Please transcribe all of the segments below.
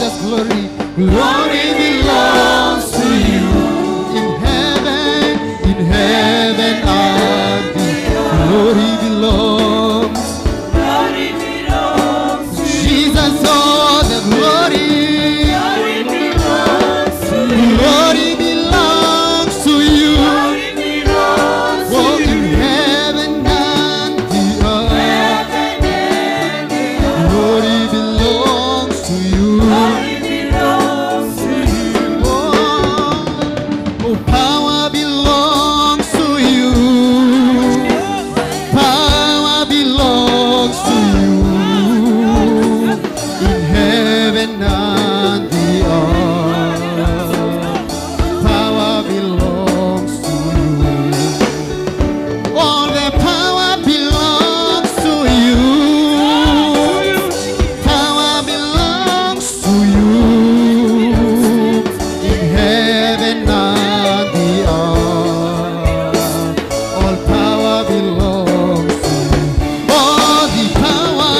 Jesus, glory. Glory belongs to you. In heaven and the glory belongs. Glory belongs to you. Jesus, all the glory. Glory belongs to you. Glory belongs to you. Glory belongs to Oh, in you. heaven and the earth. Heaven and the earth. Glory belongs to you. Glory belongs to you. Oh, power belongs to you. Power belongs to you. In heaven and the earth. Power belongs to you. All the power belongs to you. Power belongs to you. In heaven and the earth. All power belongs to you. All the power,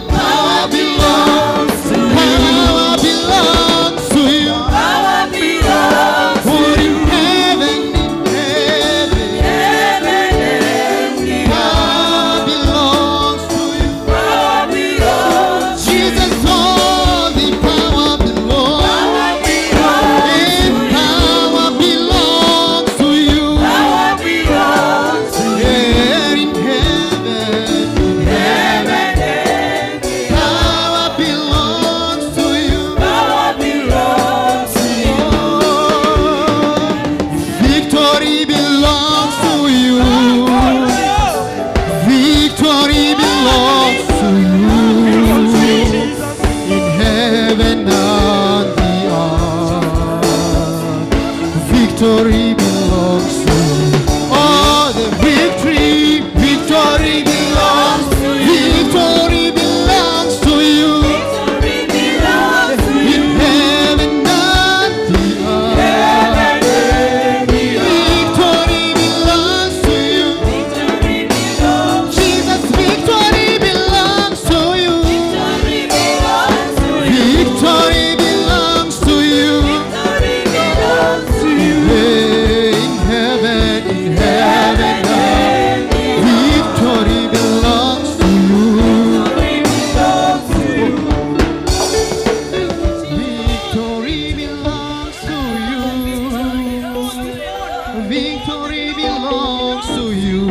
power belongs to you. Power belongs to you. Power belongs to Oh, in you. heaven, in heaven. Heaven and the earth. Power belongs to you. Power belongs to you. Jesus, all the power belongs. Power belongs And to you. power belongs to you. Power belongs to you. Yeah, in heaven, in heaven. Heaven and the earth. Power belongs to you. Power belongs to you. Oh, victory belongs to you. Victory belongs to you. In heaven and the earth. Victory belongs to you. Oh, the victory, victory belongs to you. Victory belongs to you. Victory belongs to In you. heaven and the earth. Heaven and the earth. Victory belongs to you. Victory belongs. Jesus, victory belongs to you. Victory belongs to you. Victory belongs to you. Victory belongs to you. In heaven, in heaven, Heaven and the earth. victory belongs to you. Victory belongs to you. Victory belongs to you. Victory belongs to you.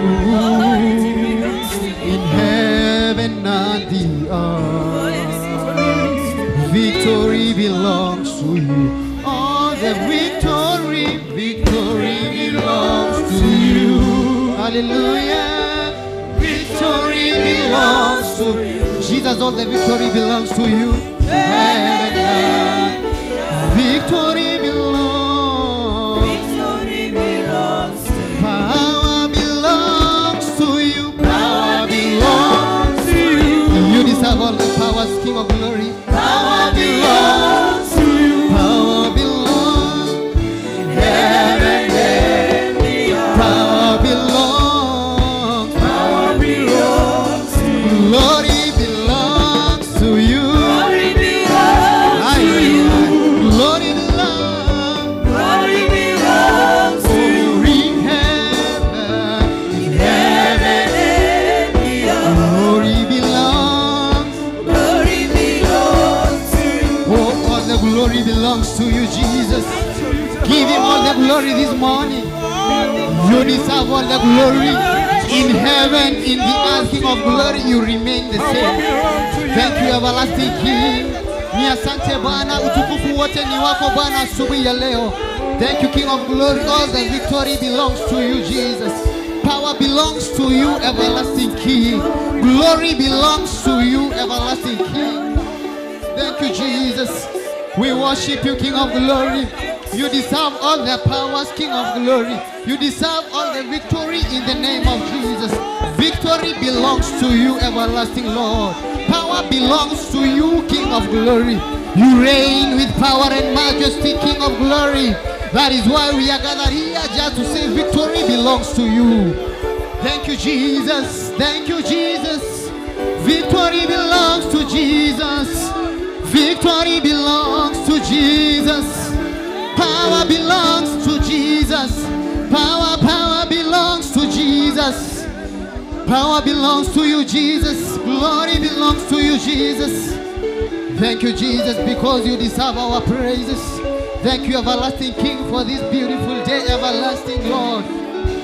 In heaven and the earth. Victory belongs to you. All the victory, victory belongs to you. Hallelujah. Victory belongs to you. Jesus, all the victory belongs to you. Heaven and victory belongs. Victory belongs to you. Power belongs to you. Power belongs. Belongs to you. You deserve all the powers, King of glory. Power belongs to you. Power belongs. In heaven Heaven and the earth. Power belongs. Power belongs to you. Glory belongs to you. Glory belongs to you. Glory belongs. Glory belongs to you. In heaven, in heaven. Heaven and the earth. Glory belongs. Glory belongs to you. Oh, all the glory belongs to you, Jesus. Give him all the glory this morning. You deserve all the glory. In heaven, in the earth, King of glory, you remain the same. Thank you, everlasting King. Ni asante Bwana, utukufu wote ni wako Bwana asubuhi ya leo. Thank you, King of glory. All the victory belongs to you, Jesus. Power belongs to you, everlasting King. Glory belongs to you, everlasting King. Thank you, Jesus. We worship you, King of glory. You deserve all the powers, King of glory. You deserve all the victory in the name of Jesus. Victory belongs to you, everlasting Lord. Power belongs to you, King of glory. You reign with power and majesty, King of glory. That is why we are gathered here just to say victory belongs to you. Thank you, Jesus. Thank you, Jesus. Victory belongs to Jesus. Victory belongs to Jesus. Power belongs to Jesus. Power, power belongs to Jesus. Power belongs to you, Jesus. Glory belongs to you, Jesus. Thank you, Jesus, because you deserve our praises. Thank you, everlasting King, for this beautiful day, everlasting Lord.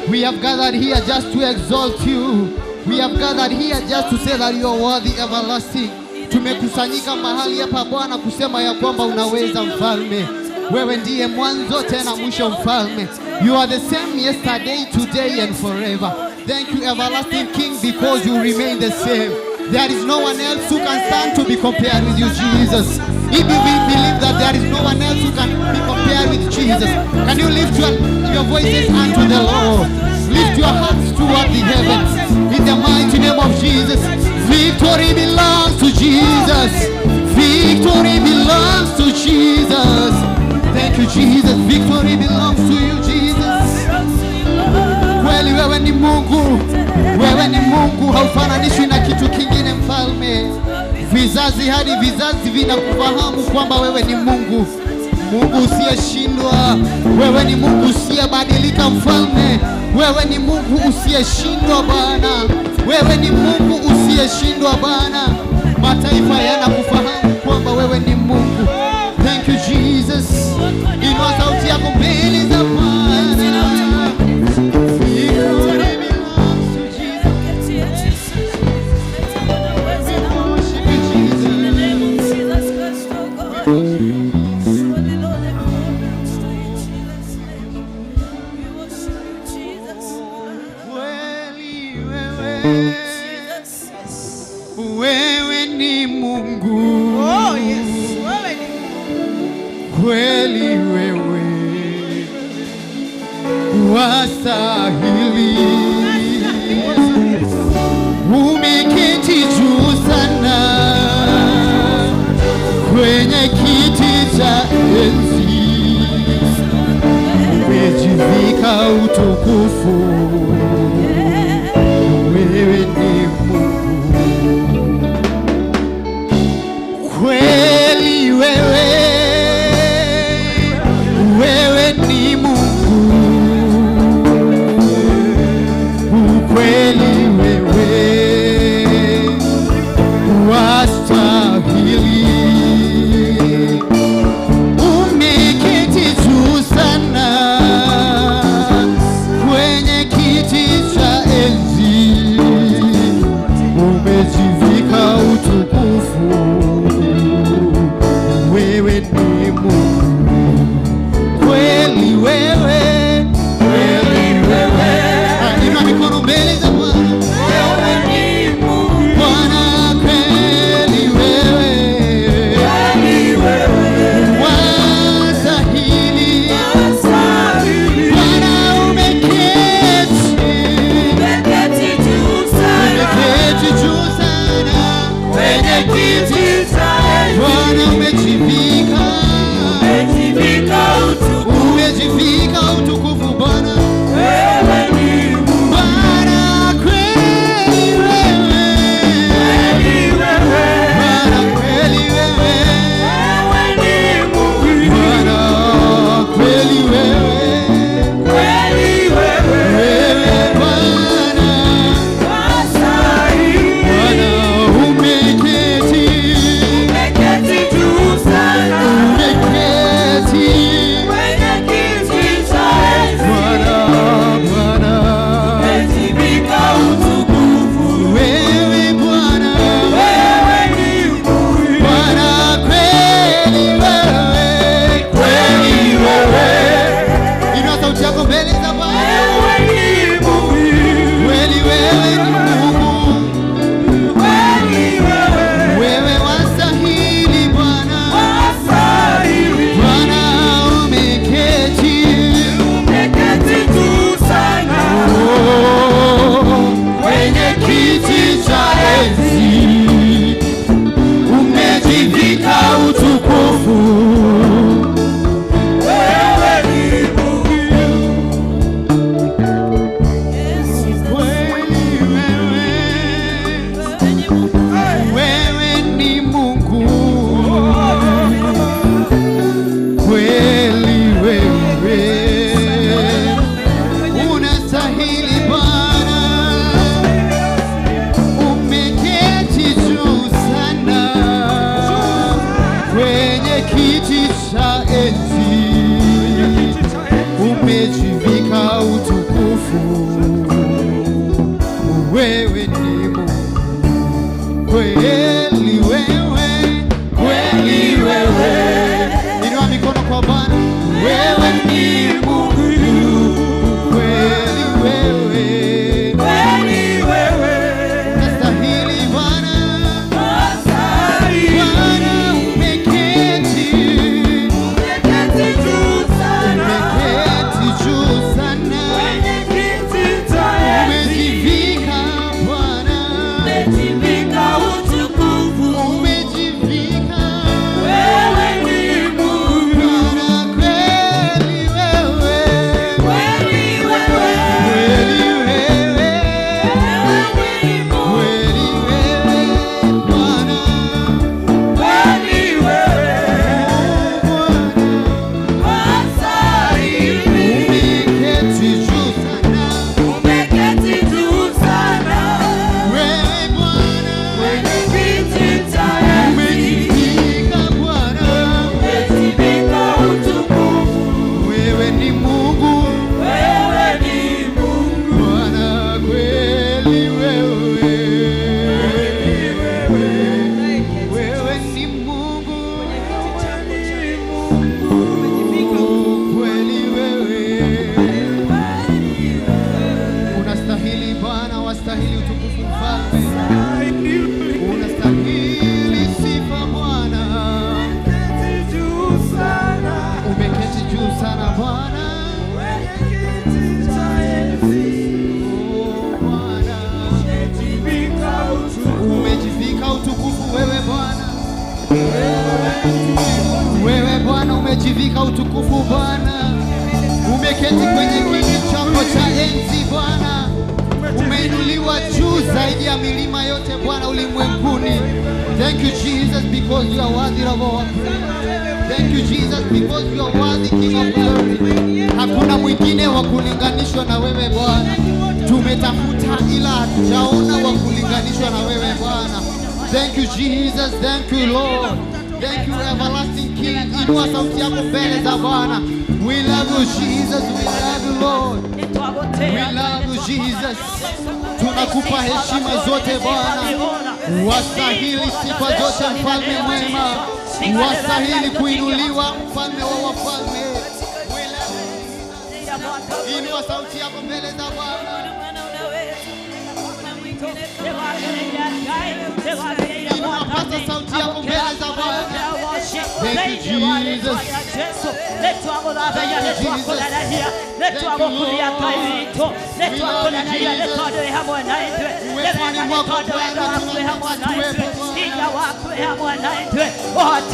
We have gathered here just to exalt you. We have gathered here just to say that you are worthy, everlasting. Tumekusanyika mahali hapa Bwana kusema ya kwamba unaweza mfalme. Wewe ndiye mwanzo tena mwisho mfalme. You are the same yesterday, today and forever. Thank you, everlasting King, because you remain the same. There is no one else who can stand to be compared with you, Jesus. If you believe that there is no one else who can be compared with Jesus, can you lift your voices unto the Lord? Lift your hearts toward the heavens. In the mighty name of Jesus, victory belongs to Jesus. Victory belongs to Jesus. Thank you, Jesus. Victory belongs to you, Jesus. Kweli wewe ni Mungu, wewe ni Mungu, haufananishwi na kitu kingine mfalme. Vizazi hadi vizazi vinakufahamu kwamba wewe ni Mungu, Mungu usiyeshindwa. Wewe ni Mungu usiyebadilika mfalme. Wewe ni Mungu usiyeshindwa Bwana, wewe ni Mungu usiyeshindwa Bwana. Mataifa yanakufahamu kwamba wewe ni Mungu. Thank you, Jesus. Inua sauti yako mbele za Bwana. Victory belongs to Jesus. We worship you, Jesus. In the name of Jesus Christ, oh God. Surely, Lord, the glory belongs to you, Jesus' name. We worship you, Jesus. Kweli wewe, Jesus. wewe ni Mungu. Oh, yes. Wewe ni Mungu. Kweli wewe wastahili, umeketi juu sana kwenye kiti cha enzi, umejivika utukufu, wewe ni Mungu. Kweli wewe, wewe ni Mungu. Ukweli wewe wastahili, umeketi juu sana kwenye kiti cha enzi, umejivika utukufu, wewe ni Mungu. Kweli wewe, kweli wewe, inua mikono mbele za Bwana. Wewe ni Mungu. Bwana, kweli wewe Kweli wewe wastahili. wastahili. Bwana, umeketi, Umeketi juu sana umeketi juu sana kwenye kiti cha enzi. Bwana, umejivika, Kwenye kiti cha enzi umejivika utukufu, wewe ni Mungu kweli, wewe kweli, wewe. Inua mikono kwa Bwana, wewe ni Mungu kweli, wewe Kweli wewe, unastahili Bwana. Bwana umeketi, umeketi juu sana, umeketi juu sana, kwenye kiti cha enzi, umejivika Bwana, umejivika utukufu, umejivika wewe ni Mungu Bwana kweli, wewe kweli, wewe kweli, wewe wewe ni Mungu kweli, wewe Bwana, kweli, wewe Bwana wastahili, umeketi juu sana, umeketi juu sana, wewe Bwana kwenye kiti cha enzi, umejivika Bwana, umejivika utukufu, wewe ni Mungu wewe ni Mungu Bwana kweli, wewe wewe ni Mungu kweli, wewe unastahili Bwana, wastahili utukufu Mfalme, unastahili sifa Bwana, umeketi juu sana Bwana, oh Bwana, umejivika utukufu wewe Bwana, wewe Bwana umejivika utukufu Bwana, umeketi kwenye kiti chako cha enzi Bwana, umeinuliwa juu zaidi ya milima yote Bwana ulimwenguni. Thank you Jesus because you are worthy of our praise. Thank you Jesus because you are worthy King of glory. Hakuna mwingine wa kulinganishwa na wewe Bwana. Tumetafuta ila hatujaona wa kulinganishwa na wewe Bwana. Thank you Jesus, thank you Lord. Thank you everlasting King. Inua sauti yako mbele za Bwana. We love you Jesus, we love you Lord. We love you Jesus. Tunakupa heshima zote Bwana. Wastahili sifa zote mfalme mwema. Wastahili kuinuliwa mfalme wa wafalme. We love you Jesus. Inua sauti yako mbele za Bwana. Inua paza sauti yako mbele za Bwana. Thank you Jesus. Thank you Jesus. Thank you Lord. We love you Jesus. Uweponi mwako Bwana tunataka tuwepo Bwana.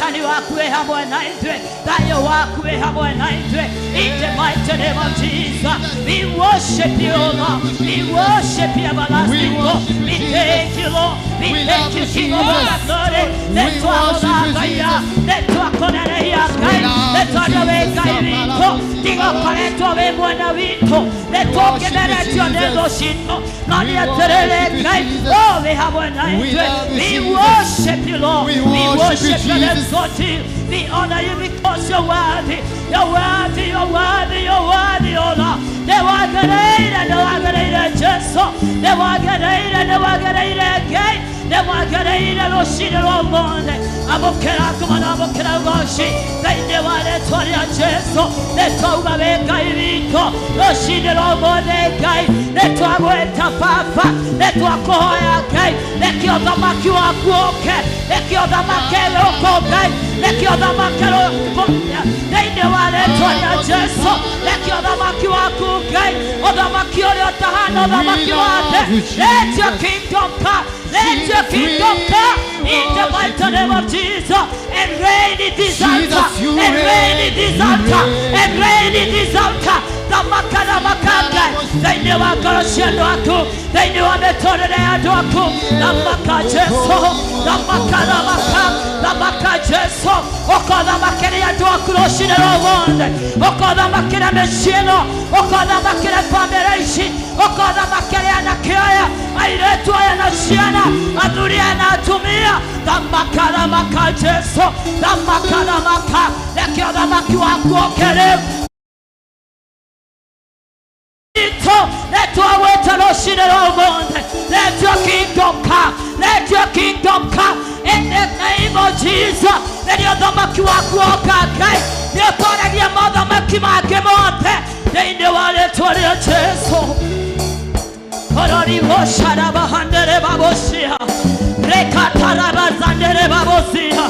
In the mighty name of Jesus, we worship you, Lord. We worship you, everlasting We God. worship you, We Jesus. thank you, Lord. We We thank love you, you, King of all Jesus. glory. We Let worship you, Jesus. We love you, Jesus. We love you, We Jesus. worship you, Lord. We We worship you, worship you and Jesus. exalt you. We honor you because you're worthy. You're worthy, you're worthy, you're worthy, oh Lord. Nĩwagĩrĩire, nĩwagĩrĩire Jesu. Nĩwagĩrĩire, nĩwagĩrĩire Ngai. Nĩwagĩrĩire rũcinĩ rwa ũmũthĩ. Amũkĩra nguma na amũkĩra ũgoci thĩinĩ wa rĩtwa rĩa Jesu. Nĩtwauga wĩ Ngai witũ rũcinĩ rwa ũmũthĩ Ngai. Nĩtwagwĩta Baba, nĩtwakũhoya Ngai. Reke ũthamaki waku ũke, reke ũthamaki ũkũ Ngai, reke ũthamaki ũkũ thĩinĩ wa rĩtwa rĩa Jesu. Reke ũthamaki waku Ngai, ũthamaki ũrĩa ũtahana ũthamaki wa thĩ. Let your kingdom come, let your kingdom come in the mighty name of Jesus, and reign in this altar, Jesus, you and reign in this reign, you altar, reign. and reign in this altar. Thamaka thamaka Ngai thĩinĩ wa ngoro cia andũ aku, thĩinĩ wa mĩtũrĩre ya andũ aku. Thamaka Jesu, thamaka thamaka thamaka Jesu, ũkothamakĩria andũ aku rũcinĩ. Rũcinĩ rwa ũmũthĩ ũkothamakĩra mĩciĩ ĩno, ũkothamakĩra bamĩrĩ ici, ũkothamakĩra anake aya, airĩtu aya na ciana, athuri aya na atumia. Thamaka, thamaka Jesu, thamaka, thamaka, reke ũthamaki waku ũke rĩu. Let your kingdom come. Let your kingdom come. In the name of Jesus. Let your thamaki waku ũka Ngai. Nĩ ũtoragia mothamaki make mothe thĩinĩ wa rĩtwa rĩa Jesu. Kororibosarabahanderebabosia. Rekatarabazanderebabosia.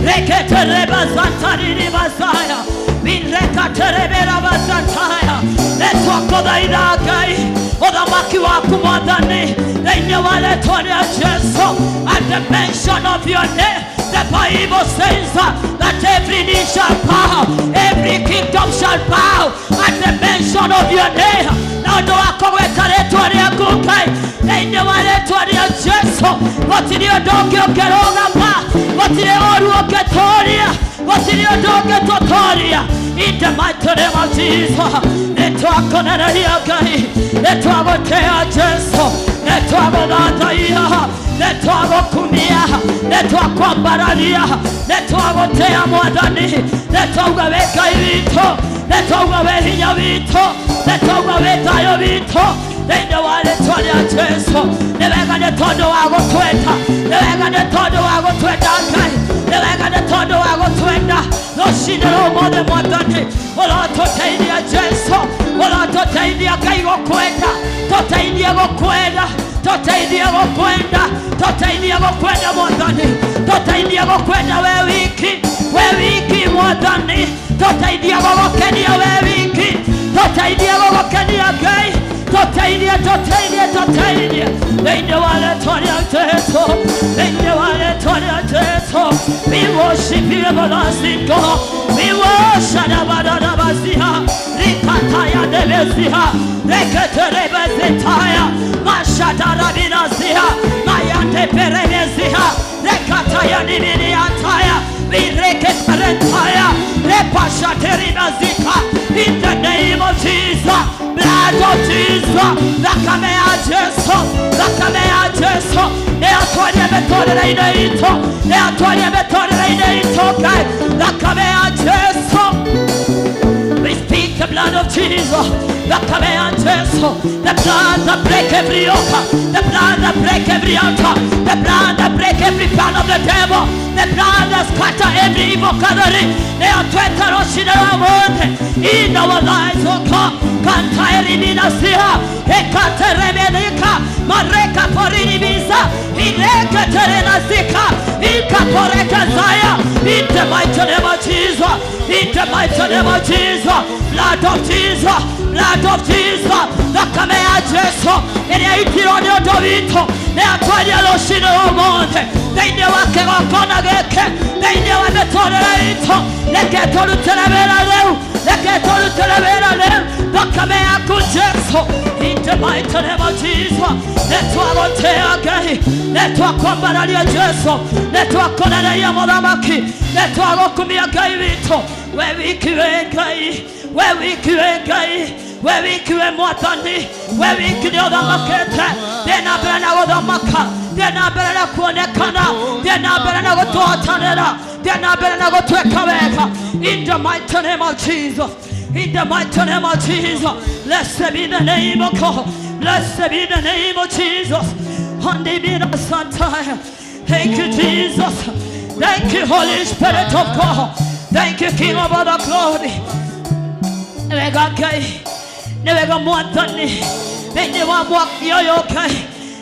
Reketerebazantariribazaya. Birekatereberabazantaya. Letwakothaitha Ngai ũthamaki waku Mwathani thĩinĩ wa rĩtwa rĩa Jesu. At the mention of your name, the Bible says that every knee shall bow, every kingdom shall bow at the mention of your name. Na ũndũ wa kũgweta rĩtwa rĩaku Ngai thĩinĩ wa rĩtwa rĩa Jesu, gũtirĩ ũndũ ũngĩ ũngĩrũgama, gũtirĩ ũru ũngĩtũria, gũtirĩ ũndũ ũngĩtũtoria. In the mighty name of Jesus, nĩtwakũneneria Ngai, nĩtwagũtĩa Jesu, nĩtwagũthathaia, nĩtwagũkumia, nĩtwakwambararia, nĩtwagũtĩa Mwathani, nĩtwauga wĩ Ngai witũ, nĩtwauga wĩ hinya witũ, nĩtwauga wĩ thayũ witũ thĩinĩ wa rĩtwa rĩa Jesu. Nĩ wega nĩ tondũ wa gũtwenda, nĩ wega nĩ tondũ wa gũtwenda Ngai, nĩ wega nĩ tondũ wa gũtwenda rũcinĩ rwa ũmũthĩ Mwathani. Ũrotũteithia Jesu, ũrotũteithia Ngai gũkwenda, tũteithie gũkwenda, tũteithie gũkwenda, tũteithie gũkwenda Mwathani, tũteithie gũkwenda we wiki, we wiki Mwathani, tũteithie gũgũkenia we wiki, tũteithie gũgũkenia Ngai, tũteithie, tũteithie, tũteithie thĩinĩ wa rĩtwa rĩa Jesu, thĩinĩ wa rĩtwa rĩa Jesu. We worship you, everlasting God. We worship Abadadabasia, Rikataya Debesia, Reketerebezetaya, Mashadarabinasia, Mayante Perebesia, Rekataya Nibiniataya, Vireketerentaya, Repashateribazika. In the name of Jesus, blood of Jesus, thakame ya Jesu, thakame ya Jesu, nĩatwarie mĩtũrĩre-inĩ itũ, nĩatwarie mĩtũrĩre-inĩ itũ Ngai, thakame ya Jesu. We speak the blood of Jesus, the command Jesu, the blood that break every yoke, the blood that break every altar, the blood that break every plan of the devil, the blood that scatter every evil gathering. They are in our lives, O God. Kantairibinasia, Ekateremelika, Mareka Porinibisa, Irekaterenasika, Ikaporekazaya, in the mighty name of Jesus, in the mighty name of Jesus, blood of Jesus, blood of Jesus, thakame ya Jesu, ĩrĩa itirwo nĩ ũndũ witũ, nĩatwaria rũcinĩ rũmũthĩ thĩinĩ wa kĩgongona gĩkĩ, thĩinĩ wa mĩtũrĩre itũ, reke tũrutĩre wĩra rĩu, reke tũrutĩre wĩra rĩu, thakame yaku Jesu, in the mighty name of Jesus, nĩtwagũtĩa Ngai, nĩtwakwambararia Jesu, nĩtwakũneneria mũthamaki, nĩtwagũkumia Ngai witũ, we wiki wĩ Ngai, we wiki wĩ Ngai, we wiki wĩ Mwathani, we wiki nĩ ũthamakĩte, thiĩ na mbere na gũthamaka, thiĩ na mbere na kuonekana, thiĩ na mbere na gũtũhotanĩra, thiĩ na mbere na gũtwĩka wega. In the mighty name of Jesus, in the mighty name of Jesus, blessed be the name of God, blessed be the name of Jesus. Thank you, Jesus. Thank you, Holy Spirit of God. Thank you, King of all the glory. Nĩwega Ngai, nĩwega Mwathani, thĩinĩ wa mwaki ũyũ Ngai.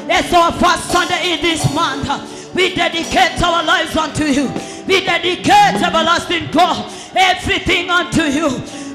It's our first Sunday in this month. We dedicate our lives unto you. We dedicate, everlasting God, everything unto you.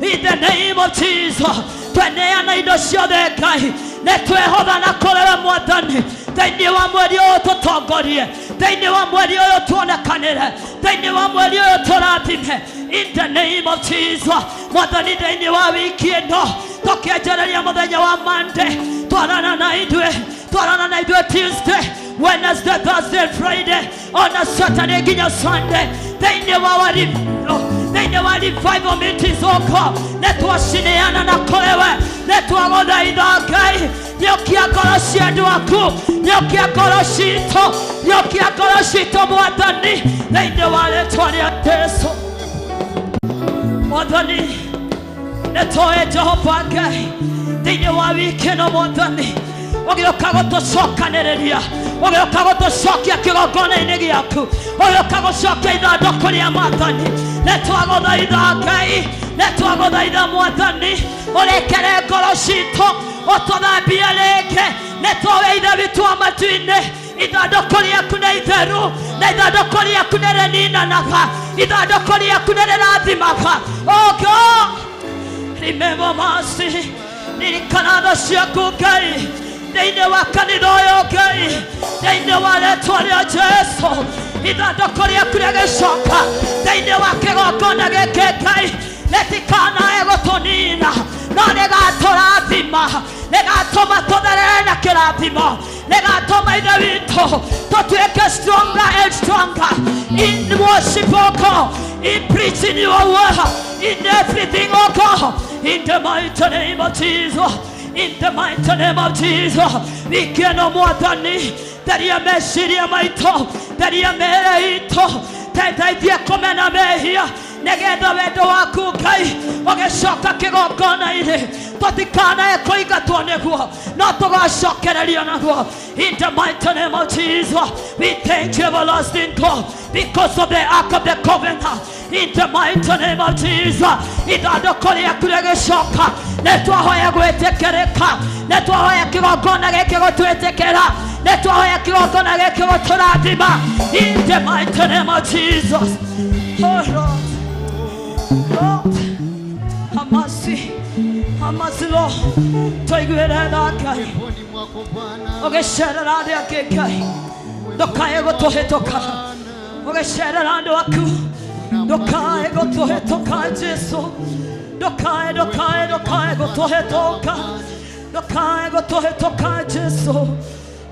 In the name of Jesus. Tweneana indo ciothe Ngai, nĩtwehotha na kũrĩ we Mwathani, thĩinĩ wa mweri ũyũ tũtongorie, thĩinĩ wa mweri ũyũ tuonekanĩre, thĩinĩ wa mweri ũyũ tũrathime. In the name of Jesus, Mwathani, thĩinĩ wa wiki ĩno tũkĩanjĩrĩria mũthenya wa Monday, twarana na ithuĩ, twarana na ithuĩ Tuesday, Wednesday, Thursday, Friday, ona Saturday nginya Sunday, thĩinĩ wa warimo, thĩinĩ wa wa revival meetings, oh God, nĩ twacineana na kũrĩ we, nĩ twagũthaitha Ngai, nĩũkia ngoro cia andũ aku, nĩũkia ngoro citũ, nĩũkia ngoro citũ Mwathani, thĩinĩ wa rĩtwa rĩa Jesũ. Mwathani, nĩ tũĩ Jehova Ngai, thĩinĩ wa wiki ĩno Mwathani, ũgĩũka gũtũcokanĩrĩria, ũgĩũka gũtũcokia kĩgongona-inĩ gĩaku, ũgĩũka gũcokia ithandũkũ rĩa Mwathani, nĩ twagũthaitha Ngai, nĩ twagũthaitha Mwathani, ũrekere ngoro citũ, ũtũthambie rĩngĩ, nĩ tũĩ Ithe witũ wa matu-inĩ, ithandũkũ rĩaku nĩ itheru, na ithandũkũ rĩaku nĩ rĩninanaga, ithandũkũ rĩaku nĩ rĩrathimaga. Oh God, remember mercy, ririkana tha ciaku Ngai, thĩinĩ wa kanitha ũyũ Ngai, thĩinĩ wa rĩtwa rĩa Jesũ, ithandũkũ rĩaku rĩgĩcoka thĩinĩ wa kĩgongona gĩkĩ Ngai, rĩtikanae gũtũnina, no rĩgatũrathima, rĩgatũma tũtherere na kĩrathimo, rĩgatũma Ithe witũ tũtuĩke stronger and stronger in worship, oh God, in preaching your word, in everything, oh God, in the mighty name of Jesus. In the mighty name of Jesus, wiki ĩno Mwathani, theria meciria maitũ, theria mĩĩrĩ itũ, teithia kũmena mehia, nĩgetha wendo waku Ngai ũgĩcoka kĩgongona-inĩ, tũtikanae kũingatwo nĩguo, no tũgacokererio naguo. In the mighty name of Jesus, we thank you, everlasting God, because of the ark of the covenant. In the mighty name of Jesus, ithandũkũ rĩaku rĩgĩcoka, nĩ twahoya gwĩtĩkĩrĩka, nĩ twahoya kĩgongona gĩkĩ gũtwĩtĩkĩra, nĩ twahoya kĩgongona gĩkĩ gũtũrathima. In the mighty name of Jesus. Oh Lord, Lord, have mercy, have mercy, Lord. Tũiguĩre tha Ngai, Uweponi mwako Bwana, ũgĩcerera arĩa angĩ Ngai, ndũkae gũtũhĩtũka, ũgĩcerera andũ aku, ndũkae gũtũhĩtũka Jesũ, ndũkae, ndũkae, ndũkae gũtũhĩtũka, ndũkae gũtũhĩtũka Jesũ,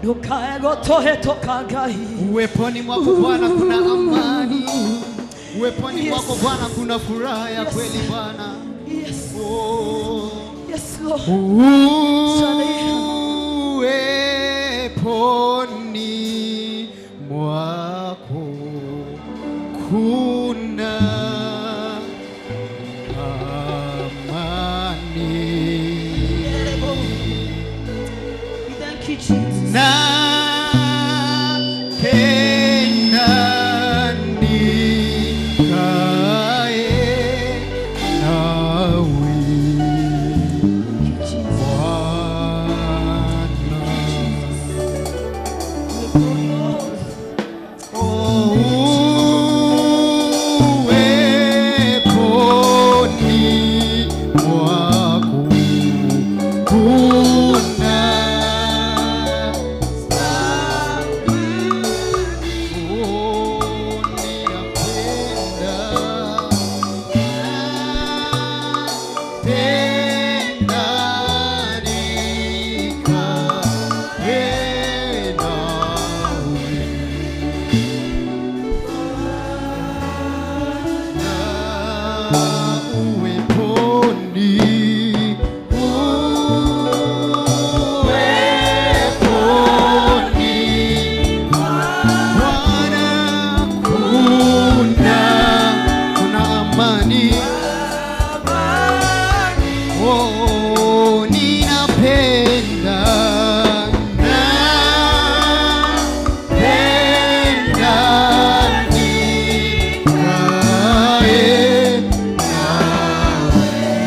ndũkae gũtũhĩtũka Ngai. Uweponi mwako Bwana kuna amani, uweponi Yes. mwako Bwana kuna furaha ya Yes. kweli Bwana. Yes, Oh. yes Lord. Uweponi mwako kuna amani. We thank you, Jesus. Napenda nikae nawe Bwana. Oh, uweponi mwako kuna Oh, ninapenda, napenda nikae nawe. Uweponi, uweponi, Bwana kuna amani. Oh, ninapenda, napenda nikae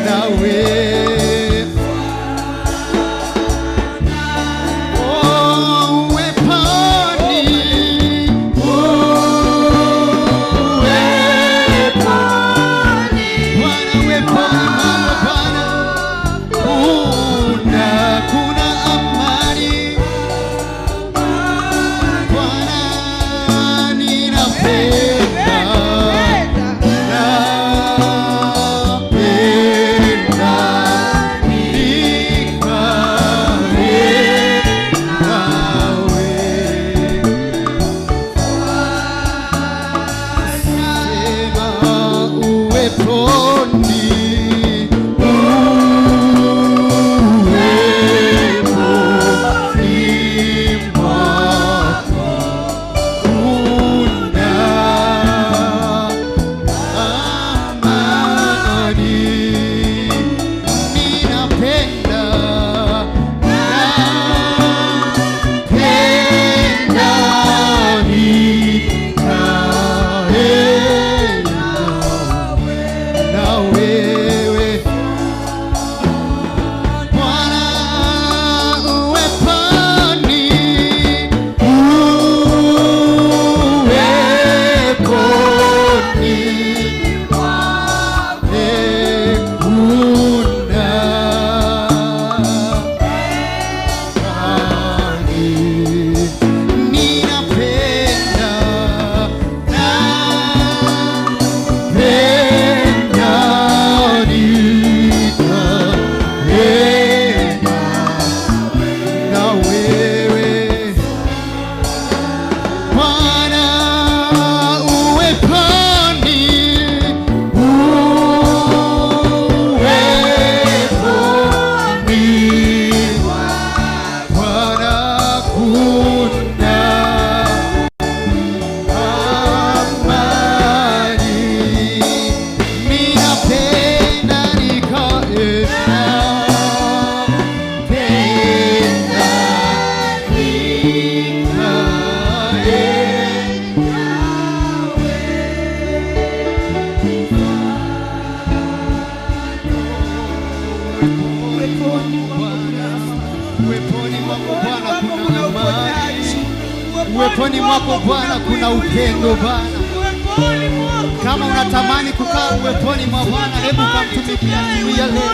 nawe. Oh, uweponi, uweponi Uweponi mwako Bwana kuna upendo Bwana. Kama unatamani kukaa uweponi mwa Bwana, hebu kamtumikia asubuhi ya leo.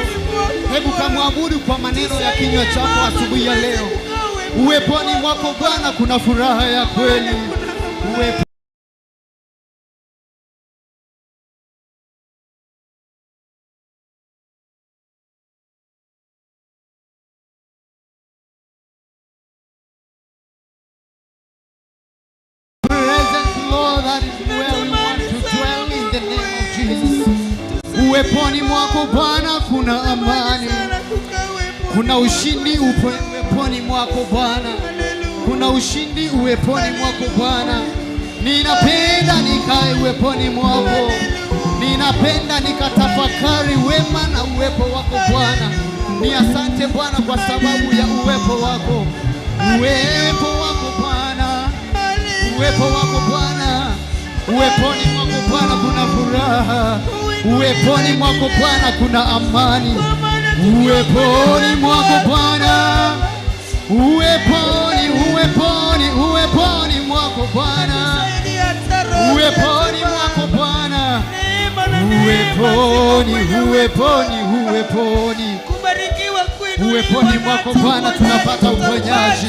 Hebu kamwabudu kwa maneno ya kinywa chako asubuhi ya leo. Uweponi mwako Bwana kuna furaha ya kweli. Presence, Lord, that is where we want to dwell in the name of Jesus. Uweponi mwako Bwana kuna amani, kuna ushindi uweponi mwako Bwana, kuna ushindi uweponi mwako Bwana. Ninapenda nikae uweponi mwako, ninapenda nikatafakari wema na uwepo wako Bwana. Ni asante Bwana kwa sababu ya uwepo wako, uwepo wako Bwana, uwepo wako Bwana. Uweponi mwako Bwana kuna furaha, uweponi mwako Bwana kuna amani, uweponi mwako Bwana, uweponi, uweponi, uweponi mwako Bwana, uweponi mwako Bwana, uweponi, uweponi, uweponi, uweponi mwako Bwana tunapata uponyaji,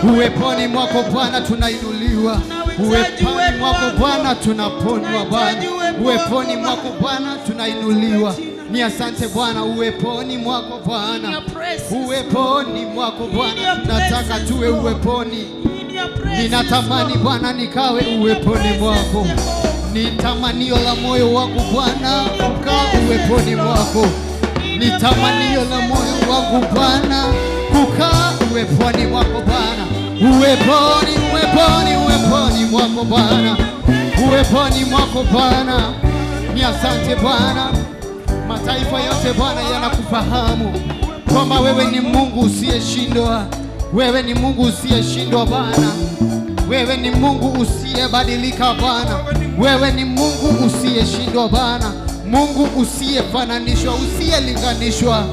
uweponi mwako Bwana tunainuliwa, uweponi mwako Bwana tunaponywa Bwana, uweponi mwako Bwana tunainuliwa. Ni asante Bwana, uweponi mwako Bwana, uweponi mwako Bwana, tunataka tuwe uweponi. Ninatamani Bwana nikawe uweponi mwako, ni tamanio la moyo wangu Bwana kukaa uweponi mwako, ni tamanio la moyo wangu Bwana kukaa uweponi mwako Bwana, uweponi, uweponi, uweponi mwako Bwana, uweponi mwako Bwana. Ni asante Bwana, mataifa yote Bwana yanakufahamu kwamba wewe ni Mungu usiyeshindwa, wewe ni Mungu usiyeshindwa Bwana, wewe ni Mungu usiyebadilika Bwana, wewe ni Mungu usiyeshindwa Bwana, Mungu usiyefananishwa, usiyelinganishwa.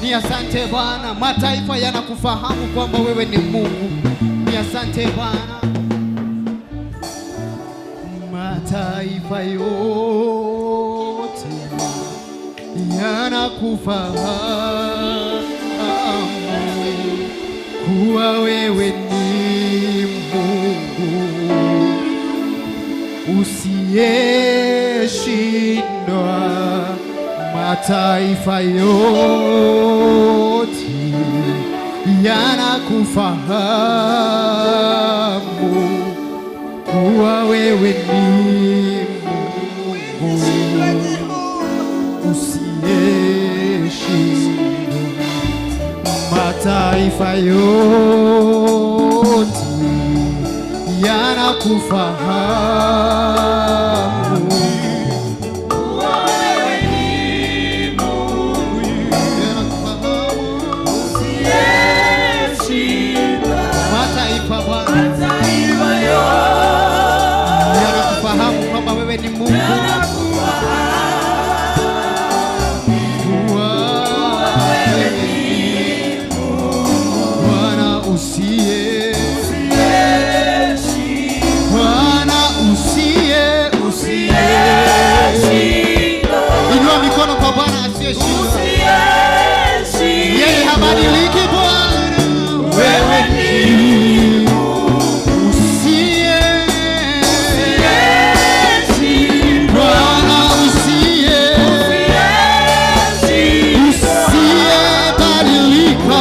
Ni asante Bwana, mataifa yanakufahamu kwamba wewe ni Mungu. Ni asante Bwana, mataifa yote yanakufahamu kuwa wewe ni Mungu usiyeshindwa. Mataifa yote yanakufahamu kuwa wewe ni Mungu usiyeshindwa. Mataifa yote yanakufahamu kuwa wewe ni Mungu, yanakufahamu usiyeshindwa. Mataifa Bwana yanakufahamu kwamba wewe ni Mungu. Kuwa wewe ni Bwana usiye, Bwana usiye, usiye. Inua mikono kwa Bwana asiyeshindwa. Yeye habadiliki Bwana. Wewe ni usiye, Bwana usiye, usiyebadilika.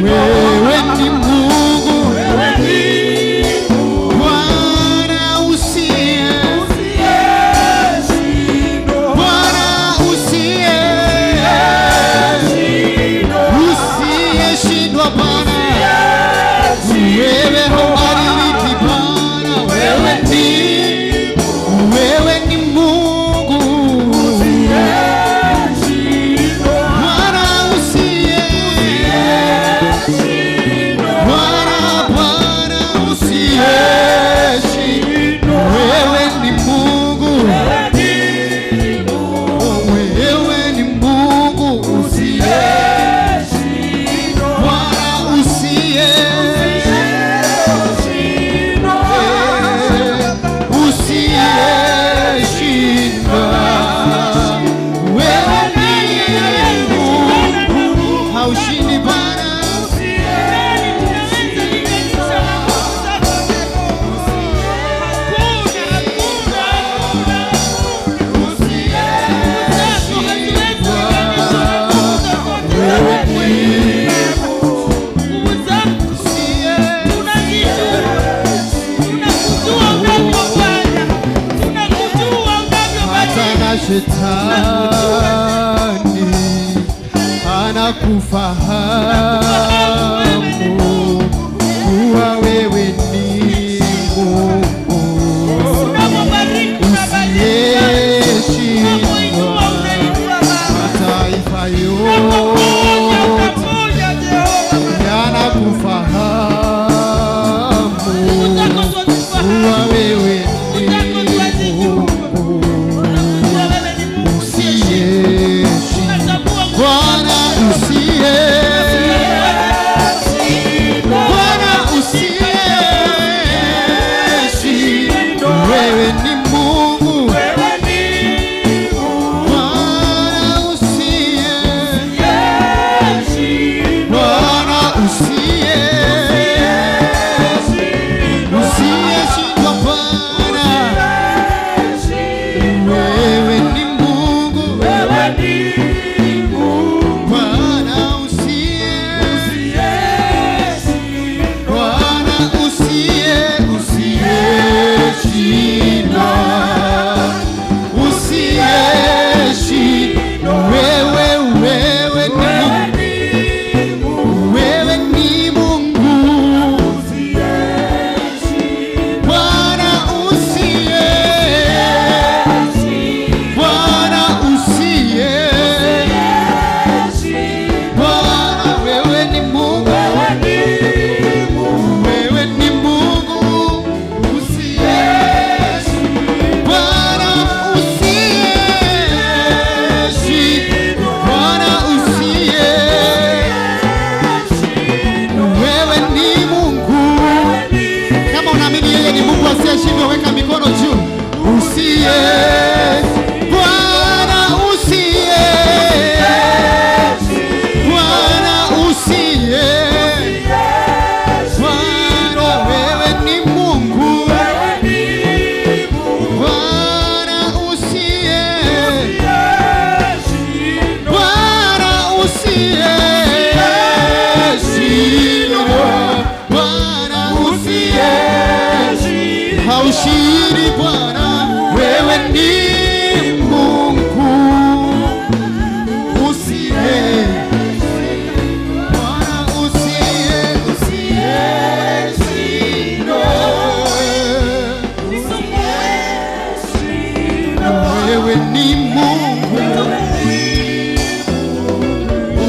Wewe ni Mungu, Bwana usiye, Bwana usiye, Na shetani anakufahamu kuwa wewe ni Mungu usiyeshindwa. Mataifa yote yanakufahamu kuwa wewe ni Mungu usiyeshindwa. Bwana usiye, Bwana usiyeshindwa, wewe ni Mungu. Bwana usiye, Bwana usiye, usiyeshindwa Bwana, wewe ni Mungu. Bwana usiye, Bwana usiye, usiyeshindwa, usiyeshindwa, wewe, wewe ni Mungu, wewe ni Mungu. Bwana usiye, Bwana usiye, Bwana wewe ni Mungu, wewe ni Mungu usiye, Bwana usiyeshindwa, Bwana usiye, wewe ni Mungu. Kama unaamini yeye ni Mungu asiyeshindwa, weka mikono juu. Usiye, Bwana usiye, Bwana usiye, Bwana wewe ni Mungu. Bwana usiye, Bwana usiyeshindwa, Bwana usiye, haushindi Bwana, wewe ni Mungu usiye, Bwana usiye, usiyeshindwa, wewe ni Mungu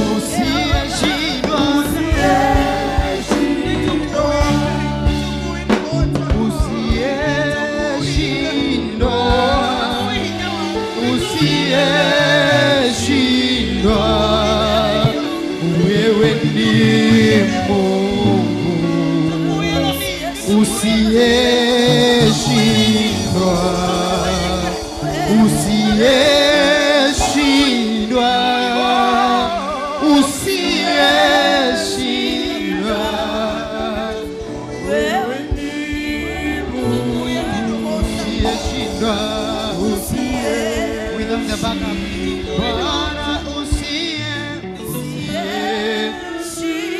usiyeshindwa, usiyeshindwa, usiyeshindwa, wewe ni Mungu usiyeshindwa, usiyeshindwa, usiyeshindwa, usiyeshindwa, without the backup. Bwana usiye, usiye.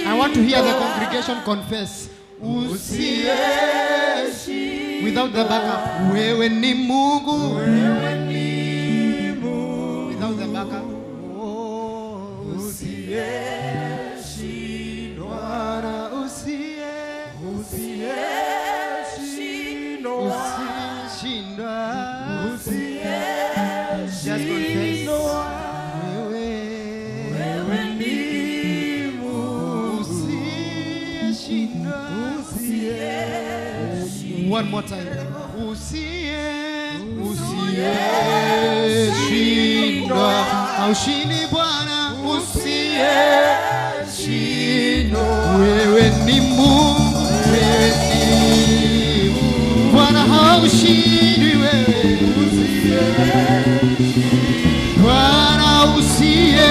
I want to hear the congregation confess. Usiye, without the backup. Wewe ni Mungu. Without the backup. Oh, Bwana usiye, usiyeshindwa. Just confess. Wewe usiyeshindwa. One more time. Usiye, usiyeshindwa. Haushindi Bwana, usiyeshindwa. Wewe ni Mungu, wewe ni Mungu. Bwana haushindwi wewe. Bwana usiye,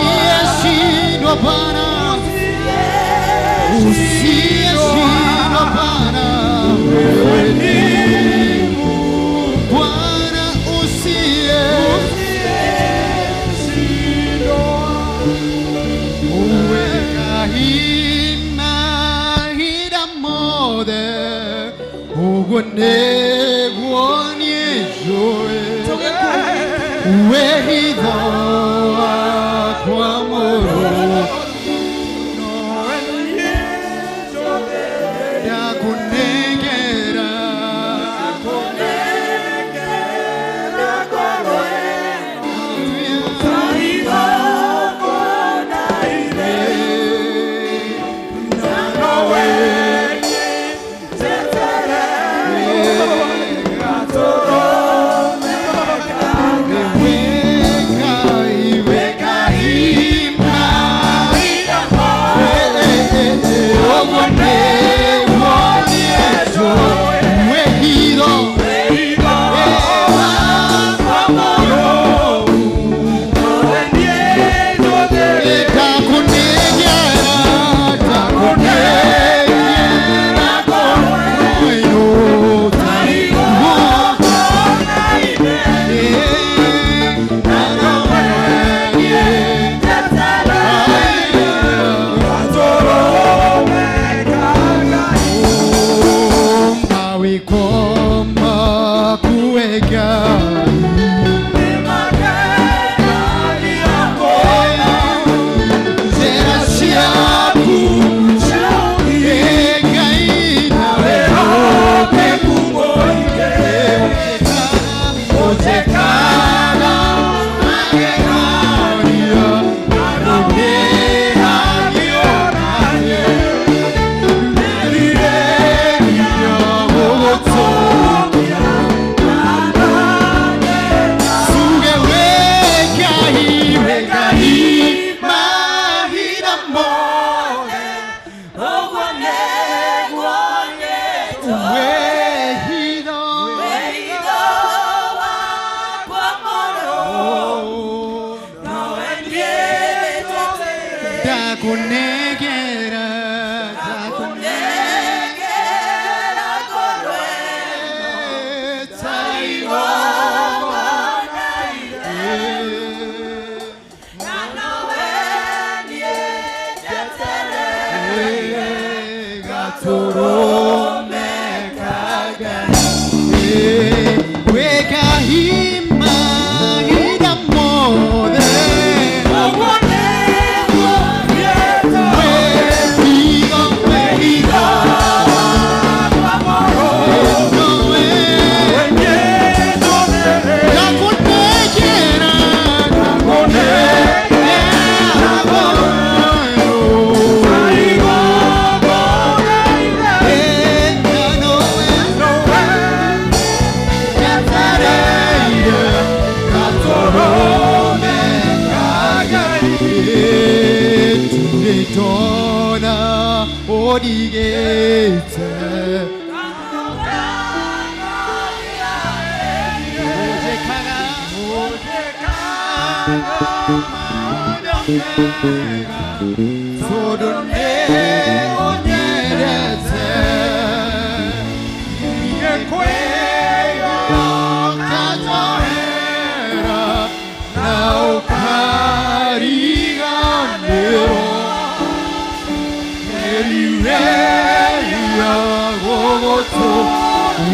usiyeshindwa Bwana, usiyeshindwa Bwana, wewe ni Bwana usiye, uweka hina hida mode. Nĩguo niĩ njũĩ wĩhitho wakwa mũrũ ndakũnengera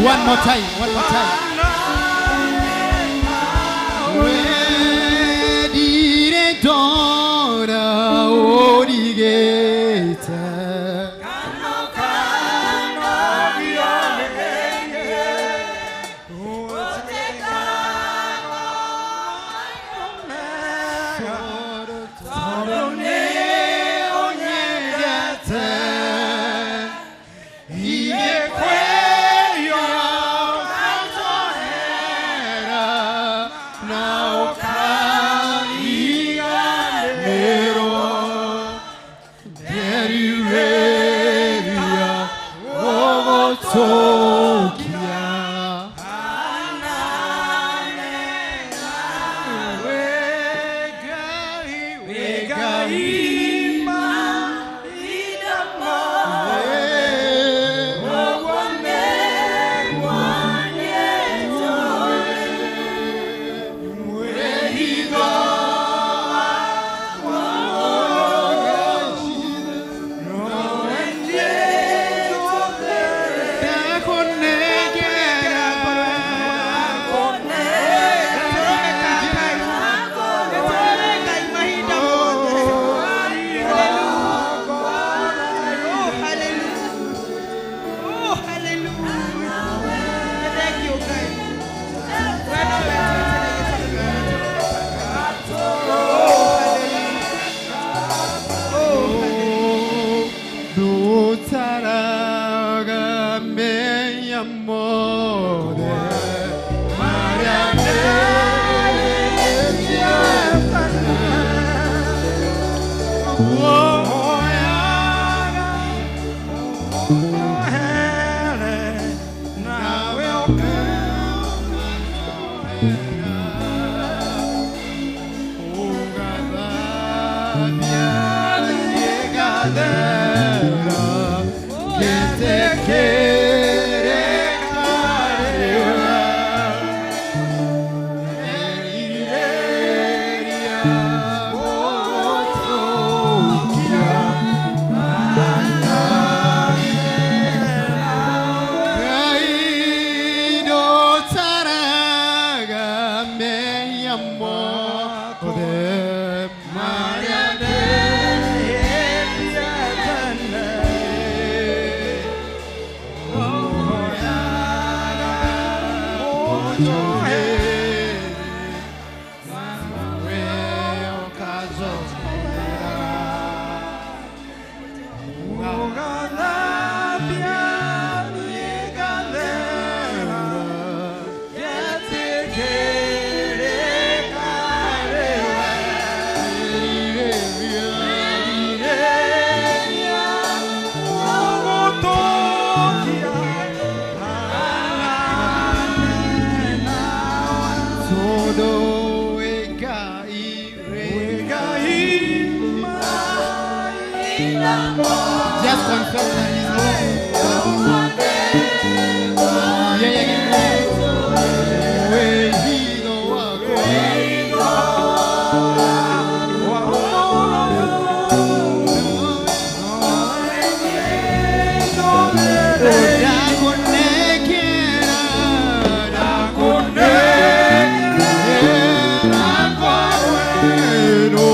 One more time, one more time. Just confess that he's Lord. Yeye ni Mungu. Wehido wako. Ndakunekera, ndakunekera kwaweno.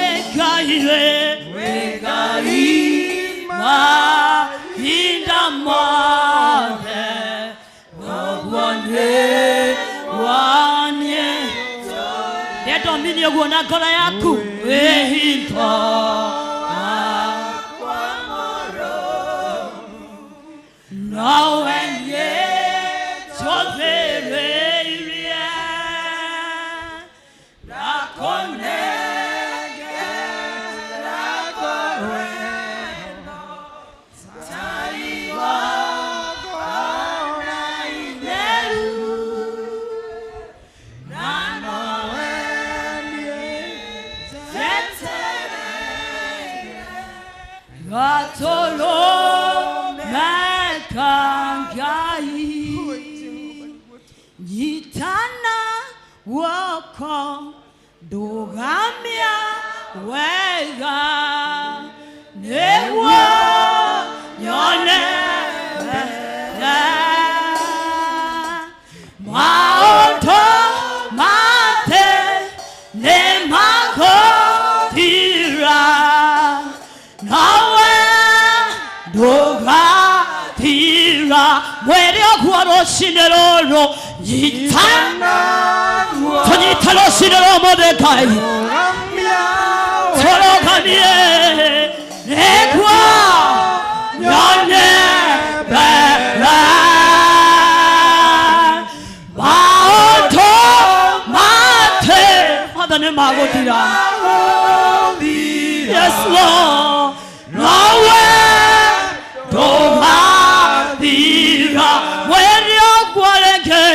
Wegaire, mahinda mothe, ũguo wanie. Ndetomini ũguo na ngoro yaku wĩhingo nowe niĩ njũthĩrĩirie Nyitana woko ndugamia wega nĩguo nyone wega maũndũ mate nĩmagũthira nawe ndũgathira mwĩrĩ ũguo rũcinĩ rũrũ nyitana tũnyite rũcinĩ rwa ũmũthĩ Ngai tũrũgamie nĩguo nyone mbere maũndũ mate mothe nĩmagũthira. Yes, Lord. Nawe ndũgathira mwĩrĩ ũguo rĩngĩ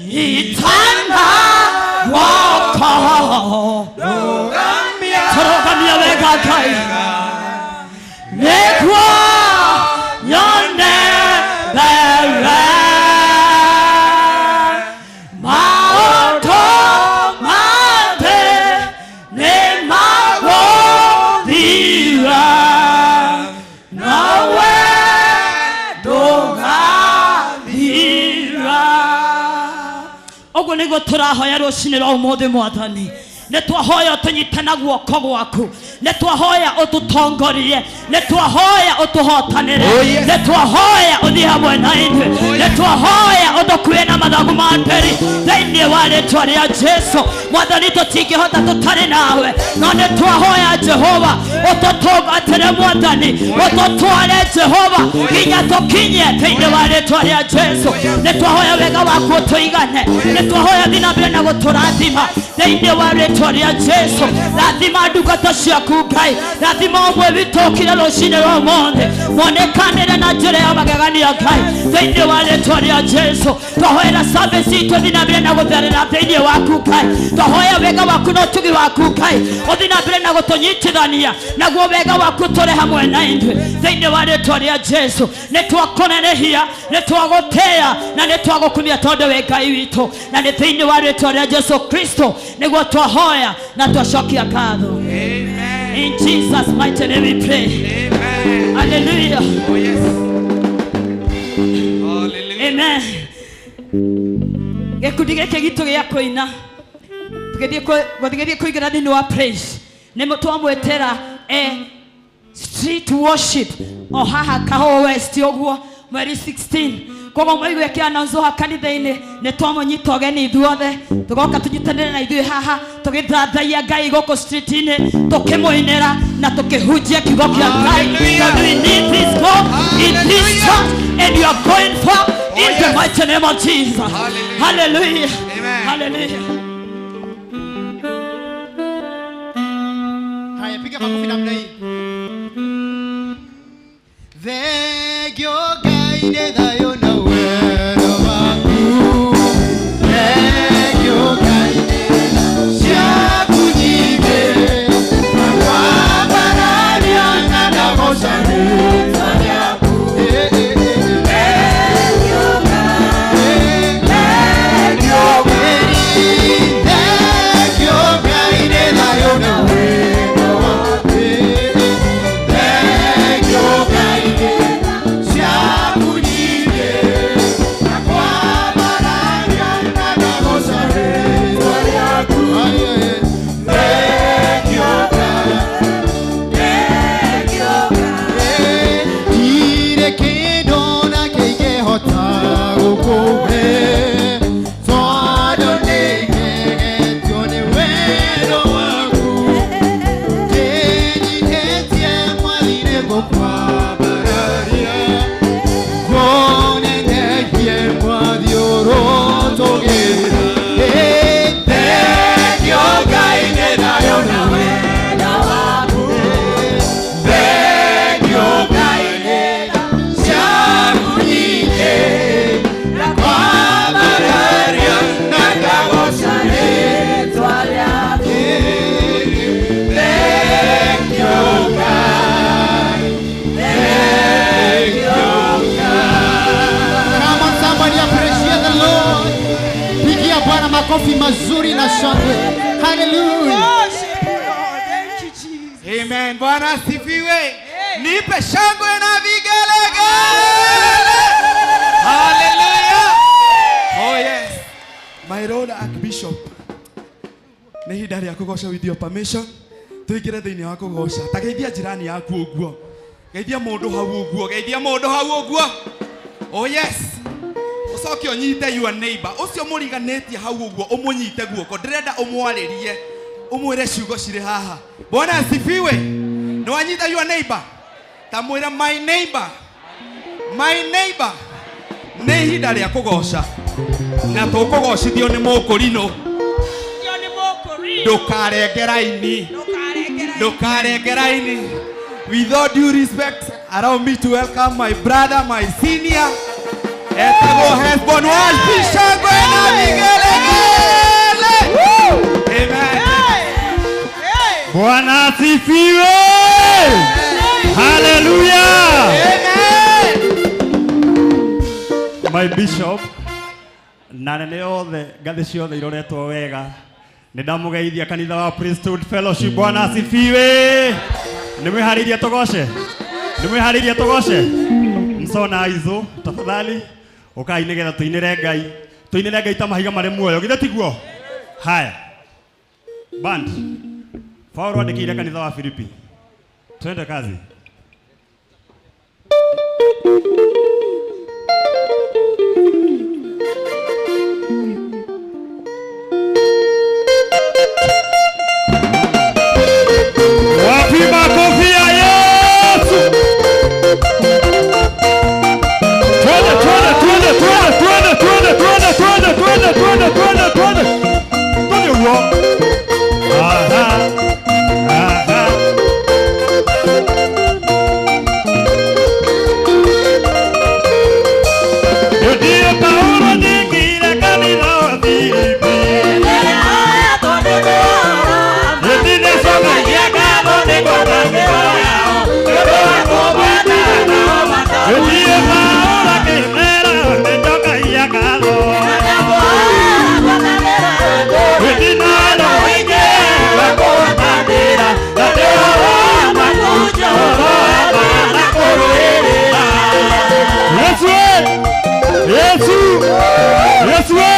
nyitana guoko tũrũgamie wega Ngai nĩguo nyone mbere maũndũ mothe nĩmagũthira nawe ndũgathira. Ũguo nĩguo tũrahoya rũcinĩ rwa ũmũthĩ mwathani nĩ twahoya ũtũnyite na guoko gwaku nĩ twahoya ũtũtongorie nĩ twahoya ũtũhotanĩre Oh, yes. nĩ twahoya ũthiĩ hamwe na ithuĩ nĩ twahoya ũtũ Ũtũkue na mathagu ma nderi thĩinĩ wa rĩtwa rĩa Jesu. Mwathani tũtingĩhota tũtarĩ nawe, no nĩ twahoya Jehova ũtũtungatĩre Mwathani, ũtũtware Jehova nginya tũkinye thĩinĩ wa rĩtwa rĩa Jesu. Nĩ twahoya wega waku ũtũigane, nĩ twahoya thiĩ na mbere na gũtũrathima thĩinĩ wa rĩtwa rĩa Jesu. Rathima ndungata ciaku Ngai, rathima ũmwe witũ ũkire rũcinĩ rwa ũmũthĩ, monekanĩre na njĩra ya magegania Ngai thĩinĩ wa rĩtwa rĩa Jesu. Twahoera service itũ thiĩ na mbere na gũtherera thĩinĩ waku Ngai, twahoya wega waku na ũtugi waku Ngai ũthiĩ na mbere na gũtũnyitithania, naguo wega waku tũrĩ hamwe na ithuĩ thĩinĩ wa rĩtwa rĩa Jesu. Nĩ twakũnenehia, nĩ twagũtĩĩa na nĩ twagũkumia tondũ wĩ Ngai witũ, na nĩ thĩinĩ wa rĩtwa rĩa Jesu Kristo nĩguo twahoya na twacokia ngatho. Amen. In Jesus mighty name we pray. Amen. Hallelujah. Oh yes. Hallelujah. Amen. Gĩkundi gĩkĩ gitũ gĩa kũina tũgĩthiĩ kũingĩra thĩinĩ wa praise, nĩ twamwĩtĩra street worship o haha Kahoho West ũguo mweri 16. Koguo mwaigua ĩkĩanaunzwo haha kanitha-inĩ, nĩ twamũnyita ũgeni ithuothe tũgoka tũnyitanĩre na ithuĩ haha tũgĩthathaia Ngai gũkũ street-inĩ, tũkĩmũinĩra na tũkĩhunjia kiugo kĩa Ngai. Hallelujah. Tondũ we need this God in this Hallelujah. church, and you are going far in Oh, the yes. mighty name of Jesus. Hallelujah. Hallelujah. Amen. Hallelujah. Haya, piga makofi namna hii. Thengio Ngai nĩ thayũ na wendo waku. Thengio Ngai nĩ tha ciaku nyingĩ. Wambararia na ndagoca rĩĩtwa rĩaku. Eh, eh, eh, eh. Thengio Ngai. Thengio Ngai nĩ thayũ na wendo waku. Thengio Ngai nĩ tha ciaku nyingĩ. Wambararia na ndagoca rĩĩtwa rĩaku. Thengio Ngai. Ndirĩ kĩndũ na kĩngĩhota gũkũhe, tondũ nĩngegetio nĩ wendo waku. Ndĩnyihĩtie Mwathi nĩngũkwambararia, ngũnenehie Mwathi ũrotũgĩra. Thengio Ngai nĩ thayũ na wendo waku. Thengio Ngai nĩ tha ciaku nyingĩ, na kwambararia na ngagoca rĩĩtwa rĩaku. Thengio Ngai, thengio Ngai. Come on, somebody appreciate the Lord. Pigia Bwana makofi mazuri na shangwe. Hallelujah. Worship you, Lord. Thank you, Jesus. Amen. Bwana asifiwe. Nipe shangwe na vigelegele. Hallelujah. Oh yes. My Lord Archbishop. Nĩ ihinda rĩa kũgoca with your permission. Tũingĩre thĩinĩ wa kũgoca. Ta geithia jirani yaku ũguo. Geithia mũndũ hau ũguo. Geithia mũndũ hau ũguo. Oh yes. Ũcoke ũnyite your neighbor. Ũcio mũriganĩtie hau ũguo ũmũnyite guoko. Ndĩrenda ũmwarĩrie. Ũmwĩre ciugo cirĩ haha. Bwana asifiwe. Nĩ wanyita your neighbor. Ta mwĩre my neighbor. My neighbor. Nĩ ihinda rĩa kũgoca. Na tũkũgocithio nĩ mũkũrinũ. Ndio nĩ mũkũrinũ. Ndũkarenge raini. Ndũkarenge raini. Ndũkarenge raini. With all due respect, allow me to welcome my brother, my senior, etagwo Hesbon Walsh. Shangwe na vigelegele. Amen. Hey! Hey! Bwana asifiwe. Hallelujah. Amen. My bishop na nene othe ngathĩ ciothe iroretwo wega, nĩ ndamũgeithia kanitha wa Priesthood Fellowship. Bwana asifiwe. Nĩ mwĩharĩirie tũgoce? Nĩ mwĩharĩirie tũgoce? Msona aizo tafadhali ũkai nĩgetha tũinĩre Ngai, tũinĩre Ngai ta mahiga marĩ muoyo, githĩ tiguo? Haya, band Paulo andĩkĩire kanitha wa Filipi, twende kazi. Ũguo. Aha. Aha. Ndiye Paulo nyingire kanitha wa Filipi. Nĩndĩcokagia ngatho nĩ ngwatanĩro yao, nĩ ũndũ wa kũmwendana. Ndiye Paulo akĩmera nĩnjokagia ngatho. Ndinalo wingĩ wa kũgwatanĩra, na nĩ ũhoro wa ma, ũhoro wa ma na kũrũĩrĩra. Yesu we! Yesu! Yesu we!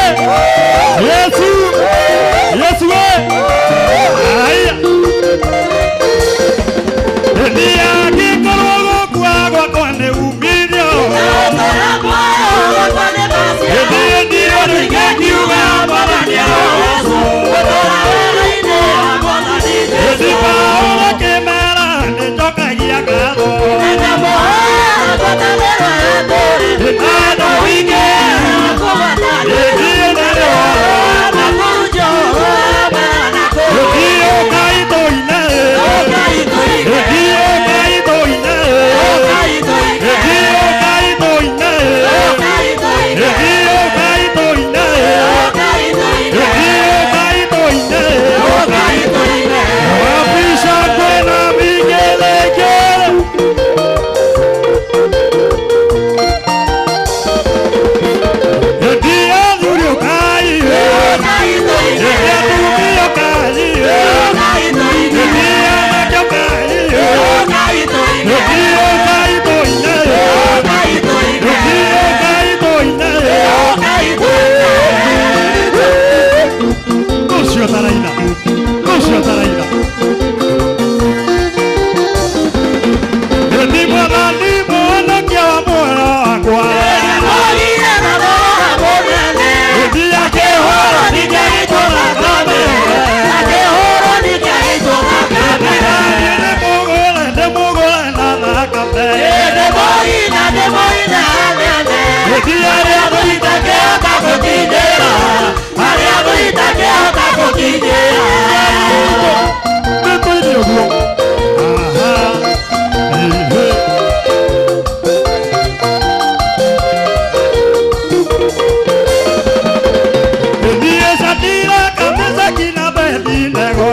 Yesu! Yesu we! Aya! Hĩndĩ angĩkorwo gũkua gwakwa nĩ umithio, hĩndĩ ĩndirwo nĩngekiuga Mwathani arogocwo. Hĩndĩ Paũlũ akĩmera nĩnjokagia ngatho. Ndinalo wingĩ, hĩndĩ ĩnarĩ ũhoro wa ma. Hĩndĩ ũkai tũine, hĩndĩ ũkai tũine, hĩndĩ ũkai tũine, hĩndĩ ũkai tũine, hĩndĩ ũkai tũine. Wapisha kwena vigelegele. Hĩndĩ athuri ũkai, hĩndĩ atumia ũkai, hĩndĩ anake ũkai, hĩndĩ ũkai tũine, hĩndĩ ũkai tũine. Ũcio taraina, ũcio taraina. Hĩndĩ Mwathani mũhonokia wa muoyo wakwa, hĩndĩ akĩhũrwo ningĩitwo thakame. Hĩndĩ ndĩmũgũre, ndĩmũgũre na thakame. Hĩndĩ arĩa Itangĩhota gũkinyĩra, arĩa itangĩhota gũkinyĩra. Nĩtũine ũguo. Aha. Ehe. Hĩndĩ Shadraka, Meshaki na Abednego.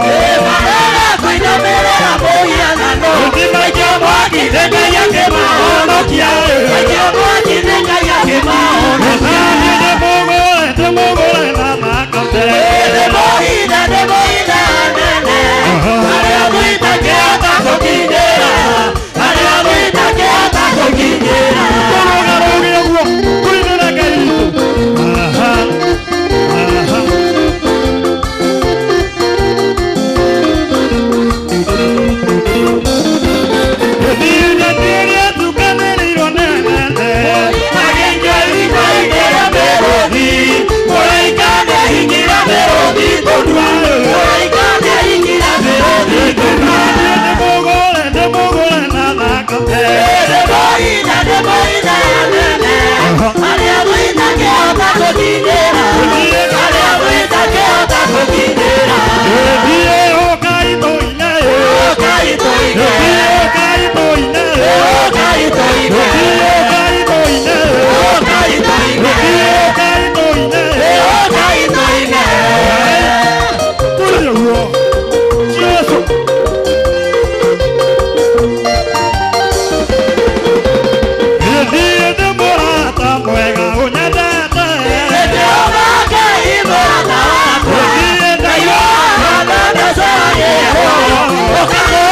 Kũinamĩrĩra mũhianano. Hĩndĩ maikio mwaki nĩ Ngai akĩmahonokia. Maikio mwaki nĩ Ngai akĩmahonokia. Nĩ ndĩmũgũre, ndĩmũgũre na thakame. Ndĩmũhithe, ndĩmũhithe nene. Arĩa itangĩhota gũkinyĩra, arĩa itangĩhota gũkinyĩra. Tũrũgarũge ũguo, tũinĩre Ngai witũ. Aha. Aha. Hĩndĩ ĩrĩa tukanĩrĩirwo nĩ anene, Magĩikio irima-inĩ rĩa mĩrũthi, mũraika nĩahingire mĩrũthi tũnua. Mũraika nĩahingire mĩrũthi tũnua. Ndĩmũgũre, ndĩmũgũre na thakame. Ndĩmũhithe, ndĩmũhithe nene. Arĩa itangĩhota gũkinyĩra, arĩa itangĩhota gũkinyĩra. Hĩndĩ ũkai tũine, Ũkai tũine, hĩndĩ ũkai tũine, ũkai tũine, hĩndĩ ũkai tũine, ũkai tũine, hĩndĩ ũkai tũine. ũkai tũine. Tũine ũguo. Yesu. Hĩndĩ ndĩ mũrata mwega ũnyendete. Jehova Ngai mũrata wakwa, Hĩndĩ Ngai wa Jehova.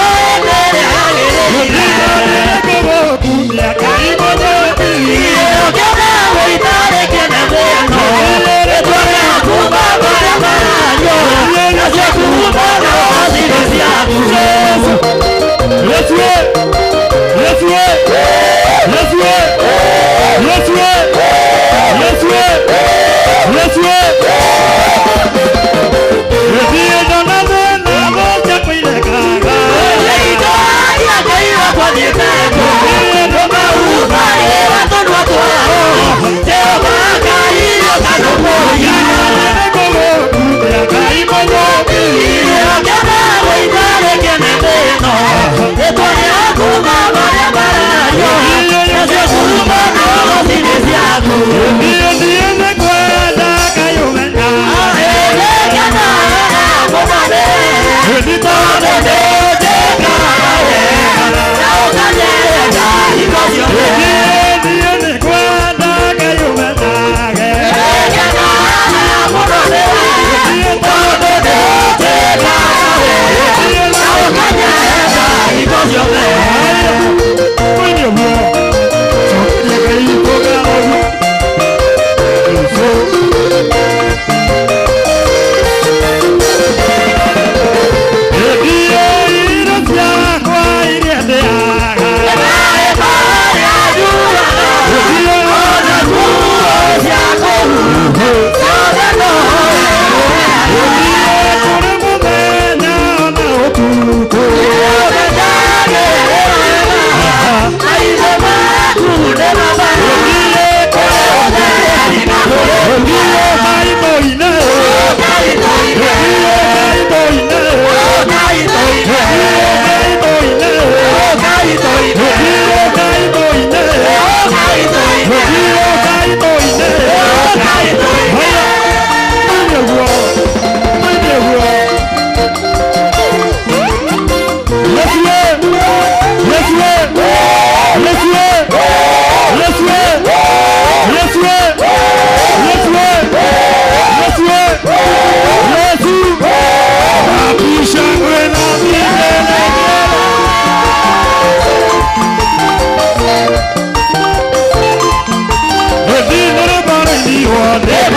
Hallelujah.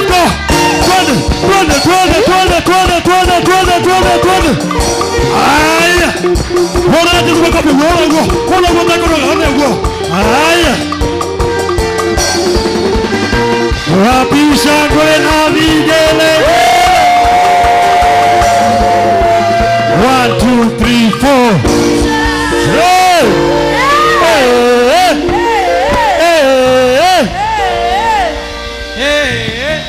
yako. Twende, twende, twende, twende, twende, twende, twende, twende, twende. Haya. Hũra Jesu makofi. Hũra guo. Hũra guo ũtekũnoga. Hũra guo. Haya. Wapi shangwe na vigelegele? 1, 2, 3, 4. Hey! Hey! Hey! Hey! Hey.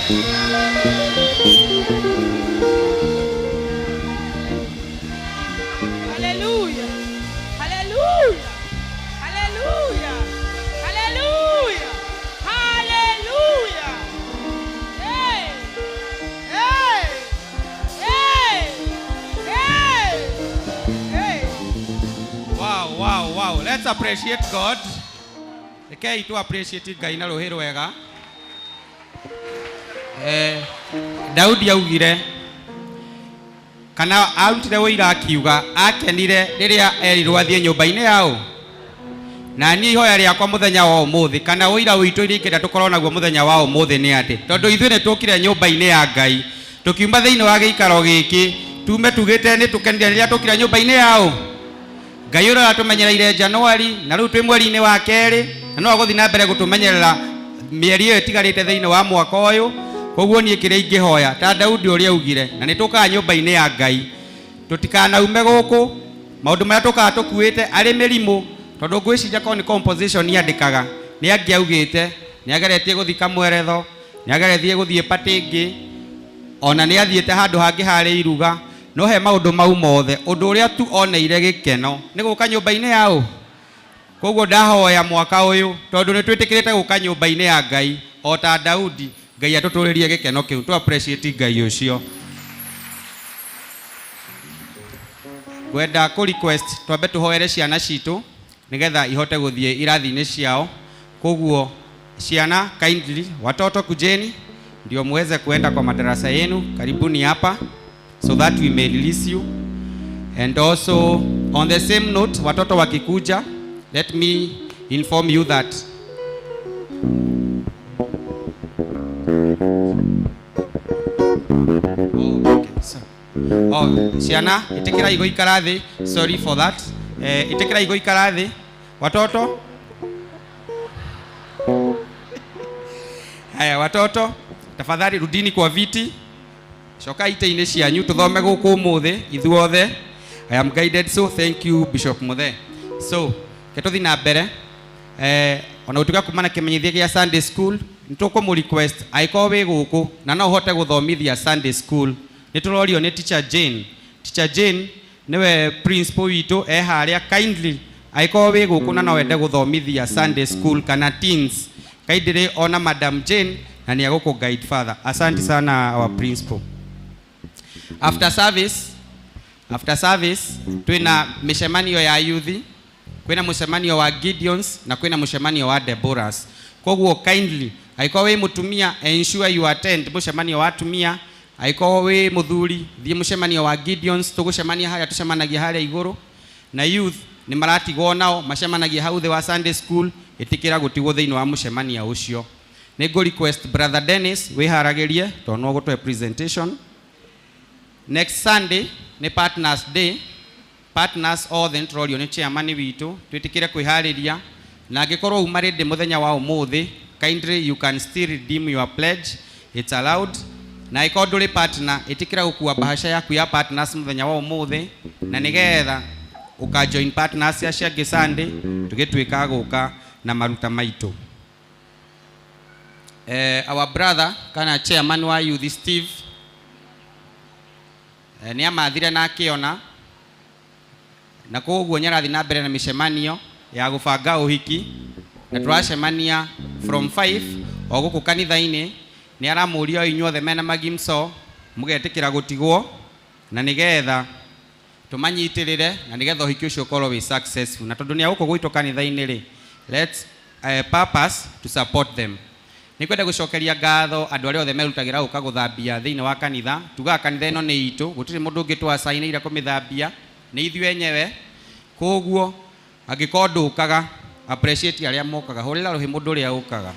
Hallelujah. Hallelujah. Hallelujah. Hallelujah. Hallelujah. Hey. Hey. Hey. Hey. Hey. Wow. Let's appreciate God. Rekei tu appreciate Ngai na rũhĩ rwega. Daudi augire kana arutire ũira akiuga akenire rĩrĩa erirwo athiĩ nyũmba-inĩ yao. Na niĩ ihoya rĩakwa mũthenya wa ũmũthĩ kana ũira witũ iria ingĩenda tũkorwo naguo mũthenya wa ũmũthĩ nĩ atĩ tondũ ithuĩ nĩ tũkire nyũmba-inĩ ya Ngai, tũkiuma thĩinĩ wa gĩikaro gĩkĩ tume tugĩte nĩ tũkenire rĩrĩa tũkire nyũmba-inĩ yao. Ngai ũrĩa ũratũmenyereire Januari na rĩu twĩ mweri-inĩ wa kerĩ na no agũthiĩ na mbere gũtũmenyerera mĩeri ĩyo ĩtigarĩte thĩinĩ wa mwaka ũyũ. Koguo niĩ kĩrĩa ingĩhoya ta Daudi ũrĩa augire, na nĩ tũkaga nyũmba-inĩ ya Ngai, tũtikanaume gũkũ maũndũ marĩa tũkaga tũkuĩte arĩ mĩrimũ, tondũ ngwĩciria korwo nĩ composition yandĩkaga nĩ angĩaugĩte nĩ ageretie gũthiĩ kamweretho, nĩ ageretie gũthiĩ party ĩngĩ, ona nĩ athiĩte handũ hangĩ harĩ iruga, no he maũndũ mau mothe ũndũ ũrĩa tu oneire gĩkeno nĩ gũka nyũmba-inĩ yao. Koguo ndahoya mwaka ũyũ tondũ nĩ twĩtĩkĩrĩte gũka nyũmba-inĩ ya Ngai o ta Daudi, Ngai atũtũrĩrie gĩkeno kĩu, tu appreciate Ngai ũcio. Ngwenda kũ request twambe tũhoere ciana citũ nĩgetha ihote gũthiĩ irathi-inĩ ciao. Koguo ciana, kindly watoto kujeni ndio muweze kuenda kwa madarasa yenu. Karibuni hapa so that we may release you. And also on the same note, watoto wakikuja, let me inform you that oh, okay, sorry. Oh, ciana ĩtĩkĩrai gũikara thĩ, sorry for that. Ĩtĩkĩrai gũikara thĩ watoto. Haya watoto, tafadhali rudini kwa viti, coka itĩ-inĩ cianyu tũthome gũkũ ũmũthĩ ithuothe. I am guided, so thank you Bishop Muthe. So ke tũthiĩ na mbere, ona gũtuĩka kuma na kĩmenyithia gĩa Sunday school, nĩ tũkũmũ request angĩkorwo wĩ gũkũ na no ũhote gũthomithia Sunday school, nĩ tũrorio nĩ Teacher Jane. Teacher Jane nĩwe principal witũ e harĩa. Kindly angĩkorwo wĩ gũkũ na no wende gũthomithia Sunday school kana teens, kindly ona Madam Jane na nĩ agũkũ guide further. Asante sana our principal. After service twina mĩcemanio ya youth, kwĩna mũcemanio wa Gideons na kwĩna mũcemanio wa Deborahs. Koguo kindly angĩkorwo wĩ mũtumia, ensure you attend mũcemanio wa atumia. Angĩkorwo wĩ mũthuri, thiĩ mũcemanio wa Gideons, tũgũcemania harĩa tũcemanagia harĩa igũrũ. Na youth nĩ maratigwo nao macemanagia hau thĩ wa Sunday school, ĩtĩkĩra gũtigwo thĩinĩ wa mũcemanio ũcio. Nĩ ngũ request Brother Dennis wĩharagĩrie tondũ no gũtũhe presentation. Next Sunday nĩ Partners Day. Partners othe nĩ tũrorio nĩ chairman witũ twĩtĩkĩre kwĩharĩria, na angĩkorwo uma ready mũthenya wa ũmũthĩ, kindly you can still redeem your pledge, it's allowed. Na angĩkorwo ndũrĩ partner, ĩtĩkĩra gũkua bahasha yaku ya partners mũthenya wa ũmũthĩ, na nĩgetha ũka join partners acio angĩ Sunday tũgĩtuĩka gũka na maruta maitũ. Our brother kana chairman wa youth Steve, nĩ amathire na akĩona, na koguo nĩ arathiĩ na mbere na mĩcemanio ya gũbanga ũhiki, na tũracemania from 5 o gũkũ kanitha-inĩ. Nĩ aramũria o inyuothe mena magimso mũgetĩkĩra gũtigwo na nĩgetha tũmanyitĩrĩre na nĩgetha ũhiki ũcio ũkorwo wĩ successful. Na tondũ nĩ a gũkũ gwitũ kanitha-inĩ rĩ, let's purpose to support them. Nĩ kwenda gũcokeria ngatho andũ arĩa othe merutagĩra gũka gũthambia thĩinĩ wa kanitha. Tugaga kanitha ĩno nĩ itũ, gũtirĩ mũndũ ũngĩ twacainĩire kũmĩthambia, nĩ ithuĩ enyewe. Koguo angĩkorwo ndũkaga, appreciate arĩa mokaga, hũrĩra rũhĩ mũndũ ũrĩa ũkaga.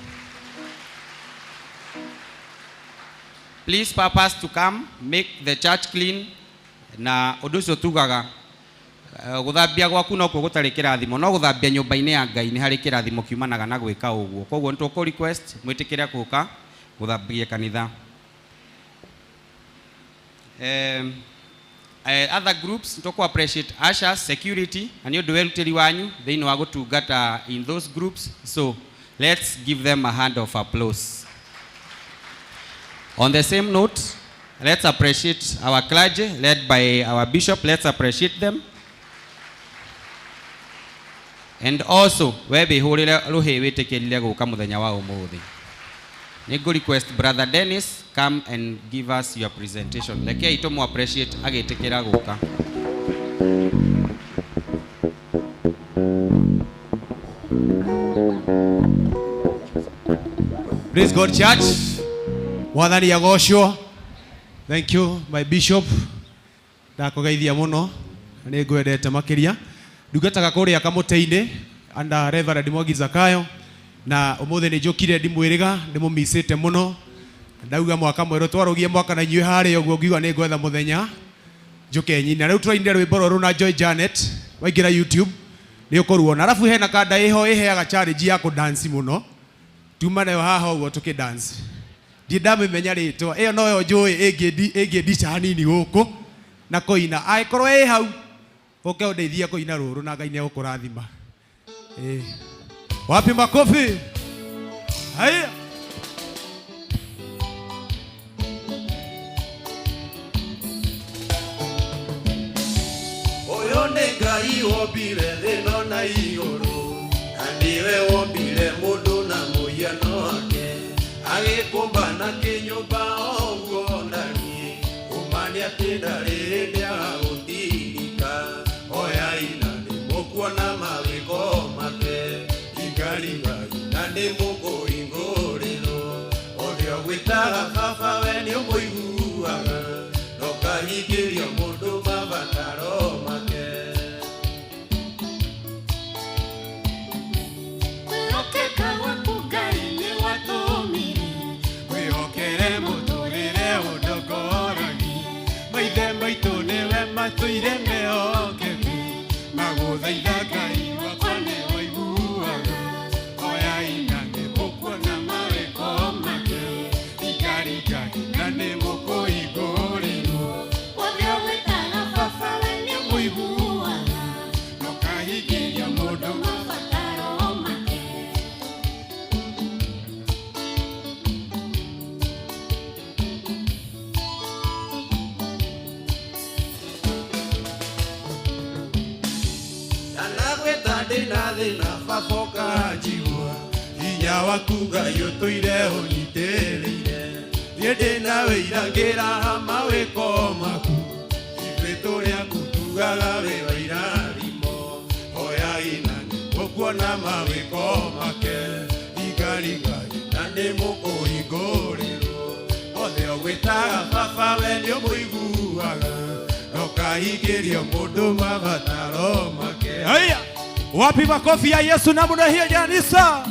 Please purpose to come make the church clean. Na ũndũ ũcio tugaga gũthambia gwaku nokuo gũtarĩ kĩrathimo, no gũthambia nyũmba-inĩ ya Ngai nĩ harĩ kĩrathimo kiumanaga na gwĩka ũguo. Koguo nĩ tũkũ request mwĩtĩkĩre gũka gũthambia kanitha. Other groups tũkũ appreciate ushers, security, na nĩ ũndũ werutĩri wanyu thĩinĩ wa gũtungata in those groups, so let's give them a hand of applause. On the same note, let's appreciate our clergy led by our bishop. Let's appreciate them. And also, we wĩhũrĩre rũhĩ wĩtĩkĩrire gũka mũthenya wa ũmũthĩ. Nĩ ngũ request Brother Dennis come and give us your presentation. Rekei tũmũ appreciate agĩtĩkĩra gũka. Praise God, church. Mwathani agocwo. Thank you, my bishop. Ndakũgeithia mũno na nĩ ngwendete makĩria. Ndungataga kũrĩa kamũtĩ-inĩ under Reverend Mwangi Zakayo, na ũmũthĩ nĩ njũkire ndimwĩrĩga, ndĩmũmicĩte mũno. Ndauga mwaka mwerũ twarũgie mwaka na inyuĩ harĩa ũguo, ngiuga nĩ ngwetha mũthenya njũke nyine. Rĩu tũrainire rwĩmbo rũrũ na Joy Janet, waingĩra YouTube nĩ ũkũruona. Arabu hena kanda ĩho ĩheaga challenge ya kũdance mũno, tuma nayo haha ũguo tũkĩdance. Ndirĩ ndamĩmenya rĩtwa ĩyo, noyo njũĩ ĩngĩndica hanini gũkũ na kũina. Angĩkorwo ĩ hau ũke ũndeithie kũina rũrũ, na Ngai nĩ egũkũrathima. Ĩ wapi makofi? Haya. Ũyũ nĩ Ngai wombire thĩ ĩno na igũrũ, na nĩwe wombire mũndũ na mũhiano wake, agĩkũmba na kĩnyũmba o ũguo ndariĩ. Ũma nĩ atĩ ndarĩ hĩndĩ agagũtirika. Oyai na nĩ mũkuona mawĩko make, ringarigai na nĩ mũkũhingũrĩrwo. Ũrĩa ũgwĩtaga baba we nĩ ũmũiguaga, na ũkahingĩrio mũndũ mabataro make. Kwĩhokeka gwaku Ngai nĩ gwatũmire wĩhokere mũtũrĩre ũndongoragie. Maithe maitũ nĩwe matũire mehokete, magũthaitha Ngai wakwa nĩ waiguaga. Oyai na nĩ mũkuona mawĩko make, ringarigai na nĩ mũkũhingũrĩrwo. Ũrĩa ũgwĩtaga baba we nĩ ũmũiguaga, na ũkahingĩria mũndũ mabataro make. Ndanagwĩta ndĩna thĩna baba ũkanjigua, hinya waku Ngai ũtũire ũnyitĩrĩire. Niĩ ndĩna wĩira ngĩraha mawĩko maku, ithuĩ tũrĩ aku tugaga wĩ wa irathimo. Oyai na nĩ mũkuona mawĩko make, ringarigai na nĩ mũkũhingũrĩrwo. Othe ũgwĩtaga baba we nĩ ũmũiguaga, na ũkahingĩrio mũndũ mabataro make. Haya, wapi makofi ya Yesu namna hiyo kanisa?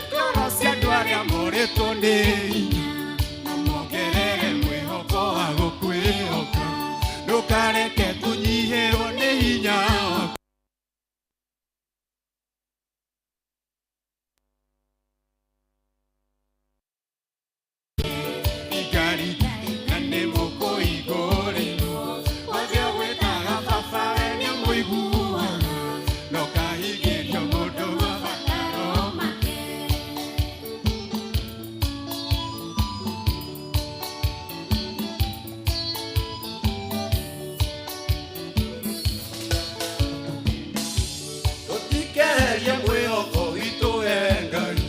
Ngoro cia andũ arĩa morĩtwo nĩ hinya, na mongerere mwĩhoko wa gũkwĩhoka. Ndũkareke tũnyihĩrwo nĩ hinya waku. Ringarigai na nĩ mũkũhingũrĩrwo. Othe ũgwĩtaga baba we nĩ ũmũiguaga, na ũkahingĩrio mũndũ mabataro make. Tũtikeherie mwĩhoko witũ he Ngai,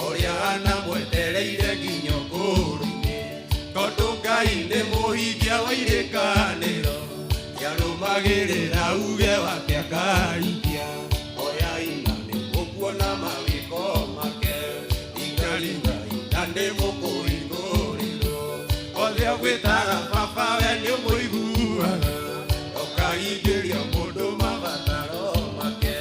ũrĩa anamwetereire nginya ũkũrũ-inĩ. Tondũ Ngai nĩ mũhingia wa irĩkanĩro, nĩarũmagĩrĩra uge wake akahingia. Oyai na nĩ mũkuona mawĩko make, ringarigai na nĩ mũkũhingũrĩrwo. Othe ũgwĩtaga baba we nĩ ũmũiguaga, na ũkahingĩria mũndũ mabataro make.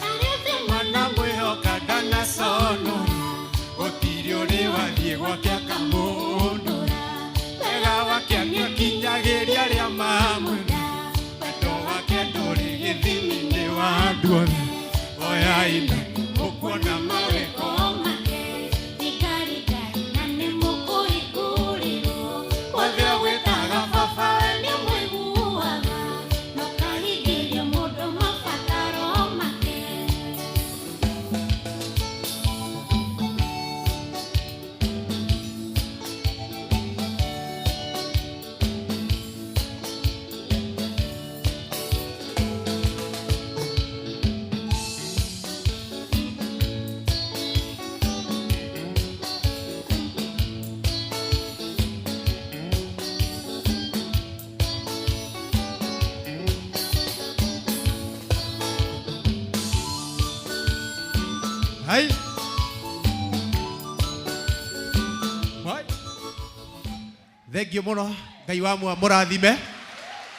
Arĩa othe Mana mwĩhoka ndanaconoka. Inyuothe oyai na mũkuona mawĩko make. Thikarikai na nĩmũkũhingũrĩrwo. Wothe ũgwĩtaga baba we nĩũmũiguaga, na ũkahingĩria mũndũ mabataro make. Hai. Hai. Thengiũ mũno Ngai wa mũrathime.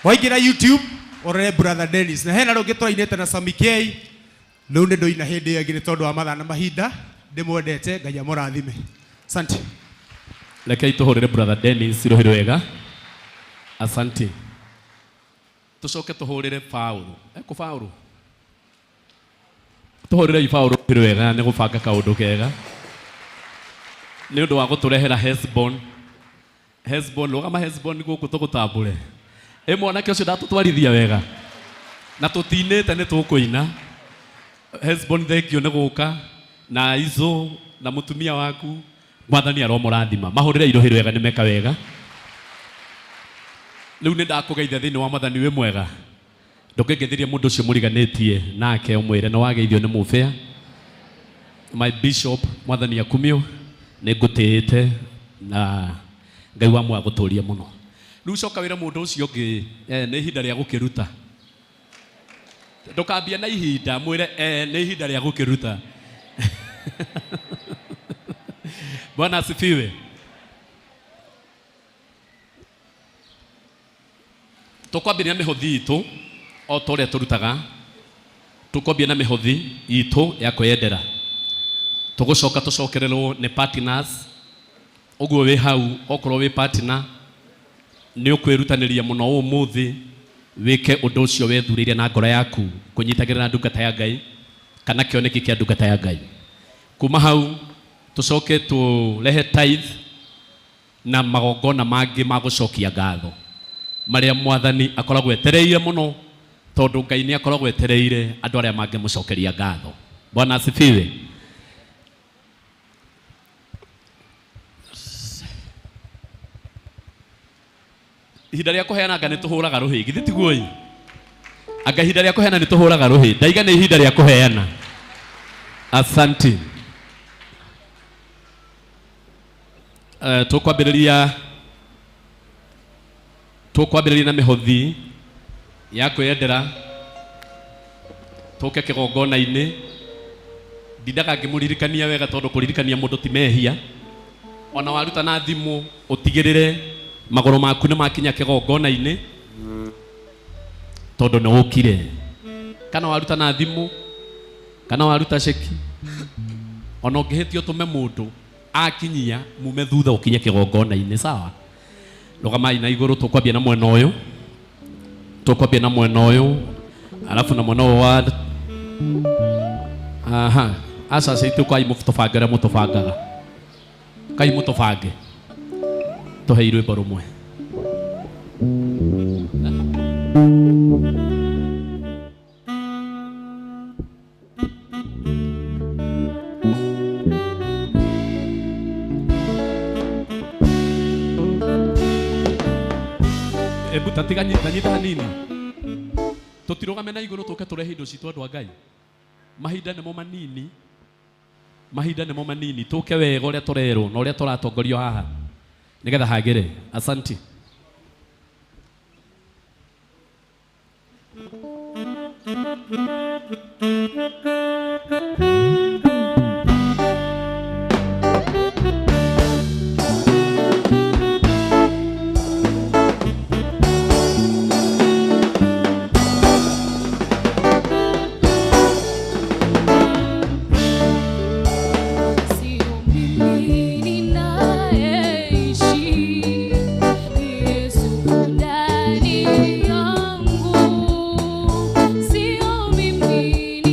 Waingĩra YouTube ũrore brother Dennis. Na hena rũngĩ tũrainĩte na Sami K. Rĩu nĩ ndũina hĩndĩ ĩyo ĩngĩ nĩ tondũ wa mathaa na mahinda. Ndĩmwendete Ngai amũrathime. Asante. Rekei tũhũrĩre brother Dennis rũhĩ rwega. Asante. Tũcoke tũhũrĩre Paũlũ. Ekũ Paũlũ? Tũhũrĩrei Paũlũ rũhĩ rwega nĩ gũbanga kaũndũ kega. Nĩ ũndũ wa gũtũrehera Hesbon. Hesbon, rũgama Hesbon gũkũ tũgũtambũre. Ĩ mwanake ũcio ndatũtwarithia wega. Na tũtinĩte nĩ tũkũina. Hesbon thengio nĩ gũka na Izo na mũtumia waku. Mwathani aromũrathima. Mahũrĩre rũhĩ rwega nĩ meka wega. Rĩu nĩ ndakũgeithia thĩinĩ wa mwathani wĩ mwega. Ndũkĩngeithĩrie mũndũ ũcio mũriganĩtie nake ũmwĩre nĩ wageithio nĩ mũbĩa. My bishop mwathani akumio nĩ ngũtĩĩte na Ngai wa muoyo agũtũrie mũno. Rĩu coka wĩre mũndũ ũcio ũngĩ nĩ ihinda rĩa gũkĩruta. Ndũkambie na ihinda mwĩre nĩ ihinda rĩa gũkĩruta. Bwana asifiwe. Tũkwambĩrĩria mĩhothi itũ o ta ũrĩa tũrutaga. Tũkwambia na mĩhothi itũ ya kwĩyendera. Tũgũcoka tũcokererwo nĩ partners. Ũguo wĩ hau okorwo wĩ partner nĩ ũkwĩrutanĩria mũno ũmũthĩ wĩke ũndũ ũcio wethurĩire na ngoro yaku kũnyitagĩrĩra ndungata ya Ngai kana kĩoneki kĩa ndungata ya Ngai. Kuma hau tũcoke tũrehe tithe na magongona mangĩ ma gũcokia ngatho marĩa mwathani akoragwo etereire mũno tondũ Ngai nĩ akoragwo etereire andũ arĩa mangĩmũcokeria ngatho. Bwana asifiwe. Ihinda rĩa kũheana anga nĩ tũhũraga rũhĩ, githĩ tiguo ĩ? Anga ihinda rĩa kũheana nĩ tũhũraga rũhĩ. Ndaiga nĩ ihinda rĩa kũheana. Asante. Tũkwambĩrĩria na mĩhothi ya kwĩyendera tũke kĩgongona-inĩ. Ndindaga ngĩmũririkania wega tondũ kũririkania mũndũ ti mehia. Ona waruta na thimũ ũtigĩrĩre magũrũ maku nĩ makinya kĩgongona-inĩ tondũ nĩ ũkire. Kana waruta na thimũ kana waruta ceki, ona ũngĩhĩtia ũtũme mũndũ akinyia mume thutha ũkinye kĩgongona-inĩ, sawa? Rũgamai na igũrũ, tũkwambia na mwena ũyũ. Tũkwambia na mwena ũyũ alafu na mwena ũyũ wa aha aca citũ kai mũtũbange ũrĩa mũtũbangaga. Kai mũtũbange tũhe rwĩmbo rũmwe. Ebu tatiga nyita hanini. Tũtirũgame na igũrũ tũke tũrehe indo citũ andũ a Ngai. Mahinda nĩmo manini. Mahinda nĩmo manini. Tũke wega ũrĩa tũrerwo na ũrĩa tũratongorio haha nĩgetha hagĩre. Asante. Sio mimi ninayeishi, Yesu ndani yangu. Sio mimi.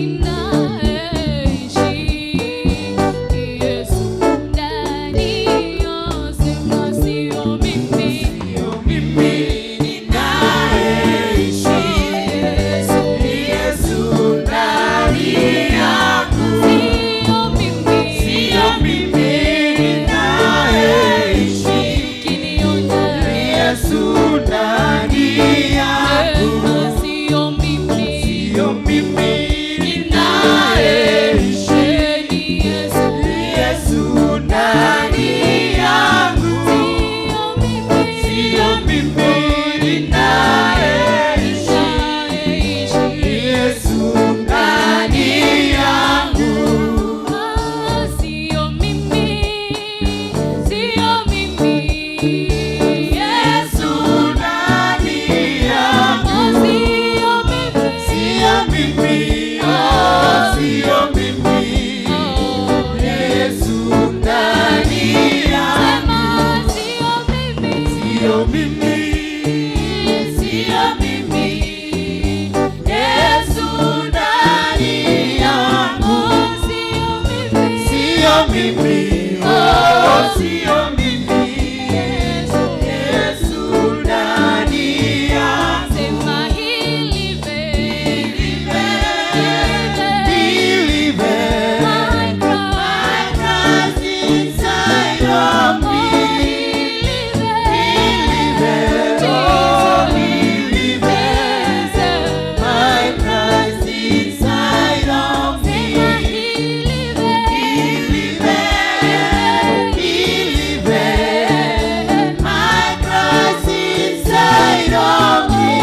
mimi, oh, sio mimi. Yesu ndani yangu. Sema he liveth, He liveth. My My Christ inside of me. He liveth, oh, he liveth. My Christ inside of me. He liveth, he liveth. My Christ inside of me.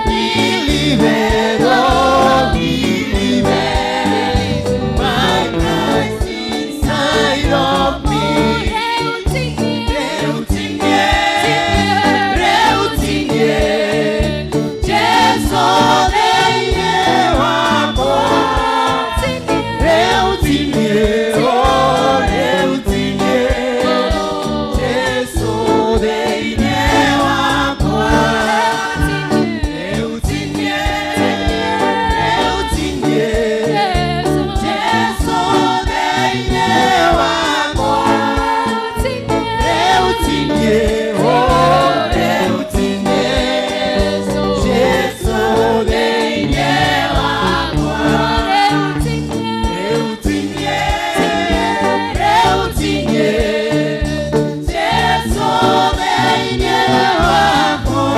He liveth, oh, he liveth. My Christ inside of me. Reutinye, Jesu thĩinĩ wakwa. Reutinye, oh, reutinye, Jesu thĩinĩ wakwa. Reutinye, reutinye, Jesu thĩinĩ wakwa. Reutinye, oh, reutinye, Jesu thĩinĩ wakwa. Reutinye, reutinye, Jesu thĩinĩ wakwa.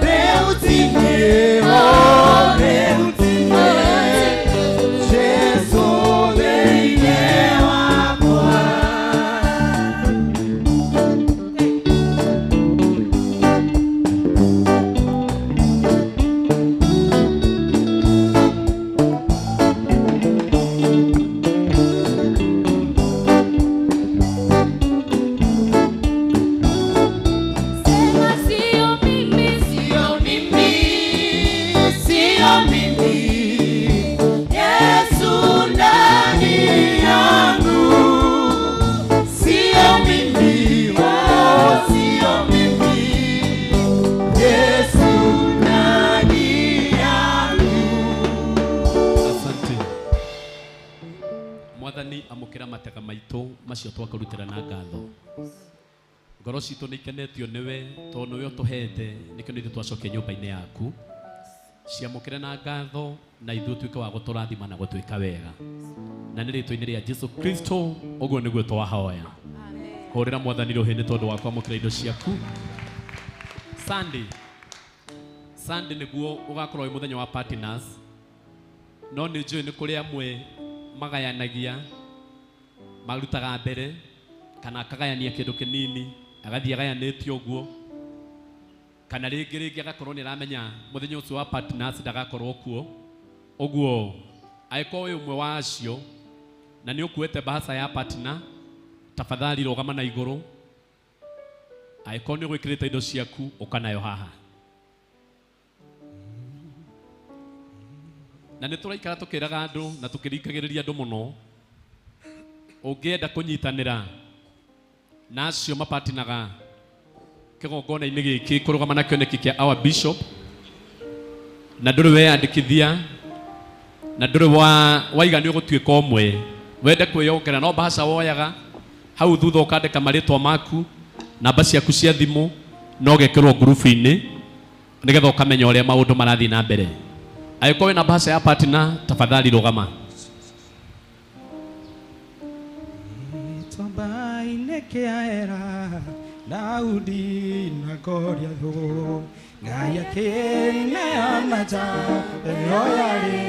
Reutinye, oh, reutinye, Jesu thĩinĩ wakwa. Sema sio mimi, Sio mimi, sio mimi, Yesu ndani yangu. Sio mimi, oh, sio mimi, Yesu ndani yangu. Asante. Mwathani amũkĩra matega maitũ macio twakũrutĩra na ngatho. Ngoro citũ nĩ ikenetio nĩwe tondũ nĩwe ũtũhete nĩkĩo nĩ ithuĩ twacokia nyũmba-inĩ yaku. Ciamũkĩre na ngatho na ithuĩ ũtuĩke wa gũtũrathima na gũtwĩka wega. Na nĩ rĩtwa-inĩ rĩa Jesu Kristo ũguo nĩguo twahoya. Hũrĩra Mwathani rũhĩ nĩ tondũ wa kwamũkĩra indo ciaku. Sunday. Sunday nĩguo ũgakorwo wĩ mũthenya wa partners. No nĩ njũĩ nĩ kũrĩ amwe magayanagia marutaga mbere kana akagayania kĩndũ kĩnini agathiĩ agayanĩtie ũguo kana rĩngĩ rĩngĩ agakorwo nĩ aramenya mũthenya ũcio wa partners ndagakorwo kuo ũguo angĩkorwo wĩ ũmwe wa acio na nĩ ũkuĩte bahasa ya partner tafadhali rũgama na igũrũ angĩkorwo nĩ ũgwĩkĩrĩte indo ciaku ũka nayo haha na nĩ tũraikara tũkĩraga andũ na tũkĩringagĩrĩria andũ mũno ũngĩenda kũnyitanĩra na acio mapatinaga kĩgongona-inĩ gĩkĩ kũrũgama na kĩoneki kĩa our bishop na ndũrĩ weyandĩkithia na ndũrĩ waiga nĩ ũgũtuĩka ũmwe wende kwĩyongerera no bahasha woyaga hau thutha ũkandĩka marĩtwa maku namba ciaku cia thimũ na ũgekĩrwo ngurubu-inĩ nĩgetha ũkamenya ũrĩa maũndũ marathiĩ na mbere. Angĩkorwo wĩna bahasha ya partner tafadhali rũgama. Gĩtuamba-inĩ kĩa Ela, Daudi na Goliathũ, Ngai akĩneana njamba ĩyo yarĩ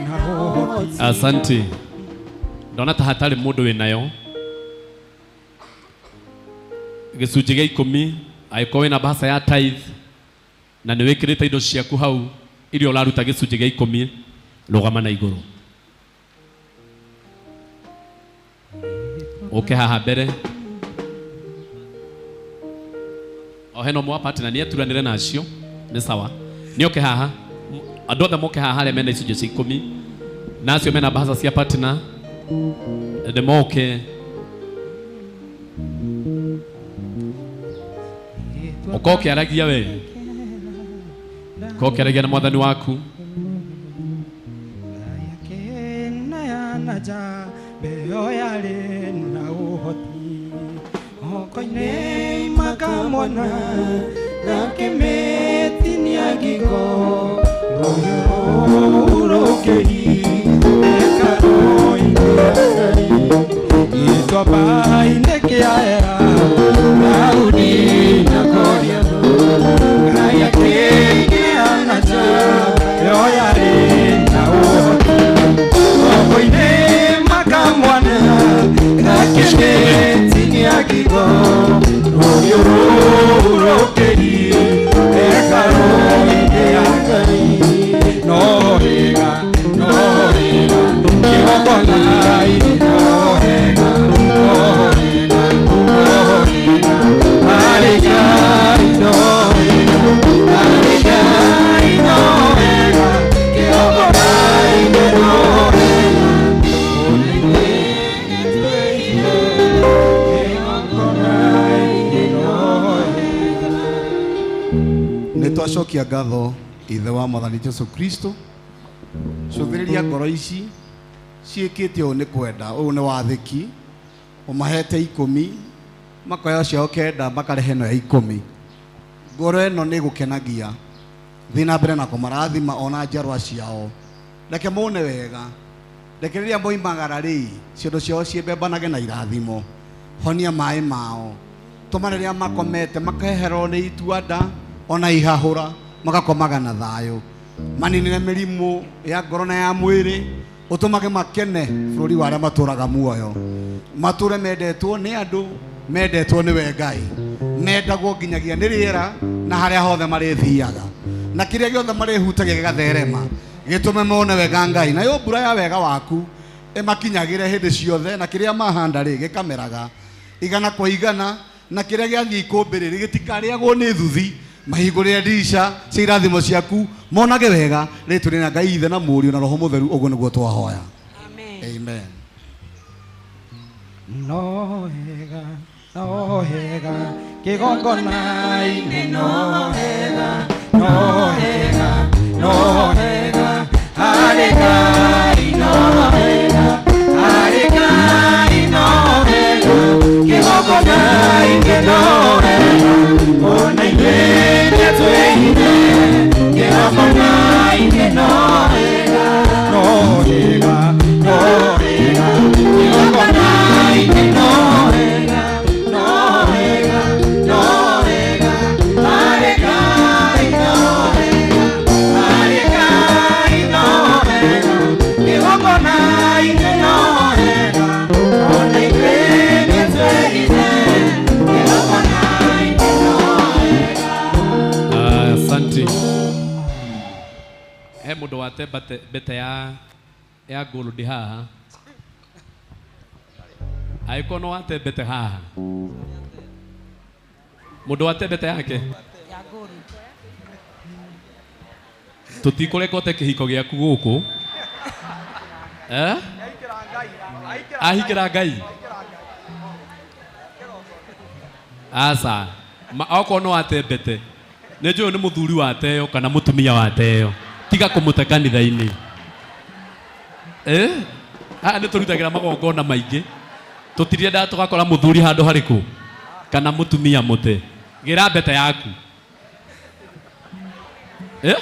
na ũhoti. Asante. Ndona ta hatarĩ mũndũ wĩnayo. Gĩcunjĩ gĩa ikũmi angĩkorwo wĩna bahasha ya tithe na nĩ wĩkĩrĩte indo ciaku hau iria ũraruta gĩcunjĩ gĩa ikũmi rũgama na igũrũ. Ũke haha mbere. O hena ũmwe wa partner nĩ aturanĩre nacio nĩ sawa. Nĩ oke haha. Andũ othe moke haha arĩa mena icunjĩ cia ikũmi na acio mena bahasha cia partner nĩ moke. Ũkorwo ũkĩaragia we. Ũkorwo ũkĩaragia na mwathani waku. na njamba ĩyo yarĩ na ũhoti moko-inĩ makamwona gakĩmĩtinia ngingo rũhiũ rũkĩri hekarũ-inĩ ya Ngai gĩtuamba-inĩ kĩa Ela Daudi na Goliathũ Ngai akĩneana njamba ĩyo yarĩ na ũhoti moko-inĩ makamwona gakĩmĩtinia ngingo rũhiũ rũkĩri hekarũ-inĩ ya Ngai no wega no wega kĩgongona-inĩ no wega no wega no wega harĩ Ngai no wega harĩ Ngai no wega kĩgongona-inĩ no wega ona ithuĩ nĩtwĩhire kĩgongona-inĩ no wega. Nĩ twacokia ngatho ithe wa mwathani Jesu Kristo. Cũthĩrĩria ngoro ici ciĩkĩte ũũ nĩ kwenda, ũũ nĩ wathĩki, ũmahete 10 makoya ciao 9 makarehe ĩno ya 10. Ngoro ĩno nĩ ĩgũkenagia, thiĩ na mbere na kũmarathima ona njiarwa ciao. Reke mone wega, reke rĩrĩa moimagara rĩ, ciondo ciao ciĩmbembanage na irathimo. Honia maĩ mao, tũma rĩrĩa makomete makeherwo nĩ itua nda ona ihahũra, magakomaga na thayũ. Maninĩre mĩrimũ ya ngoro na ya mwĩrĩ, ũtũmage makene bũrũri wa arĩa matũraga muoyo. Matũre mendetwo nĩ andũ, mendetwo nĩwe Ngai, mendagwo nginyagia nĩ rĩera na harĩa hothe marĩthiaga, na kĩrĩa gĩothe marĩhutagia gĩgatherema, gĩtũme mone wega Ngai. Nayo mbura ya wega waku ĩmakinyagĩre hĩndĩ ciothe, na kĩrĩa mahanda rĩ gĩkameraga igana kwa igana, na kĩrĩa gĩathiĩ ikũmbĩ rĩ gĩtikarĩagwo nĩ thuthi. Mahingũrĩre ndirica cia irathimo ciaku, monage wega. Rĩtwa rĩa Ngai Ithe na Mũriũ na Roho Mũtheru, ũguo nĩguo twahoya. Amen. No wega no wega kĩgongona-inĩ no wega no wega no wega harĩ Ngai no wega harĩ Ngai no wega kĩgongona-inĩ no wega ona ithuĩ nĩtwĩhire kĩgongona-inĩ no wega no wega no wega kĩgongona-inĩ no wega no wega no wega harĩ Ngai no wega harĩ Ngai no wega kĩgongona-inĩ no wega ona ithuĩ nĩtwĩhire kĩgongona-inĩ no wega. Asante. He mũndũ wate mbete ya gold haha. Angĩkorwo no wate mbete haha. Mũndũ wate mbete yake. Tũtikũreka ũte kĩhiko gĩaku gũkũ. Eh? Ahikĩra Ngai. Aca. Okorwo no wate mbete. Nĩ njũĩ nĩ mũthuri wateo kana mũtumia wateo. Tiga kũmũte kanitha-inĩ. Eh? Haha nĩ tũrutagĩra magongona maingĩ. Tũtiriendaga tũgakora mũthuri handũ harĩkũ kana mũtumia mũte. Gĩra mbete yaku. Eh?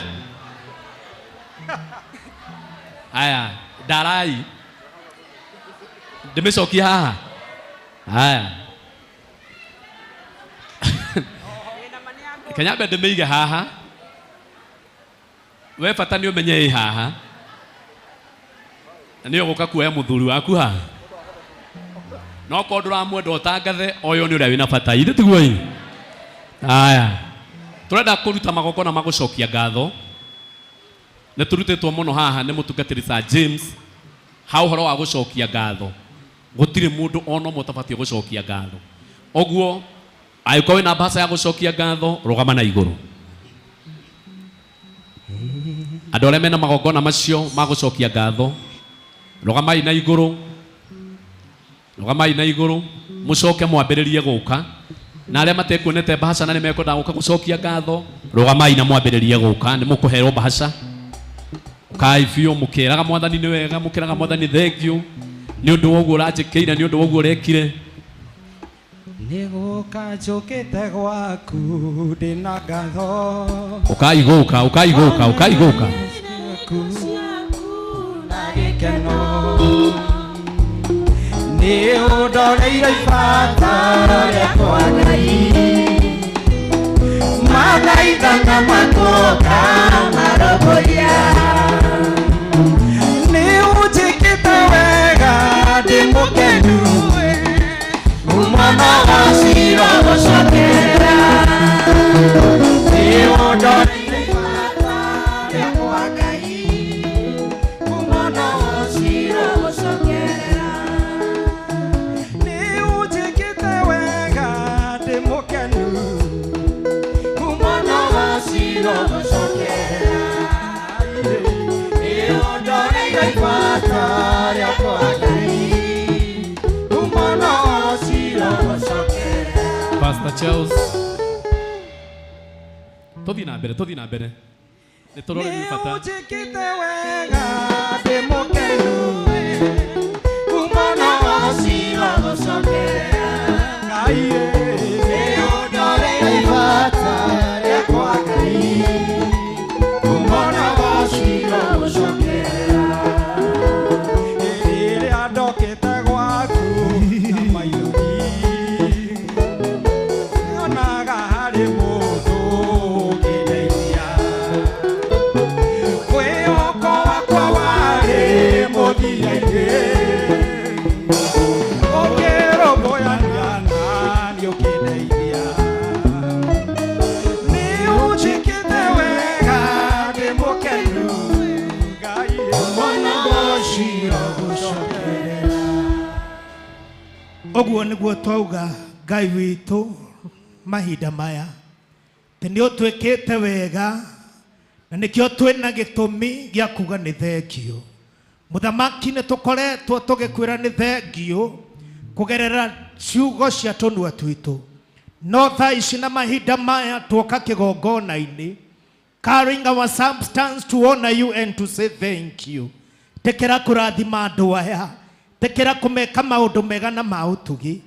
Aya, ndarai. Ndĩmĩcokie haha. Aya. Kanyambe ndĩmĩige haha. We bata nĩ ũmenye ĩ haha. Na nĩyo gũka kuoya mũthuri waku haha. No korwo ndũramwenda ũtangathe, ũyũ nĩ ũrĩa wĩna bata. Ithe tiguo ĩ? Aya. Tũrenda kũruta magongona ma gũcokia ngatho. Nĩ tũrutĩtwo mũno haha nĩ mũtungatĩri Sir James ha ũhoro wa gũcokia ngatho. Gũtirĩ mũndũ ona ũmwe ũtabatiĩ gũcokia ngatho. Ũguo angĩkorwo wĩna mbaca ya gũcokia ngatho, rũgama na igũrũ. Andũ arĩa mena magongona macio ma gũcokia ngatho, rũgamai na igũrũ. Rũgamai na igũrũ, mũcoke mwambĩrĩrie gũka. Na arĩa matekuonete mbaca na nĩmekwenda gũka gũcokia ngatho, rũgamai na mwambĩrĩrie gũka, nĩ mũkũherwo mbaca. Ũkai biũ mũkĩraga mwathani nĩ wega, mũkĩraga mwathani thank you nĩ ũndũ wa ũguo ũranjĩkĩire, nĩ ũndũ wa ũguo ũrekire. Nĩgũka njũkĩte gwaku ndĩna ngatho. Ũkai gũka, ũkai gũka, ũkai gũka. Na gĩkeno nĩ ũndoreire ibata rĩakwa Ngai, mathaithana makwa marũmbũiya. Nĩ ũnjĩkĩte wega ndĩ mũkenu, mwana wa Shilo gũcokerera. Nĩ ũndoreire ibata rĩakwa Ngai, mwana wa Shilo gũcokerera. Nĩ ũnjĩkĩte wega ndĩ mũkenu, mwana wa Shilo gũcokerera. Nĩ ũndoreire ibata rĩakwa Ngai, mwana wa Shilo gũcokerera. Pastor Charles, tũthiĩ na mbere, tũthiĩ na mbere, nĩ tũrore nĩ bata. Nĩũnjĩkĩte wega ndĩ mũkenu, mwana wa Shilo gũcokerera. Ngai nĩũndoreire ibata rĩakwa Ngai, mwana wa Shilo gũcokerera. Rĩrĩa ndokĩte gwaku na maithori, nyonaga harĩ mũndũ ũngĩndeithia. Mwĩhoko wakwa warĩ mũthia-inĩ, ũkĩrũmbũyania naniĩ ũkĩndeithia. Nĩ ũnjĩkĩte wega ndĩ mũkenu, Ngai mwana wa Shilo gũcokerera. Ũguo nĩguo twauga Ngai witũ mahinda maya atĩ nĩ ũtwĩkĩte wega na nĩkĩo twĩna gĩtũmi gĩa kuga nĩ thengio. Mũthamaki nĩ tũkoretwo tũgĩkwĩra nĩ thengio kũgerera ciugo cia tũnua twitũ, no thaa ici na mahinda maya tuoka kĩgongona-inĩ carrying our substance to honor you and to say thank you. Tĩkĩra kũrathima andũ aya, tĩkĩra kũmeka maũndũ mega na ma ũtugi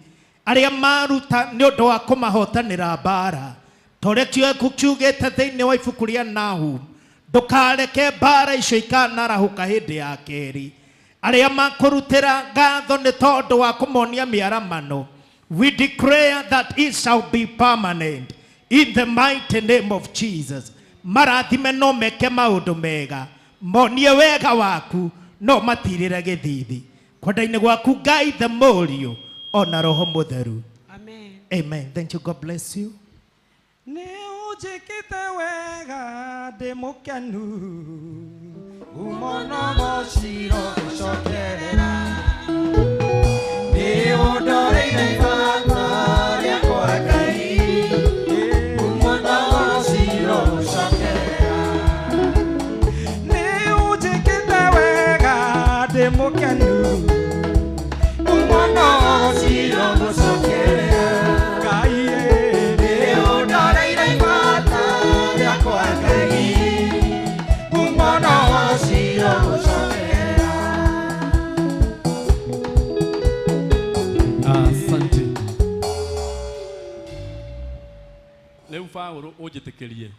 arĩa maruta nĩ ũndũ wa kũmahotanĩra mbara, ta ũrĩa kiugo kiugĩte thĩinĩ wa ibuku rĩa Nahum, ndũkareke mbara icio ikanarahũka hĩndĩ ya kerĩ. Arĩa makũrutĩra ngatho nĩ tondũ wa kũmonia mĩaramano, we declare that it shall be permanent in the mighty name of Jesus. Marathime no meke maũndũ mega, monie wega waku no matirĩre gĩthithi kwenda-inĩ gwaku Ngai the Mũriũ ona Roho Mũtheru. Amen. Amen. Thank you. God bless you. Nĩ ũnjĩkĩte wega ndĩ mũkenu, mwana wa Shilo gũcokerera. Nĩ ũndoreire ibata rĩakwa Ngai, mwana wa Shilo gũcokerera. Nĩ ũnjĩkĩte wega ndĩ mũkenu, mwana wa Shilo gũcokerera. Ngai nĩ ũndoreire ibata rĩakwa Ngai, mwana wa Shilo gũcokerera. Asante. Rĩu Paũlũ ũnjĩtĩkĩrie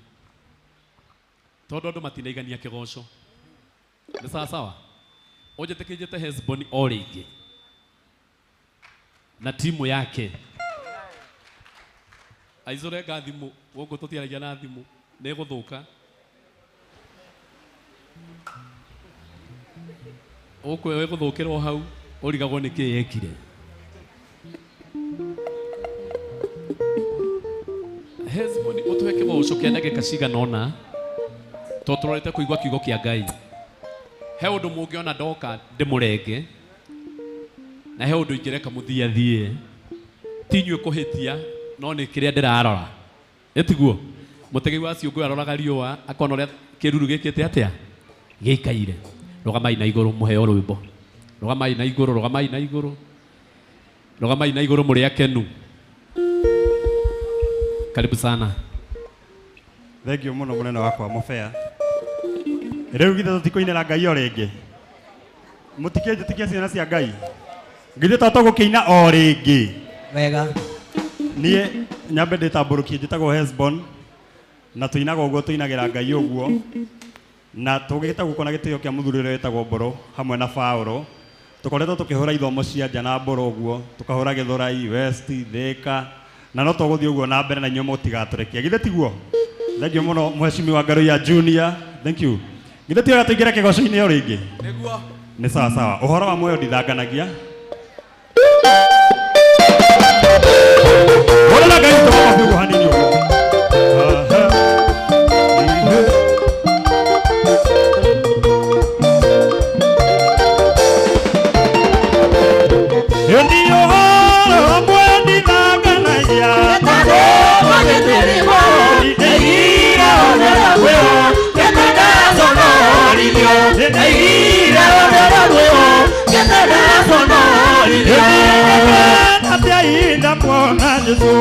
tondũ andũ matinaigania kĩgoco, nĩ sawa sawa, ũnjĩtĩkĩrie Hesboni o rĩngĩ na timu yake aizũre nga thimũ gũkũ tũtiaragia na thimũ nĩ ĩgũthũka gũkũ ĩgũthũkĩra o hau ũrigagwo nĩ kĩĩ yekire. Hesboni ũtũhe kĩgoco kĩa ndagĩka cigana ũna tondũ tũrorete kũigua kiugo kĩa Ngai. He ũndũ mũngĩona ndoka ndĩmũrenge na he ũndũ ingĩreka mũthiathie, ti inyuĩ kũhĩtia no nĩ kĩrĩa ndĩrarora, ĩtiguo mũtegi wa ciũngũyũ aroraga riũa akona ũrĩa kĩruru gĩkĩte atĩa gĩikaire. Rũgamai na igũrũ mũheo rwĩmbo, rũgamai na igũrũ, rũgamai na igũrũ, rũgamai na igũrũ mũrĩ akenu. Karibu sana. Thank you muno munene wakwa Mubea. Rĩu githĩ tũtikũinĩra Ngai o rĩngĩ? Mũtikĩnjĩtĩkia ciana cia Ngai? Githĩ to tũgũkĩina o rĩngĩ? Wega. Niĩ nyambe ndĩtambũrũkie, njĩtagwo Hesbon na tũinaga ũguo, tũinagĩra Ngai ũguo, na tũgĩte gũkũ na gĩtĩo kĩa mũthuri ũrĩa wĩtagwo Mbũrũ hamwe na Paũlũ. Tũkoretwo tũkĩhũra ithomo cia nja na Mbũrũ ũguo, tũkahũra Gĩthũrai, West, Thĩka, na no tũgũthiĩ ũguo na mbere na inyuĩ mũtigatũrekia. Githĩ tiguo? Thank you mũno Mheshimiwa Ngaruiya Junior. Thank you. Githĩ ti wega tũingĩre kĩgoco-inĩ o rĩngĩ? Nĩguo. Nĩ sawa sawa. Ũhoro wa muoyo ndithanganagia. Hũrĩra Ngai witũ makobi ũguo hanini ũguo. Aha. Ĩndi ũhoro wa muoyo ndithanganagia. Atĩa muona Jesũ.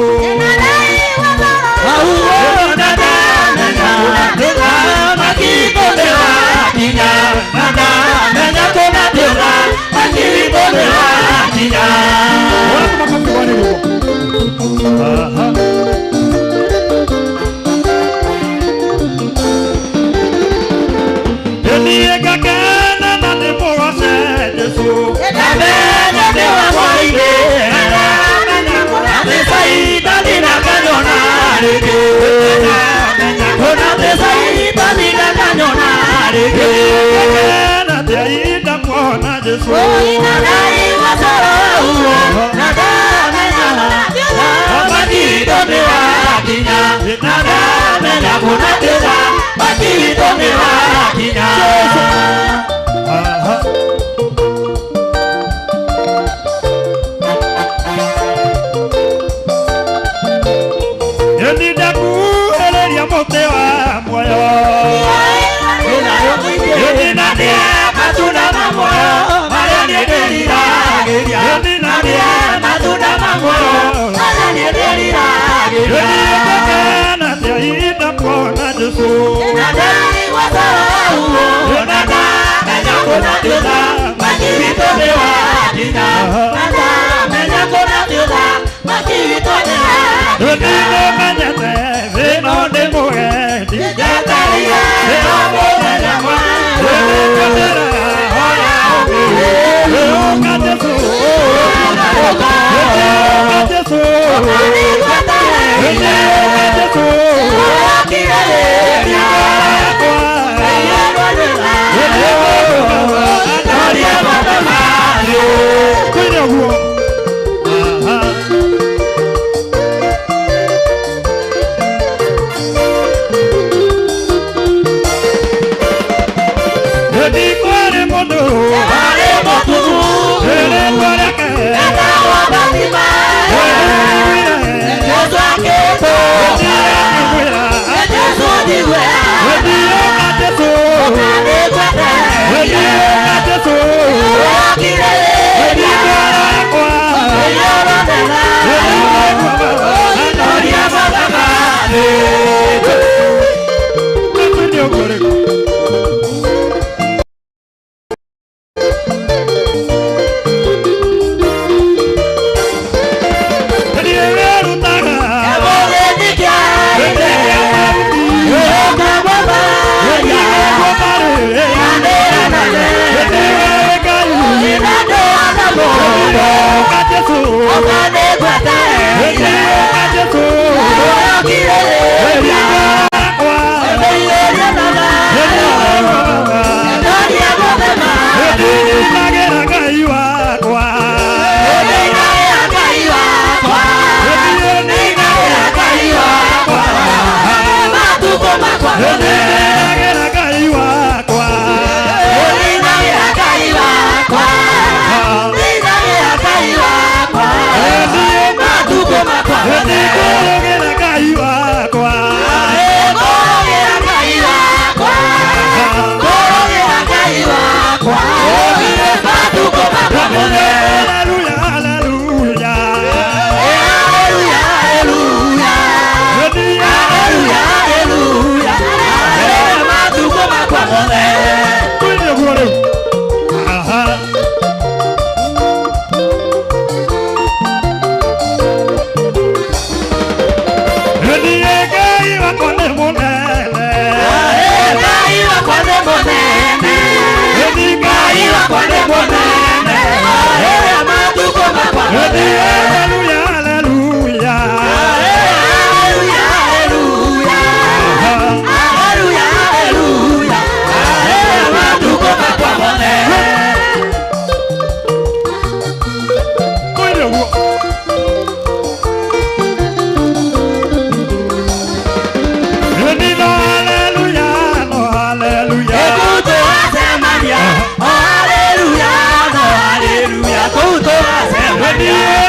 Niĩ ngakena na ndĩmũgoce Jesũ. Ngakena atĩa ndamuona Jesũ. Aha. Ĩni ndakuhĩrĩria mũtĩ wa muoyo. Ĩni na ndĩe matunda ma muoyo marĩa niĩ ndĩriragĩria. Ĩni na ndĩe matunda ma muoyo marĩa niĩ ndĩriragĩria. Ĩni ngakena atĩa ndamuona Jesũ. Ĩni nĩmenyete thĩna nĩ mũgendi. Thĩna mũthenya Ĩni ndĩrehoya ũka Jesũ. Ũka Jesũ. Ĩni ũka Jesũ. Kwĩre ũguo. Aha. Ĩni kwarĩ mũndũ rĩĩtwa rĩake Hallelujah, hallelujah.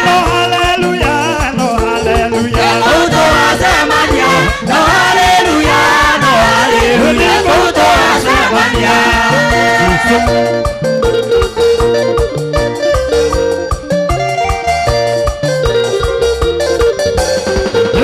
No haleluya, no haleluya. Kũu tũgacemania. No haleluya, no haleluya. Kũu tũgacemania.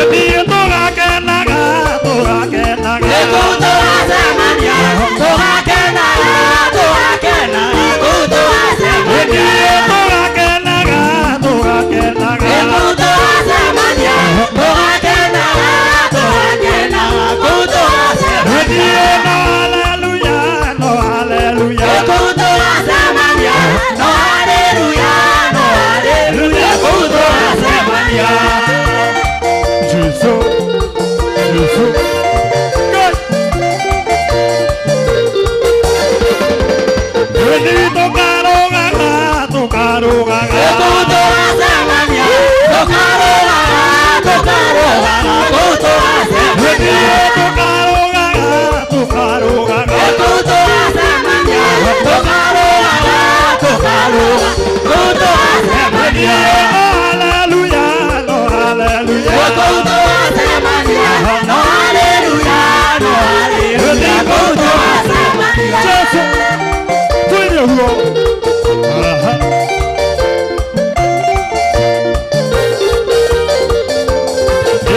Ĩni tũgakenaga, tũgakenaga. Kũu tũgacemania. Tũgakenaga, tũgakenaga. Kũu tũgacemania. Tũgakenaga, tũgakenaga. Kũu tũgacemania. Tũgakenaga, tũgakenaga. Kũu tũgacemania. No haleluya, no haleluya. Kũu tũgacemania. No haleluya, no haleluya. Kũu tũgacemania. Jesu, Jesu. Ĩni tũkarũgaga, tũkarũgaga. Kũu tũgacemania. Tũkarũgaga, tũkarũgaga. Kũu tũgacemania. Tũkarũgaga, tũkarũgaga. Kũu tũgacemania. Tũkarũgaga, tũkarũgaga. Kũu tũgacemania. Haleluya, no haleluya. Kũu tũgacemania. No haleluya, no haleluya. Kũu tũgacemania. Jesu, twĩre ũguo. Aha.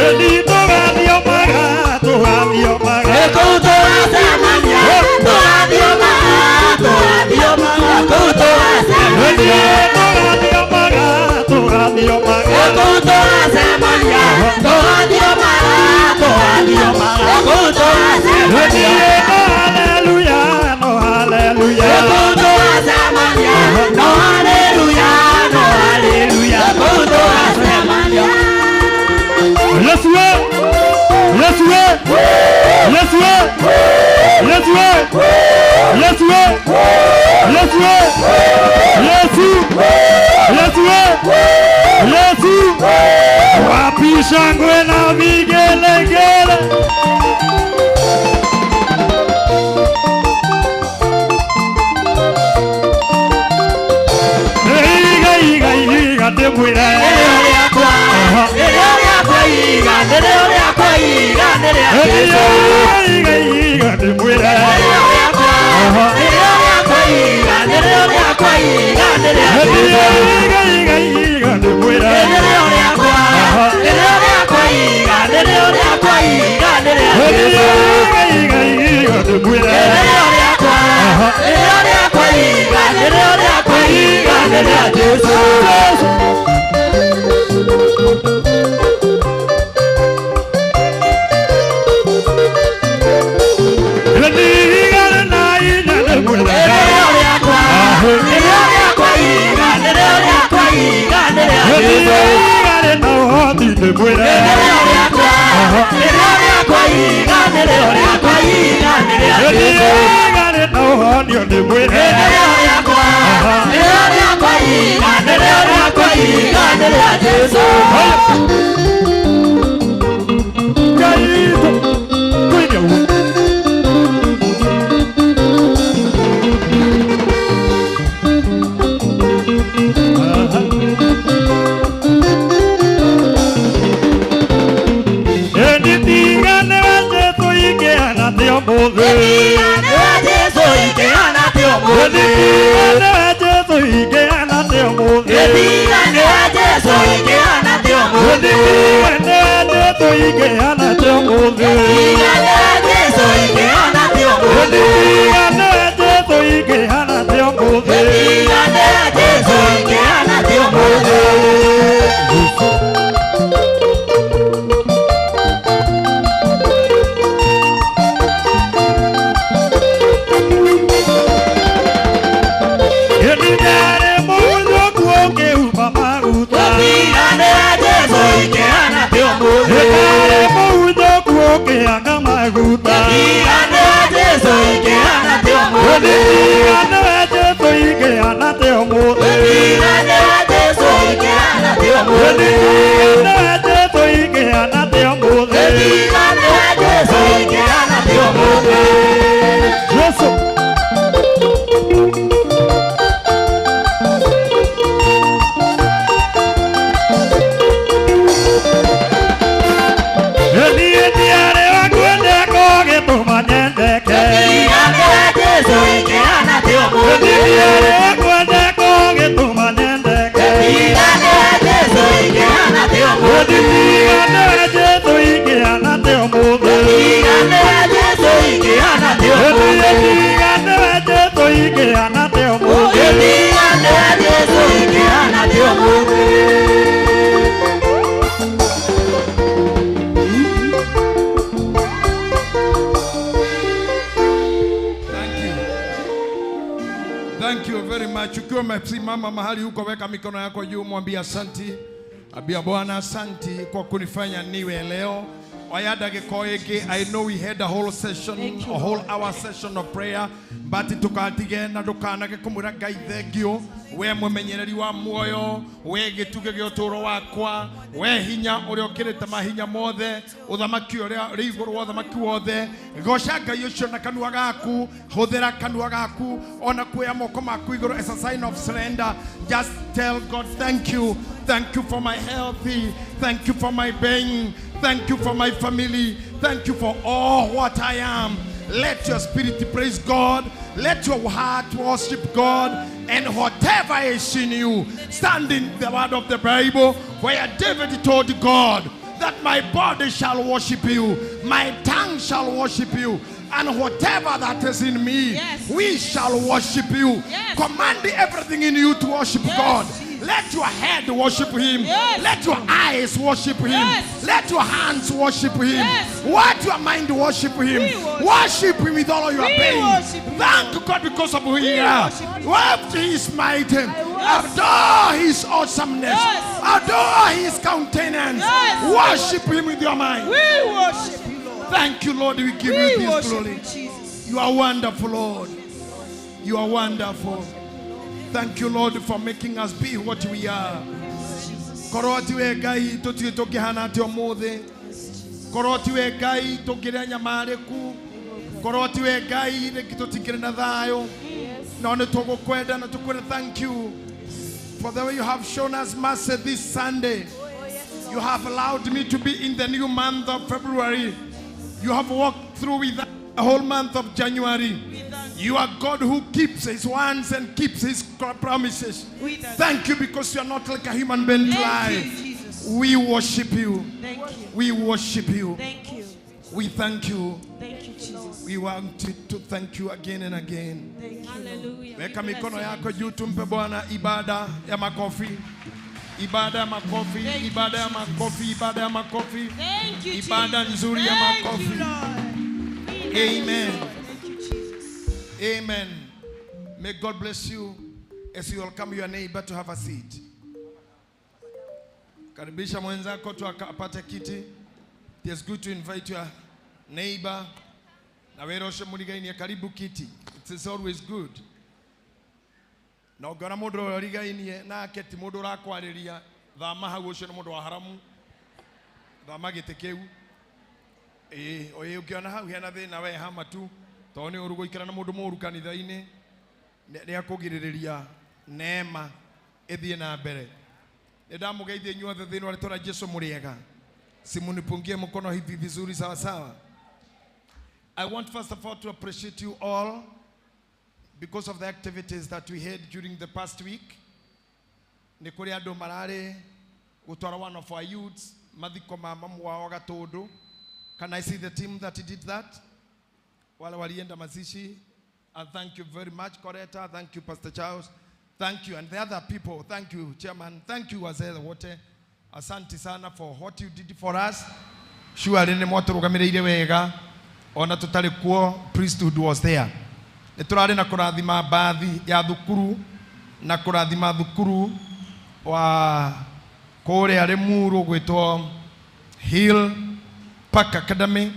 Ĩni tũgathiomaga, tũgathiomaga. Kũu tũgacemania. Tũgathiomaga, tũgathiomaga. Kũu tũgacemania. Tũgathiomaga, tũgathiomaga. Kũu tũgacemania. Tũgathiomaga, tũgathiomaga. Kũu tũgacemania. No haleluya, no haleluya. Kũu tũgacemania. No haleluya, no haleluya. Kũu tũgacemania. Yesu we, Yesu we, Yesu we, Yesu we, Yesu we, Yesu we, Yesu, Yesu we, Yesu. Wapi shangwe na vigelegele? Iga, iga, iga, ndĩmwĩre. Nĩrĩo rĩakwa, nĩrĩo rĩakwa iga, nĩrĩo rĩakwa iga, nĩrĩa Jesũ. Iga, iga, ndĩmwĩre. Nĩrĩo rĩakwa, nĩrĩo rĩakwa iga, nĩrĩo rĩakwa iga, nĩrĩa Jesũ. Iga, iga, iga, ndĩmwĩre. Nĩrĩo rĩakwa, nĩrĩo rĩakwa iga, nĩrĩo rĩakwa iga, nĩrĩa Jesũ. Iga, iga, iga, ndĩmwĩre. Nĩrĩo rĩakwa, nĩrĩo rĩakwa iga, nĩrĩo rĩakwa iga, nĩrĩa Jesũ. Nĩrĩo rĩakwa, nĩrĩo rĩakwa iga, nĩrĩo rĩakwa iga, nĩrĩa Jesũ. Nĩrĩo rĩakwa, nĩrĩo rĩakwa iga, nĩrĩo rĩakwa iga, nĩrĩa Jesũ. Nĩrĩo rĩakwa, nĩrĩo rĩakwa iga, nĩrĩo rĩakwa iga, nĩrĩa Jesũ. Kwendeko gĩtũma nyendeke. Tigane Jesu ingĩhana atĩa ũmũthĩ. Tigane Jesu ingĩhana atĩa ũmũthĩ. Thank you. Thank you very much. Ukiwa umesimama mahali huko, weka mikono yako juu, mwambie asanti. Ambia Bwana asanti kwa kunifanya niwe leo. Oyada gĩko I know we had a whole session, a whole hour session of prayer, but tukatige na ndukanage kumwĩra Ngai thengio, we mũmenyereri wa muoyo, we gĩtugĩ gĩa ũtũũro wakwa, we hinya ũrĩa ũkĩrĩte mahinya mothe, ũthamaki ũrĩa ũrĩ igũrũ wa ũthamaki wothe. Goca Ngai ũcio na kanua gaku, hũthĩra kanua gaku, ona kuoya moko maku igũrũ as a sign of surrender. Just tell God thank you. Thank you for my healthy. Thank you for my being. Thank you for my family. Thank you for all what I am. Let your spirit praise God. Let your heart worship God. And whatever is in you, stand in the word of the Bible where David told God that my body shall worship you, my tongue shall worship you, and whatever that is in me, we shall worship you. Command everything in you to worship God. Let your head worship him. Let your eyes worship him. Let your hands worship him. Let your mind worship him. Worship him with all of your pain. Thank God because of who he is. Lift his might. Adore his awesomeness. Adore his countenance. Worship him with your mind. We worship you, Lord. Thank you, Lord. We give We you this worship glory. you, Jesus. You are wonderful, Lord. You are wonderful. Thank you, Lord, for making us be what we are. Korwo ti we Ngai tũtiũĩ tũngĩhana atĩa ũmũthĩ. Korwo ti we Ngai tũngĩrĩa nyama rĩku. Korwo ti we Ngai rĩngĩ tũtingĩrĩ na thayũ. No nĩ tũgũkwenda na tũkwĩre thank you for the way you have shown us mercy this Sunday. You have allowed me to be in the new month of February. You have walked through with us the whole month of January. You are God who keeps his words and keeps his promises. Thank you because you are not like a human being to Thank lie. you, Jesus. We worship you. Thank you. We worship you. Thank you. We thank you. Thank you, Jesus. We want to thank you again and again. Thank you. Hallelujah. Weka mikono yako juu tumpe Bwana ibada ya makofi. Ibada ya makofi, ibada ya makofi, ibada ya makofi. Thank you, Ibada Jesus. nzuri ya Thank you, makofi. Lord. Amen. Thank you, Jesus. Amen. May God bless you as you welcome your neighbor to have a seat. Karibisha mwenzako tu apate kiti. It is good to invite your neighbor. Na wera ũcio mũrigainie karibu kiti. It is always good. Na ũngĩona mũndũ ũrĩa ũrigainie nake ti mũndũ ũrakwarĩria, thama hau, ũcio nĩ mũndũ wa haramu. Thama gĩtĩ kĩu. Ĩĩ, ĩĩ, ũngĩona hau hena thĩna we hama tu, tondũ nĩ ũru gũikara na mũndũ mũru kanitha-inĩ. Nĩ akũgirĩrĩria neema ĩthiĩ na mbere. Nĩ ndamũgeithia inyuothe thĩinĩ wa rĩtwa rĩa Jesu mũrĩega. Simunipungie mkono hivi vizuri sawa sawa. I want first of all to appreciate you all because of the activities that we had during the past week. Nĩ kũrĩ andũ mararĩ gũtwara one of our youths mathiko ma mamu wao Gatũndũ. Can I see the team that did that? Wale walienda mazishi. And thank you very much, Coretta. Thank you, Pastor Charles. Thank you. And the other people, thank you, Chairman. Thank you, wazee wote. Asante sana for what you did for us. Surely nĩ mwatũrũgamĩrĩire wega. Ona tũtarĩ kuo, priesthood was there. Nĩ tũrarĩ na kũrathima bathi ya thukuru na kũrathima thukuru wa kũrĩa Limuru gwĩtwo Hill Park Academy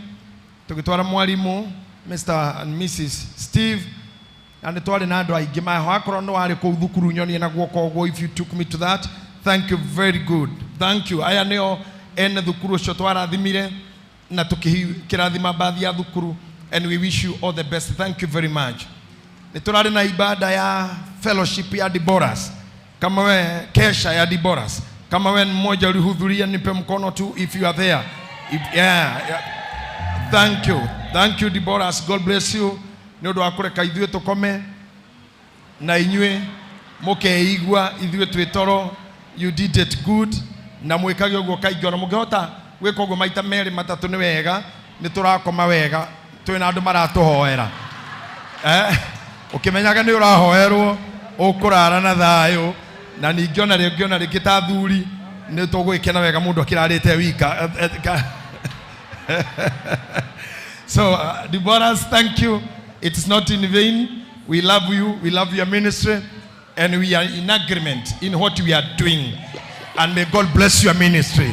tũgĩtwara mwarimũ Mr. and Mrs. Steve na nĩ twarĩ na andũ aingĩ maho akorwo nĩ warĩ kũu thukuru nyonie na guoko ũguo if you took me to that thank you very good thank you aya nĩo ene thukuru ũcio twarathimire na tũkĩrathima bathi ya thukuru and we wish you all the best thank you very much nĩ tũrarĩ na ibada ya fellowship ya Deborahs kama we kesha ya Deborahs kama we ni mmoja ulihudhuria nipe mkono tu if you are there if, yeah. Thank you. Thank you, Deborah. God bless you. Nĩ ũndũ wa kũreka ithuĩ tũkome. Na inyuĩ mũkeigua ithuĩ twĩ toro. You did it good. Na mwĩkage ũguo kaingĩ, ona mũngĩhota gwĩka ũguo maita merĩ matatũ nĩ wega. Nĩ tũrakoma wega, twĩna andũ maratũhoera. Ũkĩmenyaga nĩ ũrahoerwo, ũkũrara na thayũ. Na ningĩ ona rĩngĩ, ona rĩngĩ ta athuri nĩ tũgũgĩkena wega mũndũ akĩrarĩte wika. So Deborah, thank you. It's not in vain. We love you, we love your ministry, and we are in agreement in what we are doing. And may God bless your ministry.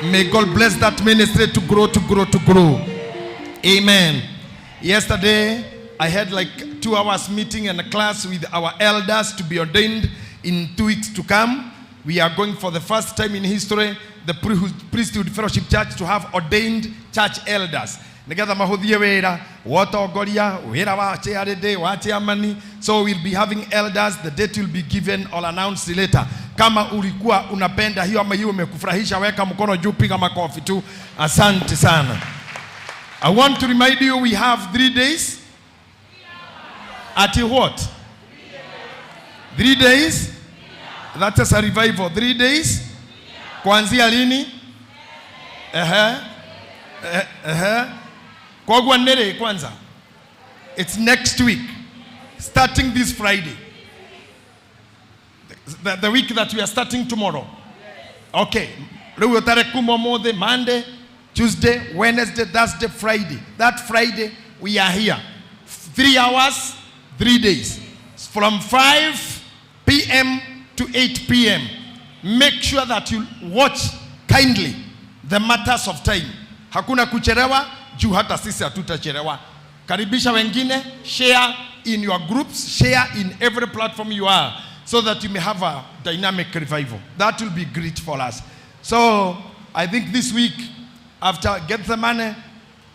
May God bless that ministry to grow, to grow, to grow. Amen. Yesterday, I had like 2 hours meeting and a class with our elders to be ordained in 2 weeks to come. We are going for the first time in history, the Priesthood Fellowship Church to have ordained church elders. Nigetha mahuthie wira wa ũtongoria, wira wa chairlady, wa chairman. So we'll be having elders. The date will be given or announced later. Kama ulikuwa unapenda hiyo ama hiyo imekufurahisha, weka mkono juu, piga makofi tu. Asante sana. I want to remind you we have 3 days. At what? 3 days. That is a revival. 3 days. Kuanzia lini? Ehe. Ehe. Koguo nĩ rĩ kwanza? It's next week. Starting this Friday. The week that we are starting tomorrow. Okay. Rĩu ũtare kuma ũmũthĩ, Monday, Tuesday, Wednesday, Thursday, Friday. That Friday we are here. 3 hours, 3 days. From 5 p.m. to 8 p.m. Make sure that you watch kindly the matters of time. Hakuna kuchelewa, juu hata sisi hatutachelewa. Karibisha wengine, share in your groups, share in every platform you are, so that you may have a dynamic revival. That will be great for us. So I think this week, after Gethsemane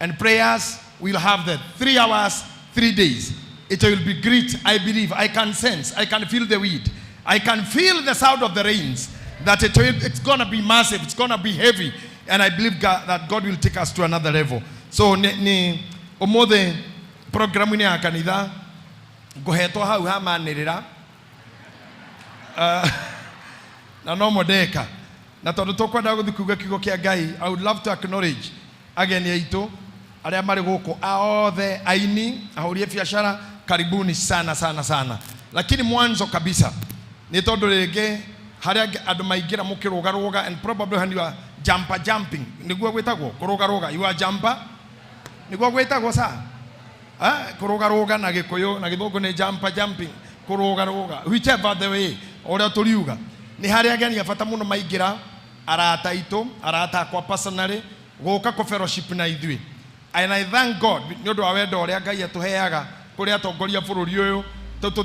and prayers, we'll have the 3 hours, 3 days. It will be great, I believe. I can sense, I can feel the wind. I can feel the sound of the rains, that it's going to be massive, it's going to be heavy. And I believe God, that God will take us to another level. So ni umuthi programu ni ya kanitha nguhetwo hau ha manĩrĩra. Na no mo ndeka na tondũ tũkwenda gũthiĩ kuuga kiugo kĩa Ngai, I would love to acknowledge ageni aitũ arĩa marĩ gũkũ a othe, aini, ahũri a biacara, karibuni sana sana sana. Lakini mwanzo kabisa nĩ tondũ rĩngĩ harĩa andũ maingĩra mũkĩrũgarũga, and probably when you are jumper jumping, nĩguo gwĩtagwo kũrũgarũga, you are jumper, nĩguo gwĩtagwo sa kũrũgarũga na Gĩkũyũ na Gĩthũngũ nĩ jumper jumping, kũrũgarũga, whichever the way ũrĩa tũriuga, nĩ harĩa ageni a bata mũno maingĩra, arata aitũ, arata akwa personally, gũka kũ fellowship na ithuĩ. And I thank God nĩ ũndũ wa wendo ũrĩa Ngai atũheaga kũrĩ atongoria bũrũri ũyũ, tondũ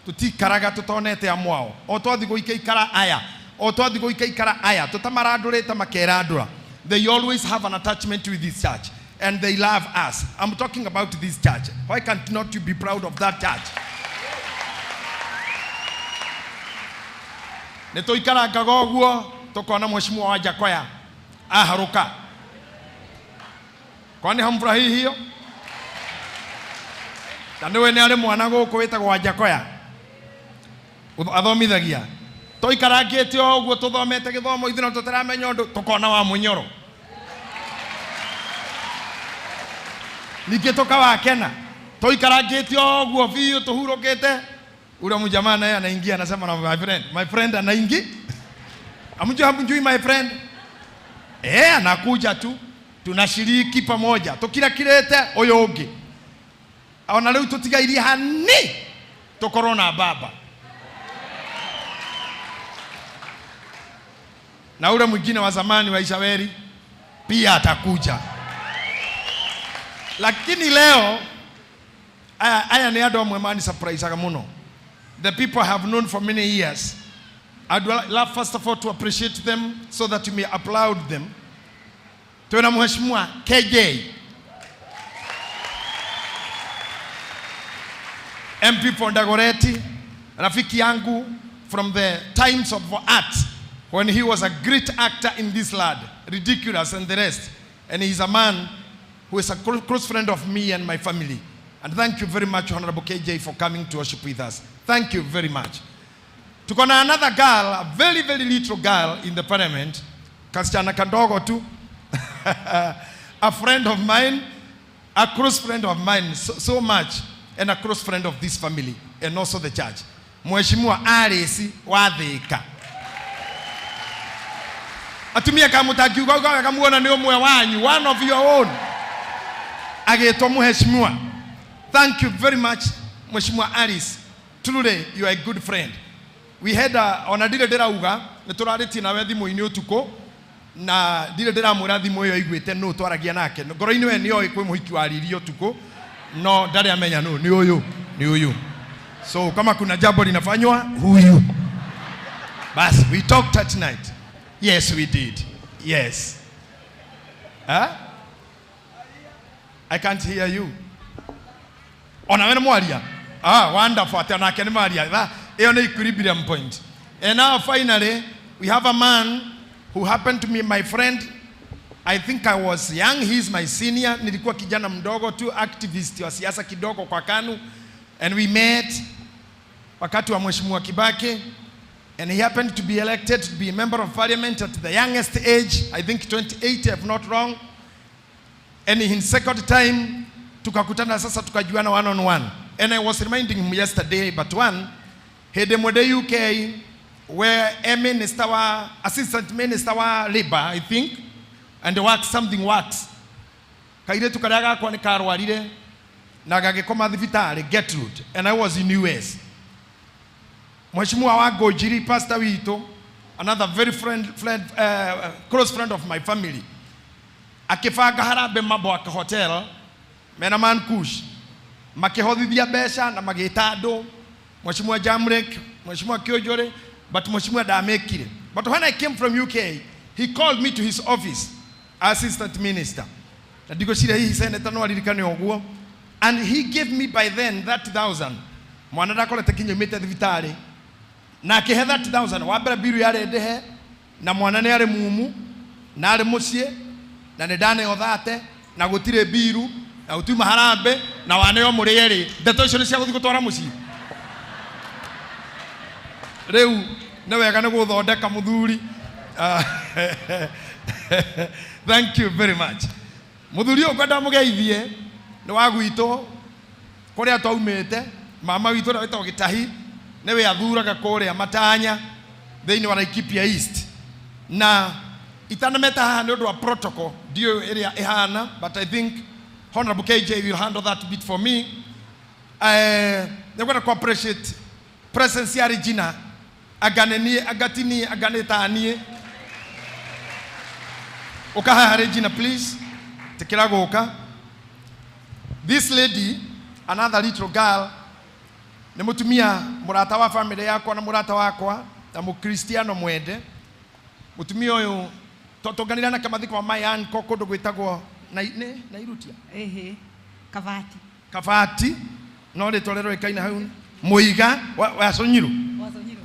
tũtikaraga tũtonete amwao. O twathi gũikaikara aya, o twathi gũikaikara aya, tũtamarandũrĩte makerandũra. They always have an attachment with this church and they love us. I'm talking about this church. Why can't not you be proud of that church? Nĩ tũikarangaga ũguo tũkona mheshimiwa wa Jakoya aharũka. Kwani hamfurahii hiyo? Na nĩwe nĩ arĩ mwana gũkũ wĩtagwo wa Jakoya athomithagia. Tũikarangĩte o ũguo tũthomete gĩthomo ithuĩ no tũtaramenya ũndũ, tũkona wa Mũnyoro, ningĩ tũkawakena. Tũikarangĩte o ũguo biũ tũhurũkĩte, ule mjamaa naye anaingia, anasema na my friend, my friend anaingi. Amjui, hamjui my friend? Anakuja tu, tunashiriki pamoja tukirakirĩte ũyũ ũngĩ. Ona rĩu tũtigairie hani tũkorwo na baba na ule mwingine wa zamani wa Ishaweri pia atakuja. Lakini leo aya nĩ andũ amwe mani surpriseaga mũno, the people I have known for many years. I'd love first of all to appreciate them so that you may applaud them. Tuna Mheshimiwa KJ, MP for Dagoretti, rafiki yangu from the times of art when he was a great actor in this land, Ridiculous and the rest. And he's a man who is a close friend of me and my family. And thank you very much, Honorable KJ, for coming to worship with us. Thank you very much. Tuko na another girl, a very, very little girl in the parliament, kasichana kadogo tu, a friend of mine, a close friend of mine so, so much, and a close friend of this family, and also the church. Mheshimiwa Alice Wathika. Atumia kamutakiuga uga kamuona nĩ ũmwe wanyu, one of your own. Agĩtwo mheshimiwa. Thank you very much, Mheshimiwa Alice. Truly, you are a good friend. We had a, ona ndirĩ ndĩrauga, nĩ tũrarĩtie nawe thimũ-inĩ ũtukũ, na ndirĩ ndĩramwĩra thimũ ĩyo aiguĩte nũ twaragia nake. Ngoro-inĩ we nĩoĩ kwĩ mũhiki waririe ũtukũ, no ndarĩ amenya nũ, nĩ ũyũ, nĩ ũyũ. So kama kuna jambo linafanywa, huyu. Basi, we talked at night. Yes, we did. Yes. Huh? I can't hear you. Ona we nĩ mwaria? Ah, wonderful. Atĩ onake nĩ maria. Ĩyo nĩ equilibrium point. And now finally, we have a man who happened to be my friend. I think I was young, he is my senior. Nilikuwa kijana mdogo tu, activist wa siasa kidogo kwa KANU. And we met wakati wa Mheshimiwa Kibaki. And he happened to be elected to be a member of parliament at the youngest age, I think 28 if not wrong. And in second time, tukakutana sasa tukajuana one on one. And I was reminding him yesterday, but one, hĩndĩ ĩmwe ndĩ UK, where a minister wa, assistant minister wa labor, I think, and work, something works. Kairĩtu karĩa gakwa nĩ karwarire na gagĩkoma thibitarĩ Gertrude, and I was in US. Mheshimiwa wa Ngũnjiri, pastor witũ, another very close friend of my family, akĩbanga harambee Mabwak Hotel mena Man Kush, makĩhothithia mbeca na magĩta andũ, Mheshimiwa Jamrek, Mheshimiwa Kĩũnjũrĩ, but Mheshimiwa ndamĩkire. But when I came from UK, he called me to his office, assistant minister. Na ndigwĩciria hihi senator no aririkane ũguo. And he gave me by then 30,000. Mwana ndakorete kinya umĩte thibitarĩ. Na akĩhe 30,000. Wa mbere biru yarĩ ndĩhe, na mwana nĩ arĩ mumu, na arĩ mũciĩ, na nĩ ndaneo thate, na gũtirĩ biru, na gũtiuma harambee, na waneo mũrĩ erĩ. Ndeto icio nĩ cia gũthiĩ gũtwara mũciĩ. Rĩu nĩ wega nĩ gũthondeka mũthuri. Ah, thank you very much. Mũthuri ũyũ ngwenda mũgeithie nĩ wa gwitũ kũrĩa twaumĩte. Mama witũ ũrĩa wĩtagwo Gĩtahi nĩwe athuraga kũrĩa Matanya thĩinĩ wa Laikipia East. Na itanameta haha nĩ ũndũ wa protocol ndiũĩ ĩrĩa ĩhana, but I think Honorable KJ will handle that bit for me. Nĩ ngwenda ku appreciate presence ya Regina, anga nĩ niĩ, anga ti niĩ, anga nĩ ta niĩ. Ũka haha Regina, please. Tĩkĩra gũka. This lady, another little girl, nĩ mũtumia mũrata wa family yakwa na mũrata wakwa na mũkristiano mwende. Mũtumia ũyũ twatũnganire nake mathiko ma my uncle kũndũ gwĩtagwo nĩ Nairutia? Ehe, Kabati. Kabati, no rĩtwa rĩroĩkaine hau Mũiga wa Cũnyirũ.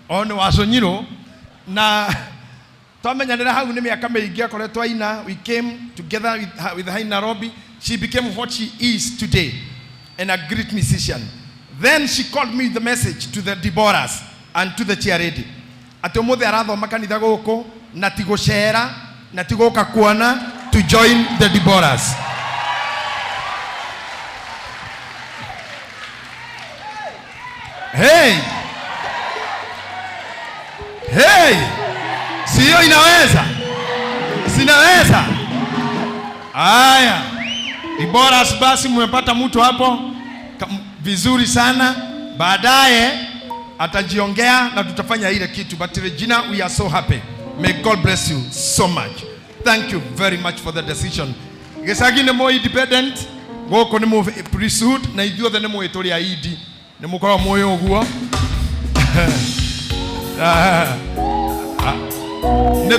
O nĩ wa Cũnyirũ. Na twamenyanĩra hau nĩ mĩaka mĩingĩ akoretwo aina. We came together with her in Nairobi. She became what she is today and a great musician. Then she called me the message to the Deborahs and to the chairlady atĩ ũmũthĩ arathoma kanitha gũkũ na ti gũcera na ti gũka kuona, to join the Deborahs. Hey! Hey! Sio inaweza? Sinaweza? Haya. Deborahs, basi mmepata mtu hapo vizuri sana. Baadaye atajiongea na tutafanya ile kitu. But Regina, we are so happy. May God bless you so much. Thank you very much for the decision. Gĩcagi nĩ mũ independent, gũkũ nĩ mũ priesthood, na ithuothe nĩ mũĩ tũrĩ aidi. Nĩ mũkoragwo mũĩ ũguo. Ah, ah. Nĩ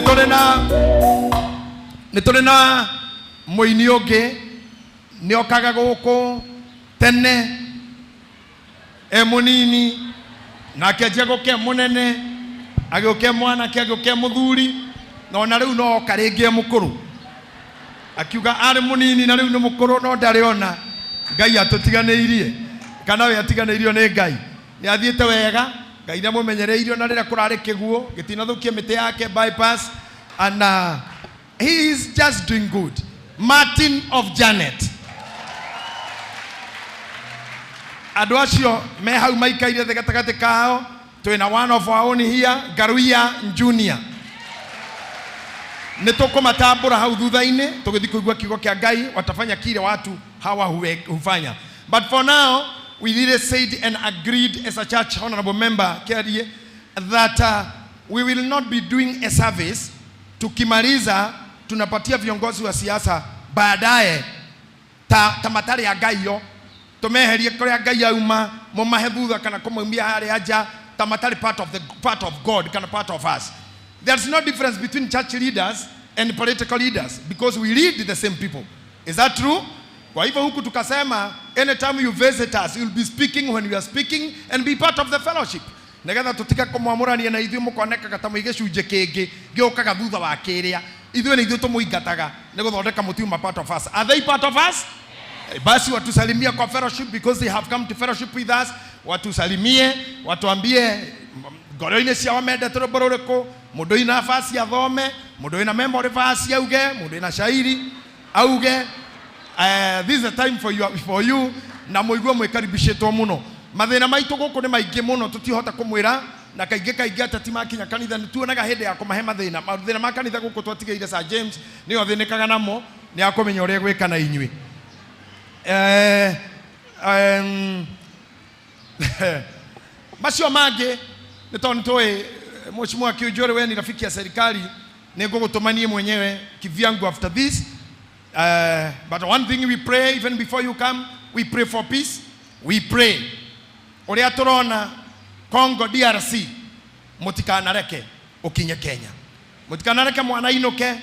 tũrĩ na mũini ũngĩ nĩ okaga gũkũ tene e mũnini, na akĩanjia gũka e mũnene, agĩũka e mwanake, agĩũka e mũthuri, na ona rĩu no oka rĩngĩ e mũkũrũ. Akiuga arĩ mũnini na rĩu nĩ mũkũrũ no ndarĩ ona. Ngai atũtiganĩirie kana we atiganĩirio nĩ Ngai? Nĩ athiĩte wega. Ngai nĩ amũmenyereirio na rĩrĩa kũrarĩ kĩguũ gĩtinathũkia mĩtĩ yake bypass, and he is just doing good. Martin of Janet, andũ acio me hau maikaire thĩ gatagatĩ kao, twĩna one of our own here, Ngaruiya Junior. Nĩ tũkũmatambũra hau thutha-inĩ tũgĩthiĩ kũigua kiugo kĩa Ngai, watafanya kile watu hawa hufanya. But for now, we really said and agreed as a church, honorable member Kiarie, that we will not be doing a service. Tukimaliza tunapatia viongozi wa siasa baadaye ta matarĩ a Ngai yo tũmeherie kũrĩa Ngai auma, mũmahe thutha kana kũmaumia harĩa nja ta matarĩ part of God kana part of us. There's no difference between church leaders and political leaders because we lead the same people. Is that true? Kwa hivyo huku tukasema, anytime you visit us, you'll be speaking when we are speaking and be part of the fellowship. Nigetha tutige kũmwamũrania na ithuĩ mũkonekaga ta mwĩ gĩcunjĩ kĩngĩ gĩũkaga thutha wa kĩrĩa. Ithuĩ nĩ ithuĩ tũmũingataga nĩ gũthondeka mũtiuma part of us. Are they part of us? Basi watusalimia kwa fellowship because they have come to fellowship with us. Watusalimie, watuambie ngoro-inĩ ciao mendete rwĩmbo rũrĩkũ, mũndũ wĩna verse athome, mũndũ wĩna memory verse auge, mũndũ wĩna shairi auge. This is a time for you na mũigue mwĩkaribicĩtwo mũno. Mathĩna maitũ gũkũ nĩ maingĩ mũno, tũtihota kũmwĩra, na kaingĩ kaingĩ ateti makinya kanitha nĩ tuonaga hĩndĩ ya kũmahe mathĩna. Mathĩna ma kanitha gũkũ twatigĩire Sir James nĩyo athĩnĩkaga namo, nĩ akũmenya ũrĩa gwĩka na inyuĩ. Macio mangĩ nĩ tondũ nĩtũĩ Mheshimiwa Kiunjuri, we ni rafiki ya serikali, nĩ ngũgũtũma niĩ mwenyewe kivyangu after this. But one thing we pray even before you come, we pray for peace. We pray ũrĩa tũrona Congo DRC, mũtikanareke ũkinye Kenya, mũtikanareke mwana ainũke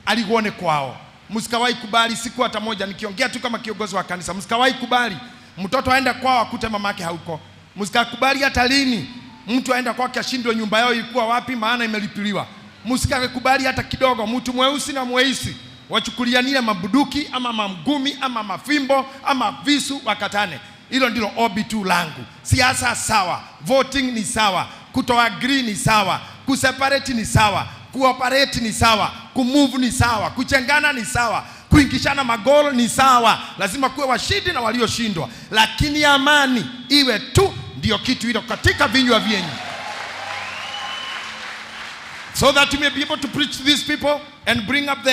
arigwo nĩ kwao. Msikawahi kubali siku hata moja, nikiongea tu kama kiongozi wa kanisa, msikawahi kubali mtoto aende kwao akute mamake hauko. Msikakubali hata lini mtu aenda kwake ashindwe nyumba yao ilikuwa wapi, maana imelipiliwa. Msikakubali hata kidogo mtu mweusi na mweusi wachukulianie mabuduki ama mangumi ama mafimbo ama visu wakatane. Hilo ndilo ombi tu langu. Siasa sawa, voting ni sawa, kutoagree ni sawa, kuseparate ni sawa, kuoperate ni sawa, kumove ni sawa, kuchengana ni sawa, kuingishana magolo ni sawa. Lazima kuwe washindi na walioshindwa, lakini amani iwe tu ndio kitu hilo katika vinywa vyenyu, so that we may be able to preach to these people and bring up the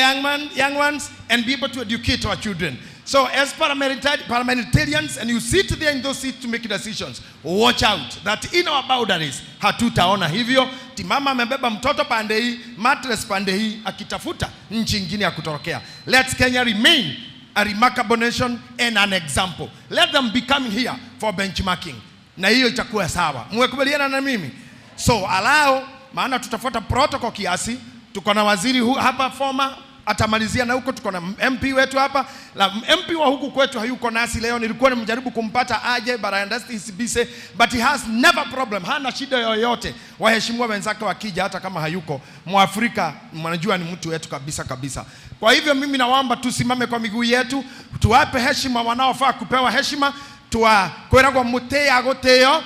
young ones and be able to educate our children. So as parliamentarians, and you sit there in those seats to make decisions, watch out that in our boundaries hatutaona hivyo. Timama amebeba mtoto pande hii, mattress pande hii, akitafuta nchi ingine ya kutorokea. Let Kenya remain a remarkable nation and an example. Let them be coming here for benchmarking. Na hiyo itakuwa sawa. Mmekubaliana na mimi? So allow, maana tutafuata protocol kiasi. Tuko na waziri hapa former atamalizia na huko, tuko na MP wetu hapa. La MP wa huku kwetu hayuko nasi leo, nilikuwa nimjaribu kumpata aje, but I understand he's busy, but he has never problem, hana shida yoyote. Waheshimiwa wenzake wakija, hata kama hayuko, Mwafrika mnajua ni mtu wetu kabisa kabisa. Kwa hivyo mimi nawaomba tusimame kwa miguu yetu, tuwape heshima wanaofaa kupewa heshima, tuwa kwiragwo mutia gutio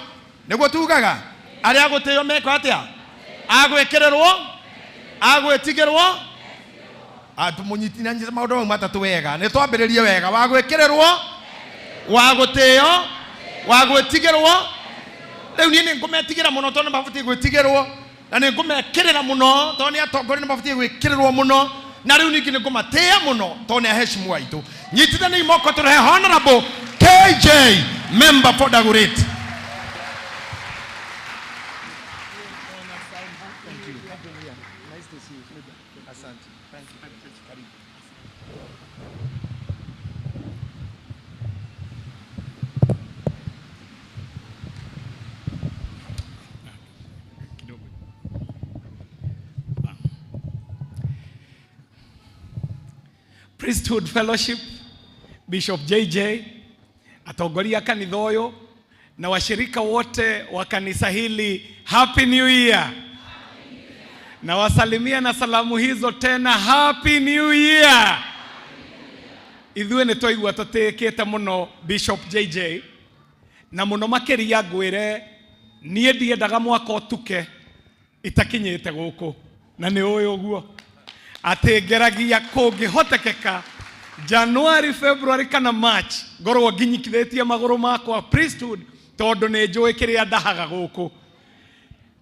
niguo tugaga aria gutio meko atia agwikirwo agwitigirwo atumunyitithanie maundu mau matatu wega. Ni twambiririe wega: wa gwikirwo, wa gutio, wa gwitigirwo. Riu nie ningumetigira muno tondu mabatie gwitigirwo, na ningumekirira muno tondu ni atongoria ni mabatie gwikirirwo muno, na riu ningi ningumatia muno tondu ni aheshimu aitu. Nyitithaniai moko turehe Honorable KJ, member for Dagoretti. Thank you. Nice to see you. Asante. Thank you. Karibu. Priesthood Fellowship, Bishop JJ, atongoria kanitha ũyũ na washirika wote wa kanisa hili, Happy New Year. Na wasalimia na salamu hizo tena, Happy New Year. Ithuĩ nĩ twaigua tũtĩĩkĩte mũno Bishop JJ, na mũno makĩria ngwĩre niĩ ndiendaga mwaka ũtuke itakinyĩte gũkũ, na nĩ ũĩ ũguo atĩ ngeragia kũngĩhotekeka January, February kana March ngorwo nginyithĩtie magũrũ makwa priesthood, tondũ nĩ njũĩ kĩrĩa ndahaga gũkũ.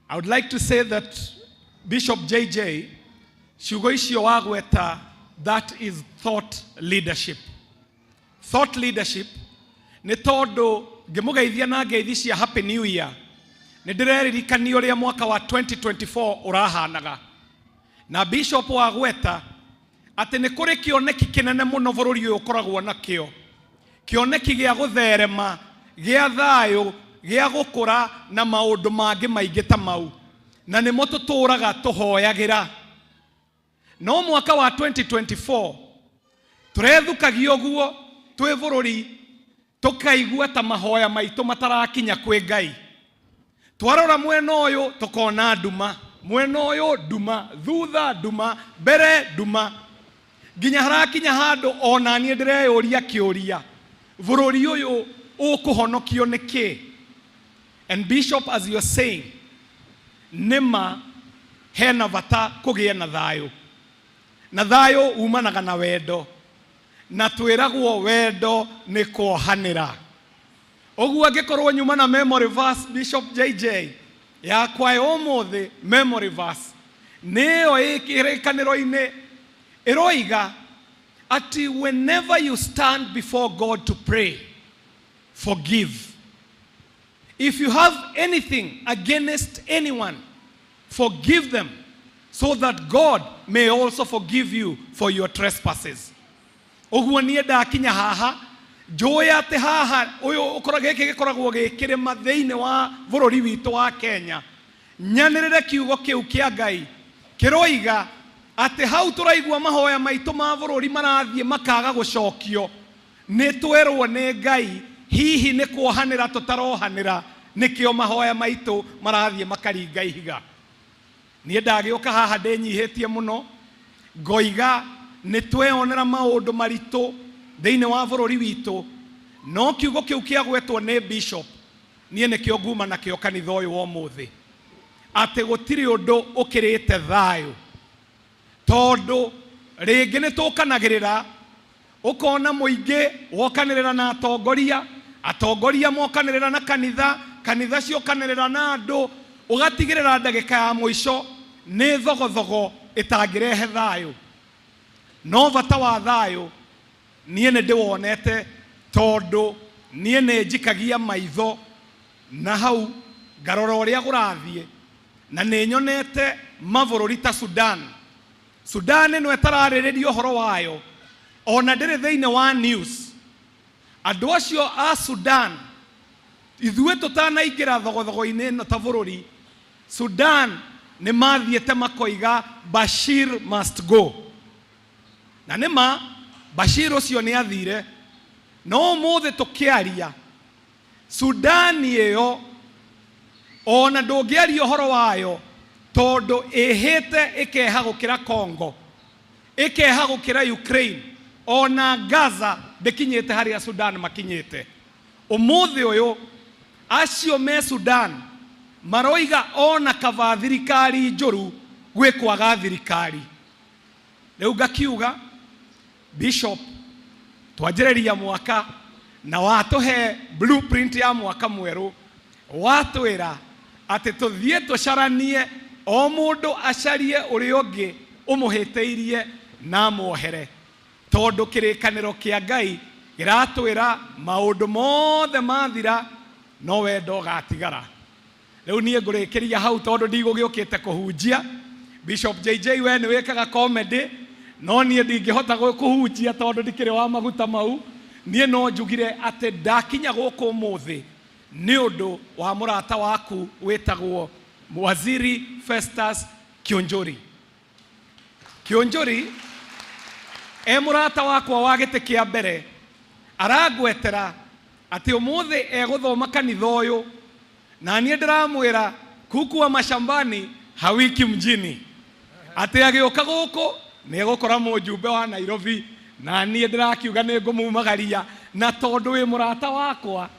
I would like to say that Bishop JJ, ciugo icio wagweta, that is thought leadership. Thought leadership nĩ tondũ ngĩmũgeithia na ngeithi cia Happy New Year, nĩ ndĩreririkania ũrĩa mwaka wa 2024 ũrahanaga, na Bishop wagweta atĩ nĩ kũrĩ kĩoneki kĩnene mũno bũrũri ũyũ ũkoragwo nakĩo, kĩoneki gĩa gũtherema, gĩa thayũ, gĩa gũkũra na maũndũ mangĩ maingĩ ta mau, na nĩmo tũtũraga tũhoyagĩra. No mwaka wa 2024 tũrethukagia ũguo twĩ bũrũri, tũkaigua ta mahoya maitũ matarakinya kwĩ Ngai. Twarora mwena ũyũ tũkona nduma, mwena ũyũ nduma, thutha nduma, mbere nduma, nginya harakinya handũ ona niĩ ndĩreyũria kĩũria, bũrũri ũyũ ũkũhonokio nĩ kĩ? And Bishop, as you are saying, nĩma hena bata kũgĩe na thayũ, na thayũ umanaga na wendo, na twĩragwo wendo nĩ kuohanĩra. Ũguo angĩkorwo nyuma na memory verse, Bishop JJ, yakwa ya ũmũthĩ, memory verse nĩyo ĩ kĩrĩkanĩro-inĩ ĩroiga ati whenever you stand before God to pray, forgive. If you have anything against anyone, forgive them, so that God may also forgive you for your trespasses. Ũguo niĩ ndakinya haha njũĩ atĩ haha ũyũ ũkoragwo gĩkĩ gĩkoragwo gĩ kĩrĩma thĩinĩ wa bũrũri witũ wa Kenya, nyanĩrĩre kiugo kĩu kĩa Ngai kĩroiga atĩ hau tũraigua mahoya maitũ ma bũrũri marathiĩ makaga gũcokio, nĩ twerwo nĩ Ngai hihi nĩ kuohanĩra tũtarohanĩra, nĩkĩo mahoya maitũ marathiĩ makaringa ihiga. Niĩ ndagĩũka haha ndĩnyihĩtie mũno, ngoiga nĩ tweyonera maũndũ maritũ thĩinĩ wa bũrũri witũ, no kiugo kĩu kĩagwetwo nĩ Bishop niĩ nĩkĩo nguma nakĩo kanitha ũyũ wa ũmũthĩ, atĩ gũtirĩ ũndũ ũkĩrĩte thayũ, tondũ rĩngĩ nĩ tũkanagĩrĩra, ũkona mũingĩ wokanĩrĩra na atongoria, atongoria mokanĩrĩra na kanitha, kanitha ciokanĩrĩra na andũ, ũgatigĩrĩra ndagĩka ya mũico nĩ thogothogo ĩtangĩrehe thayũ. No bata wa thayũ niĩ nĩ ndĩwonete, tondũ niĩ nĩ njikagia maitho na hau ngarora ũrĩa kũrathiĩ, na nĩ nyonete mabũrũri ta Sudan. Sudan ĩno ĩtararĩrĩria ũhoro wayo, ona ndĩrĩ thĩinĩ wa news. Andũ acio a Sudan, ithuĩ tũtanaingĩra thogothogo-inĩ ĩno ta bũrũri, Sudan nĩ mathiĩte makoiga Bashir must go. Na nĩma Bashir ũcio nĩ athire, no ũmũthĩ tũkĩaria Sudan ĩyo ona ndũngĩaria ũhoro wayo, tondũ ĩhĩte ĩkeha gũkĩra Congo, ĩkeha gũkĩra Ukraine, ona Gaza ndĩkinyĩte harĩa Sudan makinyĩte. Ũmũthĩ ũyũ acio me Sudan maroiga ona kaba thirikari njũru gwĩ kwaga thirikari. Rĩu ngakiuga Bishop, twanjĩrĩria mwaka na watũhe blueprint ya mwaka mwerũ, watwĩra atĩ tũthiĩ tũcaranie, o mũndũ acarie ũrĩa ũngĩ ũmũhĩtĩirie na amuohere, tondũ kĩrĩkanĩro kĩa Ngai kĩratwĩra maũndũ mothe mathira no wendo ũgatigara. Rĩu niĩ ngũrĩkĩria hau tondũ ndigũgĩũkĩte kũhunjia. Bishop JJ, we nĩ wĩkaga comedy, no niĩ ndingĩhota kũhunjia tondũ ndikĩrĩ wa maguta mau. Niĩ no njugire atĩ ndakinya gũkũ ũmũthĩ nĩ ũndũ wa mũrata waku wĩtagwo Waziri Festus Kionjuri. Kionjuri e mũrata wakwa wa gĩtĩ kĩa mbere, arangwetera atĩ ũmũthĩ egũthoma kanitha ũyũ, na niĩ ndĩramwĩra kuku wa mashambani hawiki mjini, atĩ agĩũka gũkũ nĩ egũkora mũjumbe wa Nairobi Na niĩ ndĩrakiuga nĩ ngũmumagaria na tondũ wĩ mũrata wakwa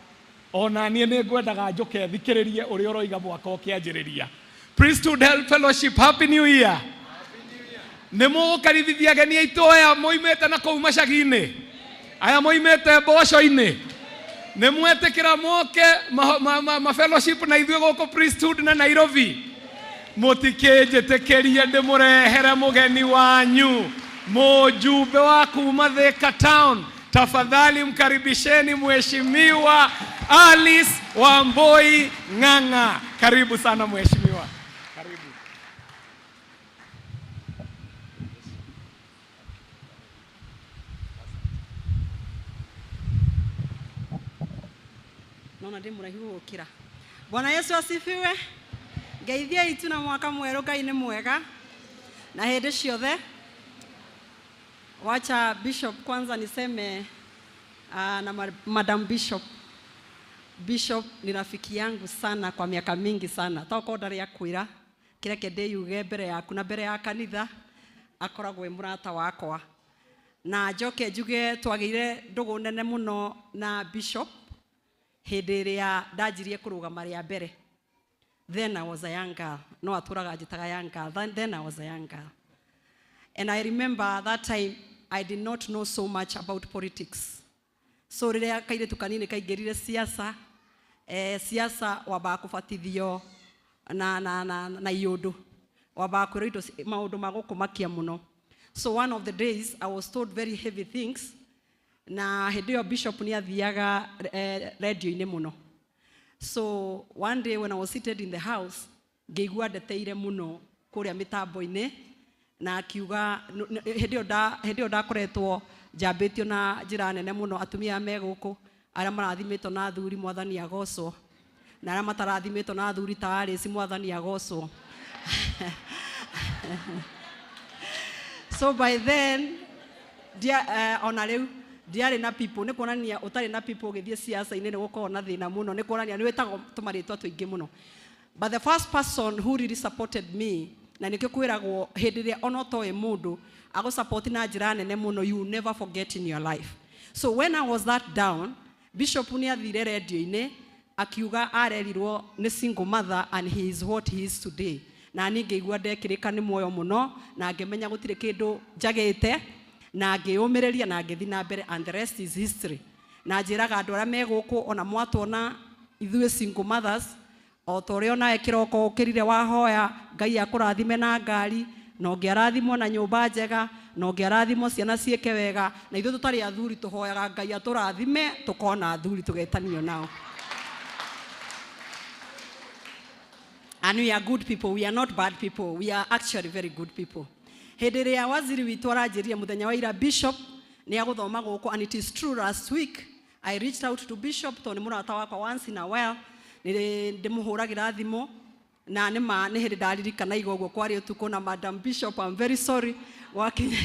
ona niĩ nĩ ngwendaga njũke thikĩrĩrie ũrĩa ũroiga mwaka ũkĩanjĩrĩria. Priesthood Health Fellowship, Happy New Year. Nĩ mũgũkaribithia ageni aitũ aya moimĩte na kũu macagi-inĩ, aya moimĩte mboco-inĩ. Nĩ mwetĩkĩra moke ma fellowship na ithuĩ gũkũ Priesthood na Nairobi? Mũtikĩnjĩtĩkĩrie ndĩmũrehere mũgeni wanyu, mũjumbe wa kuma Thika Town. Tafadhali mkaribisheni Mheshimiwa Alice Wambui Ng'ang'a. Karibu sana mheshimiwa. Karibu. Naona ndi muraihu gukira. Bwana Yesu asifiwe. Ngeithia itu na mwaka mweru. Ngai nĩ mwega na hĩndĩ ciothe. Wacha Bishop kwanza niseme na Madam Bishop. Bishop ni rafiki yangu sana kwa miaka mingi sana. Toko ndari akwira kireke ndiyuge mbere yaku na mbere ya kanitha akoragwo e mũrata wakwa. Na njoke njuge twagĩire ndũgũ nene mũno na Bishop hĩndĩ ĩrĩa ndanjirie kũrũgama rĩa mbere. Then I was a young girl. No atũraga njĩtaga young girl. Then I was a young girl. And I remember that time I did not know so much about politics. So rĩrĩa kairĩtu kanini kaingĩrire siasa, siasa wambaga kũbatithio na iũndũ. Wambaga kwĩrwo indo maũndũ ma gũkũmakia mũno. So one of the days I was told very heavy things. Na hĩndĩ ĩyo Bishop nĩ athiaga radio-inĩ mũno. So one day when I was seated in the house, ngĩigua ndeteire mũno kũrĩa mĩtambo-inĩ, na akiuga hĩndĩ ĩyo ndakoretwo njambĩtio na njĩra nene mũno. Atumia me gũkũ arĩa marathimĩtwo na athuri, mwathani agocwo, na arĩa matarathimĩtwo na athuri ta Alice, mwathani agocwo. So by then ona rĩu ndiarĩ na people. Nĩ kuonania ũtarĩ na people ũgĩthiĩ siasa-inĩ nĩ gũkorwo na thĩna mũno, nĩ kuonania nĩ wĩtagwo tũmarĩtwa tũingĩ mũno. But the first person who really supported me, na nĩkĩo kwĩragwo hĩndĩ ĩrĩa ona ũtoĩ mũndũ agũsupport na njĩra nene mũno, you will never forget in your life. So when I was that down, Bishop nĩ athire radio-inĩ akiuga arerirwo nĩ single mother and he is what he is today. Na niĩ ngĩigua ndekĩrĩka nĩ muoyo mũno, na ngĩmenya gũtirĩ kĩndũ njagĩte, na ngĩyũmĩrĩria na ngĩthiĩ na mbere, and the rest is history. Na njĩraga andũ arĩa me gũkũ, ona mwatuona ithuĩ single mothers, o ta ũrĩa onawe kĩroko ũkĩrire wahoya Ngai akũrathime na ngari, na ũngĩarathimwo na nyũmba njega, na ũngĩarathimwo ciana ciĩke wega, na ithuĩ tũtarĩ athuri tũhoyaga Ngai atũrathime tũkona athuri tũgetanio nao. And we are good people, we are not bad people, we are actually very good people. Hĩndĩ ĩrĩa waziri witũ aranjĩrire mũthenya wa ira Bishop nĩ agũthoma gũkũ, and it is true, last week I reached out to Bishop tondũ nĩ mũrata wakwa, once in a while nĩ ndĩmũhũragĩra thimũ, na nĩ ma nĩ hĩndĩ ndaririkana iga ũguo kwarĩ ũtukũ, na Madam Bishop, I'm very sorry wakinya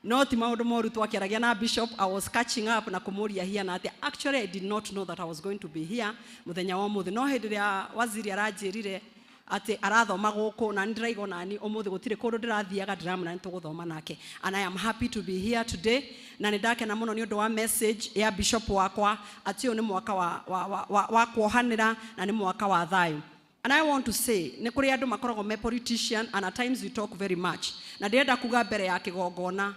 no ti maũndũ moru twakĩaragia na Bishop. I was catching up na kũmũria here na atĩa. Actually I did not know that I was going to be here mũthenya wa ũmũthĩ, no hĩndĩ ĩrĩa waziri aranjĩrire atĩ arathoma gũkũ, na nĩ ndĩraigua nani ũmũthĩ gũtirĩ kũndũ ndĩrathiaga, ndĩramũra nĩ tũgũthoma nake, and I am happy to be here today. Na nĩ ndakena mũno nĩ ũndũ wa message ya Bishop wakwa atĩ ũyũ nĩ mwaka wa kuohanĩra na nĩ mwaka wa thayũ. And I want to say, nĩ kũrĩ andũ makoragwo me politician, and at times we talk very much. Na ndĩrenda kuga mbere ya kĩgongona,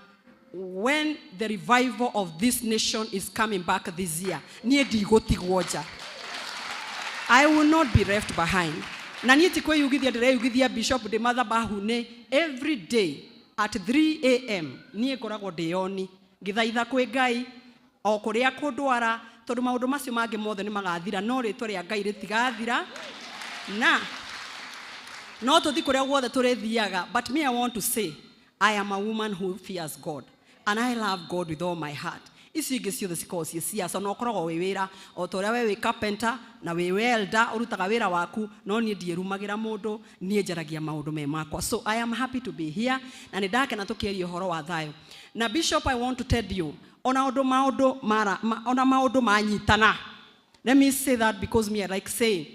when the revival of this nation is coming back this year, niĩ ndigũtigwo nja. I will not be left behind. Na niĩ ti kwĩyugithia ndĩreyugithia Bishop ndĩ mathabahu-inĩ every day at 3 a.m. Niĩ ngoragwo ndĩyoni ngĩthaitha kwĩ Ngai o kũrĩa kũndwara, tondũ maũndũ macio mangĩ mothe nĩ magathira, no rĩtwa rĩa Ngai rĩtigathira. Na no tũthi kũrĩa guothe tũrĩthiaga, but me, I want to say I am a woman who fears God and I love God with all my heart. Icio ingĩ ciothe cikoragwo ciĩ ciaca, na ũkoragwo wĩ wĩra o ta ũrĩa we wĩ carpenter na wĩ welder ũrutaga wĩra waku, no niĩ ndiĩrumagĩra mũndũ, niĩ njaragia maũndũ me makwa. So I am happy to be here, na nĩ ndakena tũkĩaria ũhoro wa thayũ. Na Bishop, I want to tell you, ona ũndũ maũndũ mara ona maũndũ manyitana, let me say that because me, I like saying,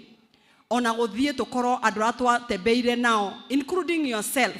ona gũthiĩ tũkorwo andũ arĩa twatembeire nao, including yourself,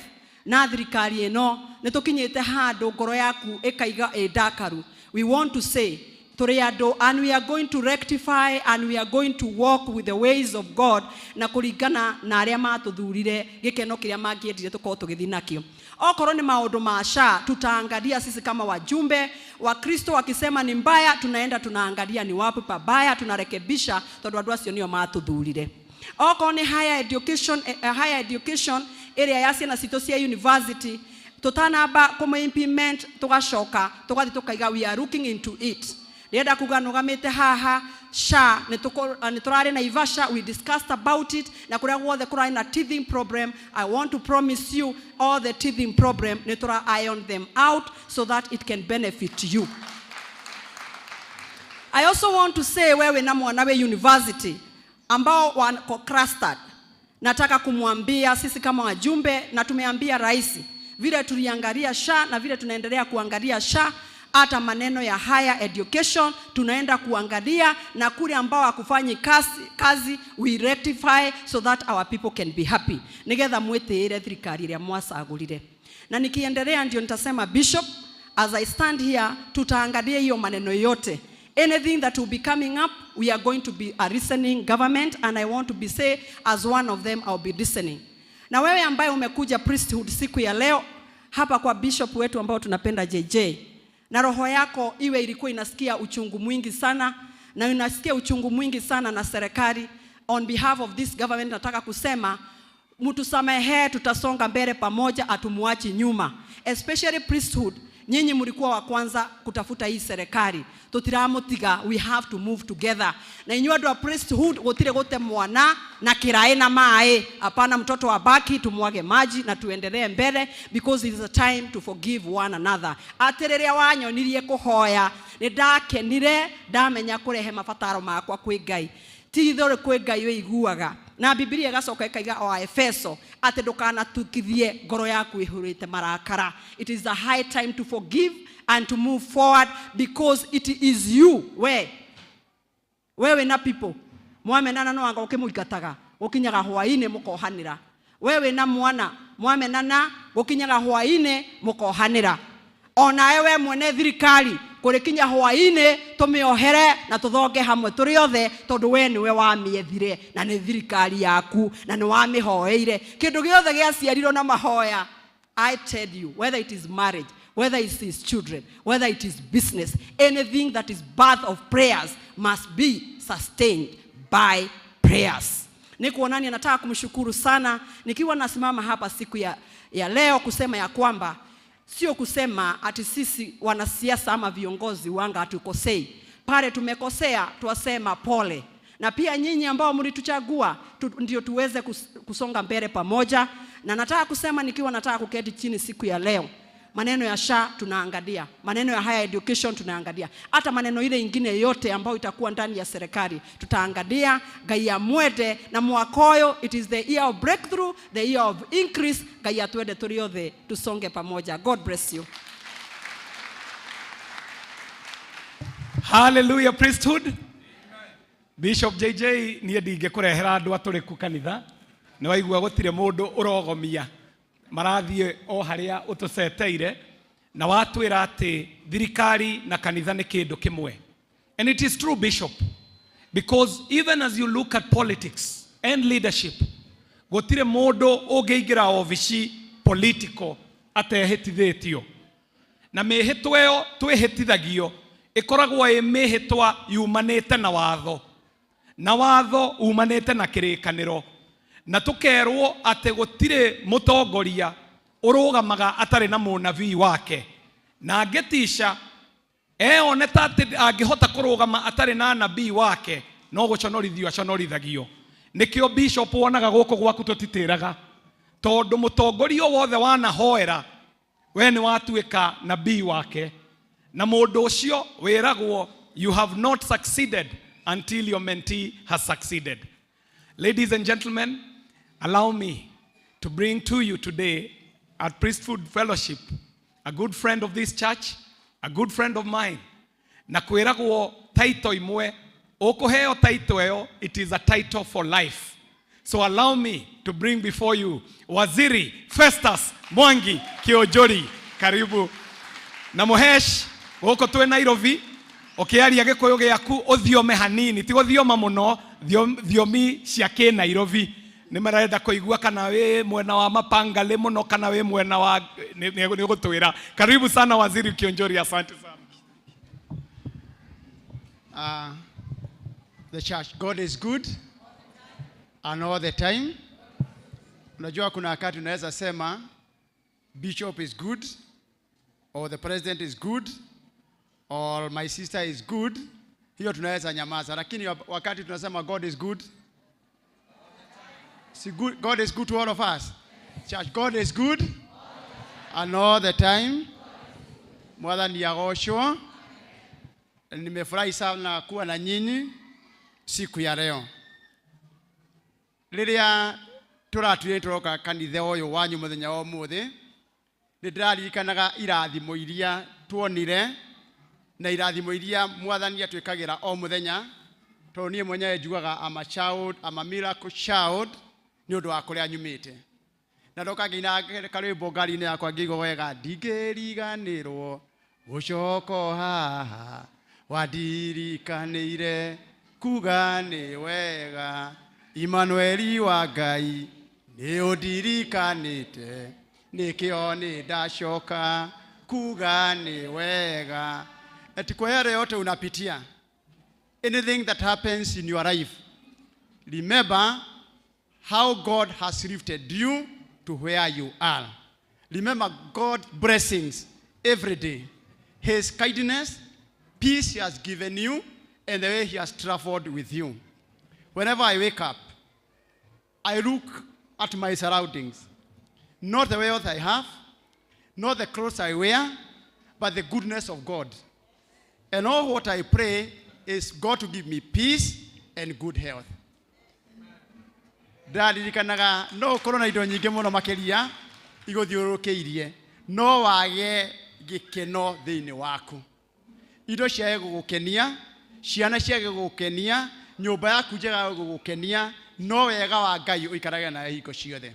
na thirikari ĩno Nĩ tũkinyĩte handũ ngoro yaku ĩkaiga ĩ ndakaru. We want to say tũrĩ andũ, and we are going to rectify and we are going to walk with the ways of God na kũringana na arĩa matũthurire gĩkeno kĩrĩa mangĩendire tũkorwo tũgĩthiĩ nakĩo. Okorwo nĩ maũndũ ma SHA, tutaangalia sisi kama wajumbe wa Kristo. Wakisema ni mbaya, tunaenda tunaangalia ni wapi pabaya, tunarekebisha tondũ andũ acio nĩo matũthurire. Okorwo nĩ higher education, higher education ĩrĩa ya ciana citũ cia university, tũtanamba kũmĩ implement, tũgacoka tũgathiĩ tũkaiga we are looking into it. Ndĩrenda kuga nũgamĩte haha, SHA nĩ tũrarĩ Naivasha, we discussed about it, na kũrĩa guothe kũrarĩ na teething problem, I want to promise you all the teething problem nĩ tũra iron them out so that it can benefit you. I also want to say, wewe na mwana we university ambao wako clustered, nataka kumwambia sisi kama wajumbe, na tumeambia rais vile tuliangalia SHA na vile tunaendelea kuangalia SHA, hata maneno ya higher education tunaenda kuangalia, na kule ambao hakufanyi kazi we rectify so that our people can be happy, nigetha mwĩtĩĩre thirikari ĩrĩa mwacagũrire. Na nikiendelea ndio nitasema, Bishop, as I stand here, tutaangalia hiyo maneno yote. Anything that will be coming up, we are going to be a listening government, and I want to be say as one of them, I'll be listening. Na wewe ambaye umekuja priesthood siku ya leo hapa kwa bishop wetu ambao tunapenda JJ, na roho yako iwe ilikuwa inasikia uchungu mwingi sana, na inasikia uchungu mwingi sana na serikali, on behalf of this government nataka kusema mtusamehe, tutasonga mbele pamoja, atumuachi nyuma. Especially priesthood, nyinyi mlikuwa wa kwanza kutafuta hii serikali, tutiramutiga, we have to move together. Na inyuĩ andũ a priesthood, gũtirĩ gũte mwana na kĩraĩ na maĩ, hapana, mtoto abaki, tumwage maji na tuendelee mbele, because it is a time to forgive one another. Atĩ rĩrĩa wanyonirie kũhoya, nĩ ndakenire, ndamenya kũrehe mabataro makwa kwĩ Ngai. Ti ithuĩ kwĩ Ngai wĩiguaga. Na Biblia ĩgacoka ĩkaiga o Efeso atĩ ndũkanatukithie ngoro yaku ĩhũrĩte marakara. It is a high time to forgive and to move forward, because it is you we wewe na people mwamenana no anga ũkĩmũingataga gũkinyaga hwaĩ-inĩ mũkohanĩra. Wewe na mwana mwamenana gũkinyaga hwaĩ-inĩ mũkohanĩra. Onawe we mwene thirikari kũrĩkinya hwaĩ-inĩ tũmĩohere na tũthonge hamwe tũrĩ othe, tondũ we nĩwe wamĩethire na nĩ thirikari yaku na nĩ wamĩhoeire. Kĩndũ gĩothe gĩaciarirwo na mahoya, I tell you, whether it is marriage, whether it is children, whether it is business, anything that is birth of prayers must be sustained by prayers. Ni kuonania nataka kumshukuru sana nikiwa nasimama hapa siku ya leo kusema ya kwamba sio kusema ati sisi wanasiasa ama viongozi wanga hatukosei. Pale tumekosea tuwasema pole. Na pia nyinyi ambao mlituchagua ndio tuweze kusonga mbele pamoja. Na nataka kusema nikiwa nataka kuketi chini siku ya leo, maneno ya SHA tunaangalia, maneno ya higher education tunaangalia, hata maneno ile ingine yote ambayo itakuwa ndani ya serikali tutaangalia. Ngai amwende na mwakoyo, it is the year of breakthrough, the year of increase. Ngai atwende turi othe tusonge pamoja. God bless you. Hallelujah priesthood. Bishop JJ niĩ ndingĩkũrehera andũ atũrĩku kanitha, nĩ waigua gũtirĩ mũndũ ũrogomia, marathiĩ o harĩa ũtũceteire, na watwĩra atĩ thirikari na kanitha nĩ kĩndũ kĩmwe. And it is true, Bishop, because even as you look at politics and leadership, gũtirĩ mũndũ ũngĩingĩra obici political atehĩtithĩtio. Na mĩhĩtwa ĩyo twĩhĩtithagio ĩkoragwo ĩ mĩhĩtwa yumanĩte na watho, na watho umanĩte na kĩrĩkanĩro, na tũkerwo atĩ gũtirĩ mũtongoria ũrũgamaga atarĩ na mũnabii wake, na angĩtica eone ta atĩ angĩhota kũrũgama atarĩ na nabii wake no gũconorithio aconorithagio. Nĩkĩo Bishop wonaga gũkũ gwaku tũtitĩraga, tondũ mũtongoria wothe wanahoera we nĩ watuĩka nabii wake, na mũndũ ũcio wĩragwo you have not succeeded until your mentee has succeeded. Ladies and gentlemen, allow me to bring to you today at Priesthood Fellowship a good friend of this church, a good friend of mine. Na kwĩragwo title imwe, ũkũheo title ĩyo, it is a title for life. So allow me to bring before you Waziri Festus Mwangi Kiunjuri. Karibu. Na Mũhesh, gũkũ twĩ Nairobi, ũkĩaria Gĩkũyũ gĩaku ũthiome hanini, ti gũthioma mũno, thiomi cia kĩ Nairobi. Nĩ marenda kũigua kana wĩ mwena wa Mapangalĩ mũno kana wĩ mwena wa nĩ ũgũtwĩra. Karibu sana Waziri Kionjori, asante sana. The church, God is good and all the time. Unajua kuna wakati unaweza sema bishop is good or the president is good or my sister is good. Hiyo tunaweza nyamaza, lakini wakati tunasema God is good, si good, God is good to all of us. Church, God is good and all the time. Mwathani agocwo. Nimefurahi sana kuwa na nyinyi siku ya leo. Rĩrĩa tũratuire tũroka kanitha ũyũ wanyu mũthenya wa ũmũthĩ, nĩ ndĩraririkanaga irathimo iria tuonire na irathimo iria Mwathani atwĩkagĩra o mũthenya, tondũ niĩ mwenyewe njugaga I'm a child, I'm a miracle child nĩ ũndũ wa kũrĩa nyumĩte. Na ndoka ngĩina karwĩmbo ngari-inĩ yakwa ngĩigua wega, ndingĩriganĩrwo gũcoka haha wandirikanĩire kuga nĩ wega, Immanueli wa Ngai nĩ ũndirikanĩte, nĩkĩo nĩ ndacoka kuga nĩ wega. Ati kwa yale yote unapitia, anything that happens in your life, remember how God has lifted you to where you are. Remember God's blessings every day. His kindness, peace he has given you, and the way he has traveled with you. Whenever I wake up, I look at my surroundings. Not the wealth I have, not the clothes I wear, but the goodness of God. And all what I pray is God to give me peace and good health. Ndaririkanaga no ũkorwo na indo nyingĩ mũno makĩria igũthiũrũrũkĩirie, no wage gĩkeno thĩinĩ waku. Indo ciage gũgũkenia, ciana ciage gũgũkenia, nyũmba yaku njega gũgũkenia, no wega wa Ngai ũikarage nawe hingo ciothe.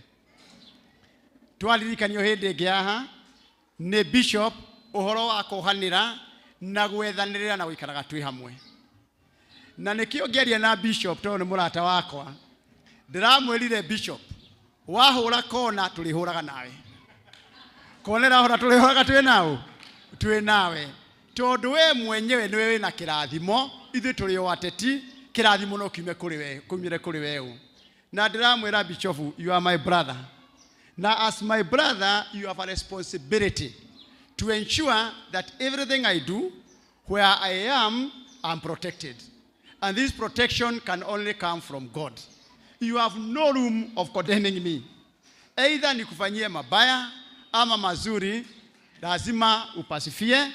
Twaririkanio hĩndĩ ĩngĩ haha nĩ bishop ũhoro wa kũhanĩra na gwethanĩrĩra na gũikaraga twĩ hamwe. Na nĩkĩo ngĩaria na bishop tondũ nĩ mũrata wakwa, ndĩramwĩrire bishop, wahũra kona tũrĩhũraga nawe, kona ĩrahũra tũrĩhũraga twĩ nao, twĩ nawe, tondũ we mwenyewe nĩwe wĩna kĩrathimo, ithuĩ tũrĩ o ateti, kĩrathimo no kiume kũrĩ we, kiumire kũrĩ we ũ. Na ndĩramwĩra bishop, you are my brother. Na as my brother, you have a responsibility to ensure that everything I do, where I am, I'm protected. And this protection can only come from God. You have no room of condemning me. Either nikufanyie mabaya ama mazuri, lazima upasifie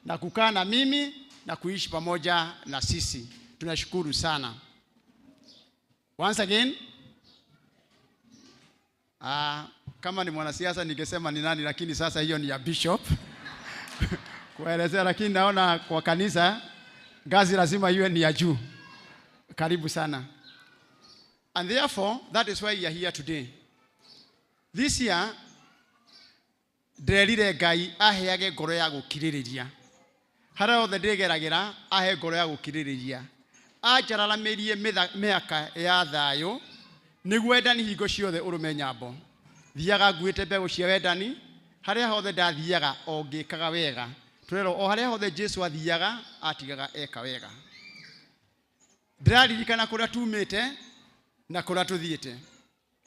na kukaa na mimi na kuishi pamoja na sisi. Tunashukuru sana. Once again, kama ni mwanasiasa ningesema ni nani, lakini sasa hiyo ni ya bishop kuelezea, lakini naona kwa kanisa ngazi lazima iwe ni ya juu. Karibu sana. And therefore, that is why you are here today. This year, ndĩrerire Ngai aheage ngoro ya gũkirĩrĩria. Harĩa hothe ndĩgeragĩra, ahe ngoro ya gũkirĩrĩria. Anjararamĩrie mĩaka ya thayũ, nĩguo wendani hingo ciothe ũrũme nyambo. Thiaga nguĩte mbegũ cia wendani, harĩa hothe ndathiaga o ngĩkaga wega. Tũrerwo o harĩa hothe Jesu athiaga, atigaga eka wega. Ndĩraririkana kũrĩa tumĩte na kũrĩa tũthiĩte.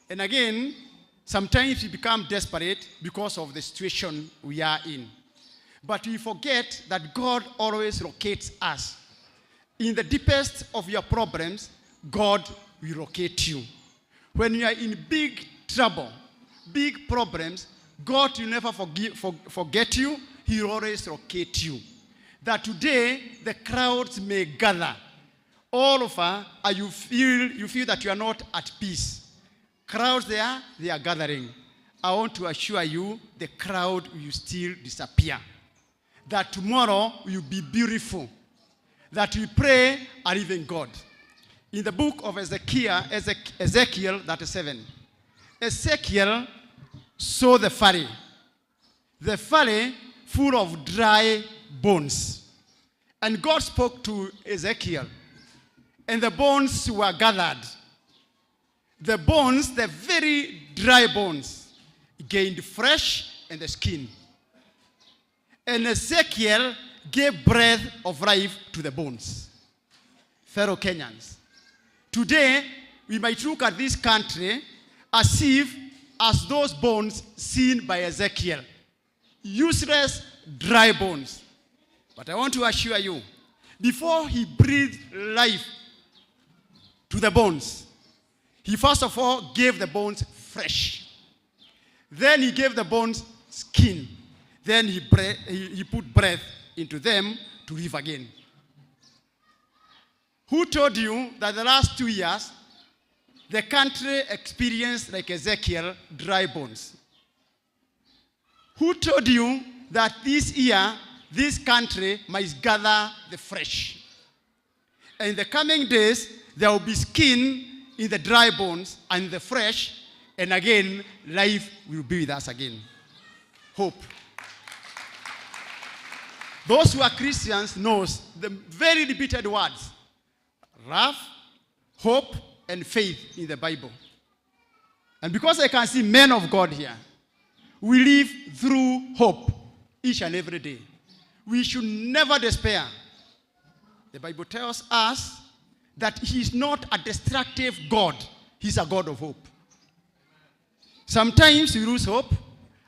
And again, sometimes we become desperate because of the situation we are in. But we forget that God always locates us. In the deepest of your problems, God will locate you. When you are in big trouble, big problems, God will never forget you. He will always locate you. That today, the crowds may gather all over, and you feel that you are not at peace. Crowds there, they are gathering. I want to assure you, the crowd will still disappear. That tomorrow will be beautiful. That we pray a living God. In the book of Ezekiel 37, Ezekiel saw the valley. The valley full of dry bones. And God spoke to Ezekiel, and the bones were gathered. The bones, the very dry bones, gained fresh and the skin. And Ezekiel gave breath of life to the bones. Fellow Kenyans, today we might look at this country as if as those bones seen by Ezekiel. Useless, dry bones. But I want to assure you, before he breathed life to the bones, he first of all gave the bones fresh. Then he gave the bones skin. Then he put breath into them to live again. Who told you that the last 2 years, the country experienced, like Ezekiel, dry bones? Who told you that this year, this country might gather the fresh? And in the coming days, there will be skin in the dry bones and the fresh, and again, life will be with us again. Hope. Those who are Christians knows the very repeated words, love, hope, and faith in the Bible. And because I can see men of God here, we live through hope each and every day. We should never despair. The Bible tells us that he is not a destructive God. He's a God of hope. Sometimes we lose hope.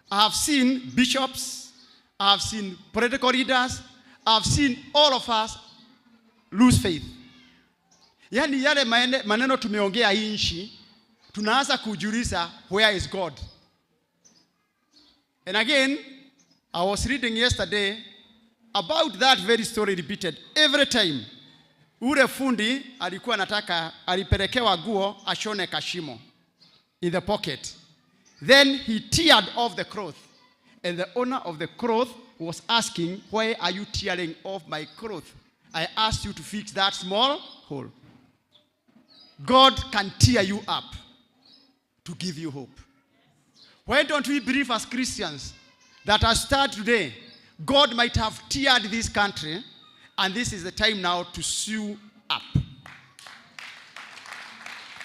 I have seen bishops, I have seen political leaders, I have seen all of us lose faith. Yani yale maneno tumeongea hii nchi, tunaanza kujiuliza, where is God? And again, I was reading yesterday about that very story repeated every time. Ule fundi alikuwa anataka, alipelekewa guo ashone kashimo in the pocket. Then he teared off the cloth. And the owner of the cloth was asking, why are you tearing off my cloth? I asked you to fix that small hole. God can tear you up to give you hope. Why don't we believe as Christians that as start today, God might have teared this country, and this is the time now to sew up.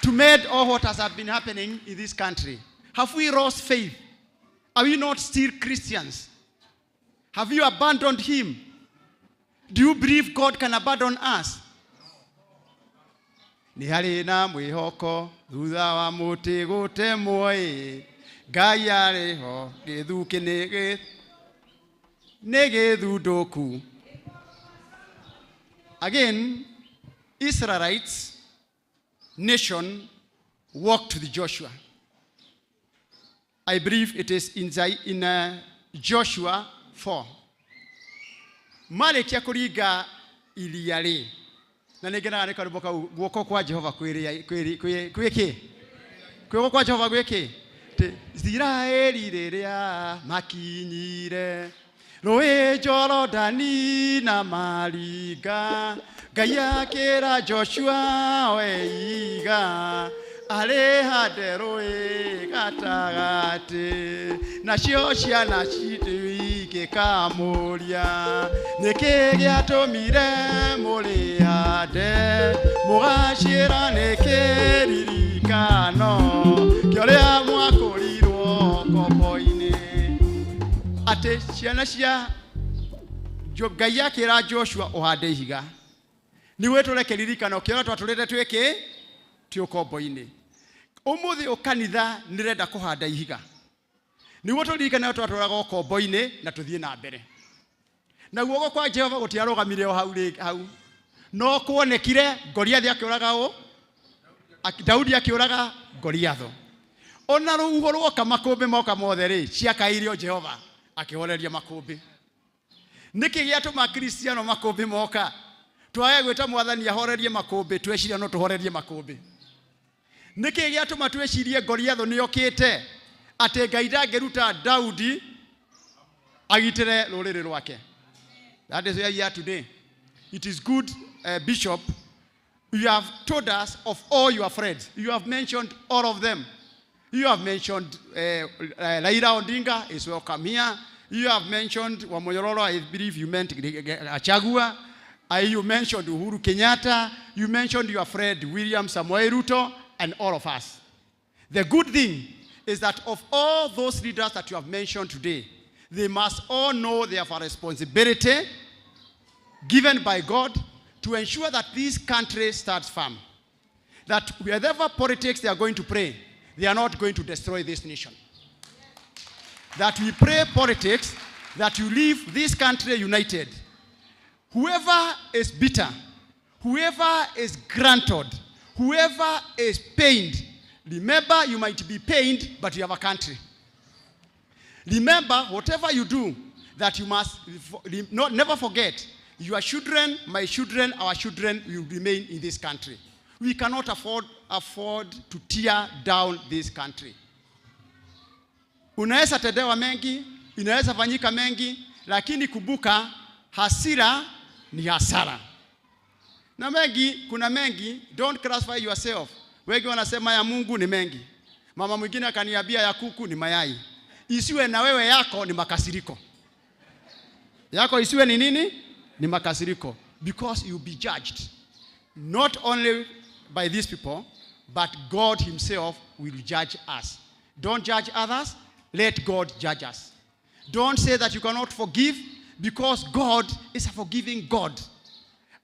To mend all what has been happening in this country. Have we lost faith? Are we not still Christians? Have you abandoned him? Do you believe God can abandon us? Nĩ harĩ na mwĩhoko thutha wa mũtĩ gũtemwo ĩ, Ngai arĩ ho gĩthukĩ nĩ gĩthundũku. Again, Israelites nation walked with Joshua. I believe it is in Joshua 4. Marĩkia kũringa iria rĩ, na nĩ ngenaga nĩ karwĩmbo kau, guoko kwa Jehova kwĩ kĩ? Guoko kwa Jehova gwĩ kĩ? Isiraeli rĩrĩa makinyire rũĩ Jorodani na maringa, Ngai akĩra Joshua weiga arĩhande rũĩ gatagatĩ, nacio ciana citũ igĩkamũria nĩkĩ gĩatũmire mũrĩhande, mũgaciĩra nĩ kĩririkano kĩa ũrĩa mwakũrirwo ngombo-inĩ. Atĩ ciana cia Ngai akĩra Joshua ũhande ihiga nĩguo tũre kĩririkano kĩa ũrĩa twatũrĩte twĩ kĩ twĩ ũkombo-inĩ. Ũmũthĩ ũkanitha nĩrenda kũhanda ihiga nĩguo tũririkane ũrĩa twatũraga ũkombo-inĩ na tũthiĩ na mbere. Na guoko kwa Jehova gũtiarũgamire o hau hau, no kuonekire Goliathi akĩũraga ũ, Daudi akĩũraga Goliathu. Ona rũhuho rwoka makũmbĩ moka mothe rĩ, ciakairio Jehova akĩhoreria makũmbĩ. Nĩkĩ gĩatũma Kristiano makũmbĩ moka twage gwĩta mwathani ahorerie makũmbĩ, tweciria no tũhorerie makũmbĩ? Nĩkĩ gĩatũma twecirie Goliathu nĩokĩte atĩ Ngai ndangĩruta Daudi agitĩre rũrĩrĩ rwake? That is where we are today. It is good, Bishop, you have told us of all your friends. You have mentioned all of them. You have mentioned Raila Odinga is welcome here. You have mentioned Wamunyoro, I believe you meant Gachagua. You mentioned Uhuru Kenyatta. You mentioned your friend William Samoei Ruto and all of us. The good thing is that of all those leaders that you have mentioned today, they must all know they have a responsibility given by God to ensure that this country starts firm. That whatever politics they are going to play, they are not going to destroy this nation. That we pray politics, that you leave this country united. Whoever is bitter, whoever is granted, whoever is pained, remember you might be pained, but you have a country. Remember, whatever you do, that you must not, never forget, your children, my children, our children will remain in this country. We cannot afford to tear down this country. Unaweza tendewa mengi, inaweza fanyika mengi, lakini kumbuka hasira ni hasara. Na mengi, kuna mengi, don't classify yourself. Wengi wanasema ya Mungu ni mengi. Mama mwingine akaniambia ya kuku ni mayai. Isiwe na wewe yako ni makasiriko. Yako isiwe ni nini? Ni makasiriko. Because you'll be judged. Not only by these people, but God himself will judge us. Don't judge others. Let God judge us. Don't say that you cannot forgive, because God is a forgiving God.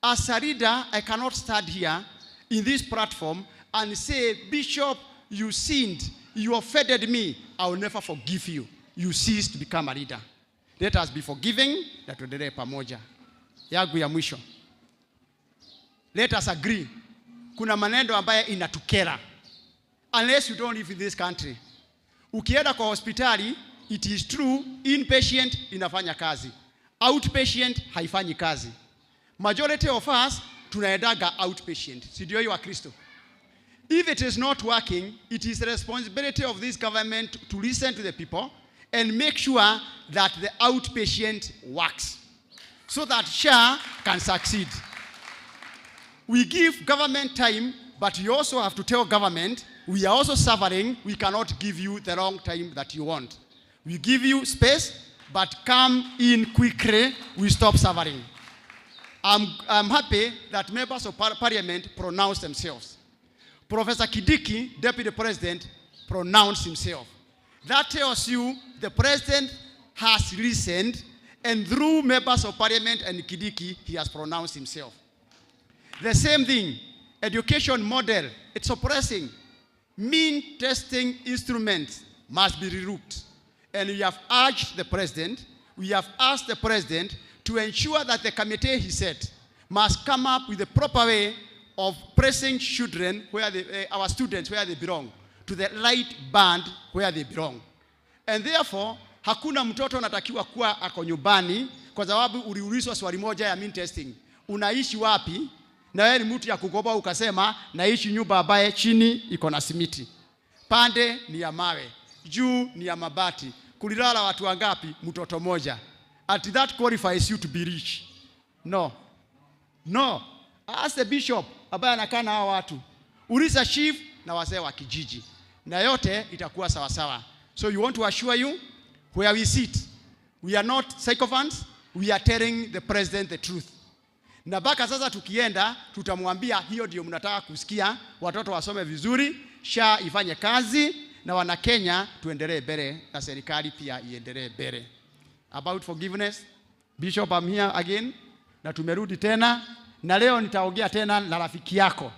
As a leader, I cannot stand here in this platform and say, Bishop, you sinned, you offended me, I will never forgive you. You cease to become a leader. Let us be forgiving, na tuendelee pamoja. Yangu ya mwisho. Let us agree. Kuna maneno ambaye inatukera. Unless you don't live in this country. Ukienda kwa hospitali, it is true, inpatient inafanya kazi. Outpatient haifanyi kazi. Majority of us tunaendaga outpatient. Si ndio hiyo wa Kristo? If it is not working, it is the responsibility of this government to listen to the people and make sure that the outpatient works so that SHA can succeed. We give government time, but you also have to tell government, we are also suffering, we cannot give you the long time that you want. We give you space, but come in quickly, we stop suffering. I'm happy that members of parliament pronounce themselves. Professor Kindiki, deputy president, pronounced himself. That tells you the president has listened, and through members of parliament and Kindiki, he has pronounced himself. The same thing, education model, it's suppressing. Mean testing instruments must be relooked. And we have urged the president, we have asked the president to ensure that the committee he set must come up with the proper way of pressing children, where they, our students where they belong, to the right band where they belong. And therefore, hakuna mtoto anatakiwa kuwa ako nyumbani kwa sababu uliulizwa swali moja ya mean testing. Unaishi wapi? Na wewe ni mtu ya kukopa ukasema naishi nyumba ambaye chini iko na simiti. Pande ni ya mawe, juu ni ya mabati. Kulilala watu wangapi? Mtoto moja. At that qualifies you to be rich. No. No. Ask the bishop ambaye anakaa na hao watu. Uliza chief na wazee wa kijiji. Na yote itakuwa sawa sawa. So you want to assure you where we sit. We are not sycophants. We are telling the president the truth. Na baka sasa tukienda tutamwambia hiyo ndio mnataka kusikia, watoto wasome vizuri, SHA ifanye kazi na wana Kenya tuendelee mbele na serikali pia iendelee mbele. About forgiveness, Bishop, I'm here again na tumerudi tena na leo nitaongea tena na rafiki yako,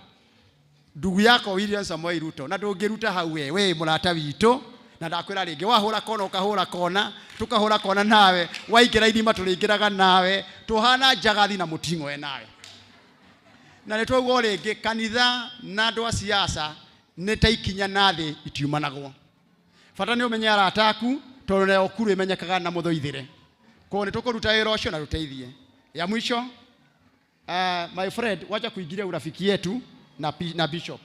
ndugu yako William Samoei Ruto, na ndũngĩruta hau we mũrata witũ, na ndakwĩra rĩngĩ wahũra kona ũkahũra kona, tukahũra kona nawe, waingĩra irima tũrĩingĩraga nawe, tũhana njagathi na mũting'oe nawe. Na nĩ twauga o rĩngĩ kanitha na andũ a siasa nĩ ta ikinya na thĩ itiumanagwo. Bata nĩ ũmenye arata aku tondũ nayo kuru ĩmenyekaga na mũthoithĩre. Koguo nĩ tũkũruta wĩra ũcio na tũteithie. Ya mwisho, my friend, wacha kuingilia urafiki yetu na bishop.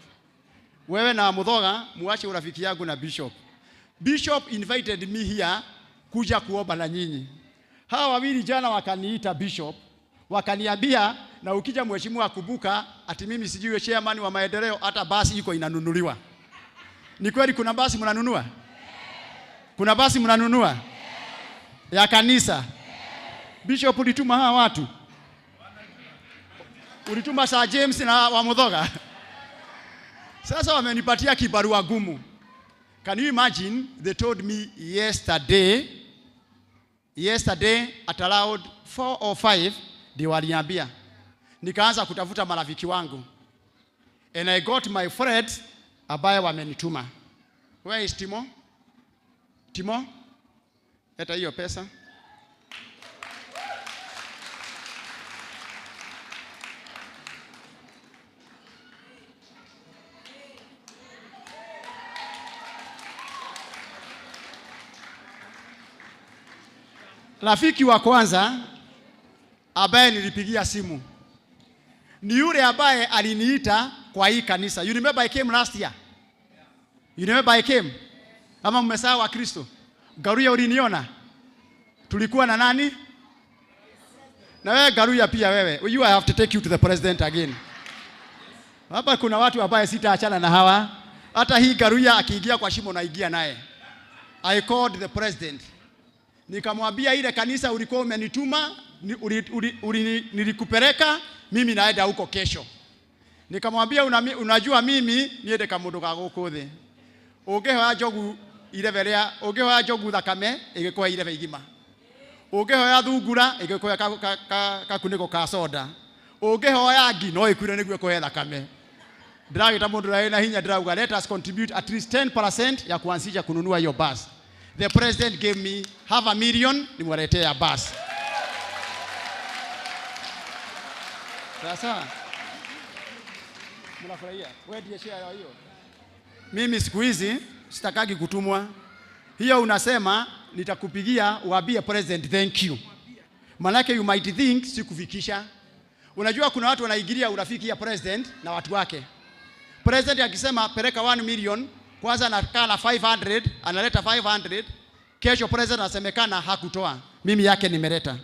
Wewe na Muthoga muache urafiki yangu na bishop. Bishop invited me here kuja kuomba na nyinyi. Hawa wawili jana wakaniita bishop, wakaniambia na ukija mheshimiwa kumbuka ati mimi sijui chairman wa maendeleo, hata basi iko inanunuliwa. Ni kweli kuna basi mnanunua? Kuna basi mnanunua? Ya kanisa. Bishop, ulituma hawa watu? Ulituma Sir James na Wamuthoga? Sasa wamenipatia kibarua gumu. Can you imagine? They told me yesterday at around 4 or 5 ndio waliniambia. Nikaanza kutafuta marafiki wangu. And I got my friends ambaye wamenituma. Where is Timo? Timo? Leta hiyo pesa. Rafiki wa kwanza ambaye nilipigia simu ni yule ambaye aliniita kwa hii kanisa. You remember I came last year? You remember I came? Ama mmesahau wa Kristo? Garuya uliniona? Tulikuwa na nani? Na wewe Garuya pia wewe. You, I have to take you to the president again. Hapa kuna watu ambaye sitaachana na hawa. Hata hii Garuya akiingia kwa shimo naingia naye. I called the president. Nikamwambia ile kanisa ulikuwa umenituma, nilikupeleka, mimi naenda huko kesho. Nikamwambia unajua mimi niende kamundu ga guku thi. Ungihoya njogu irebe ria, ungihoya njogu thakame igikuhe irebe igima. Ungihoya thungura igikuhe kakuniko ka soda. Ungihoya ngi no ikuire niguo ikuhe thakame. Ndĩragĩta mũndũ ũrĩa wĩna hinya ndĩrauga let us contribute at least 10% ya kuanzisha kununua hiyo bus. The president gave me 500,000 nimwaletea bus. Sasa mnafurahia? Wewe ndiye share ya hiyo. Mimi siku hizi sitakagi kutumwa. Hiyo unasema nitakupigia uambie president thank you. Manake you might think sikufikisha. Unajua kuna watu wanaingilia urafiki ya president na watu wake. President akisema peleka 1 million, kwanza anakaa na 500, analeta 500. Kesho president anasemekana hakutoa. Mimi yake nimeleta.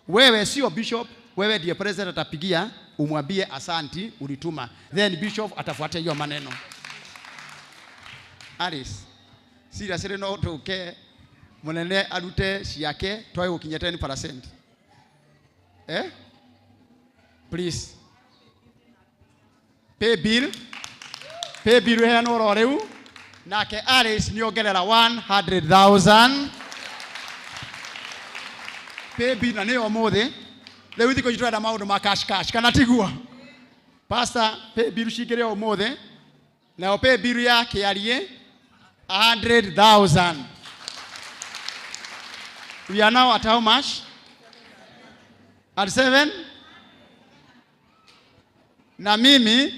Wewe sio bishop, wewe ndiye president atapigia umwambie asanti ulituma. Then bishop atafuatia hiyo maneno. Alice, seriously no tuke munene arute ciake twae gukinya 10%. Eh? Please. Pay bill. Pay bill heanwo ro riu. Nake Alice niongerera 100,000. Pay bill na nĩyo ũmũthĩ. Rĩu thikũ ici tũrenda maũndũ ma cash cash kana tiguo? Pastor, pay bill cingĩre ũmũthĩ. Nayo pay bill ya Kĩarie 100,000. We are now at how much? At 7? Na mimi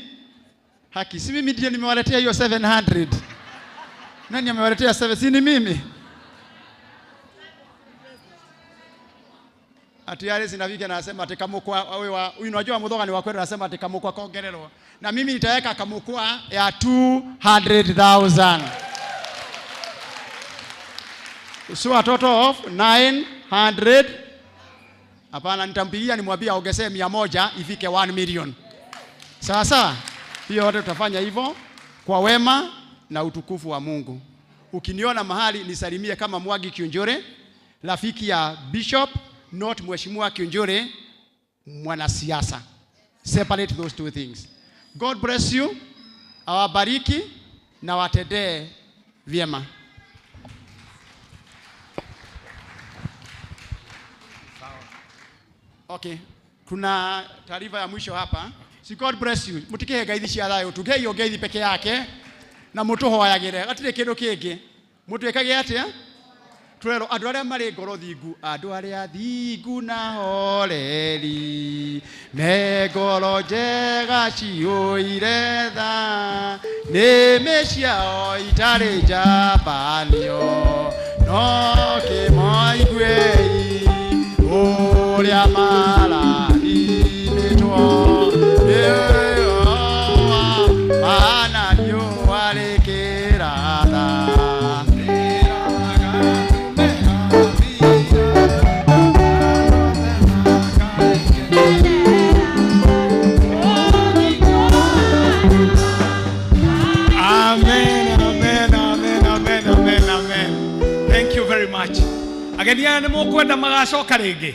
haki si mimi ndiye nimewaletea hiyo 700. Nani amewaletea 7? Si ni mimi. Ati yale zinavika na anasema ati kamukwa wewe wa unajua Muthoga ni wa kweli, anasema ati kamukwa kongererwo. Na mimi nitaweka kamukwa ya 200,000. So a total of 900. Hapana, nitampigia nimwambie aongezee 100 ifike 1 million. Sawa sawa. Hiyo yote tutafanya hivyo kwa wema na utukufu wa Mungu. Ukiniona mahali nisalimie kama Mwangi Kiunjure, rafiki ya Bishop, not Mheshimiwa Kiunjure, mwanasiasa. Separate those two things. God bless you. Awabariki na watendee vyema. Okay. Kuna taarifa ya mwisho hapa. Si God bless you. Mutikihe ngeithi cia thayo, tugeio ngeithi peke yake na mutuhoyagire. Gatire kindu kingi. Mutwikage atia? Turero andu aria mari ngoro thingu, andu aria thingu na horeri, me ngoro njega ciũire tha, nĩmĩ ciao itarĩ njambanio, no kĩmoiguei ũrĩa marathimĩtwo nĩ maana riũa rĩkĩratha. Amen, amen, amen, amen, amen, amen. Thank you very much. Ageni aya nĩ mũkwenda magacoka rĩngĩ?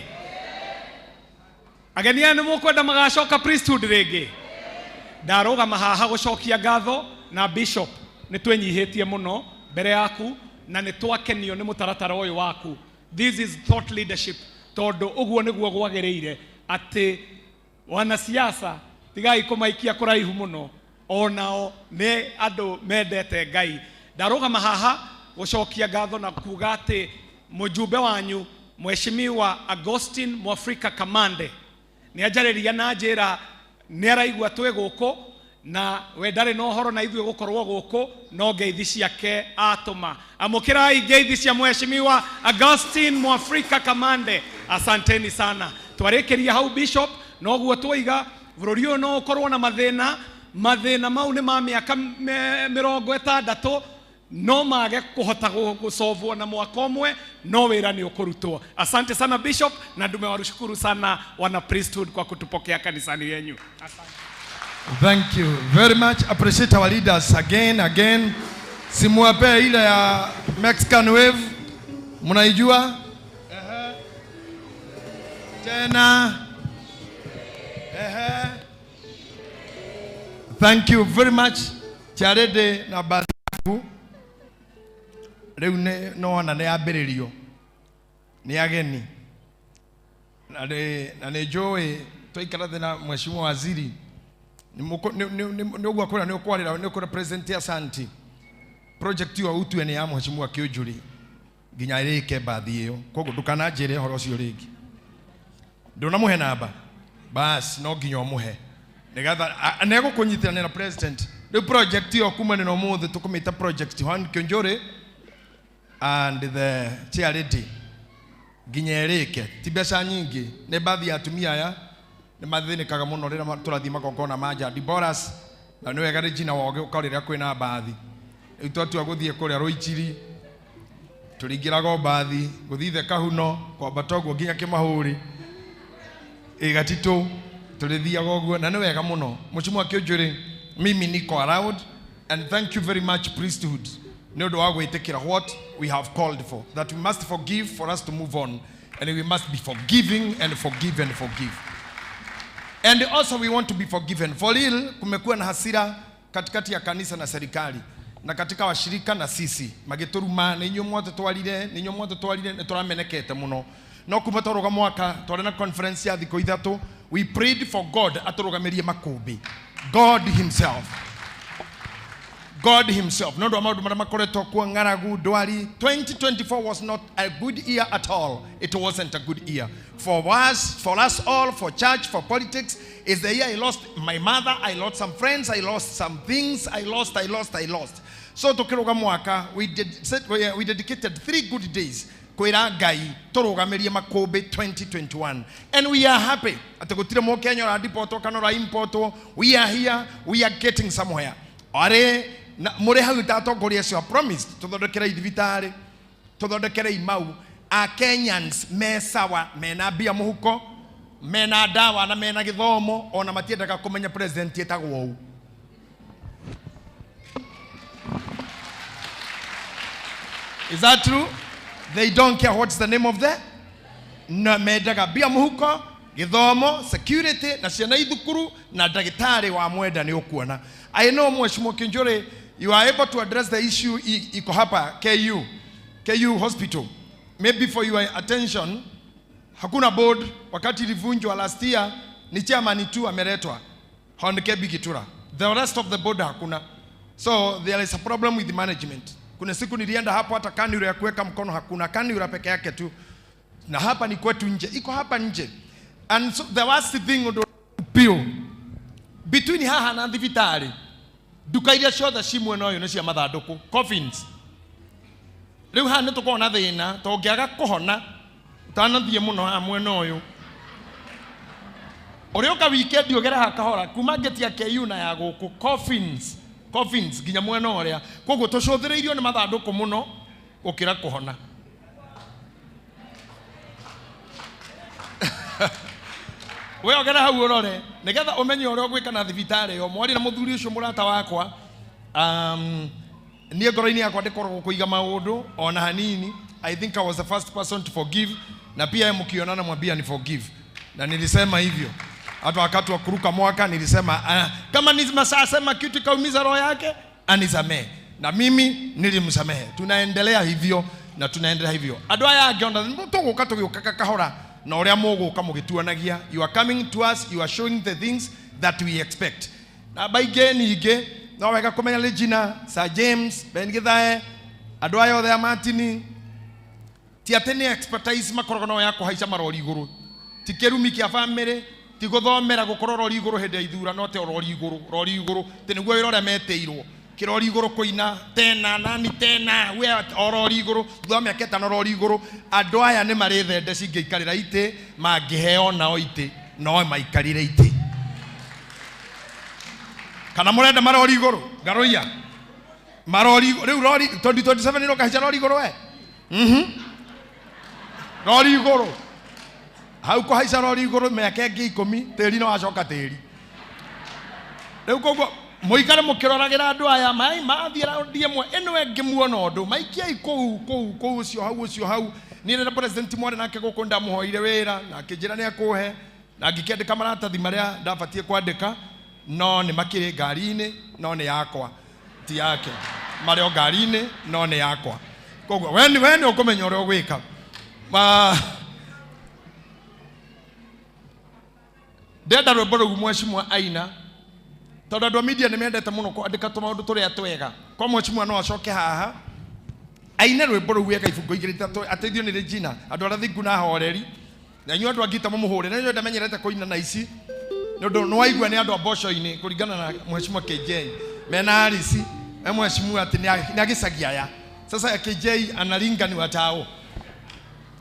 Ageni aya nĩ mũkwenda magacoka priesthood rĩngĩ? Ndarũgama haha gũcokia ngatho na bishop, nĩ twenyihĩtie mũno mbere yaku na nĩ twakenio nĩ mũtaratara ũyũ waku. This is thought leadership, tondũ ũguo nĩguo gwagĩrĩire atĩ wanasiasa tigai kũmaikia kũraihu mũno, onao nĩ andũ mendete Ngai. Ndarũgama haha gũcokia ngatho na kuga atĩ mũjumbe wanyu Mheshimiwa Augustine Mwafrika Kamande nĩ anjarĩria na njĩra nĩ araigua twĩ gũkũ na we ndarĩ na ũhoro na ithuĩ gũkorwo gũkũ, no ngeithi ciake atũma. Amũkĩrai ngeithi cia Mheshimiwa Augustine Mwafrika Kamande. Asanteni sana. Twarĩkĩria hau bishop, noguo twoiga bũrũri ũyũ no ũkorwo na mathĩna, mathĩna mau nĩ ma mĩaka 60 no mage kũhota gũcovwo na mwaka ũmwe, no wĩra nĩ ũkũrutwo. Asante sana bishop, na tumewashukuru sana wana priesthood kwa kutupokea kanisani yenyu. Asante. Thank you very much. Appreciate our leaders again again. Simuwape ile ya Mexican wave. Mnaijua? Ehe. Tena. Ehe. Thank you very much. Charede na bathi riu nĩ nona nĩ yambĩrĩrio nĩ ageni na nĩ njũĩ twaikara thĩ na mheshimiwa waziri nĩ ũguo akwĩra nĩ ũkwarĩra nĩ ũkũrepresent Asante project ĩyo ũtue nĩ ya mheshimiwa Kĩũnjũrĩ nginya ĩrĩke mbathi ĩyo, koguo ndũkananjĩre ũhoro ũcio rĩngĩ. Ndũnamũhe namba bas, no nginya ũmũhe nĩgetha nĩegũkũnyitanĩra president. Rĩu project ĩyo kumania na ũmũthĩ tũkũmĩta project Juan Kĩũnjũrĩ and the chair lady nginya ĩrĩke. Ti mbeca nyingĩ, nĩ mbathi ya atumia aya nĩ mathĩnĩkaga mũno rĩrĩa tũrathiĩ magongona ma nja Diboras, na nĩ wega Regina Woge ũka rĩrĩa kwĩna mbathi. Rĩu twatua gũthiĩ kũrĩa Rũichiri tũringĩraga mbathi gũthiĩ the Kahuno kwambata ũguo nginya Kĩmahũri ĩgatitũ tũrĩthiaga ũguo, na nĩ wega mũno. Mheshimiwa Kĩũnjũrĩ, mimi niko around and thank you very much priesthood nĩ ũndũ wa gwĩtĩkĩra what we have called for, that we must forgive for us to move on, and we must be forgiving and forgive and forgive, and also we want to be forgiven. For real, kumekuwa na hasira katikati ya kanisa na serikali na katika washirika na sisi magĩtũruma, nĩ inyuĩ mwatũtwarire, nĩ inyuĩ mwatũtwarire, nĩ tũramenekete mũno. No kuma twarũga mwaka twarĩ na conference ya thikũ ithatũ, we prayed for God atũrũgamĩrie makũmbĩ, God himself, God himself. No ũndũ wa maũndũ marĩa makoretwo kuo, ng'aragu, ndwari. 2024 was not a good year at all. It wasn't a good year for us, for us all, for church, for politics. It's the year I lost my mother, I lost some friends, I lost some things, I lost, I lost, I lost. So tũkĩrũga mwaka, we did, we dedicated 3 good days kwĩra Ngai tũrũgamĩrie makũmbĩ 2021, and we are happy atĩ gũtirĩ mũkenya ũradipotwo kana ũraimportwo. We are here, we are getting somewhere. Arĩ na mũrĩ hau ta atongoria acio promised tũthondekere thibitarĩ, tũthondekere imau. A Kenyans me sawa, mena mbia mũhuko, mena ndawa na mena gĩthomo, ona matiendaga kũmenya president etagwo ũũ. Is that true? They don't care what's the name of the na mendaga mbia mũhuko, gĩthomo, security na ciana ithukuru na ndagĩtarĩ wa mwenda nĩ ũkuona. I know Mheshimiwa Kinjore, you are able to address the issue iko hapa KU Hospital. Maybe for your attention, hakuna board. Wakati ilivunjwa last year, ni chairman tu ameletwa, Hon Kebi Gitura. The rest of the board hakuna. So there is a problem with the management. Kuna siku nilienda hapo hata kanura ya kuweka mkono hakuna, kanura peke yake tu. Na hapa ni kwetu nje, iko hapa nje. And so the worst thing ndo pio between haha na thibitari, nduka iria ciothe ci mwena ũyũ nĩ cia mathandũkũ, coffins. Rĩu haha nĩ tũkoragwo na thĩna, to ũngĩaga kũhona ũtanathiĩ mũno haha mwena ũyũ. Ũrĩa ũka weekend ũgere haha kahora kuma ngĩti ya KU na ya gũkũ, coffins, coffins nginya mwena ũrĩa. Koguo tũcũthĩrĩirio nĩ mathandũkũ mũno gũkĩra kũhona. We ogera hau ũrore nĩgetha ũmenye ũrĩa ũgwĩka na thibitarĩ ĩyo. Mwarĩ na mũthuri ũcio mũrata wakwa, niĩ ngoro-inĩ yakwa ndĩkoragwo kũiga maũndũ ona hanini. I think I was the first person to forgive, na pia yeye mkionana mwambia ni forgive, na nilisema hivyo hata wakati wa kuruka mwaka nilisema, kama sema kitu kaumiza roho yake anisamehe, na mimi nilimsamehe. Tunaendelea hivyo na tunaendelea hivyo. Andũ aya angĩ ona tũgũka tũgĩũkaga kahora na ũrĩa mũgũka mũgĩtuonagia. You are coming to us, you are showing the things that we expect. Na baingĩ ningĩ no wega kũmenya Regina, Sir James, Ben Githae, andũ aya othe a Martini, ti atĩ nĩ expertise makoragwo nao ya kũhaica marori igũrũ, ti kĩrumi kĩa family, ti gũthomera gũkorwo rori igũrũ hĩndĩ ya ithurano, atĩ o rori igũrũ, rori igũrũ, atĩ nĩguo wĩra ũrĩa metĩirwo, kĩrori igũrũ kũina tena nani tena we o rori igũrũ, thutha wa mĩaka 5 rori igũrũ. Andũ aya nĩ marĩ thende cingĩikarĩra itĩ, mangĩheo nao itĩ no maikarĩre itĩ. Kana mũrenda marori igũrũ ngaroia marori rĩu rori 2027 nĩ ũkahaica rori igũrũ we rori igũrũ hau kũhaica rori igũrũ mĩaka ĩngĩ 10 tĩri no wacoka tĩri. Rĩu koguo mũikare mũkĩroragĩra andũ aya mai mathiĩ raundi ĩmwe ĩno ĩngĩ muona ũndũ maikiai kũu kũu kũu ũcio hau ũcio hau. Niĩ rĩrĩa president mwarĩ nake gũkũ ndamũhoire wĩra na akĩnjĩra nĩ akũhe na ngĩkĩandĩka maratathi marĩa ndabatiĩ kwandĩka, no nĩ makĩrĩ ngari-inĩ no nĩ yakwa ti yake, marĩ o ngari-inĩ no nĩ yakwa. Koguo we nĩ ũkũmenya ũrĩa ũgwĩka. Ndenda rwĩmbo rũu mheshimiwa aina, tondũ andũ a media nĩ mendete mũno kwandĩka tũmaũndũ tũrĩa twega. Kwa mheshimiwa no acoke haha aine rwĩmbo rũu wega ibungo 2 3 ateithio nĩ Regina, andũ arĩa thingu na horeri, na inyuĩ andũ angĩ ta mũmũhũre. Na inyuĩ ndamenyerete kũina na ici nĩ ũndũ nĩ waigua nĩ andũ a mboco-inĩ kũringana na mheshimiwa KJ mena Alice, we mheshimiwa atĩ nĩ agĩcagia aya. Sasa KJ analinga ni watao,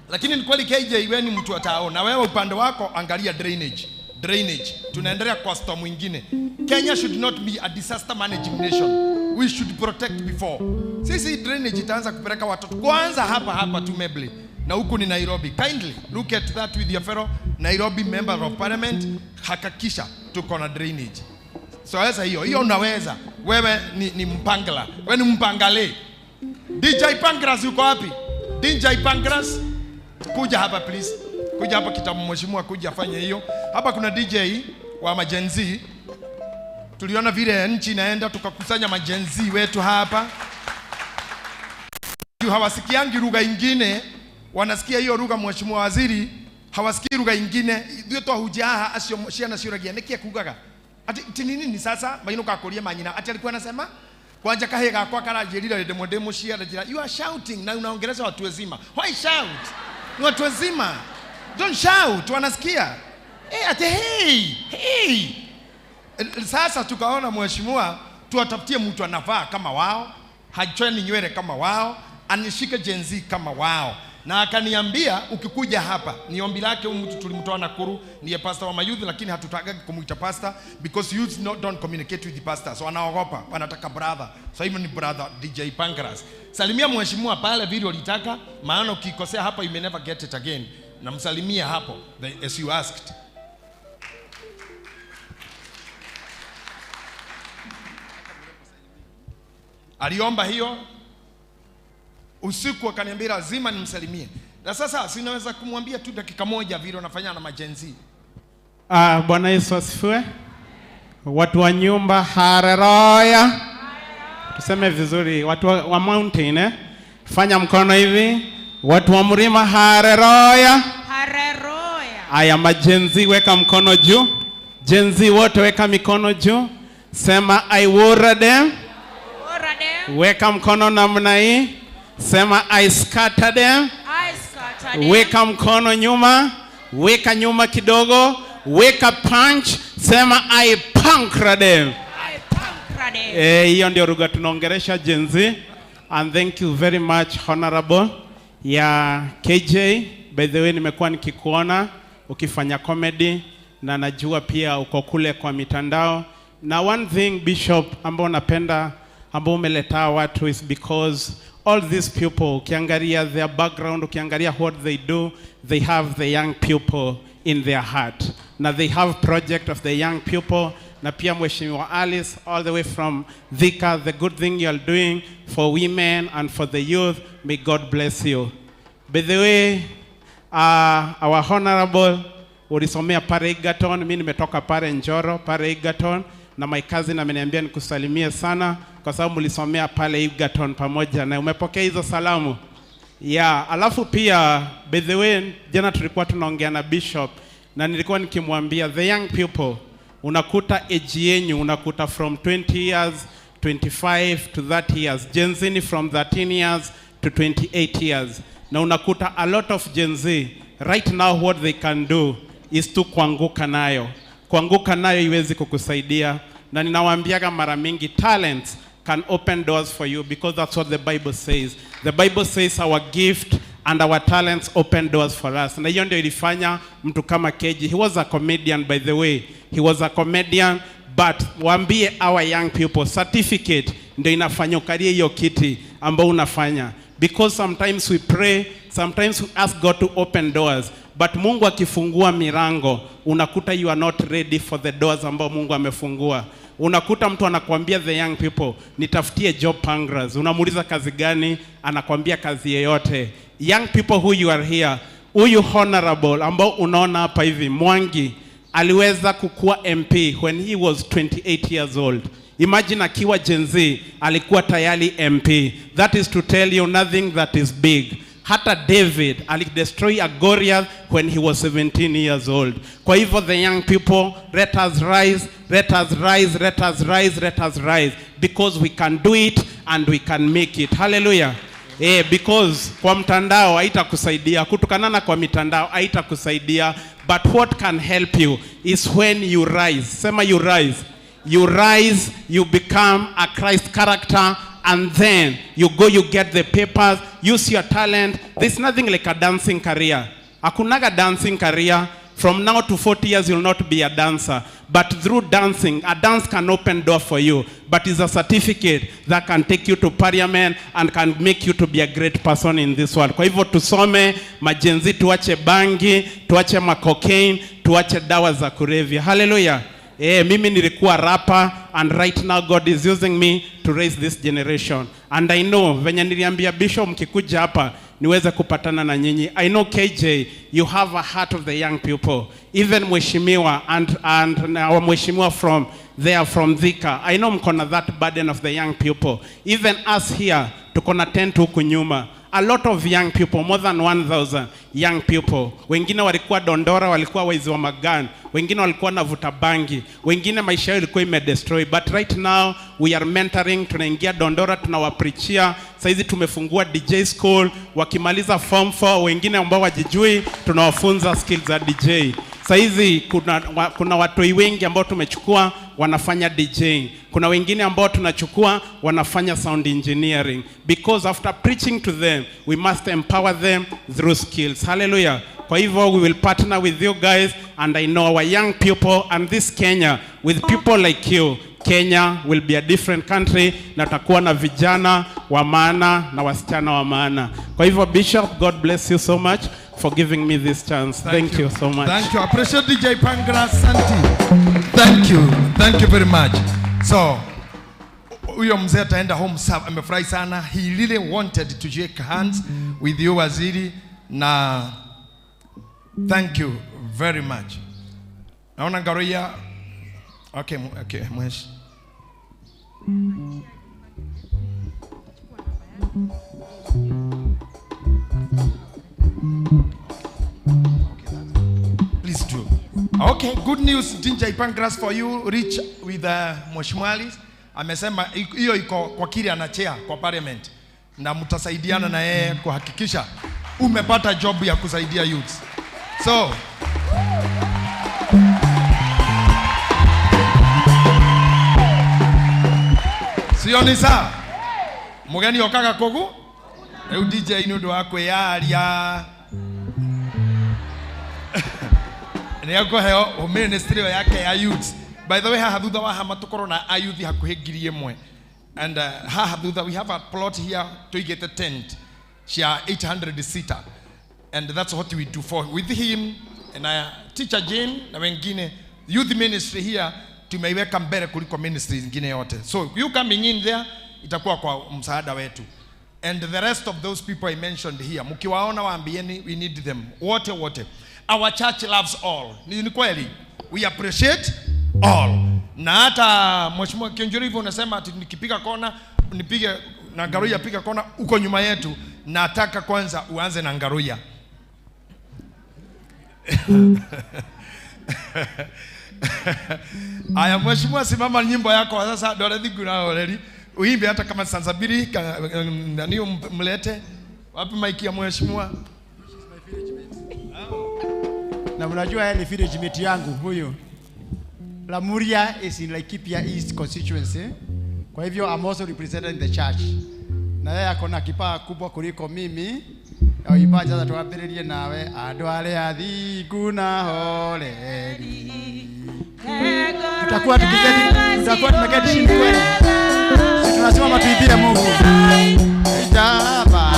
lakini ni kweli KJ wewe ni mtu wa tao, na wewe upande wako angalia drainage. Drainage. Tunaendelea kwa storm mwingine. Kenya should not be a disaster managing nation. We should protect before. Sisi drainage itaanza kupeleka watoto kwanza hapa hapa tu Meble. Na huku ni Nairobi. Kindly look at that with your fellow Nairobi member of parliament. Hakikisha tuko na drainage. So sasa hiyo hiyo unaweza. Wewe ni mpangala. Wewe ni mpangale. DJ Pancras yuko wapi? DJ Pancras kuja hapa please. Kuja hapa kitabu mheshimiwa kuja afanye hiyo. Hapa kuna DJ wa majenzi. Tuliona vile nchi inaenda tukakusanya majenzi wetu hapa. Hawasikiangi lugha ingine, wanasikia hiyo lugha mheshimiwa waziri, hawasikii lugha ingine. Ithuĩ twahunjia haha acio ciana ciũragia nĩkĩ ekugaga? Ati nini ni sasa mainuka kuria manyina. Ati alikuwa anasema kwanja kahĩ gakwa karanjĩrire hĩndĩ ĩmwe ndĩ mũciĩ anjĩra, you are shouting na unaongelesha watu wazima. Why shout? Ni watu wazima. Don't shout, wanasikia. Ati hey, hey. Sasa tukaona mheshimiwa tuwatafutie mtu anavaa kama wao, hachweni nywele kama wao, anishike Gen Z kama wao. Na akaniambia ukikuja hapa, ni ombi lake huyu mtu tulimtoa Nakuru, ndiye pastor wa mayouth, lakini hatutaka kumuita pastor because youth don't communicate with the pastor. So anaogopa, wanataka brother. So hivyo ni brother DJ Pancras. Salimia mheshimiwa pale vile ulitaka, maana ukikosea hapa you may never get it again. Namsalimia hapo as you asked. Aliomba hiyo usiku akaniambia lazima nimsalimie. Na sasa sinaweza kumwambia tu dakika moja vile unafanya na majenzi. Bwana Yesu asifiwe. Watu wa nyumba haleluya. Tuseme vizuri watu wa mountain Fanya mkono hivi. Watu wa mlima haleluya. Haleluya. Aya majenzi weka mkono juu. Jenzi wote weka mikono juu. Sema I wore them. Weka mkono namna hii. Sema I scatter them. I scatter them. Weka mkono nyuma. Weka nyuma kidogo. Weka punch. Sema I puncture them. I puncture them. Hiyo ndio lugha tunaongelesha Gen Z. And thank you very much honorable ya KJ. By the way nimekuwa nikikuona ukifanya comedy na najua pia uko kule kwa mitandao. Na one thing Bishop ambao napenda ambao umeleta watu is because all these people ukiangalia their background, ukiangalia what they do, they have the young people in their heart. Na they have project of the young people. Na pia Mheshimiwa Alice all the way from Thika, the good thing you are doing for women and for the youth, may God bless you. By the way, our honorable ulisomea pale Egerton, mimi nimetoka pale Njoro, pale Egerton, na my cousin ameniambia nikusalimie sana kwa sababu mlisomea pale Egerton pamoja na umepokea hizo salamu. Yeah, alafu pia by the way, jana tulikuwa tunaongea na bishop na nilikuwa nikimwambia the young people, unakuta age yenyu unakuta from 20 years, 25 to 30 years, Gen Z ni from 13 years to 28 years. Na unakuta a lot of Gen Z right now what they can do is to kuanguka nayo. Kuanguka nayo iwezi kukusaidia. Na ninawaambiaga mara mingi, talents can open doors for you because that's what the Bible says. The Bible says our gift and our talents open doors for us. Na hiyo ndio ilifanya mtu kama KG. He was a comedian, by the way. He was a comedian, but waambie our young people, certificate ndio inafanya ukalie hiyo kiti ambao unafanya. Because sometimes we pray, sometimes we ask God to open doors, but Mungu akifungua milango, unakuta you are not ready for the doors ambao Mungu amefungua. Unakuta mtu anakuambia the young people, nitafutie job Pangras. Unamuuliza kazi gani, anakuambia kazi yeyote. Young people who you are here, huyu honorable ambao unaona hapa hivi, Mwangi, aliweza kukua MP when he was 28 years old. Imagine akiwa Gen Z, alikuwa tayari MP. That is to tell you nothing that is big. Hata David alidestroy a Goliath when he was 17 years old. Kwa hivyo the young people, let us rise, let us rise, let us rise, let us rise. Because we can do it and we can make it. Hallelujah. Because kwa mtandao haitakusaidia, kutukanana kwa mitandao haitakusaidia. But what can help you is when you rise. Sema you rise. You rise, you become a Christ character, and then you go, you get the papers, use your talent. There's nothing like a dancing career. Hakunaga dancing career. From now to 40 years, you'll not be a dancer. But through dancing, a dance can open door for you. But it's a certificate that can take you to parliament and can make you to be a great person in this world. Kwa hivyo tusome, majenzi, tuache bangi, tuache macocaine, tuache dawa za kulevya. Hallelujah. Mimi nilikuwa rapper and right now God is using me to raise this generation. And I know, venye niliambia Bishop mkikuja hapa, niweze kupatana na nyinyi. I know KJ, you have a heart of the young people. Even Mheshimiwa and our Mheshimiwa from there, from Thika. I know mko na that burden of the young people. Even us here, tuko na tent huku nyuma. A lot of young people, more than 1,000 young people. Wengine walikuwa dondora, walikuwa waizi wa magan. Wengine walikuwa navuta bangi. Wengine maisha yao ilikuwa imedestroy. But right now, we are mentoring, tunaingia dondora, tunawapreachia. Saizi tumefungua DJ school, wakimaliza form 4, wengine ambao wajijui, tunawafunza skills za DJ. Saizi kuna watoi wengi ambao tumechukua wanafanya DJ. Kuna wengine ambao tunachukua wanafanya sound engineering. Because after preaching to them, we must empower them through skills. Hallelujah. Kwa hivyo we will partner with you guys, and I know our young people and this Kenya, with people like you, Kenya will be a different country, na takuwa na vijana wa maana na wasichana wa maana. Kwa hivyo Bishop, God bless you so much for giving me this chance. Thank you so much. Thank you. I appreciate DJ Pangras Santi. Thank you. Thank you very much. So, huyo mzee ataenda home, amefurahi sana. He really wanted to shake hands with you, Waziri, na thank you very much. Naona Ngaroia. Okay, okay, mwesh. Please do. Okay, good news, DJ Pangras for you, reach with Mheshimiwa Alice. Amesema hiyo iko kwa kile anachea kwa parliament, na mtasaidiana na yeye kuhakikisha umepata job ya kusaidia youths. So sio ni sawa? Mugeni okaga kogu? Rĩu DJ nĩ ũndũ wa kwĩyaria. Nĩ ekũheo ministry ĩyo yake ya youths. By the way, haha thutha wa hama tũkorwo na a youth hakuhĩ 1,000. And haha thutha we have a plot here tũigĩte tent cia 800 seater. And that's what we do for with him and teacher Jane na wengine. Youth ministry here tumeiweka mbele kuliko ministry zingine yote. So you coming in there itakuwa kwa msaada wetu. And the rest of those people I mentioned here, mkiwaona waambieni we need them wote wote. Our church loves all. Ni kweli, we appreciate all. Na hata Mheshimiwa Kionjuri hivyo unasema ati nikipiga kona nipige na Ngaruya, piga kona uko nyuma yetu. Nataka kwanza uanze na Ngaruya. Aya, mheshimiwa, simama nyimbo yako sasa, dole thigu na oreri uimbe hata kama sansabiri nani mlete wapi maiki ya mheshimiwa? Na mnajua yeye ni village mate yangu huyu. Lamuria is in Laikipia East constituency. Kwa hivyo I'm also representing the church. Na yeye ako na kipawa kubwa kuliko mimi. Ya ipaja sasa tuambiririe nawe andu aria athingu na horeri. Tutakuwa tukiketi, tutakuwa tumeketi chini kweli. Sisi tunasimama tuibie Mungu. Itaba.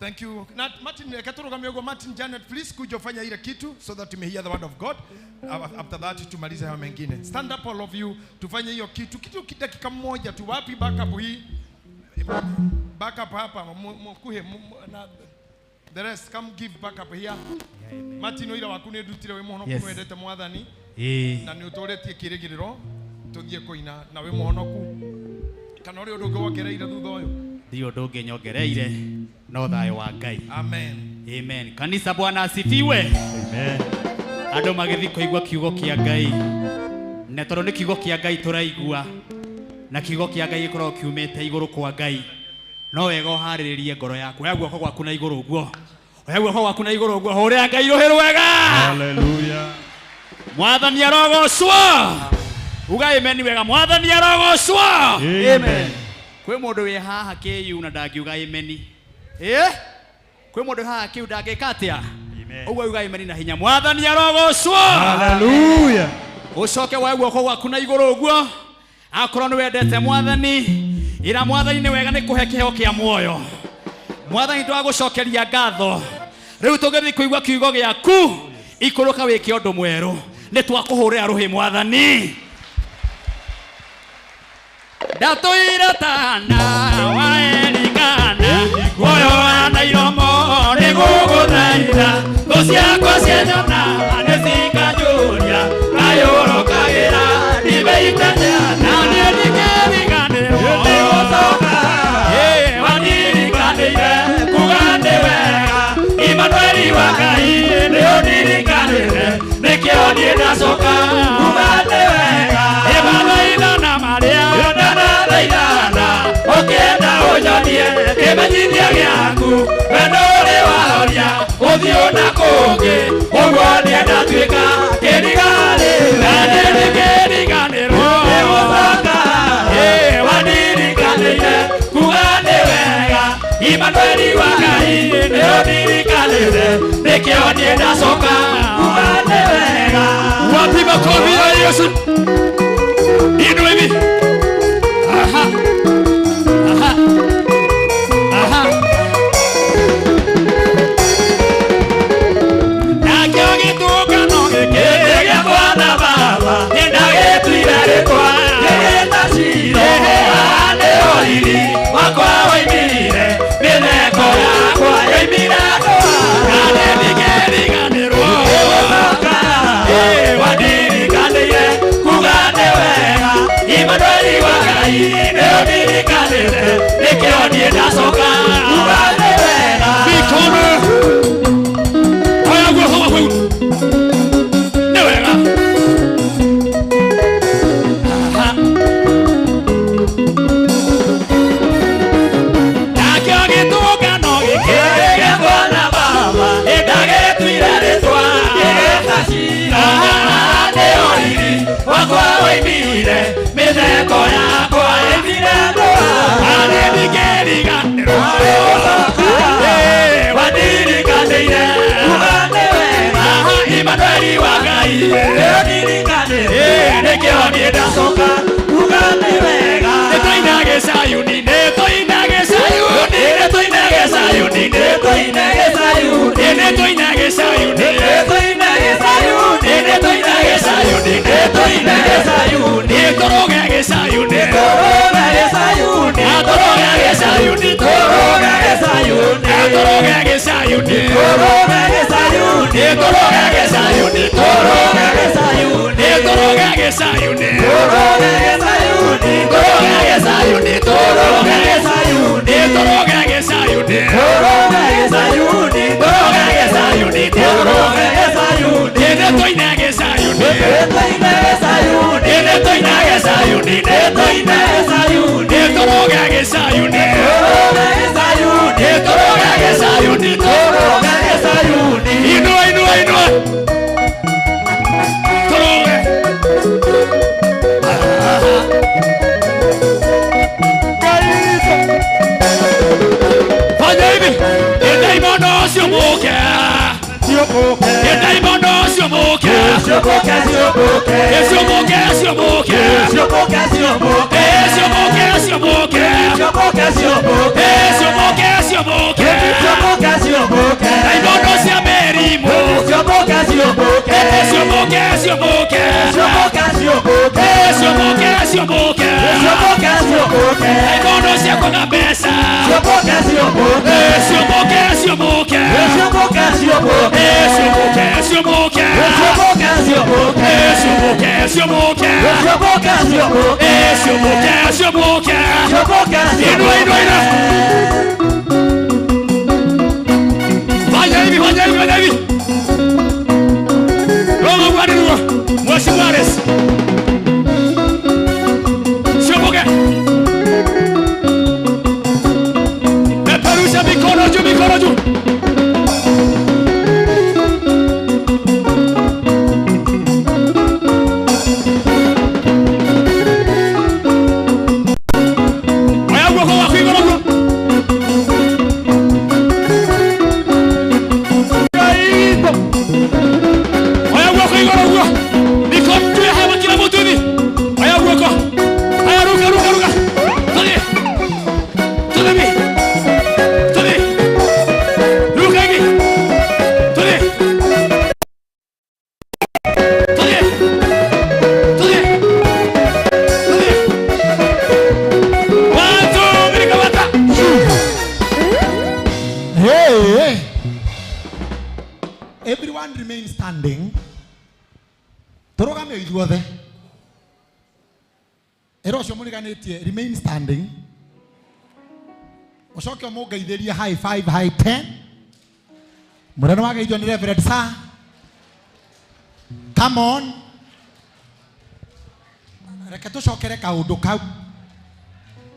Thank you. Martin, Martin, Janet, please kuja fanya ile kitu so that you may hear the word of God. After that tumalize hayo mengine. Stand up all of you, tufanye hiyo kitu. Kitu dakika moja tu. Wapi backup hii? Backup hapa mkuhe na the rest come give backup here. Martin oira waku ni ndutire wi muhonoku wendete mwathani. Na ni utoretie kirigiriro tuthie kuina na wi muhonoku. Kana uri undu wongereire thutha uyu? Ndio undu ungi nyongereire no thayo wa Ngai. Amen. Amen. Kanisa Bwana asifiwe. Amen. Andu magithi kuigua kiugo kia Ngai. Na tondu ni kiugo kia Ngai turaigua na kiugo kia Ngai gikoragwo kiumite iguru kwa Ngai. No wega uhariririe ngoro yaku. Oya guoko gwaku na iguru uguo. Oya guoko gwaku na iguru uguo. Huria Ngai ruhi rwega. Hallelujah. Mwathani arogocwo. Uga amen wega. Mwathani arogocwo. Amen. Kwi mundu wi haha kiu na ndangiuga amen. Kwi mundu haha kiu ndangika atia? Uguo uga amen na hinya. Mwathani arogocwo. Hallelujah. Ucoke woe guoko gwaku na iguru uguo. Akorwo ni wendete mwathani, ira mwathani ni wega ni kuhe kiheo kia muoyo. Mwathani twagucokeria ngatho. Rĩu tũgĩthiĩ kũigua kiugo gĩaku. Ikũrũka wĩke ũndũ mwerũ. Nĩ twakũhũrĩra rũhĩ mwathani. Ndatũire tana wa Elikana, muoyo wa na iromo nĩ gũgũthaitha. Thũ ciakwa cianyona nĩ cikanjũria, kayũrũkagĩra ndibeite na niĩ ndikĩriganĩrwo nĩgũcoka. Ĩ wandirikanĩire kuga nĩ wega, Imanueli wa Ngai nĩ ũndirikanĩte, nĩkĩo niĩ ndacoka kuga nĩ wega. Ĩmathaithana marĩa ndanathaithana, ũkĩenda ũnyonie kĩmenyithia gĩaku, wendo ũrĩ wahoria ũthiũ na kũngĩ, ũguo niĩ ndatuĩka kĩriganĩrwo. Na niĩ ndikĩriganĩrwo nĩgũcoka. Ĩ wandirikanĩire kuga nĩ wega, Imanueli wa Ngai nĩ ũndirikanĩte, nĩkĩo niĩ ndacoka kuga nĩ wega. Wapi makofi ya Yesu? Inua hivi. Aha. Aha. Aha. Nakĩo gĩtũngano gĩkĩ gĩakwa na baba, nĩndagĩtuire rĩtwa rĩgĩta Shilo. Haha nĩho riri wakwa woimire, mĩtheko yakwa yoimire andũ aya. Na niĩ ndingĩriganĩrwo nĩgũcoka. Ĩ wandirikanĩire kuga nĩ wega, Imanueli wa Ngai nĩ ũndirikanĩte, nĩkĩo niĩ ndacoka kuga nĩ wega. Mikono oya guoko gwaku nĩ wega. Aha. Nakĩo gĩtũngano gĩkĩ gĩakwa na baba, nĩndagĩtuire rĩtwa ngĩgĩta Shilo. Haha nĩho riri wakwa woimire, mĩtheko yakwa yoimire andũ aya. Na niĩ ndingĩriganĩrwo nĩgũcoka. Ĩ wandirikanĩire kuga nĩ wega, Imanueli wa Ngai nĩ ũndirikanĩte, nĩkĩo niĩ ndacoka kuga nĩ wega. Nĩtũinage Sayuni, nĩtũinage Sayuni, nĩtũinage Sayuni, nĩtũinage Sayuni, nĩtũinage Sayuni, nĩtũinage Sayuni, nĩtũinage Sayuni, nĩtũinage Sayuni, nĩtũrũgage Sayuni, tũrũgage Sayuni, tũrũgage Sayuni, tũrũgage Sayuni, tũrũgage Sayuni, tũrũgage Sayuni, tũrũgage Sayuni, tũrũgage Sayuni, tũrũgage Sayuni, tũrũgage Sayuni, tũrũgage Sayuni, tũrũgage Sayuni, tũrũgage Sayuni, tũrũgage Sayuni, tũrũgage Sayuni, tũrũgage Sayuni, nĩtũinage Sayuni, nĩtũinage Sayuni, nĩtũinage Sayuni, nĩtũinage Sayuni, tũrũgage Sayuni, tũrũgage Sayuni, tũrũgage Sayuni, tũrũgage Sayuni. Inua, inua, inua. Tũrũge. Fanya hivi. Ndaimono ciũmũke. Ndaimono ciũmũke. Ciũmũke, ciũmũke. Ciũmũke, ciũmũke. Ciũmũke, ciũmũke. Ciũmũke, ciũmũke. Ciũmũke, ciũmũke. Ciũmũke, ciũmũke. Ciũmũke, ciũmũke. Ndaimono cia mĩrimũ. Ciũmũke, ciũmũke. Ciũmũke, ciũmũke. Ciũmũke, ciũmũke. Ciũmũke, ciũmũke. Ciũmũke, ciũmũke. Ndaimono cia kwaga mbeca. Ciũmũke, ciũmũke. Ciũmũke, ciũmũke. Ciũmũke, ciũmũke. Ciũmũke, ciũmũke. Ciũmũke, ciũmũke. Ciũmũke, ciũmũke. Ciũmũke, ciũmũke. Ciũmũke, ciũmũke. Ciũmũke, inua, inua, inua. Fanya hivi, fanya hivi, fanya hivi. Roho Bwana ndio. Mheshimiwa Rais. Ciũmũke. Peperusha mikono juu, mikono juu. Oya guoko waku igũrũ guo. Ngai. Tũrũgame ithuothe. Ĩra ũcio mũriganĩtie remain standing. Ũcoke ũmũngeithĩrie high five, high ten. Mũrĩa nĩ wageithio nĩ Reverend sir. Come on. Reke tũcokere kaũndũ kau.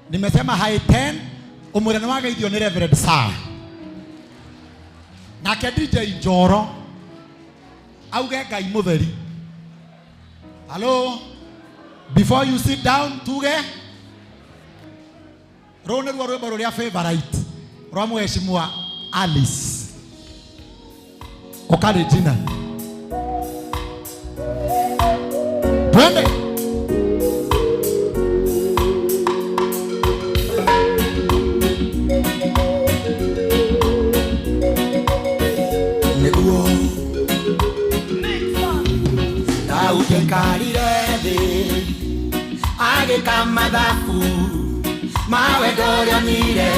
Nimesema high 10, ũmwĩre nĩ wageithio nĩ Reverend sir. Nake DJ Njoro auge Ngai mũtheri. Hello? Before you sit down, tuge rũu nĩruo rwĩmbo rũrĩa favorite rwa mheshimiwa Alice. Ũkarĩ jina. Twende. Nĩguo Daudi aikarire thĩ agĩka mathabu ma wendo ũrĩa onire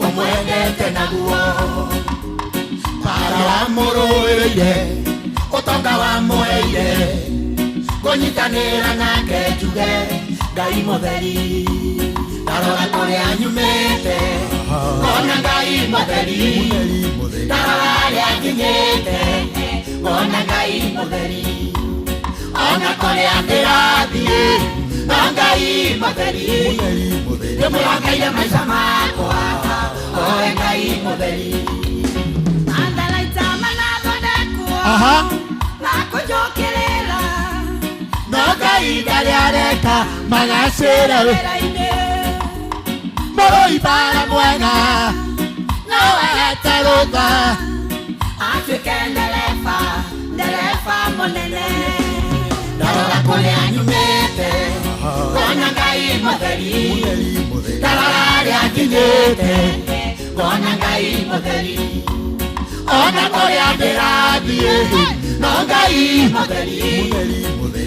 ũmwendete naguo bara wamũrũĩrĩire ũtonga wamũheire kũnyitanĩra nake njuge Ngai mũtheri ndarora kũrĩa nyumĩte ngona Ngai mũtheri ndarora harĩa nginyĩte ngona Ngai mũtheri ona kũrĩa ndĩrathiĩ no Ngai mũtheri ndĩmwĩhokeire maica makwa oe Ngai mũtheri Matharaita manathondekwo makũnjũkĩrĩra no Ngai ndarĩ areka magacĩre wĩra-inĩ mũrũi bara mwega no ahete rũtha atuĩke ndereba ndereba mũnene ndarora kũrĩa nyumĩte ngona Ngai mũtheri ndarora harĩa nginyĩte ngona Ngai mũtheri ona kũrĩa ndĩrathiĩ no Ngai mũtheri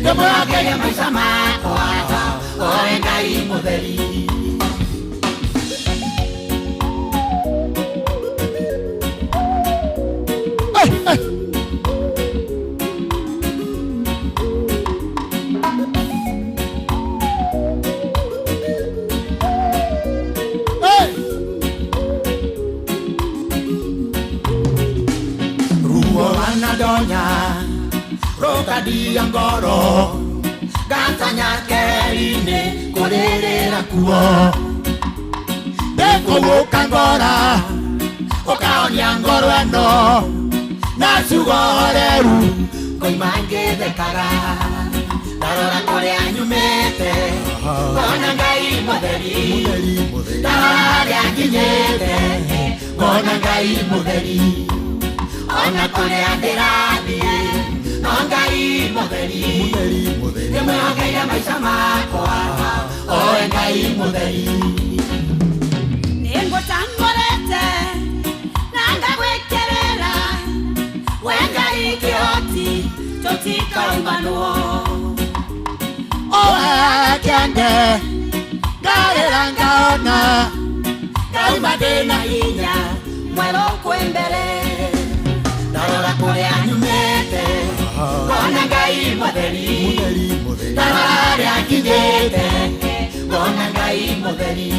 ndĩmwĩhokeire maica makwa oe Ngai mũtheri. Ruo rwanadonya rũkandia ngoro ngatanya keri-inĩ kũrĩrĩra kuo ndĩkũgũka ngora ũkahonia ngoro ĩno na ciugo horeru ngoima ngĩthekaga ndarora kũrĩa nyumĩte ngona Ngai mũtheri ndarora harĩa nginyĩte ngona Ngai mũtheri ona kũrĩa ndĩrathiĩ no Ngai mũtheri ndĩmwĩhokeire maica makwa oe Ngai mũtheri. Nĩngũtambũrĩte na ngagwĩkĩrĩra we Ngai kĩhoti tũtikaumanwo Oe kĩande ngarĩra ngaona ngauma ndĩna hinya mwerũ kwĩ mbere ndarora kũrĩa nyumĩte ngona Ngai mũtheri ndarora harĩa nginyĩte ngona Ngai mũtheri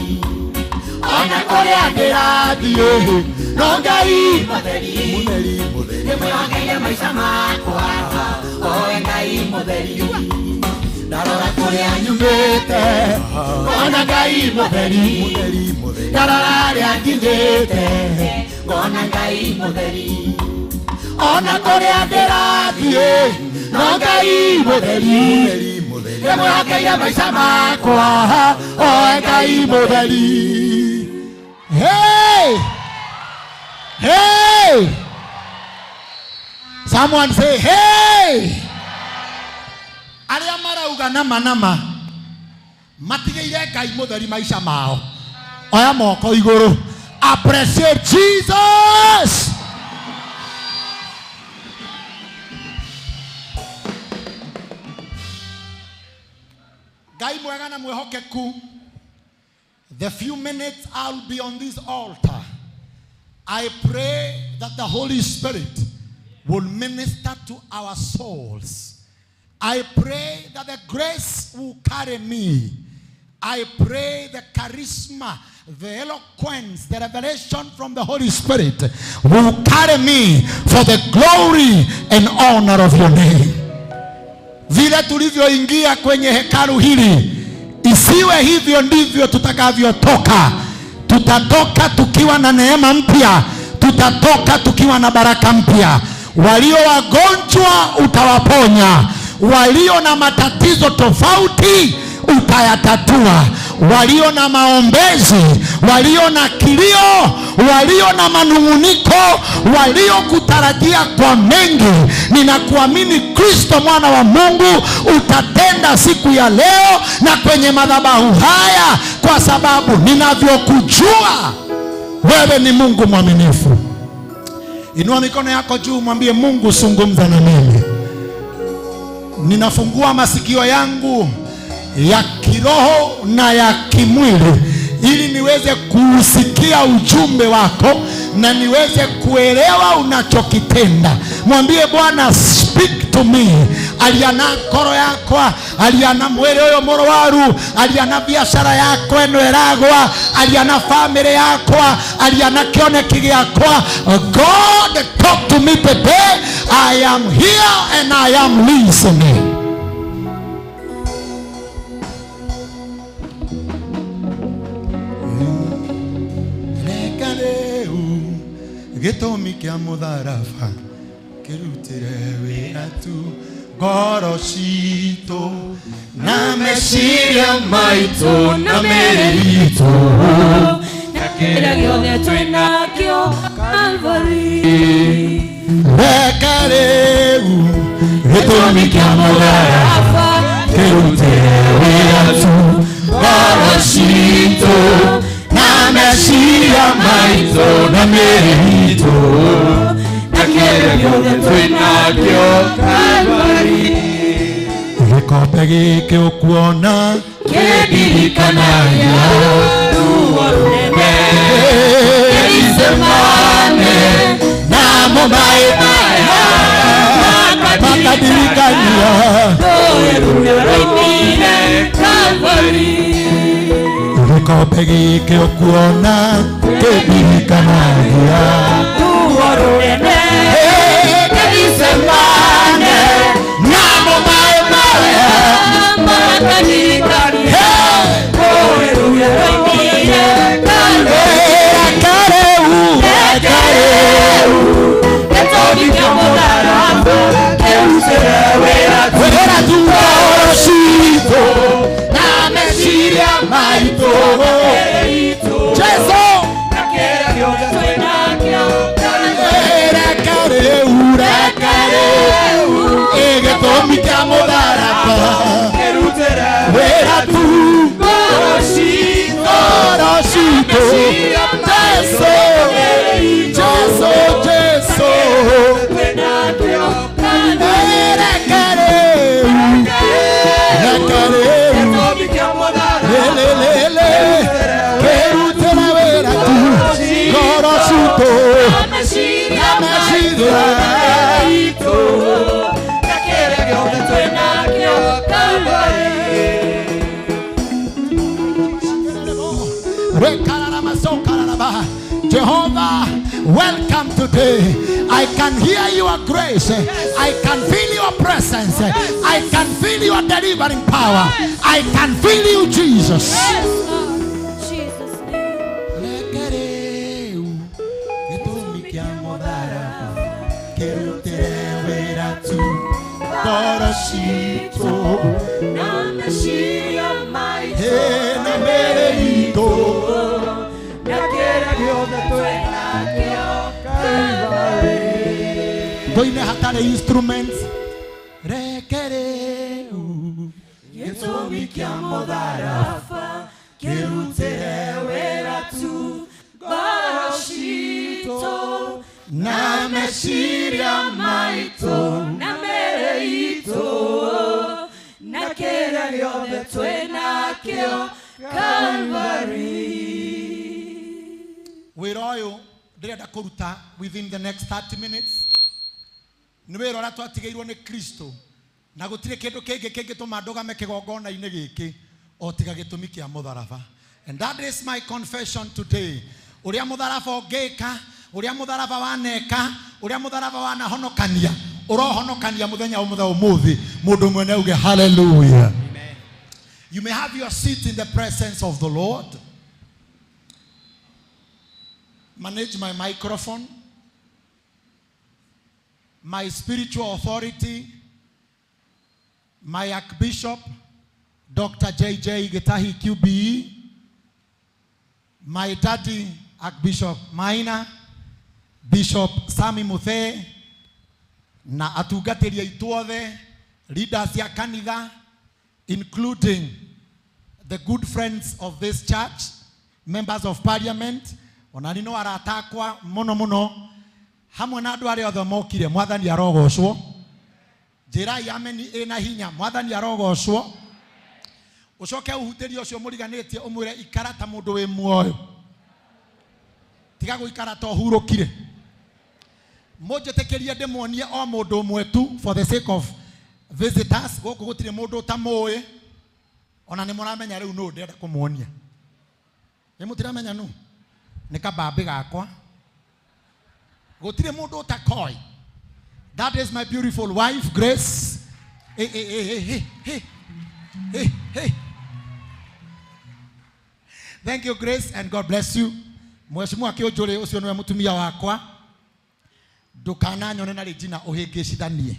ona kũrĩa ndĩrathiĩ no Ngai mũtheri ndĩmwĩhokeire maica makwa oe Ngai mũtheri ndarora kũrĩa nyumĩte ngona Ngai mũtheri ndarora harĩa nginyĩte ngona Ngai mũtheri ona kũrĩa ndĩrathiĩ no Ngai mũtheri ndĩmwĩhokeire maica makwa oe Ngai mũtheri. Hey! Hey! Someone say hey! Arĩa marauga nama nama matigĩire Ngai mũtheri maica mao. Oya moko igũrũ. Appreciate Jesus! Ngai mwega na mwĩhokeku. The few minutes I'll be on this altar, I pray that the Holy Spirit will minister to our souls I pray that the grace will carry me. I pray the charisma, the eloquence, the revelation from the Holy Spirit will carry me for the glory and honor of your name. Vile tulivyoingia kwenye hekalu hili, isiwe hivyo ndivyo tutakavyotoka. Tutatoka tukiwa na neema mpya, tutatoka tukiwa na baraka mpya. Walio wagonjwa utawaponya, walio na matatizo tofauti utayatatua, walio na maombezi, walio na kilio, walio na manung'uniko, waliokutarajia kwa mengi, ninakuamini Kristo mwana wa Mungu utatenda siku ya leo na kwenye madhabahu haya, kwa sababu ninavyokujua wewe ni Mungu mwaminifu. Inua mikono yako juu, mwambie Mungu, zungumza na mimi. Ninafungua masikio yangu ya kiroho na ya kimwili ili niweze kuusikia ujumbe wako na niweze kuelewa unachokitenda. Mwambie Bwana, speak to me. Aria na ngoro yakwa, aria na mwĩrĩ ũyũ mũrwaru, aria na biacara yakwa ĩno ĩragwa, aria na famĩlĩ yakwa, aria na kĩoneki gĩakwa. God, talk to me today. I am here and I am listening. Reka rĩu gĩtũmi kĩa mũtharaba kĩrutĩre wĩra tu ngoro citũ na meciria maitũ na mĩĩrĩ itũ na kĩrĩa gĩothe twĩ nakĩo Calvary. Reka rĩu gĩtũmi kĩa mũtharaba kĩrutĩre wĩra tu ngoro citũ na meciria maitũ na mĩĩrĩ itũ na kĩrĩa gĩothe twĩ nakĩo Calvary. Gĩkombe gĩkĩ ũkuona Kĩndirikanagia ruo rũnene Gethsemane namo maĩ maya makadirikania rũĩ rũrĩa rwaumire Calvary. Gĩkombe gĩkĩ ũkuona kĩndirikanagia ruo rũnene Gethsemane namo maĩ maya makadirikania rũĩ rũrĩa rwaumire Calvary. Reka rĩu, reka rĩu Gĩtũmi kĩa mũtharaba kĩrutĩre wĩra tu wĩra tu ngoro citũ na meciria maitũ Jesu na kĩrĩa gĩothe twĩ nakĩo reka rĩu, reka rĩu gĩtũmi kĩa mũtharaba kĩrutĩre wĩra tu ngoro citũ ngoro citũ Jesu, Jesu, Jesu twĩ nakĩo reka rĩu, reka rĩu gĩtũmi kĩa mũtharaba lelelele kĩrutĩra wĩra tu ngoro citũ na meciria na meciria maitũ na kĩrĩa gĩothe twĩ nakĩo Calvary. Rekararamasokararaba. Jehovah, welcome today. I can hear your grace. I can feel your presence. I can feel your delivering power. I can feel you, Jesus. Yes, Lord. Jesus' name. Reka rĩu gĩtũmi kĩa mũtharaba kĩrutĩre wĩra tu ngoro citũ Na meciria maitũ Ĩ, na mĩĩrĩ itũ na kĩrĩa gĩothe twĩ nakĩo Calvary. tũine hatarĩ instruments. Reke rĩu Gĩtũmi kĩa mũtharaba kĩrutĩre wĩra tu ngoro citũ na meciria maitũ na mĩĩrĩ itũ na kĩrĩa gĩothe twĩ nakĩo Calvary. Wĩra ũyũ ndĩrenda kũruta within the next 30 minutes nĩ wĩra ũrĩa twatigĩirwo nĩ Kristo Na gũtirĩ kĩndũ kĩngĩ kĩngĩtũma ndũgame kĩgongona-inĩ gĩkĩ o tiga gĩtũmi kĩa mũtharaba. And that is my confession today. Ũrĩa mũtharaba ũngĩka, ũrĩa mũtharaba waneka, ũrĩa mũtharaba wanahonokania, ũrohonokania mũthenya ũmũthĩ ũmũthĩ. Mũndũ ũmwe nĩ auge hallelujah. You may have your seat in the presence of the Lord. Manage my microphone. My spiritual authority, my Archbishop, Dr. J.J. Gitahi QBE, my daddy, Archbishop Maina, Bishop Sami Muthe, na atungatĩri aitũ othe, leaders ya kanitha, including the good friends of this church, members of parliament, ona ni no arata akwa mũno mũno, hamwe na andũ arĩa othe mokire, mwathani arogocwo. Njĩrai ameni ĩna hinya, mwathani arogocwo. Ũcoke ũhutĩrie ũcio mũriganĩtie ũmwĩre ikara ta mũndũ wĩ muoyo, tiga gũikara ta ũhurũkire. Mũnjĩtĩkĩrie ndĩmuonie o mũndũ ũmwe tu for the sake of visitors. Gũkũ gũtirĩ mũndũ ũtamũĩ, ona nĩ mũramenya rĩu nũ ndĩrenda kũmuonia. Nĩ mũtiramenya nũ? Nĩ kabambĩ gakwa. Gũtirĩ mũndũ ũtakoĩ. That is my beautiful wife, Grace. Hey, hey, hey, hey, hey, hey, hey. Thank you, Grace, and God bless you. Mheshimiwa Kĩũnjũrĩ ũcio nĩwe mũtumia wakwa. Ndũkananyone na Regina ũhĩngĩcithanie.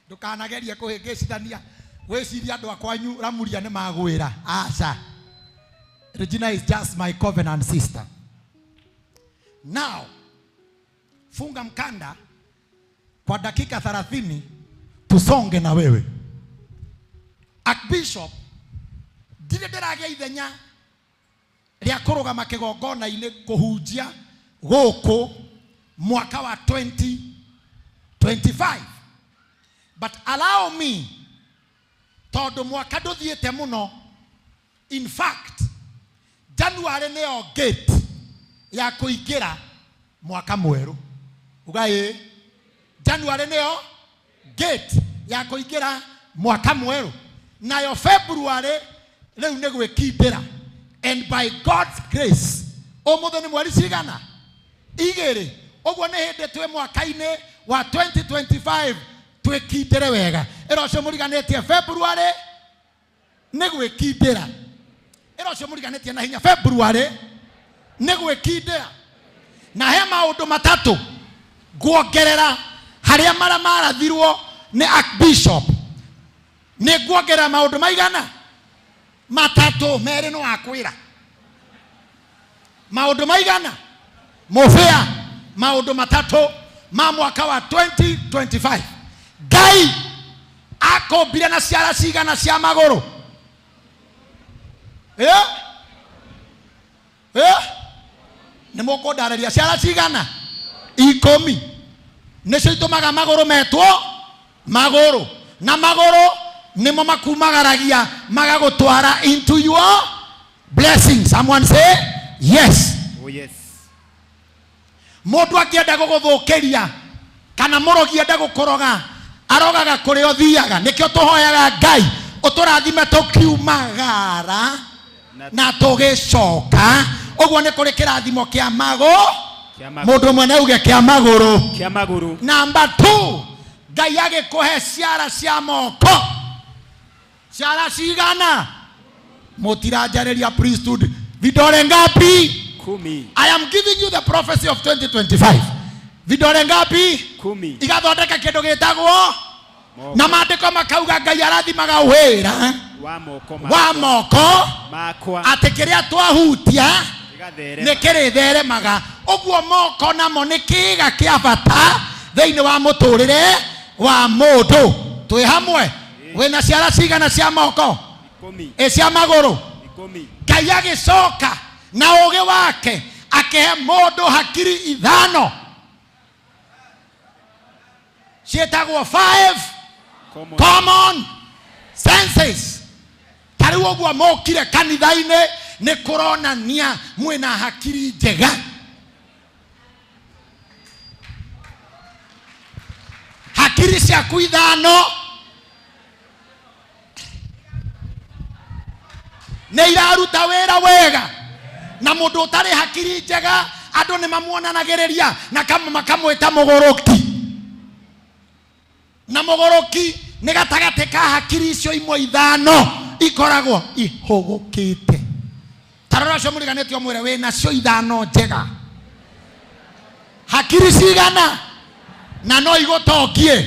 Ndũkanagerie kũhĩngĩcithania. Wĩcirie andũ a kwanyu Ramuria nĩ magwĩra. Aca. Regina is just my covenant sister. Now, funga mkanda kwa dakika 30 tusonge na wewe. Archbishop, ndirĩ ndĩragĩa ithenya rĩa kũrũgama kĩgongona-inĩ kũhunjia gũkũ mwaka wa 2025. But allow me, tondũ mwaka ndũthiĩte mũno, in fact, January nĩyo gate ya kũingĩra mwaka mwerũ. Uga ĩ, January nĩyo gate ya kũingĩra mwaka mwerũ. Nayo February rĩu nĩ gwĩkindĩra. And by God's grace, ũmũthĩ nĩ mweri cigana? Igĩrĩ. Ũguo nĩ hĩndĩ twĩ mwaka-inĩ wa 2025 twĩkindĩre wega. Ĩra ũcio mũriganĩtie February nĩ gwĩkindĩra. Ĩra ũcio mũriganĩtie na hinya February nĩ gwĩkindĩra. Na he maũndũ matatũ nguongerera harĩa marĩa marathirwo nĩ Archbishop. Nĩ nguongerera maũndũ maigana? Matatũ. Merĩ no akwĩra. Maũndũ maigana? Mũbĩa maũndũ matatũ ma mwaka wa 2025. Ngai akũmbire na ciara cigana cia magũrũ? Nĩ mũkũndarĩria ciara cigana? 10. Nĩcio itũmaga magũrũ metwo magũrũ, na magũrũ nĩmo makumagaragia magagũtwara into your blessing. Someone say yes. Oh yes. Mũndũ angĩenda gũgũthũkĩria kana mũrogi enda gũkũroga, arogaga kũrĩa ũthiaga. Nĩkĩo tũhoyaga Ngai ũtũrathime tũkiumagara na tũgĩcoka. Ũguo nĩ kũrĩ kĩrathimo kĩa magũ, mũndũ ũmwe nĩ auge kĩa magũrũ. Kĩa magũrũ. Number 2, Ngai agĩkũhe ciara cia moko. Ciara cigana? Mũtiranjarĩria priesthood. Vidole ngapi? 10. I am giving you the prophecy of 2025. Vidole ngapi? 10. Igathondeka kĩndũ gĩtagwo na maandĩko makauga Ngai arathimaga wĩra wa moko wa moko makwa, atĩ kĩrĩa twahutia gĩgatherema. nĩ kĩrĩtheremaga. Ũguo moko namo nĩ kĩĩga kĩa bata thĩinĩ wa mũtũrĩre wa mũndũ. Twĩ hamwe? Wĩna ciara cigana cia moko? 10. Ĩ cia magũrũ? 10. Ngai agĩcoka na ũgĩ wake akĩhe mũndũ hakiri 5 ciĩtagwo 5 common senses. Ta rĩu ũguo mokire kanitha-inĩ nĩ kũronania mwĩna hakiri njega. Hakiri ciaku ithano nĩ iraruta wĩra wega. Na mũndũ ũtarĩ hakiri njega andũ nĩ mamuonanagĩrĩria na makamwĩta mũgũrũki. Na mũgũrũki nĩ gatagatĩ ka hakiri icio imwe ithano ikoragwo ihũgũkĩte. Tarora ũcio mũriganĩtie ũmwĩre wĩ nacio ithano njega. Hakiri cigana na no igũtongie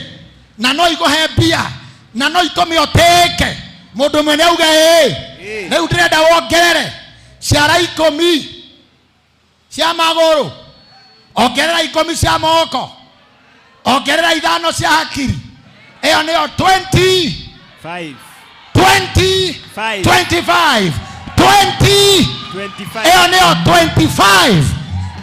na no igũhe mbia na no itũme ũtĩĩke. Mũndũ ũmwe nĩ auga ĩĩ. Rĩu ndĩrenda wongerere ciara 10 cia magũrũ, ongerera 10 cia moko, ongerera 5 cia hakiri. Ĩyo nĩyo 20 20 25 20 ĩyo nĩyo 25.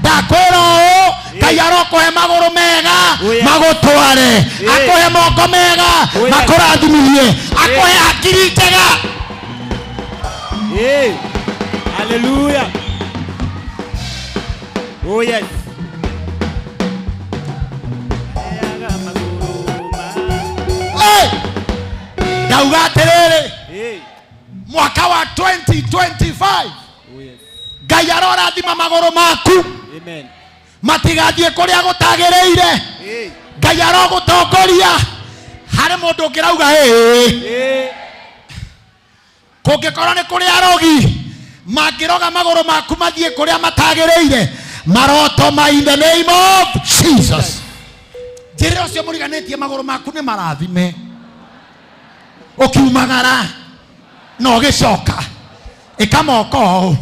Ndakwĩra ũũ, Ngai arokũhe magũrũ mega magũtware, akũhe moko mega makũrathimithie, akũhe hakiri njega. Hallelujah. Oh yes. Ndauga atĩrĩrĩ, mwaka wa 2025 Ngai arorathima magũrũ maku. Amen. Matigathiĩ kũrĩa gũtagĩrĩire. Ngai arogũtongoria. Harĩ mũndũ ũngĩrauga ĩĩ. Kũngĩkorwo nĩ kũrĩ arogi mangĩroga magũrũ maku mathiĩ kũrĩa matagĩrĩire, marotoma in the name of Jesus. Njĩra ũcio mũriganĩtie magũrũ maku nĩ marathime. Ũkiumagara na ũgĩcoka ĩka moko ũũ.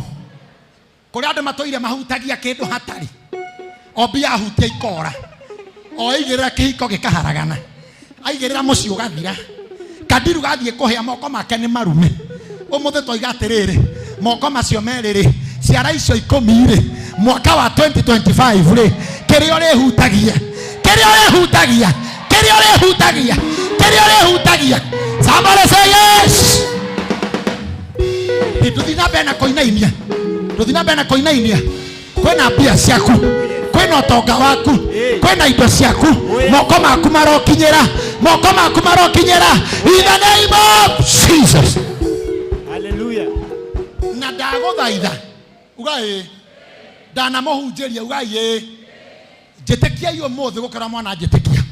Kũrĩa andũ matũire mahutagia kĩndũ hatarĩ, o mbia ahutia ikora, o aigĩrĩra kĩhiko gĩkaharagana, aigĩrĩra mũciĩ ũgathira, kandiru gathiĩ kũhĩa moko make nĩ marume. Ũmũthĩ twoiga atĩrĩrĩ, moko macio merĩ rĩ, ciara icio 10 rĩ, mwaka wa 2025 rĩ, kĩrĩa ũrĩhutagia, kĩrĩa ũrĩhutagia, kĩrĩa ũrĩhutagia, kĩrĩa ũrĩhutagia. Somebody say yes. Tũthiĩ na mbere na kũinainia, tũthiĩ na mbere na kũinainia. Kwĩna mbia ciaku, kwĩna ũtonga waku, kwĩna indo ciaku, moko maku marokinyĩra, moko maku marokinyĩra in the name of Jesus. Hallelujah. Na ndagũthaitha uga ĩĩ, ndanamũhunjĩria uga ĩĩ. Njĩtĩkiai ũmũthĩ gũkĩra mwana njĩtĩkia.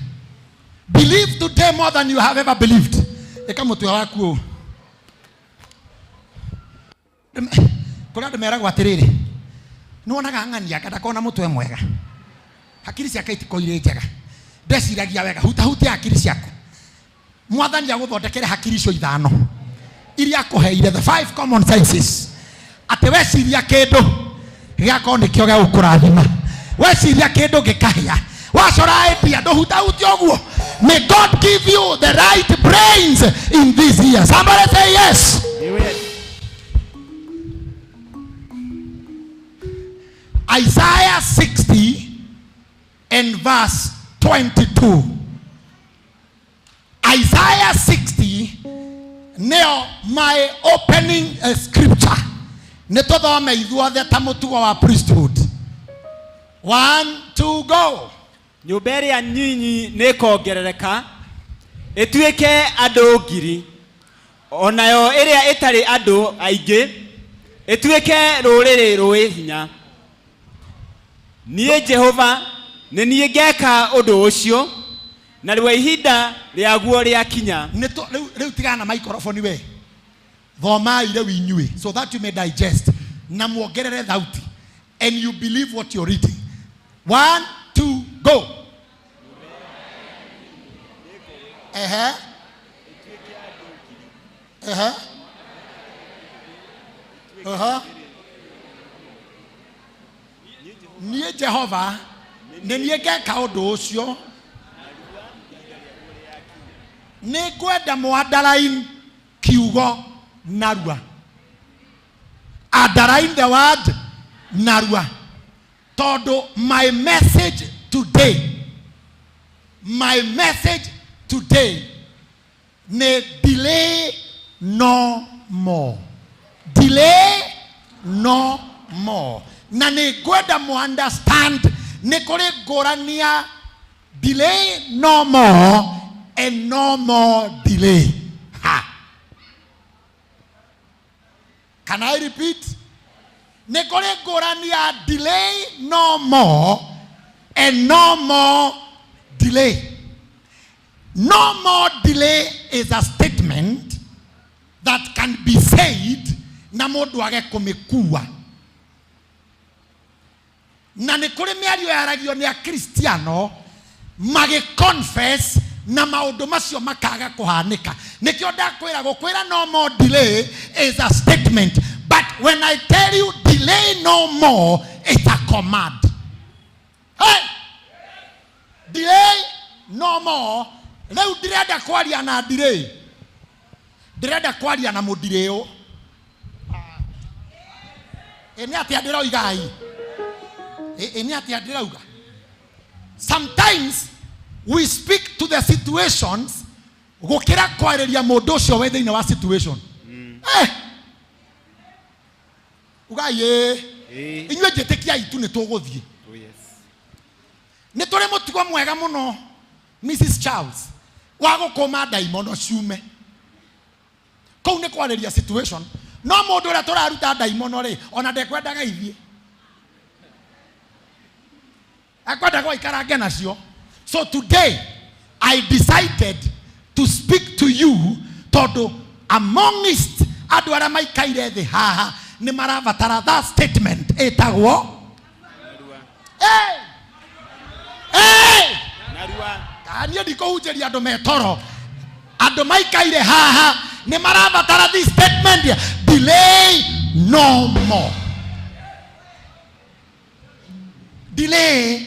Believe today more than you have ever believed. Ĩka mũtwe waku ũũ. Kũrĩa andũ meragwo atĩrĩrĩ, nĩwonaga ng'ania anga ndakona mũtwe mwega, hakiri ciake itikorwo irĩ njega, ndeciragia wega. Hutahutia hakiri ciaku. Mwathani agũthondekere hakiri icio ithano iria akũheire, the 5 common senses, atĩ weciria kĩndũ gĩgakorwo nĩkĩo gĩa gũkũrathima, weciria kĩndũ gĩkahĩa, wacora mbia ndũhutahutia ũguo. May God give you the right brains in this year. Somebody say yes. Amen. Isaiah 60 and verse 22. Isaiah 60 nĩyo my opening scripture. Nĩ tũthome ithuothe ta mũtugo wa priesthood. 1 2 go. Nyũmba ĩrĩa nyinyi nĩ ĩkongerereka ĩtuĩke andũ 1,000, onayo ĩrĩa ĩtarĩ andũ aingĩ ĩtuĩke rũrĩrĩ rwĩ hinya. Niĩ Jehova nĩ niĩ ngeka ũndũ ũcio, na rĩu ihinda rĩaguo rĩakinya. Rĩu tigana na microphone we, thomai rĩu inyuĩ so that you may digest na muongerere thauti and you believe what you're reading. 1 2 go. Ehe. Ehe. Ehe. Niĩ Jehova nĩ niĩ ngeka ũndũ ũcio. Nĩ ngwenda mũ underline kiugo narua. Underline the word narua. Tondũ my message today, my message today nĩ delay no more. Delay no more. Na nĩ ngwenda mũ understand nĩ kũrĩ ngũrani ya delay no more and no more delay. Ha. Can I repeat? Nĩ kũrĩ ngũrani ya delay no more and no more delay. No more delay is a statement that can be said na mũndũ age kũmĩkua. Na nĩ kũrĩ mĩario yaragio nĩ akristiano magĩ-confess na maũndũ macio makaga kũhanĩka. Nĩkĩo ndakwĩra gũkwĩra no more delay is a statement, but when I tell you delay no more, it's a command. Hey! Delay no more. Rĩu ndĩrenda kwaria na delay, ndĩrenda kwaria na mũndirĩũ. Ĩ nĩ atĩa ndĩroiga ai? Ĩ nĩ atĩa ndĩrauga? Sometimes we speak to the situations gũkĩra kwarĩria mũndũ ũcio wĩ thĩinĩ wa situation. Eh! Ugai ĩ inyuĩ njĩtĩkiai tu nĩ tũgũthiĩ. Nĩ tũrĩ mũtugo mwega mũno, Mrs Charles, wa gũkũma ndaimono ciume. Kũu nĩ kwarĩria situation, no mũndũ ũrĩa tũraruta ndaimono rĩ, ona ndekwendaga ithiĩ, ekwendaga waikarange nacio. So today I decided to speak to you tondũ amongst andũ arĩa maikaire thĩ haha nĩ marabatara that statement ĩtagwo Hey! Hey! Kana niĩ ndikũhunjĩria andũ metoro, andũ maikaire haha nĩ marabatara this statement, delay no more. Delay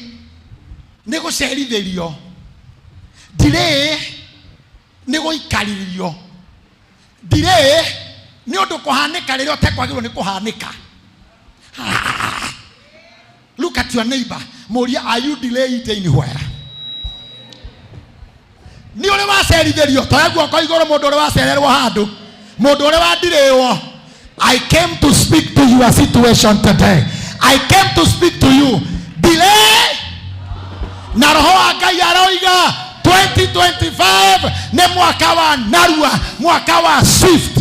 nĩ gũcerithĩrio, delay nĩ gũikarĩrio, delay nĩ ũndũ kũhanĩka rĩrĩa ũtekwagĩrĩirwo nĩ kũhanĩka. Look at your neighbor, mũrie, are you delayed anywhere? Nĩ ũrĩ wacerithĩrio? Toya guoko igũrũ mũndũ ũrĩ wacererwo handũ, mũndũ ũrĩ wandirĩwo. I came to speak to your situation today. I came to speak to you. Delay na roho wa Ngai aroiga 2025 nĩ mwaka wa narua, mwaka wa swift.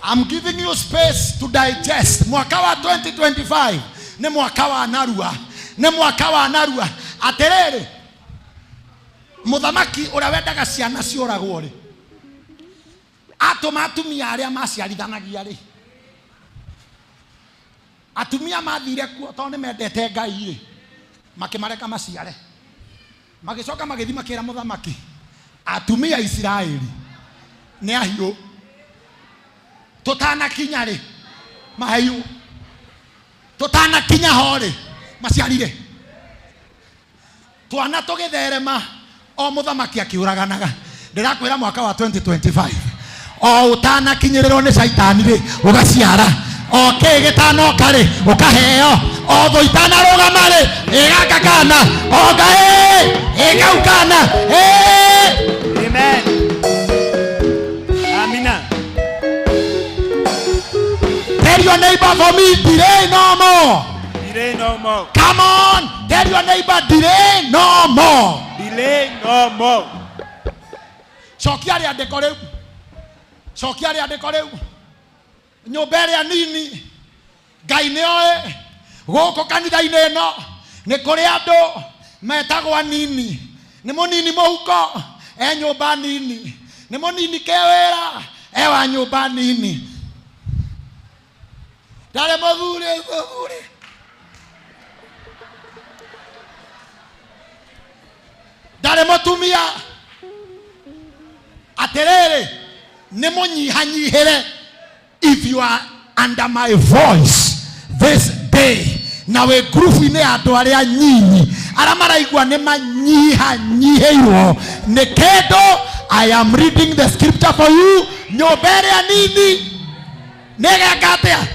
I'm giving you space to digest. Mwaka wa 2025 nĩ mwaka wa narua, nĩ mwaka wa narua. Atĩrĩrĩ, mũthamaki ũrĩa wendaga ciana ciũragwo rĩ, atũma atumia arĩa maciarithanagia rĩ, atumia mathire kuo tondũ nĩ mendete Ngai rĩ, makĩmareka maciare. Magĩcoka magĩthiĩ makĩra mũthamaki, atumia a Isiraeli nĩ ahiũ, tũtanakinya rĩ mahiũ, tũtanakinya ho rĩ maciarire twana tũgĩtherema, o mũthamaki akĩũraganaga. Ndĩrakwĩra mwaka wa 2025 o ũtanakinyĩrĩrwo nĩ caitani rĩ, ũgaciara, o kĩ gĩtanoka rĩ, ũkaheo, o thũ itanarũgama rĩ, ĩgaka kana o ngaĩ ĩkau kana ĩ. Amen. Amina. Tell your neighbor for me, delay no more. Delay no more. Come on, tell your neighbor, delay no more. Delay no more. Cokia rĩandĩko rĩu, cokia rĩandĩko rĩu. Nyũmba ĩrĩa nini, Ngai nĩ oĩ gũkũ kanitha-inĩ ĩno nĩ kũrĩ andũ metagwo anini. Nĩ mũnini mũhuko, e nyũmba nini, nĩ mũnini kĩwĩra, e wa nyũmba nini, ndarĩ mũthuri mũthuri. Ndarĩ mũtumia. Atĩrĩrĩ, nĩ mũnyihanyihĩre. If you are under my voice this day na wĩ ngurubu-inĩ ya andũ arĩa nyinyi arĩa maraigua nĩ manyihanyihĩirwo nĩ kĩndũ, I am reading the scripture for you. Nyũmba ĩrĩa nini nĩ ĩgeka atĩa?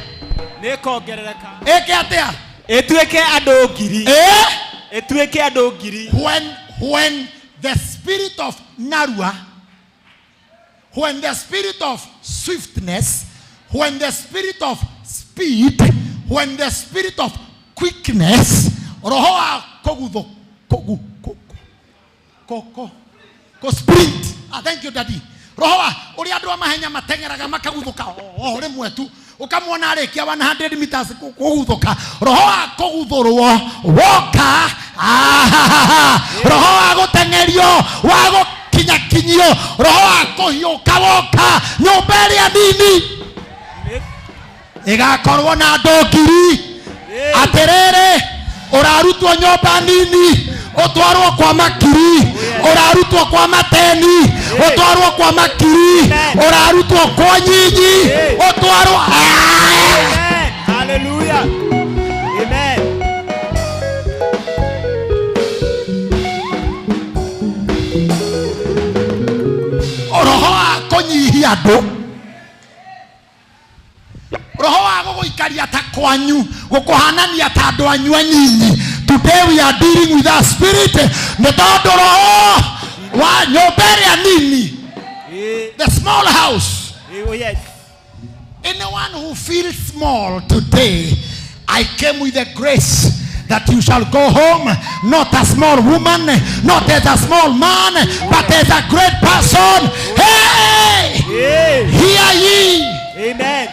Nĩ ĩkongerereka. Ĩke atĩa? Ĩtuĩke andũ ngiri. Ĩ? Ĩtuĩke andũ ngiri. When the spirit of narua, when the spirit of swiftness, when the spirit of speed, when the spirit of Quickness, roho wa kũgutho kũgu kũ- kũ- kũ- kũ sprint. Ah, thank you daddy. Roho wa ũrĩa andũ a mahenya mateng'eraga makaguthũka o rĩmwe tu ũkamwona arĩkia 100 meters kũguthũka. Roho wa kũguthũrwo woka, ahahaha. Roho wa gũteng'erio wa gũkinyakinyio, roho wa kũhiũka woka, nyũmba ĩrĩa nini ĩgakorwo na andũ ngiri. Atĩrĩrĩ, ũrarutwo nyũmba nini ũtwarwo kwa makiri, ũrarutwo kwa mateni ũtwarwo kwa makiri, ũrarutwo kwa nyinyi ũtwarwo. Amen. Hallelujah. Amen. Roho wa kũnyihia andũ, roho wa gũgũikaria ta kwanyu, gũkũhanania ta andũ anyu anyinyi. Today we are dealing with that spirit, nĩ tondũ roho wa nyũmba ĩrĩa nini, the small house. Oh, yes. Anyone who feels small today, I came with the grace that you shall go home not a small woman, not as a small man, but as a great person. Hey! Hear ye. Amen.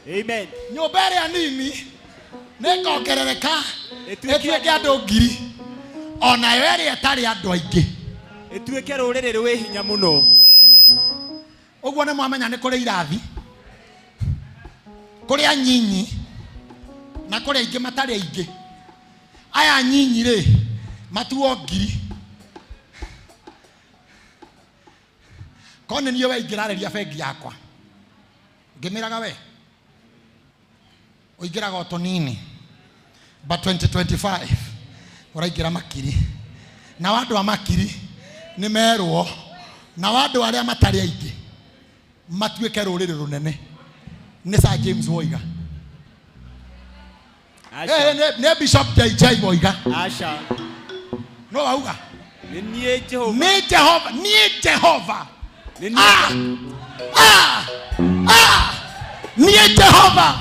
Amen. Nyũmba ĩrĩa nini nĩĩkongerereka ĩtuĩke andũ ngiri, onayo ĩrĩa ĩtarĩ andũ aingĩ ĩtuĩke rũrĩrĩ rwĩ hinya mũno. Ũguo nĩ mwamenya nĩ kũrĩ irathi, kũrĩ anyinyi na kũrĩ aingĩ matarĩ aingĩ. Aya anyinyi rĩ matuo ngiri. Korwo nĩ niĩ we ingĩrarĩria bengi yakwa ngĩmĩraga we ũingĩraga o tũnini, but 2025 ũraingĩra makiri, nao andũ a makiri nĩ merwo, nao andũ arĩa matarĩ aingĩ matuĩke rũrĩrĩ rũnene. Nĩ Sir James Woiga. Aca. Nĩ Bishop JJ Woiga. Aca. No wauga Nĩ niĩ Jehova. Nĩ Jehova, niĩ Jehova. Nĩ niĩ. Niĩ Jehova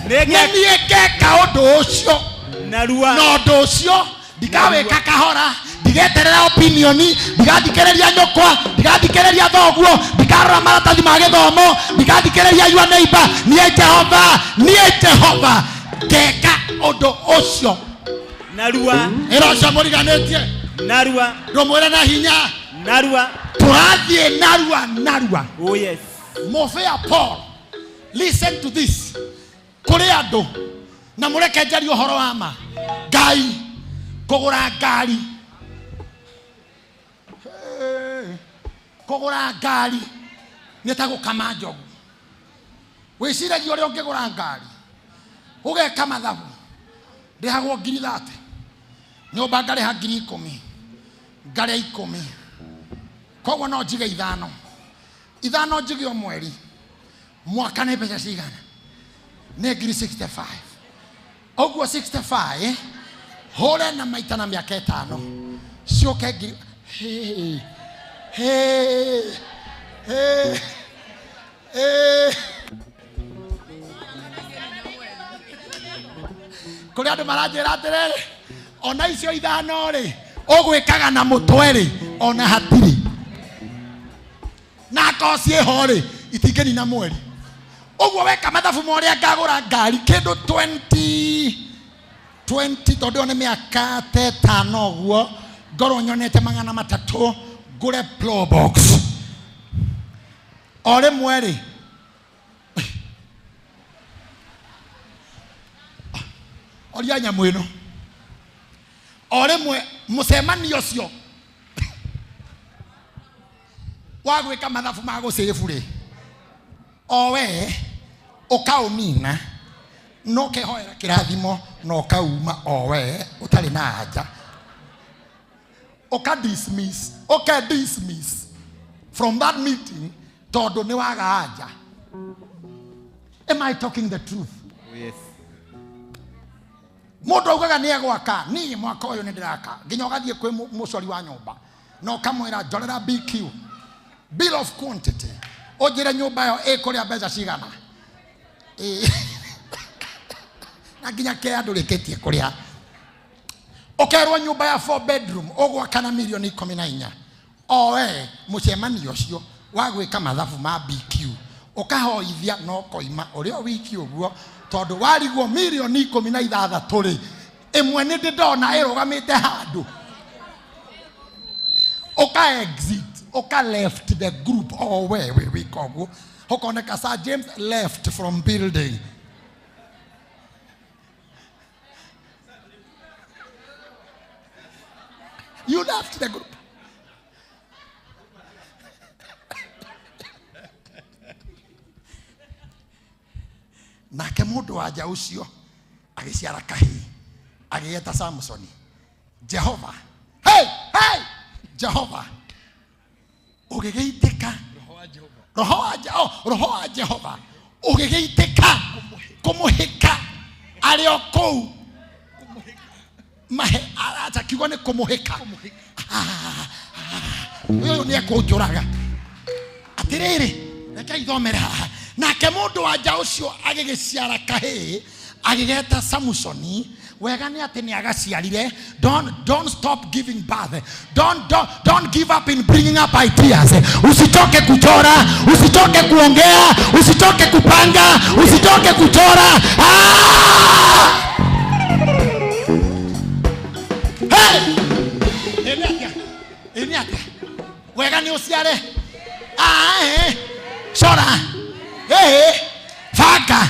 nĩ niĩ ngeka ũndũ ũcio narua, na ũndũ ũcio ndikawĩka kahora, ndigeterera opinion, ndigathikĩrĩria nyũkwa, ndigathikĩrĩria thoguo, ndikarora maratathi ma gĩthomo, ndigathikĩrĩria your neighbor. Niĩ Jehova, niĩ Jehova ngeka ũndũ ũcio narua. Ĩra ũcio mũriganĩtie narua, ndũmwĩre na hinya narua, tũrathiĩ narua narua. Oh yes. Mũbĩa Paul, listen to this. Kũrĩ andũ na mũreke njarie ũhoro wa ma. Ngai kũgũra ngari, kũgũra ngari nĩ ta gũkama njogu. Wĩciragia ũrĩa ũngĩgũra ngari, ũgeka mathabu, ndĩhagwo ngiri 30, nyũmba ngarĩha ngiri 10, ngarĩa 10, koguo no njige ithano, ithano njige o mweri, mwaka nĩ mbeca cigana? Nĩ ngiri 65. Ũguo 65 hũre na maita na mĩaka ĩtano ciũke ngiri. Hey, hey, hey, hey. Kũrĩ andũ maranjĩra atĩrĩrĩ, ona icio ithano rĩ ũgwĩkaga na mũtwe rĩ, ona hatirĩ na akorwo ciĩho rĩ itingĩnina mweri. Ũguo weka mathabu ma ũrĩa ngagũra ngari kĩndũ 20 20, tondũ ĩyo nĩ mĩaka ta ĩtano ũguo, ngorwo nyonete magana matatũ ngũre Probox. O rĩmwe rĩ oria nyamũ ĩno, o rĩmwe mũcemanio ũcio wa gwĩka mathabu ma gũcĩbu rĩ, o we ũkaũnina no ũkehoera kĩrathimo na ũkauma o we ũtarĩ na anja. Ũka dismiss, ũke dismiss from that meeting tondũ nĩ waga anja. Am I talking the truth? Oh, yes. Mũndũ augaga nĩ egwaka, niĩ mwaka ũyũ nĩ ndĩraka, nginya ũgathiĩ kwĩ mũcori wa nyũmba na ũkamwĩra njorera BQ, bill of quantity, ũnjĩre nyũmba ĩyo ĩkũrĩa mbeca cigana. Na nginya kea ndũrĩkĩtie kũrĩha. Ũkerwo nyũmba ya 4 bedroom ũgwaka na mirioni 14. Owe mũcemanio ũcio wa gwĩka mathabu ma BQ ũkahoithia na ũkoima ũrĩ o wiki ũguo, tondũ warigwo mirioni 16 rĩ, ĩmwe nĩ ndĩ ndona ĩrũgamĩte handũ. Ũka exit, ũka left the group, o we wĩ wika ũguo, ũkoneka Sir James left from building. You left the group. Nake mũndũ wa nja ũcio agĩciara kahĩĩ, agĩgeta Samsoni. Jehova, hey, hey, Jehova ũgĩgĩitĩka roho wa roho wa Jehova ũgĩgĩitĩka kũmũhĩka arĩ o kũu mahe acha kiugo nĩ kũmũhĩka. Ũyũ nĩ ekũnjũraga. Atĩrĩrĩ, reke ithomere haha. Nake mũndũ wa nja ũcio agĩgĩciara kahĩĩ, agĩgeta Samsoni. Wega nĩ atĩ nĩ agaciarire. Don't stop giving birth. Don't give up in bringing up ideas. Usichoke kuchora, usichoke kuongea, usichoke kupanga, usichoke kuchora. Hey! Ĩni atĩa? Ĩni atĩa? Wega nĩ ũciare. Chora. Banga.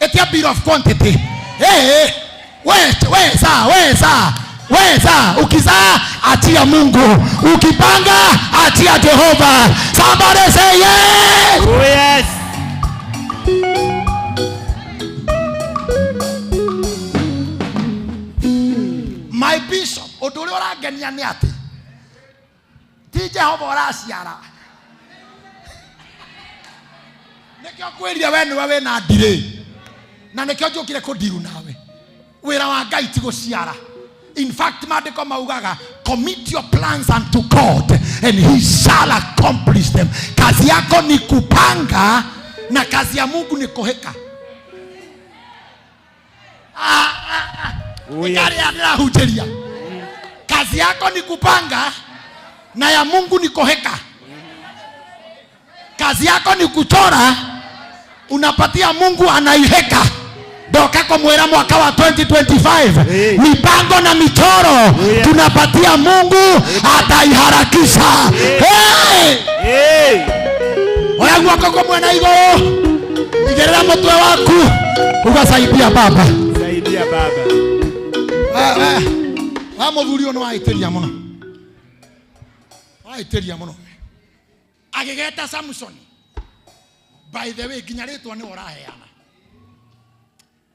Ĩtia bill of quantity. Weza, weza, weza. Ukizaa achia Mungu, ukipanga achia Jehova. Somebody say yes. Oh yes. My bishop, ũndũ ũrĩa ũrangenia nĩ atĩ ti Jehova ũraciara. Nĩkĩo ngwĩrire we nĩwe wĩna ndirĩ, na nĩkĩo njũkire kũndiru nawe. Wĩra wa Ngai ti gũciara. In fact, maandĩko maugaga commit your plans unto God and he shall accomplish them. Kazi yako ni kupanga na kazi ya Mungu ni kuheka. Ndĩrahunjĩria. Kazi yako ni kupanga na ya Mungu ni kuheka. Kazi yako ni kuchora, unapatia Mungu anaiheka. Ndoka kumwira mwaka wa 2025 mipango na michoro tunapatia Mungu ataiharakisha. Hey! Oya guoko kumwe na igũrũ, igĩrĩra mũtwe waku ugasaidia baba. Saidia baba. Wa mũthuri ũyũ nĩ waĩtĩria mũno. Waĩtĩria mũno. Agĩgeta Samson. By the way, nginya rĩtwa nĩwe ũraheana.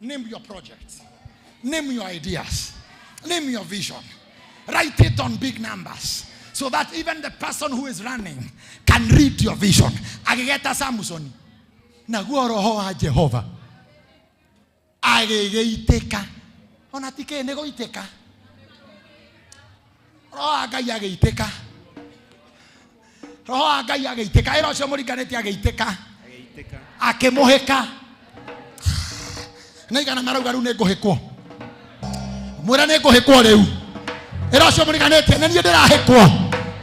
Name your projects. Name your ideas. Name your vision. Write it on big numbers so that even the person who is running can read your vision. Agĩgeta Samson. Naguo roho wa Jehova agĩgĩitĩka. Ona ti kĩ nĩ gũitĩka. Roho wa Ngai agĩitĩka. Roho wa Ngai agĩitĩka. Ĩra ũcio mũringanĩtie agĩitĩka. Akĩmũhĩka. Nĩ igana marauga rĩu nĩ ngũhĩkwo. Mwĩre nĩ ngũhĩkwo rĩu. Ĩra ũcio mũringanĩtie nĩ niĩ ndĩrahĩkwo.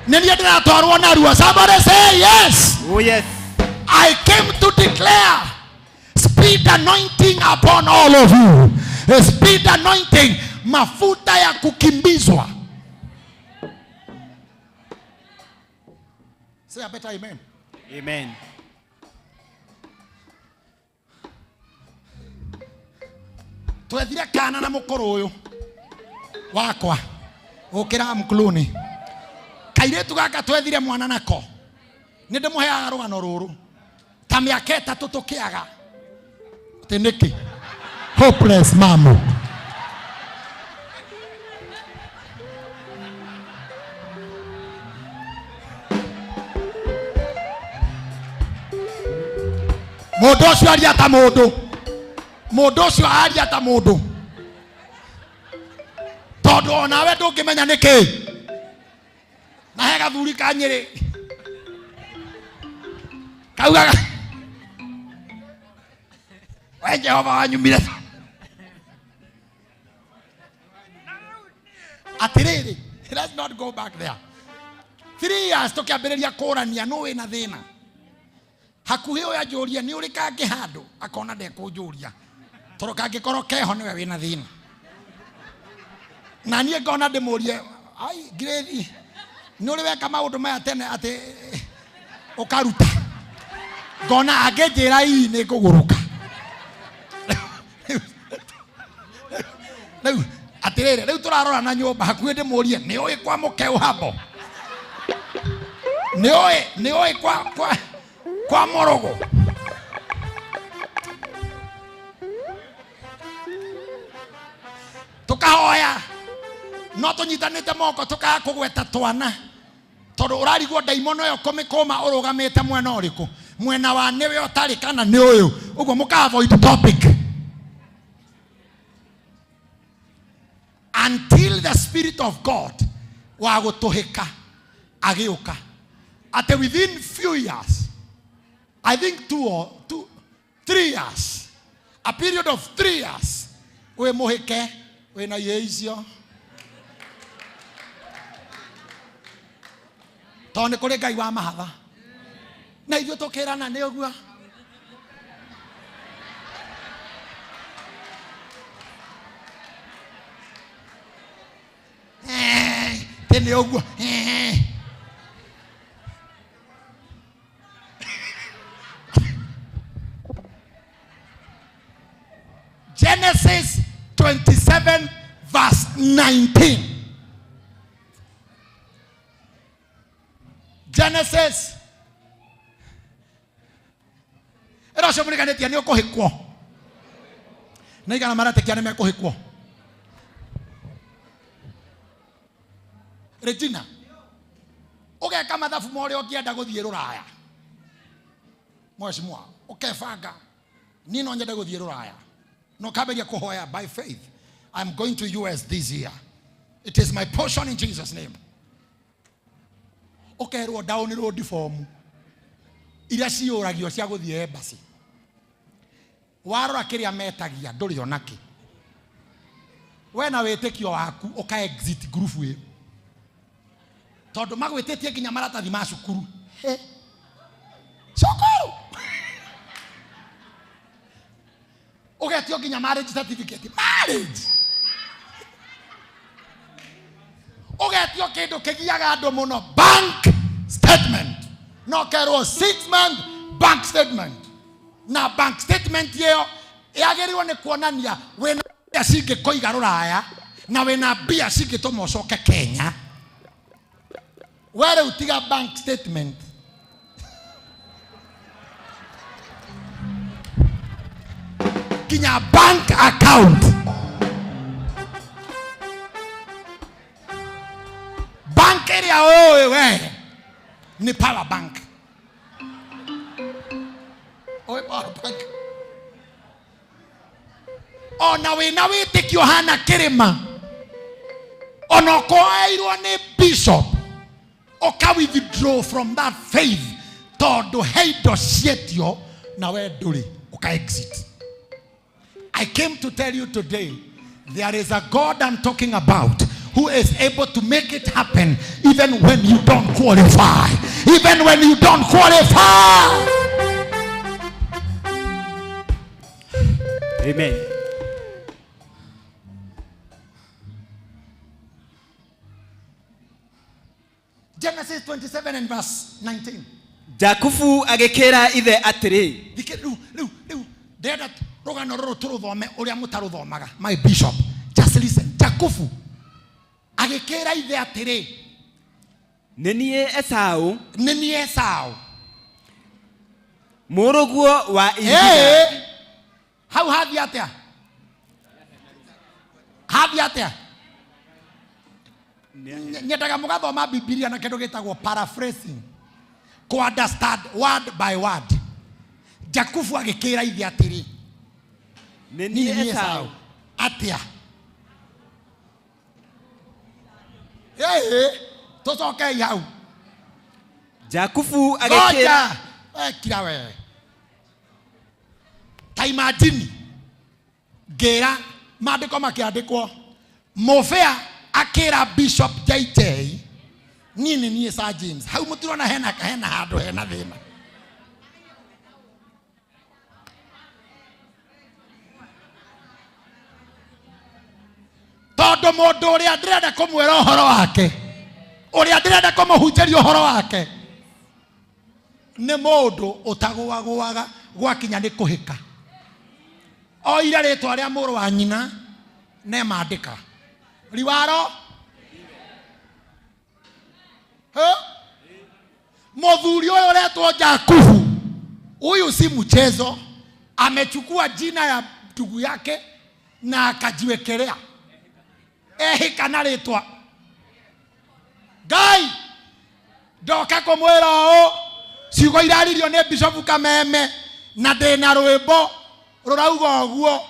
Nĩ niĩ ndĩratwarwo narua. Somebody say yes. Oh yes. I came to declare speed anointing upon all of you. A speed anointing, mafuta ya kukimbizwa. Say a better amen. Amen. Twethire kana na mũkũrũ ũyũ wakwa ũkĩra mkuluni kairĩtu gaka twethire mwana nako nĩ ndĩmũheaga rũgano rũrũ ta mĩaka 3 tũkĩaga atĩ nĩkĩ hopeless mamu. Mũndũ ũcio aria ta mũndũ. Mũndũ ũcio aria ta mũndũ. Tondũ onawe ndũngĩmenya nĩkĩ. Na he gathuri ka Nyĩrĩ. Kaugaga, we Jehova wanyumire. Atiriri, let's not go back there. 3 years tukiambiriria kurania no wina thina. Hakuhi uyu anjuria ni uri kangi handu akona ndekunjuria tondũ kangĩkorwo keho nĩwe wĩna thĩna na niĩ ngona ndĩmũrie ai ngirĩthi nĩ ũrĩ weka maũndũ maya tene atĩ ũkaruta ngona angĩnjĩra ii nĩ ngũgũrũka rĩu atĩrĩrĩ rĩu tũrarora na nyũmba hakuhĩ ndĩmũrie nĩ ũĩ kwa mũke ũhambo nĩ ũĩ kwa morogo tukahoya no tunyitanite moko tukaga kugweta twana tondu urarigwo ndaimono yo kumikuma urugamite mwena uriku mwena wa niwe utari kana ni uyu uguo muka avoid topic until the spirit of God wa gutuhika agiuka ate within few years, I think 2 or 3 years, a period of 3 years, we muhike wina ihe icio tondũ nĩ kũrĩ Ngai wa mahatha na ithuĩ tũkĩrana nĩ ũguo tĩ nĩ ũguo. Genesis 27 verse 19. Genesis. Ĩno ũcio mũriganĩtie nĩ ũkũhĩkwo. Na igana maretĩkia nĩ mekũhĩkwo. Regina, ũgeka mathabu ma ũrĩa ũngĩenda gũthiĩ rũraya. Mheshimiwa, ũkebanga niĩ no nyende gũthiĩ rũraya. No ũkambĩrĩria kũhoya by faith. I'm going to US this year. It is my portion in Jesus' name. Ũkerwo download form iria ciyũragio cia gũthiĩ embassy. Warora kĩrĩa metagia ndũrĩ ona kĩ. We na wĩtĩkio waku ũka exit group ĩyo. Tondũ magwĩtĩtie nginya maratathi ma cukuru. He. Cukuru. Ũgetio nginya marriage certificate. Marriage. Ũgetio kĩndũ kĩgiaga andũ mũno, bank statement. No kerwo 6 month bank statement. Na bank statement ĩyo yagĩrĩirwo nĩ kuonania wĩna mbia cingĩkũiga rũraya na wĩna mbia cingĩtũma ũcoke Kenya. We rĩu tiga bank statement. Nginya bank account. Bank ĩrĩa ũĩ we nĩ Power Bank. Ũĩ Power Bank. Ona wĩna wĩtĩkio hana kĩrĩma, ona ũkoeirwo nĩ bishop, ũka withdraw from that faith tondũ he indo cietio na we ndũrĩ, ũka exit. I came to tell you today, there is a God I'm talking about who is able to make it happen even when you don't qualify. Even when you don't qualify. Amen. Genesis 27 and verse 19. Jakubu agĩkĩra ithe atĩrĩ. Rĩu, rĩu, rĩu, ndĩrenda rũgano rũrũ tũrũthome ũrĩa mũtarũthomaga. My bishop, just listen. Jakubu agĩkĩra ithe atĩrĩ. Nĩ niĩ Esau. Nĩ niĩ Esau. Mũrũguo wa irigithathi. Ĩĩ. Hau hathiĩ atĩa? Hathiĩ atĩa? Nyendaga mũgathoma Bibilia na kĩndũ gĩtagwo paraphrasing. Kũ understand word by word. Jakubu agĩkĩra ithe atĩrĩ. Nĩ Niĩ niĩ niĩ Esau. Esau. Atĩa? Ĩĩ, tũcokei hau. Jakubu agĩkĩra Ngoja. Kira we. Ta imagine ngĩra maandĩko makĩandĩkwo mũbĩa Akĩra Bishop JJ niĩ nĩ niĩ Sir James. Hau mũtirona hena hena handũ hena thĩna. Tondũ mũndũ ũrĩa ndĩrenda kũmwĩra ũhoro wake, ũrĩa ndĩrenda kũmũhunjĩria ũhoro wake nĩ mũndũ ũtagũagũaga gwakinya nĩ kũhĩka. Oire rĩtwa rĩa mũrũ wa nyina nemandĩka riwaro. Mũthuri ũyũ ũretwo Jakubu, huyu si mchezo, amechukua jina ya ndugu yake na akajiwekelea ehĩka na rĩtwa Ngai. Ndoka kũmwĩra ũũ, ciugo iraririo nĩ Bishop Kameme na ndĩna rwĩmbo rũrauga ũguo.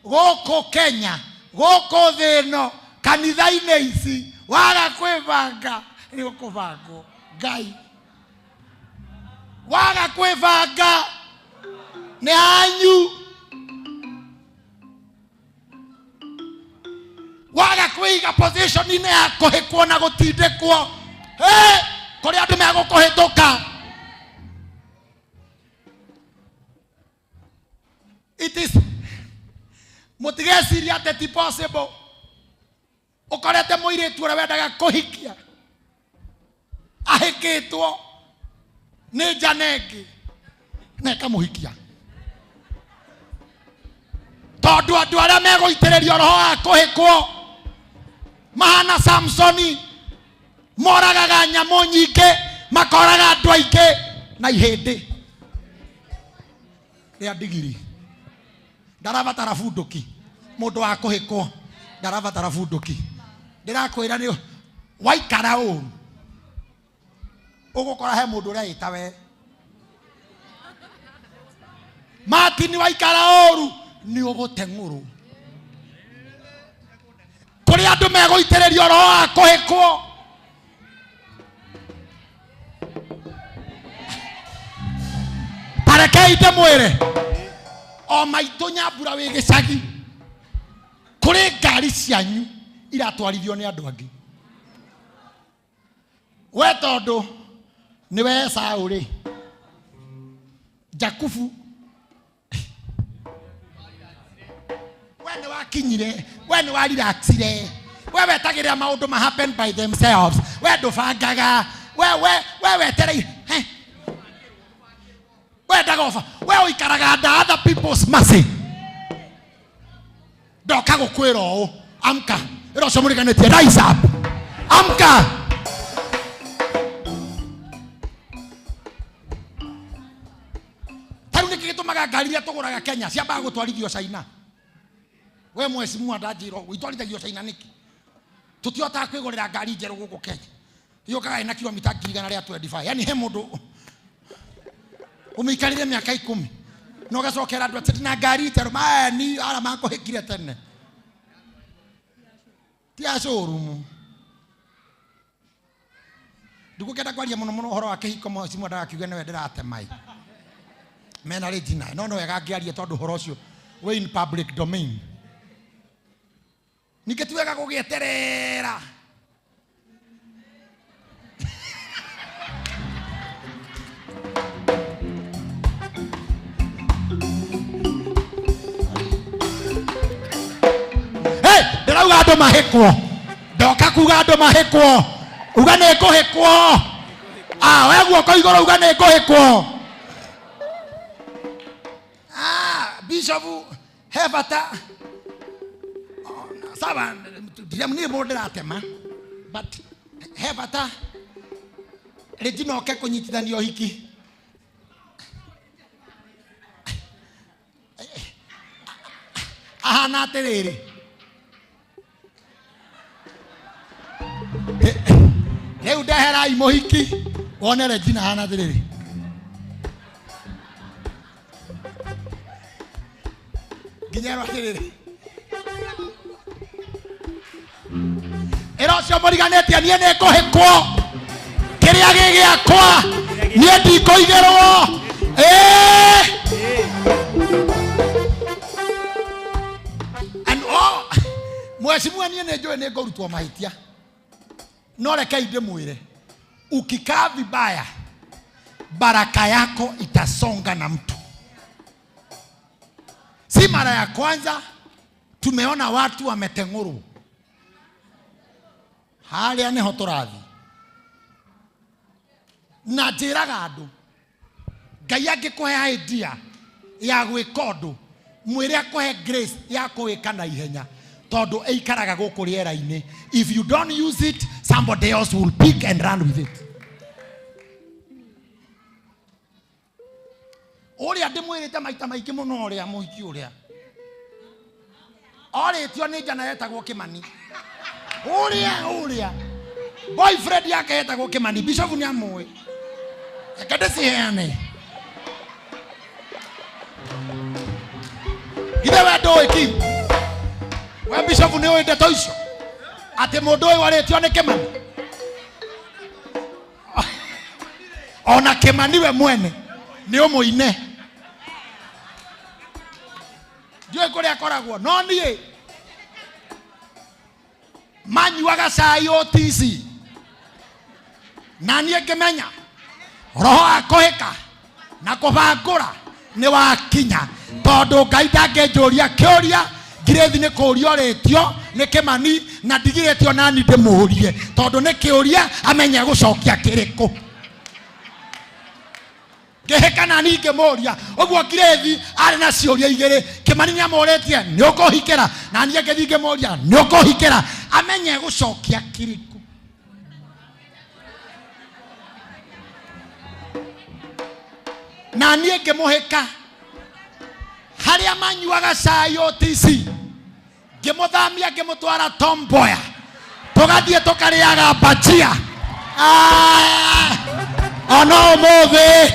Gũkũ Kenya, gũkũ thĩ ĩno, kanitha-inĩ ici waga kwĩbanga nĩ ũkũbangwo. Ngai, waga kwĩbanga nĩ anyu, waga kwĩiga position-inĩ ya kũhĩkwo na gũtindĩkwo, hey, kũrĩ andũ megũkũhĩtũka. It is mũtigeciria atĩ ti possible. Ũkorete mũirĩtu ũrĩa wendaga kũhikia ahĩkĩtwo nĩ njana ĩngĩ na ĩkamũhikia, tondũ andũ arĩa megũitĩrĩrio roho wa kũhĩkwo mahana Samsoni, moragaga nyamũ nyingĩ, makoraga andũ aingĩ na ihĩndĩ rĩa ndigiri. Ndarabatara bunduki, mũndũ wa kũhĩkwo ndarabatara bunduki. Ndĩrakwĩra nĩ waikara ũru ũgũkora he mũndũ ũreĩta we Martin, waikara ũru nĩ ũgũteng'ũrwo. Kũrĩ andũ megũitĩrĩrio roho wa kũhĩkwo. Tarekei ndĩmwĩre, o maitũ Nyambura wĩ gĩcagi, kũrĩ ngari cianyu iratwarithio nĩ andũ angĩ. We tondũ nĩwe Esau rĩ, Jakubu we nĩ wakinyire, we nĩ warelaxire, we wetagĩrĩra maũndũ ma happen by themselves, we ndũbangaga, we wetereire, we ndagoba, we ũikaraga under other people's mercy. Ndoka gũkwĩra ũũ, amka, ĩra ũcio mũriganĩtie, rise up, amka. Tarĩu nĩkĩ gĩtũmaga ngari iria tũgũraga Kenya ciambaga gũtwarithio China? We mheshimiwa ndanjĩra ũguo, itwarithagio China nĩkĩ? Tũtihotaga kwĩgũrĩra ngari njerũ gũkũ Kenya, yũkaga ĩna kilomita 125,000. Yani he mũndũ ũmĩikarire mĩaka 10 na ũgacokera andũ atĩ na ngari njerũ mani ara makũhĩkire tene ti a showroom. Ndugũkĩenda kwaria mũno mũno ũhoro wa kĩhiko, mheshimiwa ndagakiuge nĩwe ndĩratema ĩ mena rĩnji naye, no no wega ngĩarie tondũ ũhoro ũcio wĩ in public domain. Ningĩ ti wega gũgĩeterera. Hey, ndĩrauga andũ mahĩkwo, ndoka kuga andũ mahĩkwo, uga nĩ ngũhĩkwo. Ah, we guoko igũrũ, uga nĩ ngũhĩkwo. Ah, Bishop he bata sawa, niĩ mũndũ ndĩratema, but he bata rĩngĩ noke kũnyitithania ũhiki. Ahana atĩrĩrĩ, rĩu ndeherai mũhiki wone Regina ahana atĩrĩrĩ. Nginya erwo atĩrĩrĩ, ĩra ũcio mũriganĩtie, niĩ nĩ ngũhĩkwo, kĩrĩa gĩ gĩakwa niĩ ndikũigĩrwo. Ĩĩ. And oh, Mheshimiwa, niĩ nĩ njũĩ nĩ ngũrutwo mahĩtia, no rekei ndĩmwĩre, ukikaa vibaya baraka yako itasonga na mtu. Si mara ya kwanza tumeona watu wameteng'urwo. Harĩa nĩho tũrathiĩ. Na njĩraga andũ, Ngai angĩkũhe idea ya gwĩka ũndũ, mwĩre akũhe grace ya kũwĩka na ihenya, tondũ ĩikaraga gũkũ rĩera-inĩ. If you don't use it, somebody else will pick and run with it. Ũrĩa ndĩmwĩrĩte maita maingĩ mũno, ũrĩa mũhiki ũrĩa orĩtio nĩ njana yetagwo Kĩmani, ũrĩa boyfriend yake yetagwo Kĩmani, bishop nĩ amũĩ, reke ndĩciheane. Githĩ we ndũĩ ki we bishop nĩ ũĩ ndeto icio atĩ mũndũ ũyũ arĩtio nĩ Kĩmani, ona Kĩmani we mwene nĩ ũmũine, ndiũĩ kũrĩa akoragwo, no niĩ manyuaga cai OTC na niĩ ngĩmenya roho wa kũhĩka na kũbangũra nĩ wakinya, tondũ Ngai ndangĩnjũria kĩũria. Ngirĩthi nĩ kũũria ũrĩtio nĩ Kĩmani na ndigirĩtio nani ndĩmũrie, tondũ nĩ kĩũria amenye gũcokia kĩrĩkũ. Ngĩhĩka nani ngĩmũria ũguo. Ngirĩthi arĩ na ciũria igĩrĩ. Kĩmani nĩ amũrĩtie nĩ ũkũhikĩra, na niĩ ngĩthiĩ ngĩmũria nĩ ũkũhikĩra, amenye gũcokia kĩrĩkũ. Na niĩ ngĩmũhĩka harĩa manyuaga cai OTC, ngĩmũthamia ngĩmũtwara Tom Mboya, tũgathiĩ tũkarĩaga bajia. Ah, ona ũmũthĩ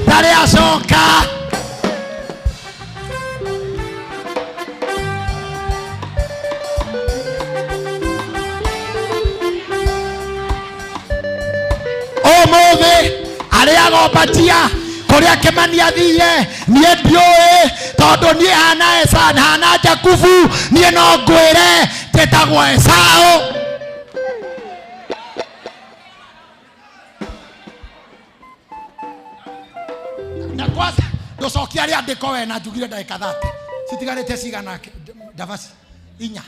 ndarĩ acoka. Ũmũthĩ arĩaga bajia kũrĩa Kĩmani athire niĩ ndiũĩ, tondũ niĩ hana Esa hana Jakubu, niĩ no ngwĩre njĩtagwo Esau. Na kwanza ndũcokia rĩandĩko we, na njugire ndagĩka 30 citigarĩte cigana? Ndabasi inya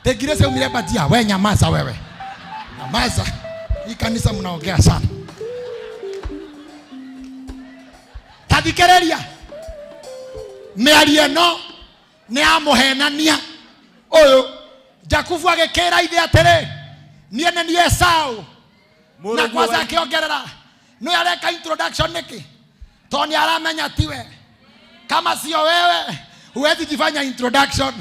tengire ciaumire bajia. We nyamaza, wewe nyamaza, hii kanisa mnaongea sana. Tathikĩrĩria mĩario ĩno nĩ ya mũhenania ũyũ. Jakubu agĩkĩra ithe atĩrĩ, niĩ nĩ niĩ Esau. Na kwanza akĩongerera, nĩ areka introduction nĩkĩ? Tondũ nĩ aramenya tiwe. Kama sio wewe huwezi jifanya introduction.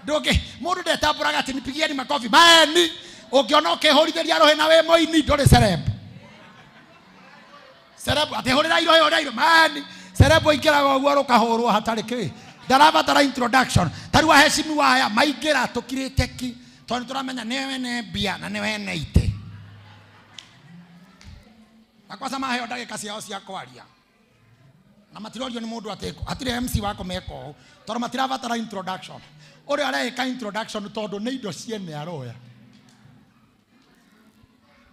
Ndũngĩ mũndũ ndetambũraga atĩ nipigieni makofi maeni. Ũngĩona ũkĩhũrithĩria rũhĩ na wĩ mũini, ndũrĩ celeb. Celeb atĩ hũrĩra irohĩ, hũrĩra irohĩ maeni. Celeb aingĩraga ũguo rũkahũrwo hatarĩ kĩ, ndarabatara introduction. Ta rĩu aheshimiwa aya maingĩra tũkirĩte ki, tondũ nĩ tũramenya nĩwe wene mbia na nĩwe wene itĩ. Na kwanza maheo ndagĩka ciao cia kwaria na matirorio nĩ mũndũ atĩ hatirĩ MC wa kũmeka ũũ, tondũ matirabatara introduction. Ũrĩa areka introduction tondũ nĩ indo ciene aroya,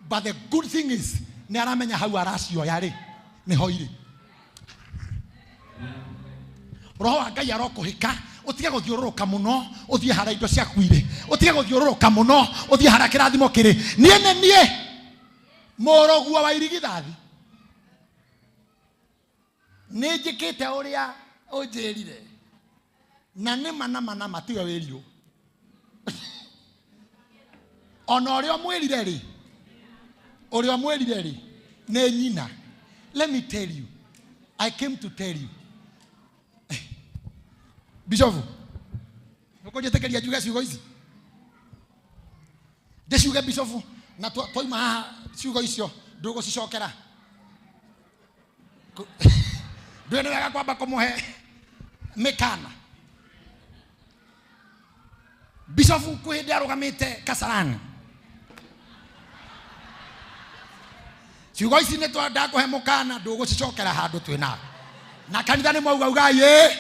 but the good thing is nĩ aramenya hau aracioya rĩ nĩho irĩ. Roho wa Ngai arokũhĩka ũtige gũthiũrũrũka mũno, ũthiĩ harĩa indo ciaku irĩ, ũtige gũthiũrũrũka mũno, ũthiĩ harĩa kĩrathimo kĩrĩ. Niĩ nĩ niĩ mũrũguo wa irigithathi, nĩ njĩkĩte ũrĩa ũnjĩrire, na nĩ ma na ma na ma tiwe wĩrirwo ona ũrĩa ũmwĩrire rĩ, ũrĩa ũmwĩrire rĩ nĩ nyina. Let me tell you, I came to tell you, Bishop, nũkũnjĩtĩkĩria njuge ciugo ici, ndĩciuge Bishop, na twauma haha ciugo icio ndũgũcicokera. Ndũĩ nĩ wega kwamba kũmũhe mĩkana. Bishop kwĩ hĩndĩ arũgamĩte Kasarani. Ciugo ici nĩ ndakũhe mũkana, ndũgũcicokera handũ twĩ nawe na kanitha. Nĩ mwauga ugai ĩ?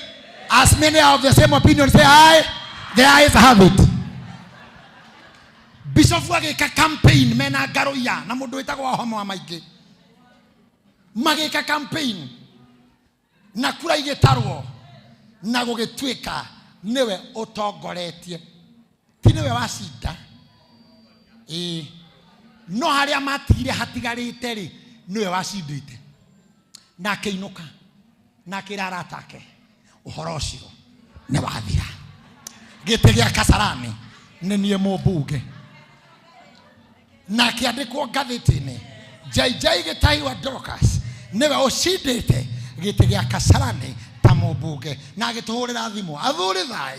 As many are of the same opinion, say aye. The eyes have it. Bishop agĩka campaign mena Ngaruiya na mũndũ wĩtagwo Wahoma wa Maingĩ, magĩka campaign na kura igĩtarwo na gũgĩtuĩka nĩwe ũtongoretie, ti nĩwe wacinda, ĩĩ, no harĩa matigire hatigarĩte rĩ, nĩwe wacindĩte. Na akĩinũka na akĩra arata ake ũhoro ũcio nĩ wathira, gĩtĩ gĩa Kasarani nĩ niĩ mũmbunge. Na akĩandĩkwo ngathĩti-inĩ, JJ Gĩtahi wa Dorcas nĩwe ũcindĩte gĩtĩ gĩa Kasarani ta mũmbunge. Na agĩtũhũrĩra thimũ, athuri thai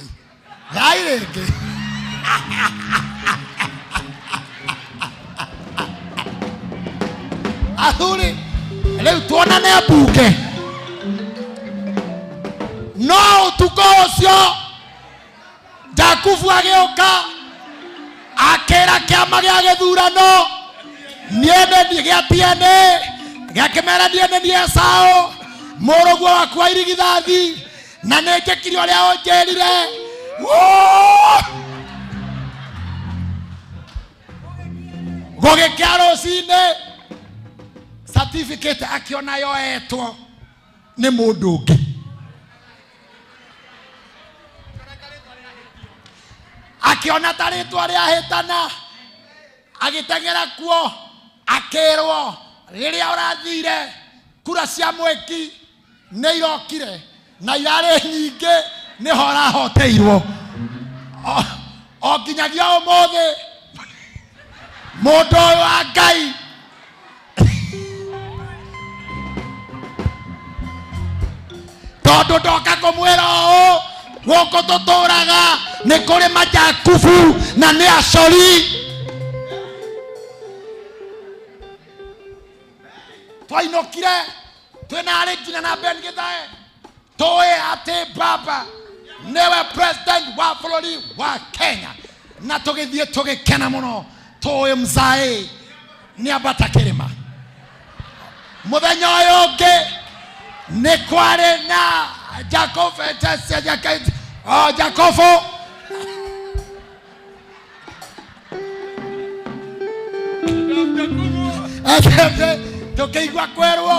thai rĩngĩ. Athuri rĩu tuonane mbunge. No ũtukũ ũcio Jakubu agĩũka akĩra kĩama gĩa gĩthurano niĩ nĩ niĩ gĩa TNA, gĩakĩmera niĩ nĩ niĩ Esau mũrũguo waku wa irigithathi, na nĩ njĩkire ũrĩa ũnjĩrire. Woo! Gũgĩkĩa rũcinĩ certificate akĩona yoetwo nĩ mũndũ ũngĩ. Akĩona ta rĩtwa rĩahĩtana, agĩteng'era kuo, akĩrwo rĩrĩa ũrathire kura cia mwĩki nĩ irokire na irarĩ nyingĩ, nĩho ũrahoteirwo. O nginyagia ũmũthĩ mũndũ ũyũ wa Ngai tondũ ndoka kũmwĩra ũũ, gũkũ tũtũraga nĩ kũrĩ majakubu na nĩ acori. Twainũkire twĩna arĩ nginya na Ben Githae, tũĩ atĩ baba nĩwe president wa bũrũri wa Kenya, na tũgĩthiĩ tũgĩkena mũno, tũĩ mzae nĩ ambata kĩrĩma. Mũthenya ũyũ ũngĩ nĩ kwarĩ na Jacobo tũkĩigua kwerwo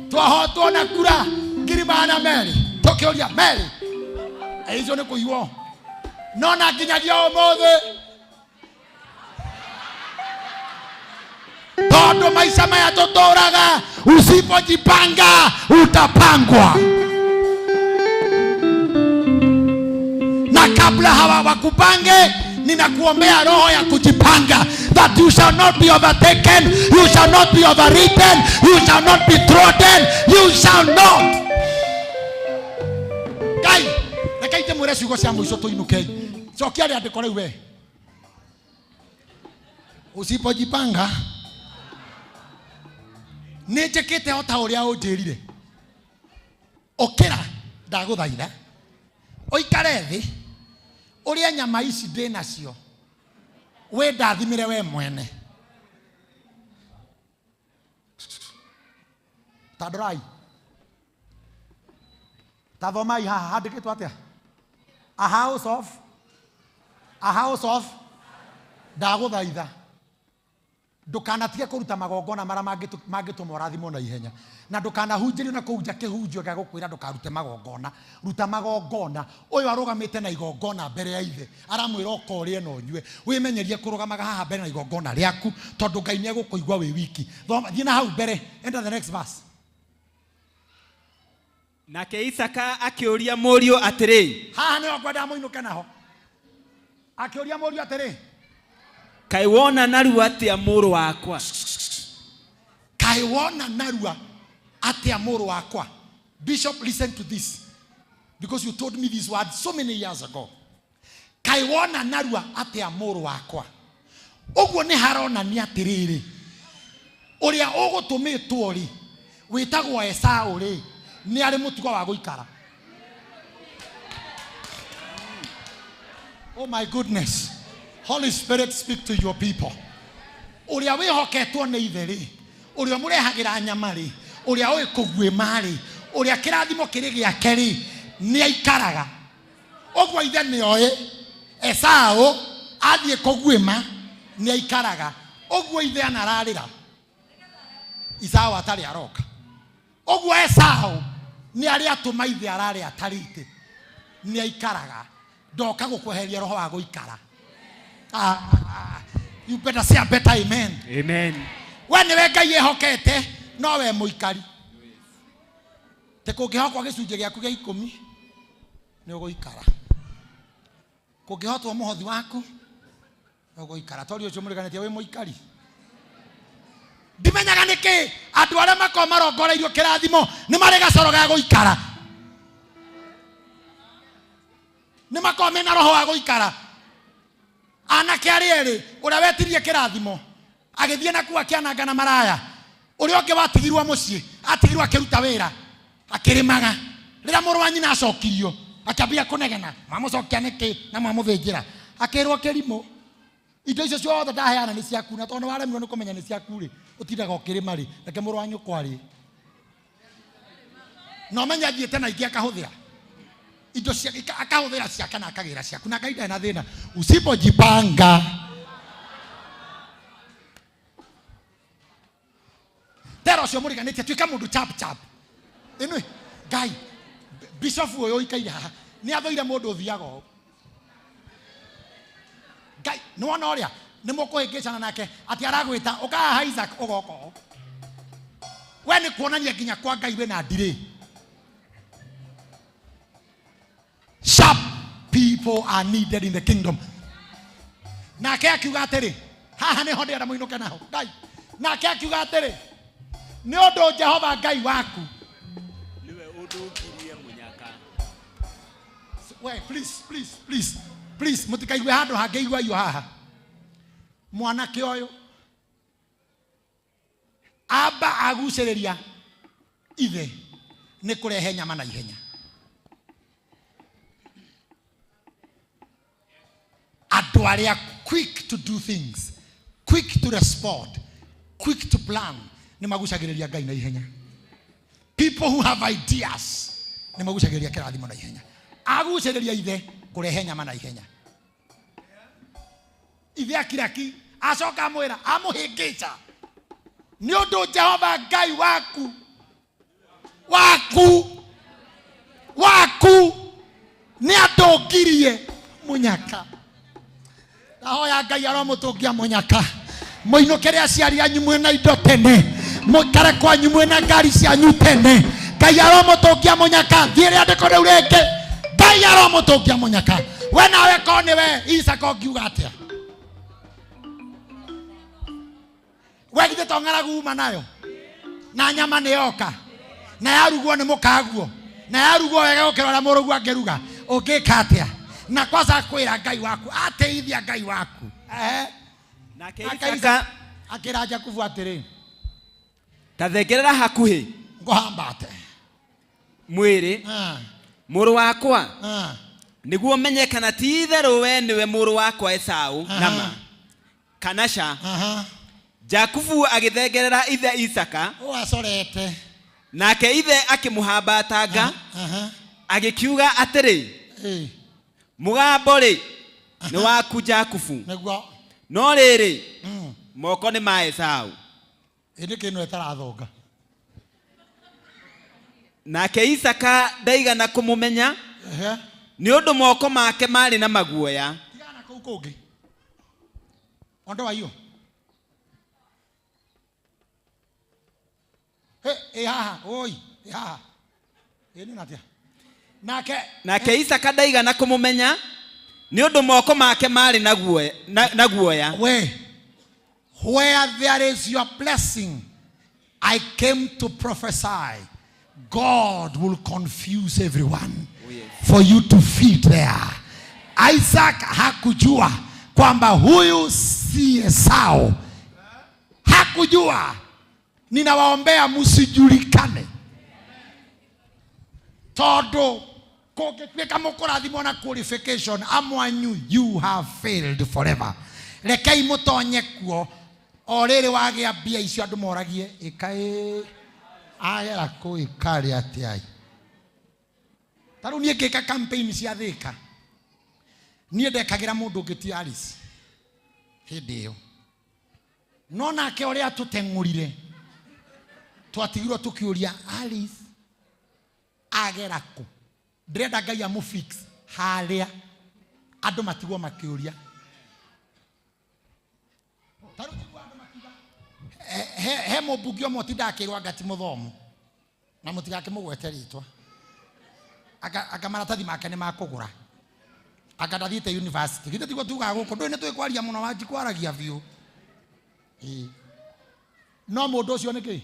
twahotwo na kura ngiri magana merĩ, tũkĩũria merĩ icio nĩ kũiywo, no na nginyagia ũmũthĩ tondũ maica maya tũtũraga, usipojipanga utapangwa. Na kabla hawa wakupange, ninakuombea roho ya kujipanga, that you shall not be overtaken, you shall not be overwritten, you shall not be trodden, you shall not. Ngai, reke ndĩmwĩre ciugo cia mũico tũinũkei. Cokia rĩandĩko rĩu we. Usipojipanga, nĩ njĩkĩte o ta ũrĩa ũnjĩrire. Ũkĩra, ndagũthaitha, ũikare thĩ, ũrĩe nyama ici ndĩ nacio, wĩndathimĩre we mwene. Ta ndorai, ta thomai haha handĩkĩtwo atĩa? A house of, a house of, ndagũthaitha ndũkanatige kũruta magongona marĩa mangĩtũma ũrathimwo na ihenya, na ndũkanahunjĩrio na kũu nja kĩhunjio gĩa gũkwĩra ndũkarute magongona. Ruta magongona. Ũyũ arũgamĩte na igongona mbere ya ithe, aramwĩra ũka ũrĩe na ũnyue. Wĩmenyerie kũrũgamaga haha mbere na igongona rĩaku, tondũ Ngai nĩ egũkũigua wĩ wiki. Thoma, thiĩ na hau mbere, enter the next verse. Nake Isaka akĩũria mũriũ atĩrĩ, haha nĩho ngwendaga mũinũke naho. Akĩũria mũriũ atĩrĩ, kaĩ wona narua atĩa mũrũ wakwa? Kaĩ wona narua atĩa mũrũ wakwa? Bishop, listen to this, because you told me this word so many years ago. Kaĩ wona narua atĩa mũrũ wakwa? Ũguo nĩ haronania atĩrĩrĩ, ũrĩa ũgũtũmĩtwo rĩ, wĩtagwo Esau rĩ, nĩ arĩ mũtugo wa gũikara. Oh my goodness. Holy Spirit, speak to your people. Ũrĩa wĩhoketwo nĩ ithe rĩ, ũrĩa ũmũrehagĩra nyama rĩ, ũrĩa ũĩ kũguĩma rĩ, ũrĩa kĩrathimo kĩrĩ gĩake rĩ, nĩ aikaraga. Ũguo ithe nĩ oĩ Esau athiĩ kũguĩma nĩ aikaraga ũguo ithe anararĩra Esau atarĩ aroka ũguo Esau nĩ arĩ atũma ithe ararĩ atarĩte nĩ aikaraga ndoka gũkweheria roho wa gũikara. Ah, you better say a better amen. Amen. We nĩwe Ngai ehokete no we mũikari te kũngĩhokwo gĩcunjĩ gĩaku gĩa ikũmi nĩ ũgũikara kũngĩhotwo mũhothi waku nĩ ũgũikara tori ũcio mũriganĩtie wĩ mũikari ndimenyaga nĩkĩ andũ arĩa makoragwo marongoreirio kĩrathimo nĩ marĩ gacoro ga gũikara nĩ makoragwo mena roho wa gũikara anake arĩa erĩ ũrĩa wetirie kĩrathimo agĩthiĩ nakuo akĩananga na maraya ũrĩa ũngĩ watigirwo mũciĩ atigirwo akĩruta wĩra akĩrĩmaga rĩrĩa mũrũ wa nyina acokirio akĩambia kũnegena mwamũcokia nĩkĩ na mwamũthĩnjĩra akĩrwo kĩrimũ indo icio ciothe ndaheana nĩ ciaku na tondũ nĩwaremirwo nĩ kũmenya nĩ ciaku rĩ ũtindaga ũkĩrĩma rĩ reke mũrũ wa nyũkwa rĩ na ũmenye athiĩte na ingĩ akahũthĩra indo cia akahũthĩra ciake na akagĩra ciaku na Ngai ndarĩ na thĩna usipojipanga tera ũcio mũriganĩtie tuĩka mũndũ chap chap ĩnĩ Ngai bishop ũyũ ũikaire haha nĩ athũire mũndũ ũthiaga ũũ Ngai nĩ wona ũrĩa nĩ mũkũhĩngĩcana nake atĩ aragwĩta ũkahaha Isaac ũgoka ũũ we nĩ kuonania nginya kwa Ngai wĩna ndirĩ. Sharp people are needed in the kingdom. Nake akiuga atĩrĩ haha nĩho ndĩrenda mũinũke naho Ngai nake akiuga atĩrĩ nĩ ũndũ Jehova Ngai waku Nĩwe ũndũngirie mũnyaka. We please please please please mũtikaigue handũ hangĩ iguaio haha mwanake ũyũ amba agucĩrĩria ithe nĩ kũrehe nyama na ihenya andũ arĩa quick to do things quick to respond quick to plan nĩ magucagĩrĩria Ngai na ihenya people who have ideas nĩ magucagĩrĩria kĩrathimo na ihenya agucĩrĩria ithe kũrehe nyama na ihenya ithe akiraki acoka amwĩra amũhĩngĩca nĩ ũndũ Jehova Ngai waku waku waku nĩ andũngirie mũnyaka ndahoya Ngai aromũtũngia mũnyaka mũinũkĩre aciari anyu mwĩna indo tene mũikare kwanyu mwĩna ngari cianyu tene Ngai aromũtũngia mũnyaka thiĩ rĩandĩko rĩu rĩngĩ Ngai aromũtũngia mũnyaka we nawe ko nĩwe Isaka ũngiuga atĩa we githĩ to ng'aragu uma nayo na nyama nĩ yoka na yarugwo nĩ mũkaguo na yarugwo wega gũkĩra ũrĩa mũrũguo angĩruga ũngĩka atĩa na kwanza kwĩra Ngai waku ateithia Ngai waku ehe Nake Nake Isaka Isaka akĩra Jakubu atĩrĩ ta thengerera hakuhĩ ngũhambate mwĩrĩ mũrũ wakwa nĩguo menye kana ti itherũ we nĩwe mũrũ wakwa Esau nama kana ca Jakubu agĩthengerera ithe Isaka ũũ acorete nake ithe akĩmũhambatanga agĩkiuga atĩrĩ mũgambo rĩ nĩ waku Jakubu nĩguo no rĩrĩ moko nĩ ma Esau ĩ nĩkĩ ĩno ĩtarathonga nake Isaka ndaigana kũmũmenya nĩ ũndũ moko make marĩ na maguoya tigana kũu kũngĩ ondoa hiyo ĩ haha oi ĩ haha ĩ nĩ natia nake nake Isaka ndaigana kũmũmenya nĩ ũndũ moko make marĩ na guoya na guoya we where there is your blessing I came to prophesy God will confuse everyone for you to fit there. Isaac hakujua kwamba huyu si Esau, hakujua. Ninawaombea msijulikane tondu kũngĩtuĩka mũkũrathimwo na qualification amwanyu you have failed forever. Rekei mũtonye kuo o rĩrĩ wagĩa mbia icio andũ moragie ĩkaĩ agera kũ ĩkarĩ atĩa ta rĩu niĩ ngĩka campaign cia Thĩka Niĩ ndekagĩra mũndũ ũngĩ ti Alice hĩndĩ ĩyo. No nake ũrĩa atũteng'ũrire twatigirwo tũkĩũria Alice agera kũ. Ndĩrenda Ngai amũfix harĩa andũ matigwo makĩũria. Ta rĩu njiguaga andũ makiuga, he mũmbunge ũmwe ũtindaga akĩrwo anga ti mũthomu na mũtigakĩmũgwete rĩtwa, anga maratathi make nĩ makũgũra, anga ndathiĩte university. Githĩ tiguo tugaga gũkũ ndũĩ nĩ tũĩ kwaria mũno, wanji kwaragia biũ. Ĩĩ. No mũndũ ũcio nĩ kĩ?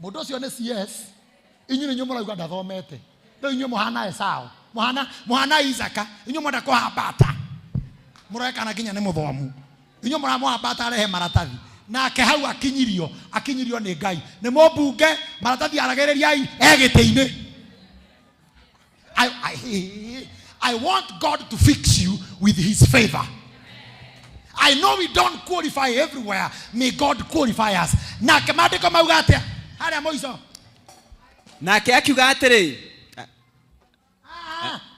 Mũndũ ũcio nĩ CS. Inyuĩ nĩ inyuĩ mũrauga ndathomete. Rĩu inyuĩ mũhana Esau, mũhana Isaka, inyuĩ mwenda kũhambata. Mũroe kana nginya nĩ mũthomu. Inyuĩ mũramũhambata arehe maratathi. Nake hau akinyirio, akinyirio nĩ Ngai. Nĩ mũmbunge, maratathi aragĩrĩriai e gĩtĩ-inĩ. I want God to fix you with his favor. I know we don't qualify everywhere. May God qualify us. Nake maandĩko mauga atĩa? Harĩa mũico. Nake akiuga atĩrĩ,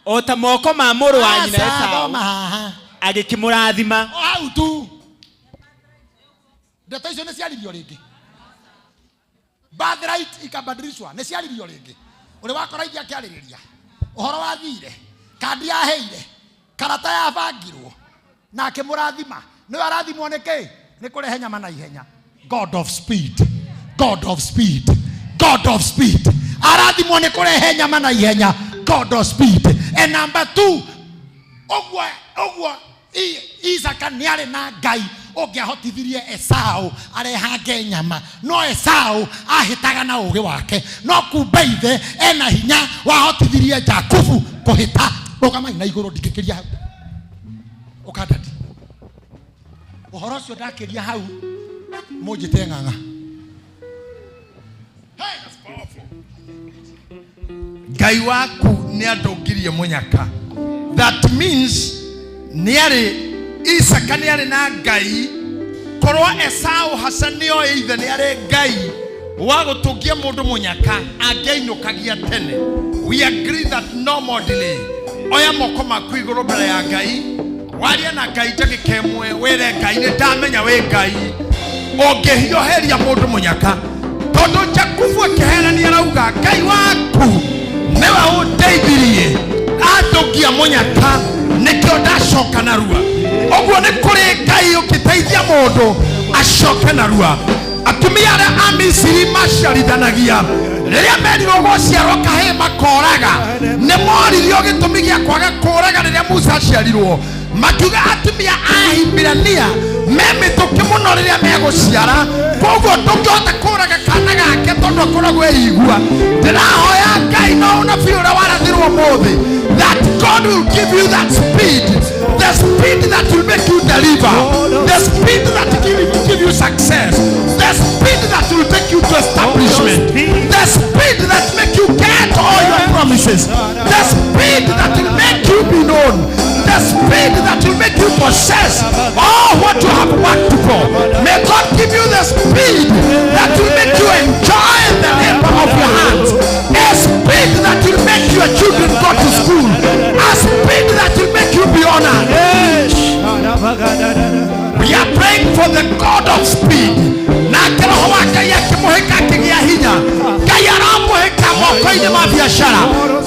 o ta moko ma mũrũ wa nyina Aca, Esau, thoma haha. agĩkĩmũrathima. O hau tu. Ndeto icio nĩ ciaririo rĩngĩ. Birthright ikabadilishwa, nĩ ciaririo rĩngĩ. Ũrĩ wakora ithe akĩarĩrĩria ũhoro wathire, kandi yaheire, karata yabangirwo, na akĩmũrathima. Nĩwe arathimwo nĩ kĩ? Nĩ kũrehe nyama na ihenya. God of speed, God of speed, God of speed. Arathimwo nĩ kũrehe nyama na ihenya. God of speed. And number 2, ũguo Isaka nĩ arĩ na Ngai ũngĩahotithirie Esau arehange nyama, no Esau ahĩtaga na ũũgĩ wake, no kumbe ithe ena hinya wahotithirie Jakubu kũhĩta. Rũgamai na igũrũ, ndingĩkĩria hau. Ũkandadi ũhoro ũcio ndakĩria hau, mũnjĩte ng'ang'a. Ngai waku nĩ andũngirie mũnyaka. That means nĩ arĩ Isaka nĩ arĩ na Ngai. Korwo Esau haca nĩoĩ ithe nĩ arĩ Ngai wa gũtũngia mũndũ mũnyaka, angĩainũkagia tene. We agree that no more delay. Oya moko maku igũrũ mbere ya Ngai, warie na Ngai ndagĩka ĩmwe, wĩre Ngai nĩ ndamenya wĩ Ngai ũngĩhiũhĩria mũndũ mũnyaka. Tondũ Jakubu akĩherania arauga Ngai waku nĩwe ũndeithirie andũngia mũnyaka, nĩkĩo ndacoka narua. Ũguo nĩ kũrĩ Ngai ũngĩteithia mũndũ acoke narua. Atumia arĩa a Misiri maciarithanagia rĩrĩa merirwo gũciarwo kahĩĩ makoraga, nĩ moririo gĩtũmi gĩa kwaga kũraga rĩrĩa Musa aciarirwo. Makiuga atumia a Hibirania me mĩtũkĩ mũno rĩrĩa megũciara, koguo ndũngĩhota kũraga kana gake tondũ akoragwo eigua. Ndĩrahoya Ngai no ũnabii ũrĩa warathirwo ũmũthĩ, that God will give you that speed, the speed that will make you deliver, the speed that will give you success, the speed that will take you to establishment, the speed that make you get all your promises, the speed that will make you be known, the speed that will make you possess all what you have worked for. May God give you the speed that will make you enjoy the labor of your hands, a speed that will make your children go to school, a speed that will make you be honored. We are praying for the God of speed. Nake roho wa Ngai akĩmũhĩka akĩgĩa hinya. Ngai aramũhĩka moko-inĩ ma biacara,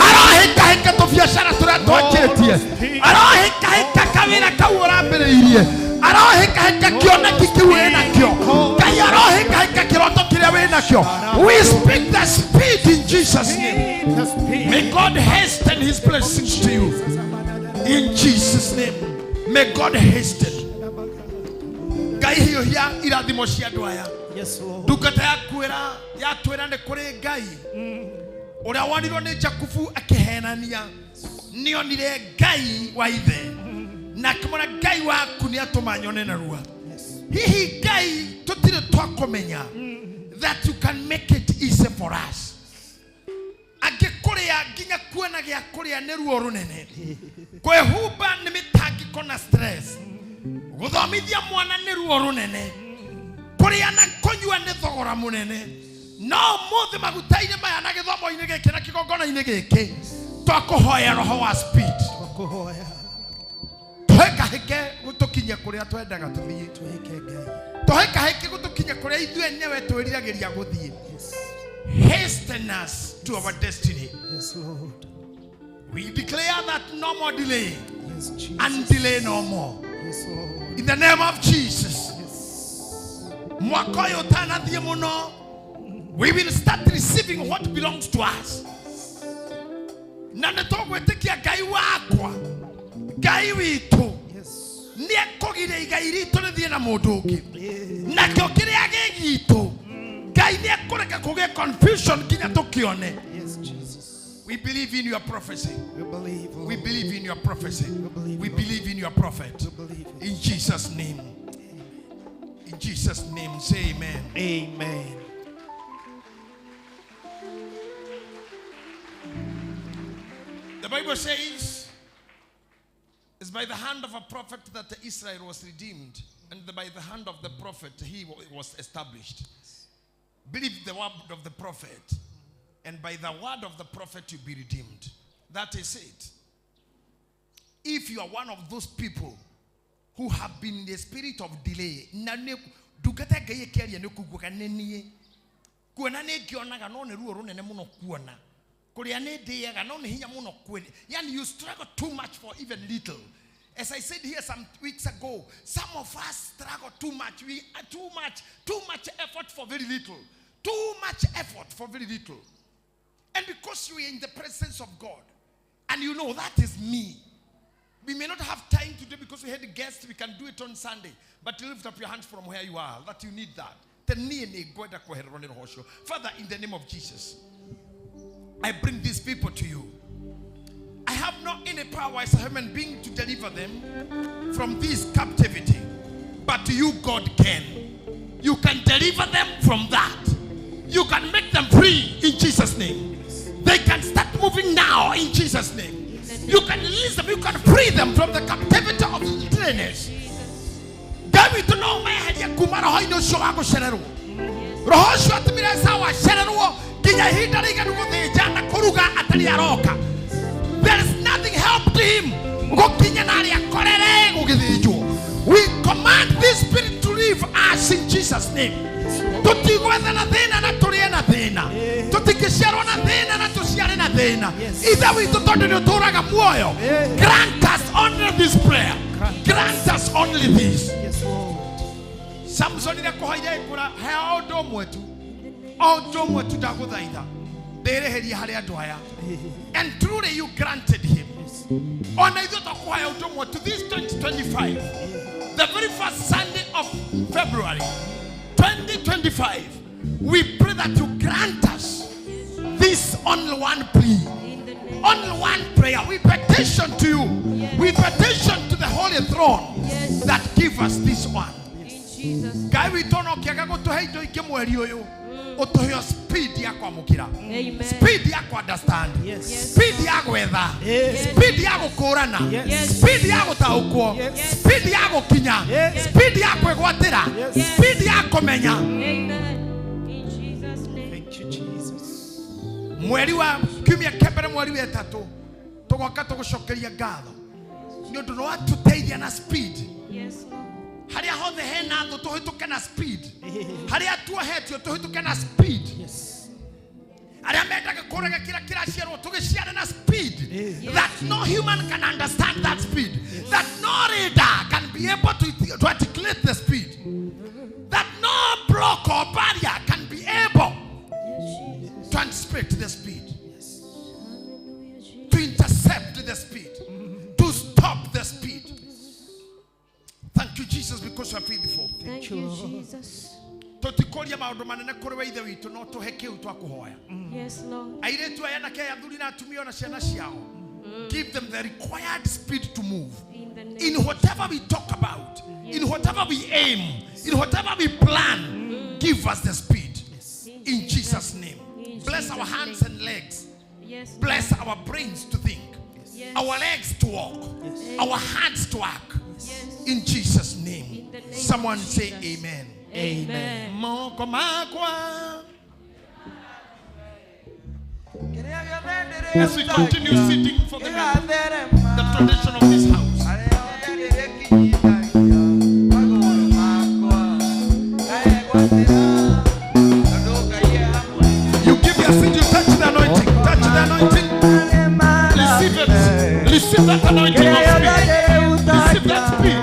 arahĩkahĩka tũbiacara tũrĩa twanjĩtie, arahĩkahĩka kawĩra kau ũrambĩrĩirie, arahĩkahĩka kĩoneki kĩu wĩnakĩo. Ngai arahĩkahĩka kĩroto kĩrĩa wĩnakĩo. We speak the speed in Jesus' name. May God hasten his blessings to you in Jesus' name. May God hasten. Ngai hiũhia irathimo cia andũ aya. Ndungata yaku yatwĩra nĩ kũrĩ Ngai ũrĩa wonirwo nĩ Jakubu akĩhenania, nĩonire Ngai wa ithe na akĩmwĩra Ngai waku nĩatũma nyone narua. Hihi Ngai tũtirĩ twakũmenya that you can make it easy for us. Angĩkũrĩa nginya kuona gĩa kũrĩa nĩ ruo rũnene, kwĩhumba nĩ mĩtangĩko na stress, gũthomithia mwana nĩ ruo rũnene, kũrĩa na kũnyua nĩ thogora mũnene. No mũthĩ maguta-inĩ maya na gĩthomo-inĩ gĩkĩ na kĩgongona-inĩ gĩkĩ twakũhoya roho wa speed. Twakũhoya. Tũhĩkahĩke gũtũkinyia kũrĩa twendaga tũthiĩ. Tũhĩkahĩke gũtũkinyia kũrĩa ithuĩ enyewe twĩriragĩria gũthiĩ. Hasten us to our destiny. Yes, Lord. We declare that no more delay. Yes, Jesus. And delay no more. Yes, Lord. In the name of Jesus. Mwaka ũyũ ũtanathiĩ mũno, we will start receiving what belongs to us. Na nĩ tũgwĩtĩkia Ngai wakwa, Ngai witũ, nĩ ekũgiria igai ritũ rĩthiĩ na mũndũ ũngĩ. Nakĩo kĩrĩa gĩ gitũ, Ngai nĩ ekũreka kũgĩe confusion nginya tũkĩone. Yes, Jesus. We believe in your prophecy. We believe, Lord. We believe in your prophecy. We believe in your prophet. In Jesus' name. In Jesus' name, say amen. Amen. The Bible says, it's by the hand of a prophet that Israel was redeemed, and by the hand of the prophet he was established. Believe the word of the prophet, and by the word of the prophet you be redeemed. That is it. If you are one of those people who have been in the spirit of delay, na nĩ- ndungata ya Ngai ĩkĩaria nĩ kuguaga nĩ niĩ. Kuona nĩ ngĩonaga no nĩ ruo rũnene mũno kuona. Kũrĩa nĩ ndĩaga no nĩ hinya mũno kwene. Yani you struggle too much for even little. As I said here some weeks ago, some of us struggle too much. We are too much effort for very little. Too much effort for very little. And because you are in the presence of God, and you know that is me. We may not have time today because we had guests. We can do it on Sunday. But lift up your hands from where you are, that you need that. Father, in the name of Jesus, I bring these people to you. I have not any power as a human being to deliver them from this captivity. But you, God, can. You can deliver them from that. You can make them free in Jesus' name. They can start moving now in Jesus' name. You can release them. You can free them from the captivity of deadness. Ngai witũ no ũmeherie kuma roho-inĩ ũcio wa gũcererwo. Roho ũcio atũmire Esau acererwo nginya ihinda rĩiganu gũthĩnja na kũruga atarĩ aroka. There is nothing helped him gũkinya na arĩa akorere gũgĩthĩnjwo. We command this spirit to leave us in Jesus' name. Tũtigwetha na thĩna na tũrĩe na thĩna. Tũtingĩciarwo na thĩna na tũciare na thĩna. Ithe witũ tondũ nĩ ũtũũraga muoyo. Grant us only this prayer. Grant us only this. Yes, Lord. Samson nĩakũhoire ĩkũra he o ũndũ ũmwe tu. O ũndũ ũmwe tu ndagũthaitha. Ndĩrĩhĩrie harĩ andũ aya. And truly you granted him. Ona ithuĩ tũkũhoya ũndũ ũmwe tu this 2025. The very first Sunday of February 2025, we pray that you grant us this only one plea. Only one prayer. We petition to you. We petition to the Holy Throne that give us this one. Ngai witũ no kĩaga gũtũhe indo ingĩ mweri ũyũ, ũtũhe speed ya kwamũkĩra, speed ya ku understand, speed ya gwetha, speed ya gũkũrana, speed ya gũtaũkwo, speed ya gũkinya, speed ya kwĩgwatĩra, speed ya kũmenya. Amen. In Jesus' name. Thank you, Jesus. Mweri wa kiumia kĩa mbere mweri wa ĩtatũ tũgoka tũgũcokeria ngatho nĩ ũndũ nĩ watũteithia na speed. Yes, Lord. Harĩa hothe hena thũ tũhĩtũke na speed. Harĩa tuohetio tũhĩtũke na speed. Arĩa mendaga kũraga kĩrĩa kĩraciarwo tũgĩciare na speed. That no human can understand that speed. That no radar can be able to articulate the speed. That no block or barrier can be able to anticipate the speed. To intercept the speed. To stop the speed. Thank you, Jesus, because you are faithful. Thank you, Jesus. Tũtikũria maũndũ manene kũrĩ we Ithe witũ no tũhe kĩu twakũhoya. Yes, Lord. Airĩtu aya anake aya athuri na atumia ona ciana ciao. Give them the required speed to move. In the name In whatever we talk about, in whatever we aim, in whatever we plan, give us the speed. In Jesus' name. In Bless our Jesus' hands name. and legs. Yes, Lord. Bless our brains to think. Yes. Our legs to walk. Our hands to work. Yes. In Jesus' name. In the name Someone of say Jesus. amen. Amen. Moko makwa. As we continue sitting for the tradition of this house. You give your seed, you touch the anointing. Touch the anointing. Receive it. Receive that anointing of speed. Receive that speed.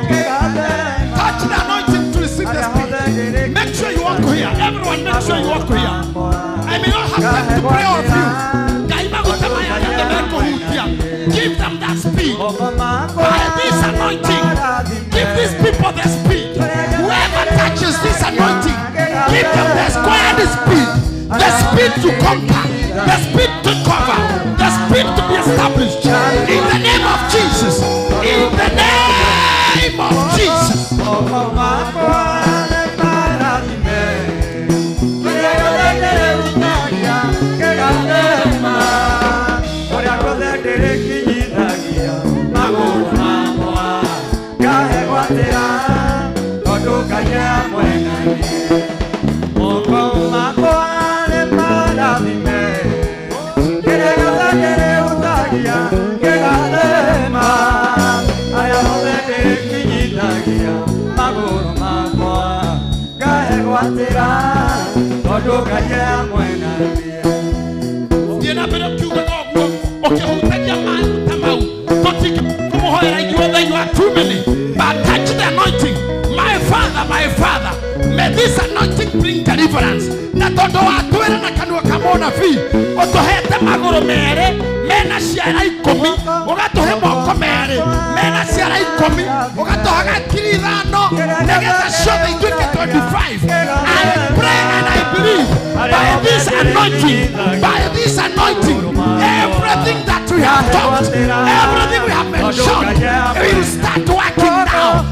Touch the anointing to receive the speed. Make sure you walk here. Everyone, make sure you walk here. I may not have time to pray of you. Give them that speed. By this anointing, give these people the speed. Whoever touches this anointing, give them the squared speed. The speed to conquer, the speed to cover, the speed to be established. In the name of Jesus. In the name of Jesus. You are too many, but touch the anointing. My Father, my Father, may this anointing bring deliverance. Na tondo atwira na kanua kamona fi otohete maguru mere mena ciara 10 ugatuhe moko mere mena ciara 10 ugatuhaga 5 nigetha ciothe ituike 25. I pray and I believe by this anointing, everything that we have talked, everything we have mentioned, it will start working now.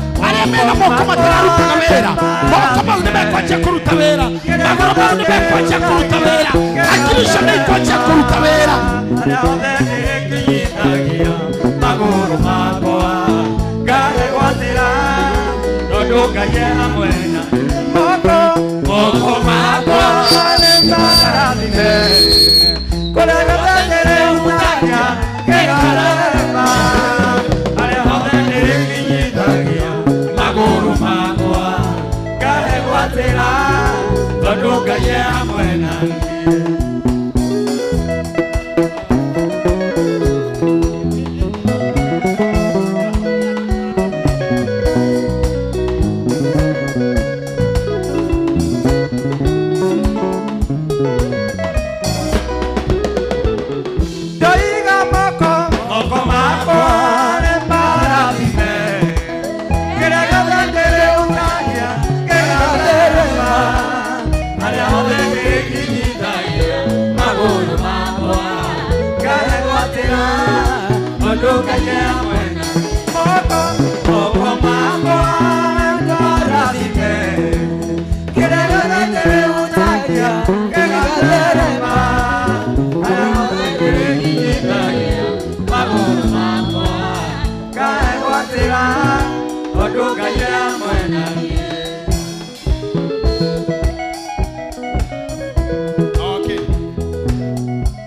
Okay.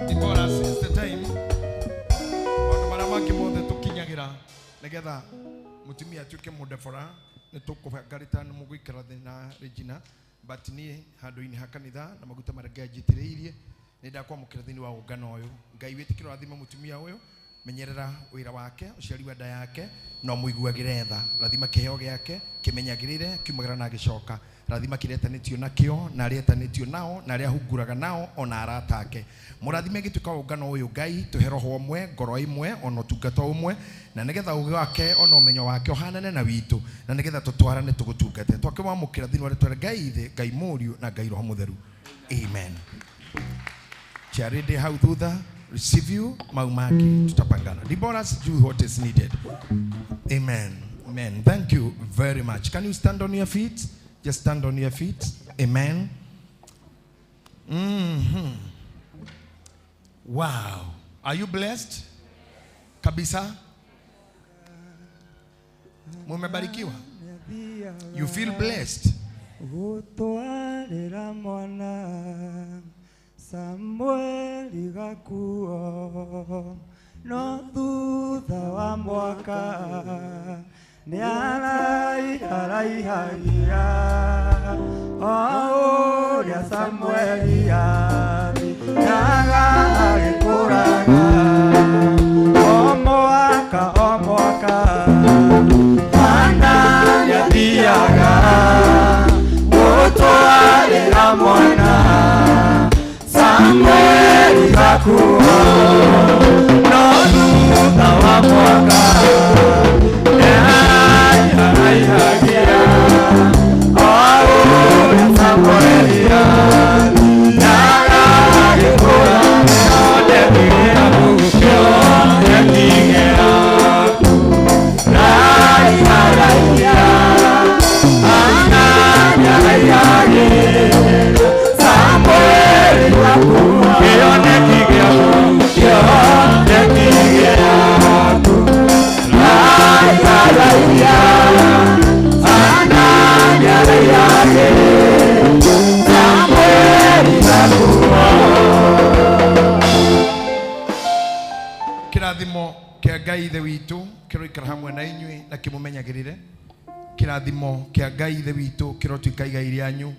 Deborah, since the time maundu maria mangĩ mothe tũkinyagĩra nĩgetha mũtumia atuĩke mũndebora nĩ tũkũbangarĩta nĩ mũgũikara thĩ na Regina, but niĩ handũ-inĩ ha kanitha na maguta marĩa Ngai anjitĩrĩirie nĩ ndakwamũkĩra thĩinĩ wa ũngano ũyũ. Ngai wĩtĩkĩre ũrathime mũtumia ũyũ, menyerera wĩra wake, ũciari wa nda yake, na ũmũiguagĩre tha. Rathima kĩheo gĩake, kĩmenyagĩrĩre, kiumagĩra na gĩcoka. Rathima kĩrĩa etanĩtio nakĩo, na arĩa etanĩtio nao, na arĩa ahunguraga nao, ona arata ake. Mũrathime gĩtuĩka ũngano ũyũ Ngai, tũhe roho ũmwe, ngoro ĩmwe, ona ũtungata ũmwe, na nĩgetha ũgĩ wake ona ũmenyo wake ũhanane na witũ, na nĩgetha tũtwarane tũgũtungate. Twakĩwamũkĩra thĩinĩ wa rĩtwa rĩa Ngai Ithe, Ngai Mũriũ, na Ngai Roho Mũtheru. Amen. Charity hau thutha, receive you, maumaki, tutapangana. Deborah, do what is needed. Amen. Amen. Thank you very much. Can you stand on your feet? Just stand on your feet. Amen. Mm-hmm. Wow. Are you blessed? Kabisa? Mumebarikiwa? You feel blessed? Samueli gakuo No thutha wa mwaka nĩ araiharaihagia o ũrĩa Samueli athiaga agĩkũraga o mwaka o mwaka Hana nĩathiaga gũtwarĩra mwana Samueli gakua no thutha wa mwaka nĩaraiharaihagia o ũrĩa Samueli athiaga agĩkũraga kĩoneki gĩaku raiharaihia Hana nĩaraiharaihagia Samueli gakua kĩoneki gĩaku kĩoneki gĩaku raiharaihia Hana nĩaraiharaihagia Samueli gakua. Kĩrathimo kĩa Ngai Ithe witũ kĩroikara hamwe na inyuĩ na kĩmũmenyagĩrĩre. Kĩrathimo kĩa Ngai Ithe witũ kĩrotuĩka igai rĩanyu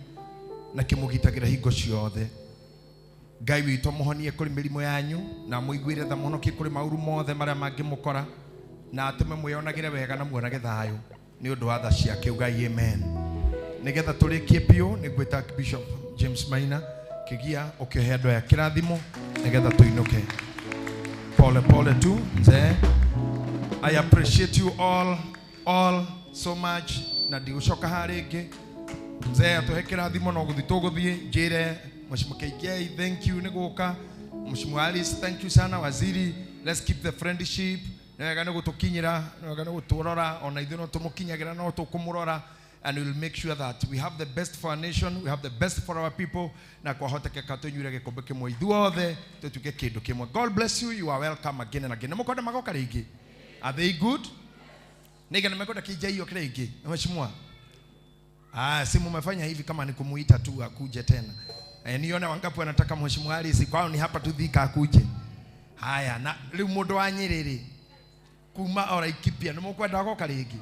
na kĩmũgitagĩra hingo ciothe. Ngai witũ amũhonie kũrĩ mĩrimũ yanyu na amũiguĩre tha mũhonokie kũrĩ maũru mothe marĩa mangĩmũkora na atũme mwĩonagĩre wega na muonage thayũ nĩ ũndũ wa tha ciake. Ugai amen. Nĩgetha tũrĩkie biũ nĩ ngwĩta Bishop James Maina Kĩgia ũkĩohe andũ aya kĩrathimo nĩgetha tũinũke. Pole pole tu mzee. I appreciate you all so much na ndigũcoka ha rĩngĩ. Mzee atũhe kĩrathimo no gũthiĩ tũgũthiĩ njĩre Mheshimiwa KK thank you nĩ gũka. Mheshimiwa Alice thank you sana. Waziri, let's keep the friendship. Nĩ wega nĩ gũtũkinyĩra, nĩ wega nĩ gũtũrora, ona ithuĩ no tũmũkinyagĩra no tũkũmũrora, and we will make sure that we have the best for our nation, we have the best for our people, na kwahotekeka tũnyuire gĩkombe kĩmwe ithuothe tũtuĩke kĩndũ kĩmwe. God bless you. You are welcome again and again. Nĩ mũkwenda magoka rĩngĩ? Are they good? Nĩga nĩmekwenda kĩnjaio kĩrĩa Mheshimiwa? Ah, si mumefanya hivi kama ni kumuita tu akuje tena. Nione wangapi wanataka Mheshimiwa Alice kwao ni hapa tu Thika akuje. Haya, na rĩu mũndũ wa Nyĩrĩ rĩ kuma ora Laikipia nĩ mũkwenda goka rĩngĩ?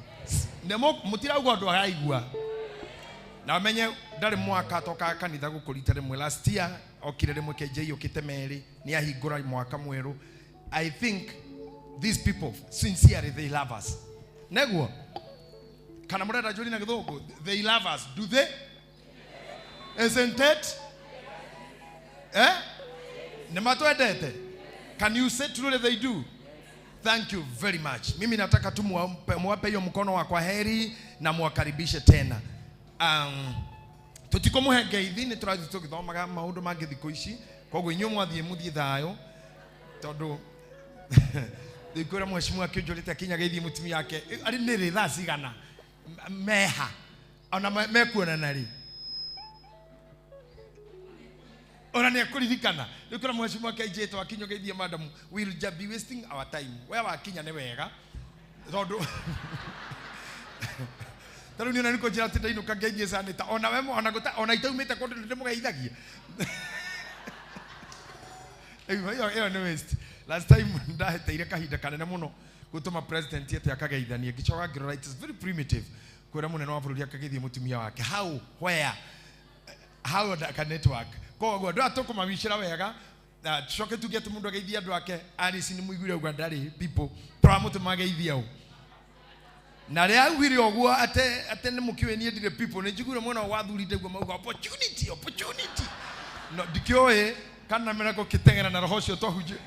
Nĩ mũtirauga ũndũ araigua. Na menye ndarĩ mwaka toka kanitha gũkũ rita rĩmwe. Last year okire rĩmwe KJ okĩte merĩ nĩ ahingũra mwaka mwerũ. I think these people sincerely they love us. Neguo kana mũrenda njũri na gĩthũngũ, they love us, do they? Isn't it? Eh? Nĩ matwendete? Can you say truly they do? Thank you very much. Mimi nataka tu muwape hiyo mkono wa kwaheri na muwakaribishe tena. Tutikũmũhe ngeithi nĩ tũrathiĩ tũgĩthomaga maũndũ mangĩ thikũ ici, koguo inyuĩ mwathiĩ mũthiĩ thayũ tondũ ndikwĩra mheshimiwa akĩnjũrĩte akinya geithie mũtumia wake arĩ nĩ rĩ thaa cigana meha ona mekuonana rĩ ona nĩ ekũririkana. Rĩu kũrĩa mheshimiwa KJ twakinya geithie madam, we'll just be wasting our time. We wakinya nĩ wega tondũ tarĩu niĩ ona nĩ kũnjĩra atĩ ndainũka ngeithie sanĩta ona we ona gũta ona itaumĩte kũndũ nĩ ndĩmũgeithagia. Ĩyo nĩ waste. Last time ndaheteire kahinda kanene mũno gũtũma president ete akageithanie ngĩcoka ngĩrora it is very primitive kwĩra mũnene wa bũrũri akageithie mũtumia wake. How, where, how ka network. Koguo andũ aya tũkũmawicĩra wega na tucoke tuge atĩ mũndũ ageithie andũ ake. Alice nĩ mũiguire uga ndarĩ people tũramũtũma ageithie ũ na rĩa augire ũguo atĩ nĩ mũkĩũĩ niĩ ndirĩ people nĩ njiguire mwena wa athuri ndĩguo mauga opportunity opportunity no ndikĩũĩ kana mena gũkĩteng'era na roho ũcio twahunjia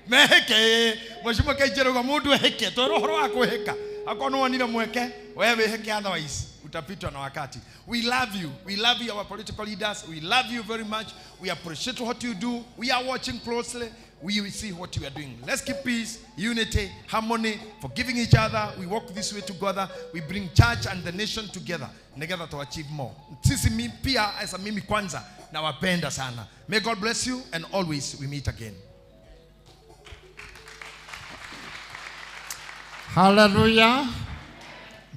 meheke mheshimiwa KJ uga mũndũ eheke twĩrwo ũhoro wa kwĩhĩka akorwo nĩ wonire mweke we wĩhĩke otherwise utapitwa na wakati. We love you. We love you, our political leaders. We love you very much. We appreciate what you do. We are watching closely. We will see what you are doing. Let's keep peace, unity, harmony, forgiving each other. We walk this way together. We bring church and the nation together. Together to achieve more. Sisi pia as mimi kwanza nawapenda sana. May God bless you and always we meet again. Hallelujah.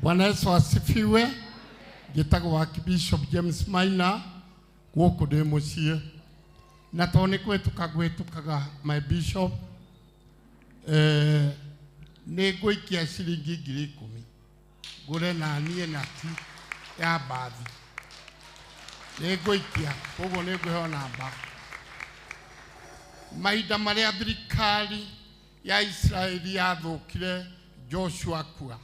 Bwana Yesu asifiwe. Njĩtagwo Archbishop James Maina gũkũ ndĩ mũciĩ na tondũ nĩ kwĩtũka gwĩtũkaga my bishop Nĩ ngũikia ciringi 10,000 ngũre na niĩ nati ya mbathi. Nĩ ngũikia, koguo nĩ ngũheo namba. Mahinda marĩa thirikari ya Israeli yathũkire Joshua akua,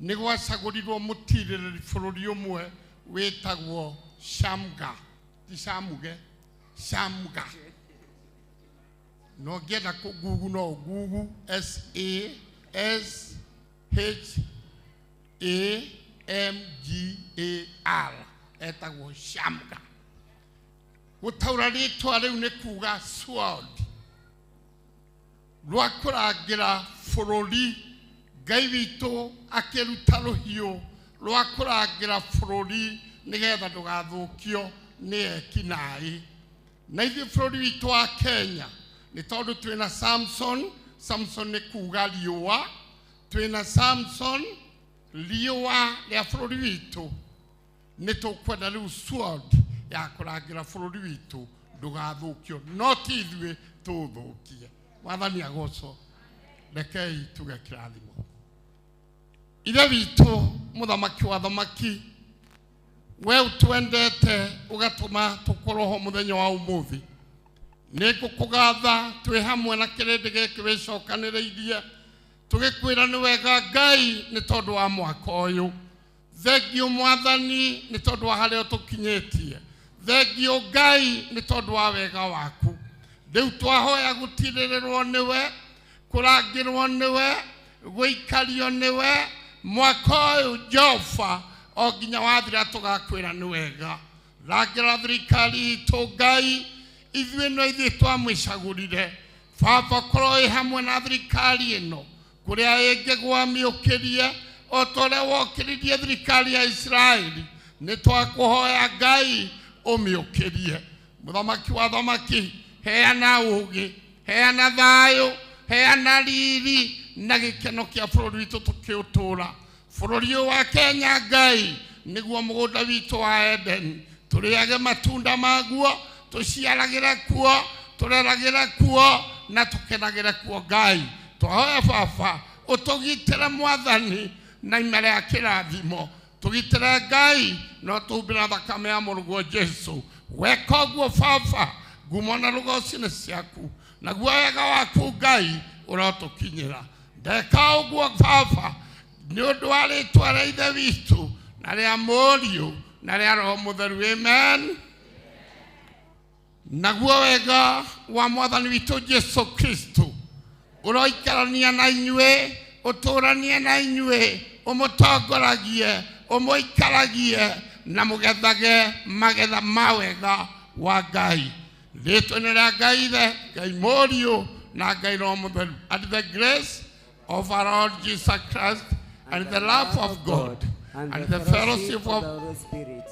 nĩ gwacagũrirwo mũtirĩrĩri bũrũri ũmwe wĩtagwo Shamga, ti Shamuge, Shamga. No ngĩenda kũgugu no ũgugu S A S H A M G A R, etagwo Shamga. Gũtaũra rĩtwa rĩu nĩ kuga sword, rwa kũrangĩra bũrũri. Ngai witũ akĩruta rũhiũ rwa kũrangĩra bũrũri nĩgetha ndũgathũkio nĩ ekinaĩ. Na ithuĩ bũrũri witũ wa Kenya nĩ tondũ twĩna Samson. Samson nĩ kuga riũa. Twĩna Samson, riũa rĩa bũrũri witũ. Nĩ tũkwenda rĩu sword ya kũrangĩra bũrũri witũ ndũgathũkio, no ti ithuĩ tũũthũkie. Mwathani agocwo. Rekei tuge kĩrathimo. Ithe witũ mũthamaki wa thamaki, we ũtwendete ũgatũma tũkorwo ho mũthenya wa ũmũthĩ. Nĩ ngũkũgatha twĩ hamwe na kĩrĩndĩ gĩkĩ wĩcokanĩrĩirie, tũgĩkwĩra nĩ wega Ngai nĩ tondũ wa mwaka ũyũ. Thengiũ Mwathani nĩ tondũ wa harĩa ũtũkinyĩtie. Thengiũ Ngai nĩ tondũ wa wega waku. Rĩu twahoya gũtirĩrĩrwo nĩwe, kũrangĩrwo nĩwe, gũikario nĩwe mwaka ũyũ Jehova o nginya wathira tũgakwĩra nĩ wega. Rangĩra thirikari itũ Ngai, ithuĩ no ithuĩ twamwĩcagũrire. Baba korwo wĩ hamwe na thirikari ĩno kũrĩa ĩngĩgwa mĩũkĩrie o ta ũrĩa wokĩririe thirikari ya Israeli. Nĩ twakũhoya Ngai ũmĩũkĩrie. Mũthamaki wa thamaki, heana ũũgĩ, heana thayũ, heana riri na gĩkeno kĩa bũrũri witũ tũkĩũtũra. Bũrũri ũyũ wa Kenya Ngai nĩguo mũgũnda witũ wa Eden, tũrĩage matunda maguo, tũciaragĩre kuo, tũreragĩre kuo na tũkenagĩre kuo Ngai. Twahoya Baba ũtũgitĩre Mwathani na imera ya kĩrathimo, tũgitĩre Ngai na ũtũhumbĩre thakame ya mũrũguo Jesu. Weka ũguo Baba, ngumo na rũgoci nĩ ciaku, naguo wega waku Ngai ũrotũkinyĩra. Ndeka ũguo Baba nĩ ũndũ wa rĩtwa rĩa Ithe witũ na rĩa Mũriũ na rĩa Roho Mũtheru. Amen. Naguo wega wa Mwathani witũ Jesu Kristo ũroikarania na inyuĩ, ũtũranie na inyuĩ, ũmũtongoragie, ũmũikaragie na mũgethage magetha ma wega wa Ngai. Rĩtwa-inĩ rĩa Ngai Ithe, Ngai Mũriũ na Ngai Roho Mũtheru. And the grace of our Lord Jesus Christ and the love of God and the fellowship of the Holy Spirit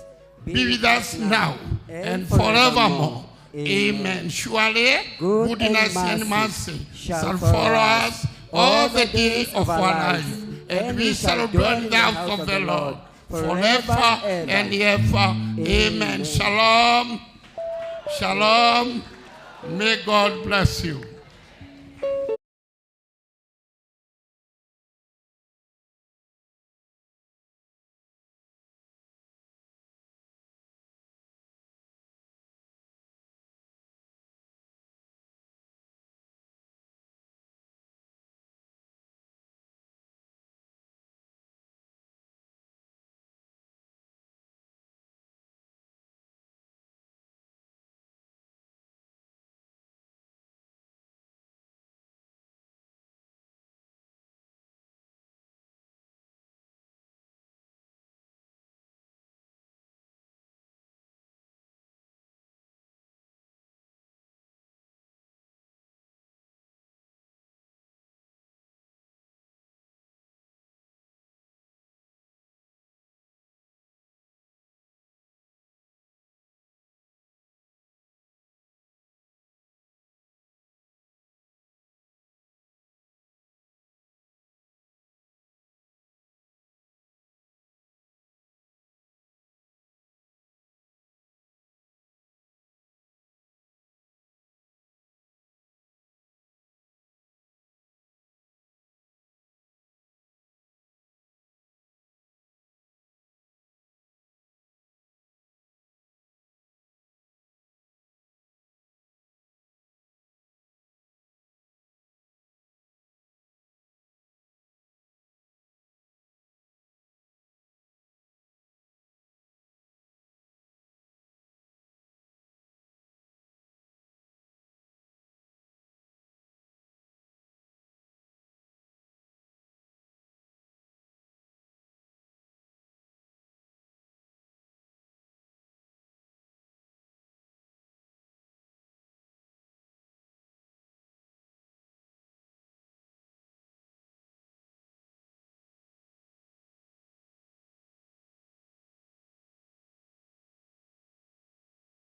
be with us now and forevermore. Amen. Surely goodness and mercy shall follow us all the days of our life, and we shall dwell in the house of the Lord forever and ever. Amen. Shalom. Shalom. May God bless you.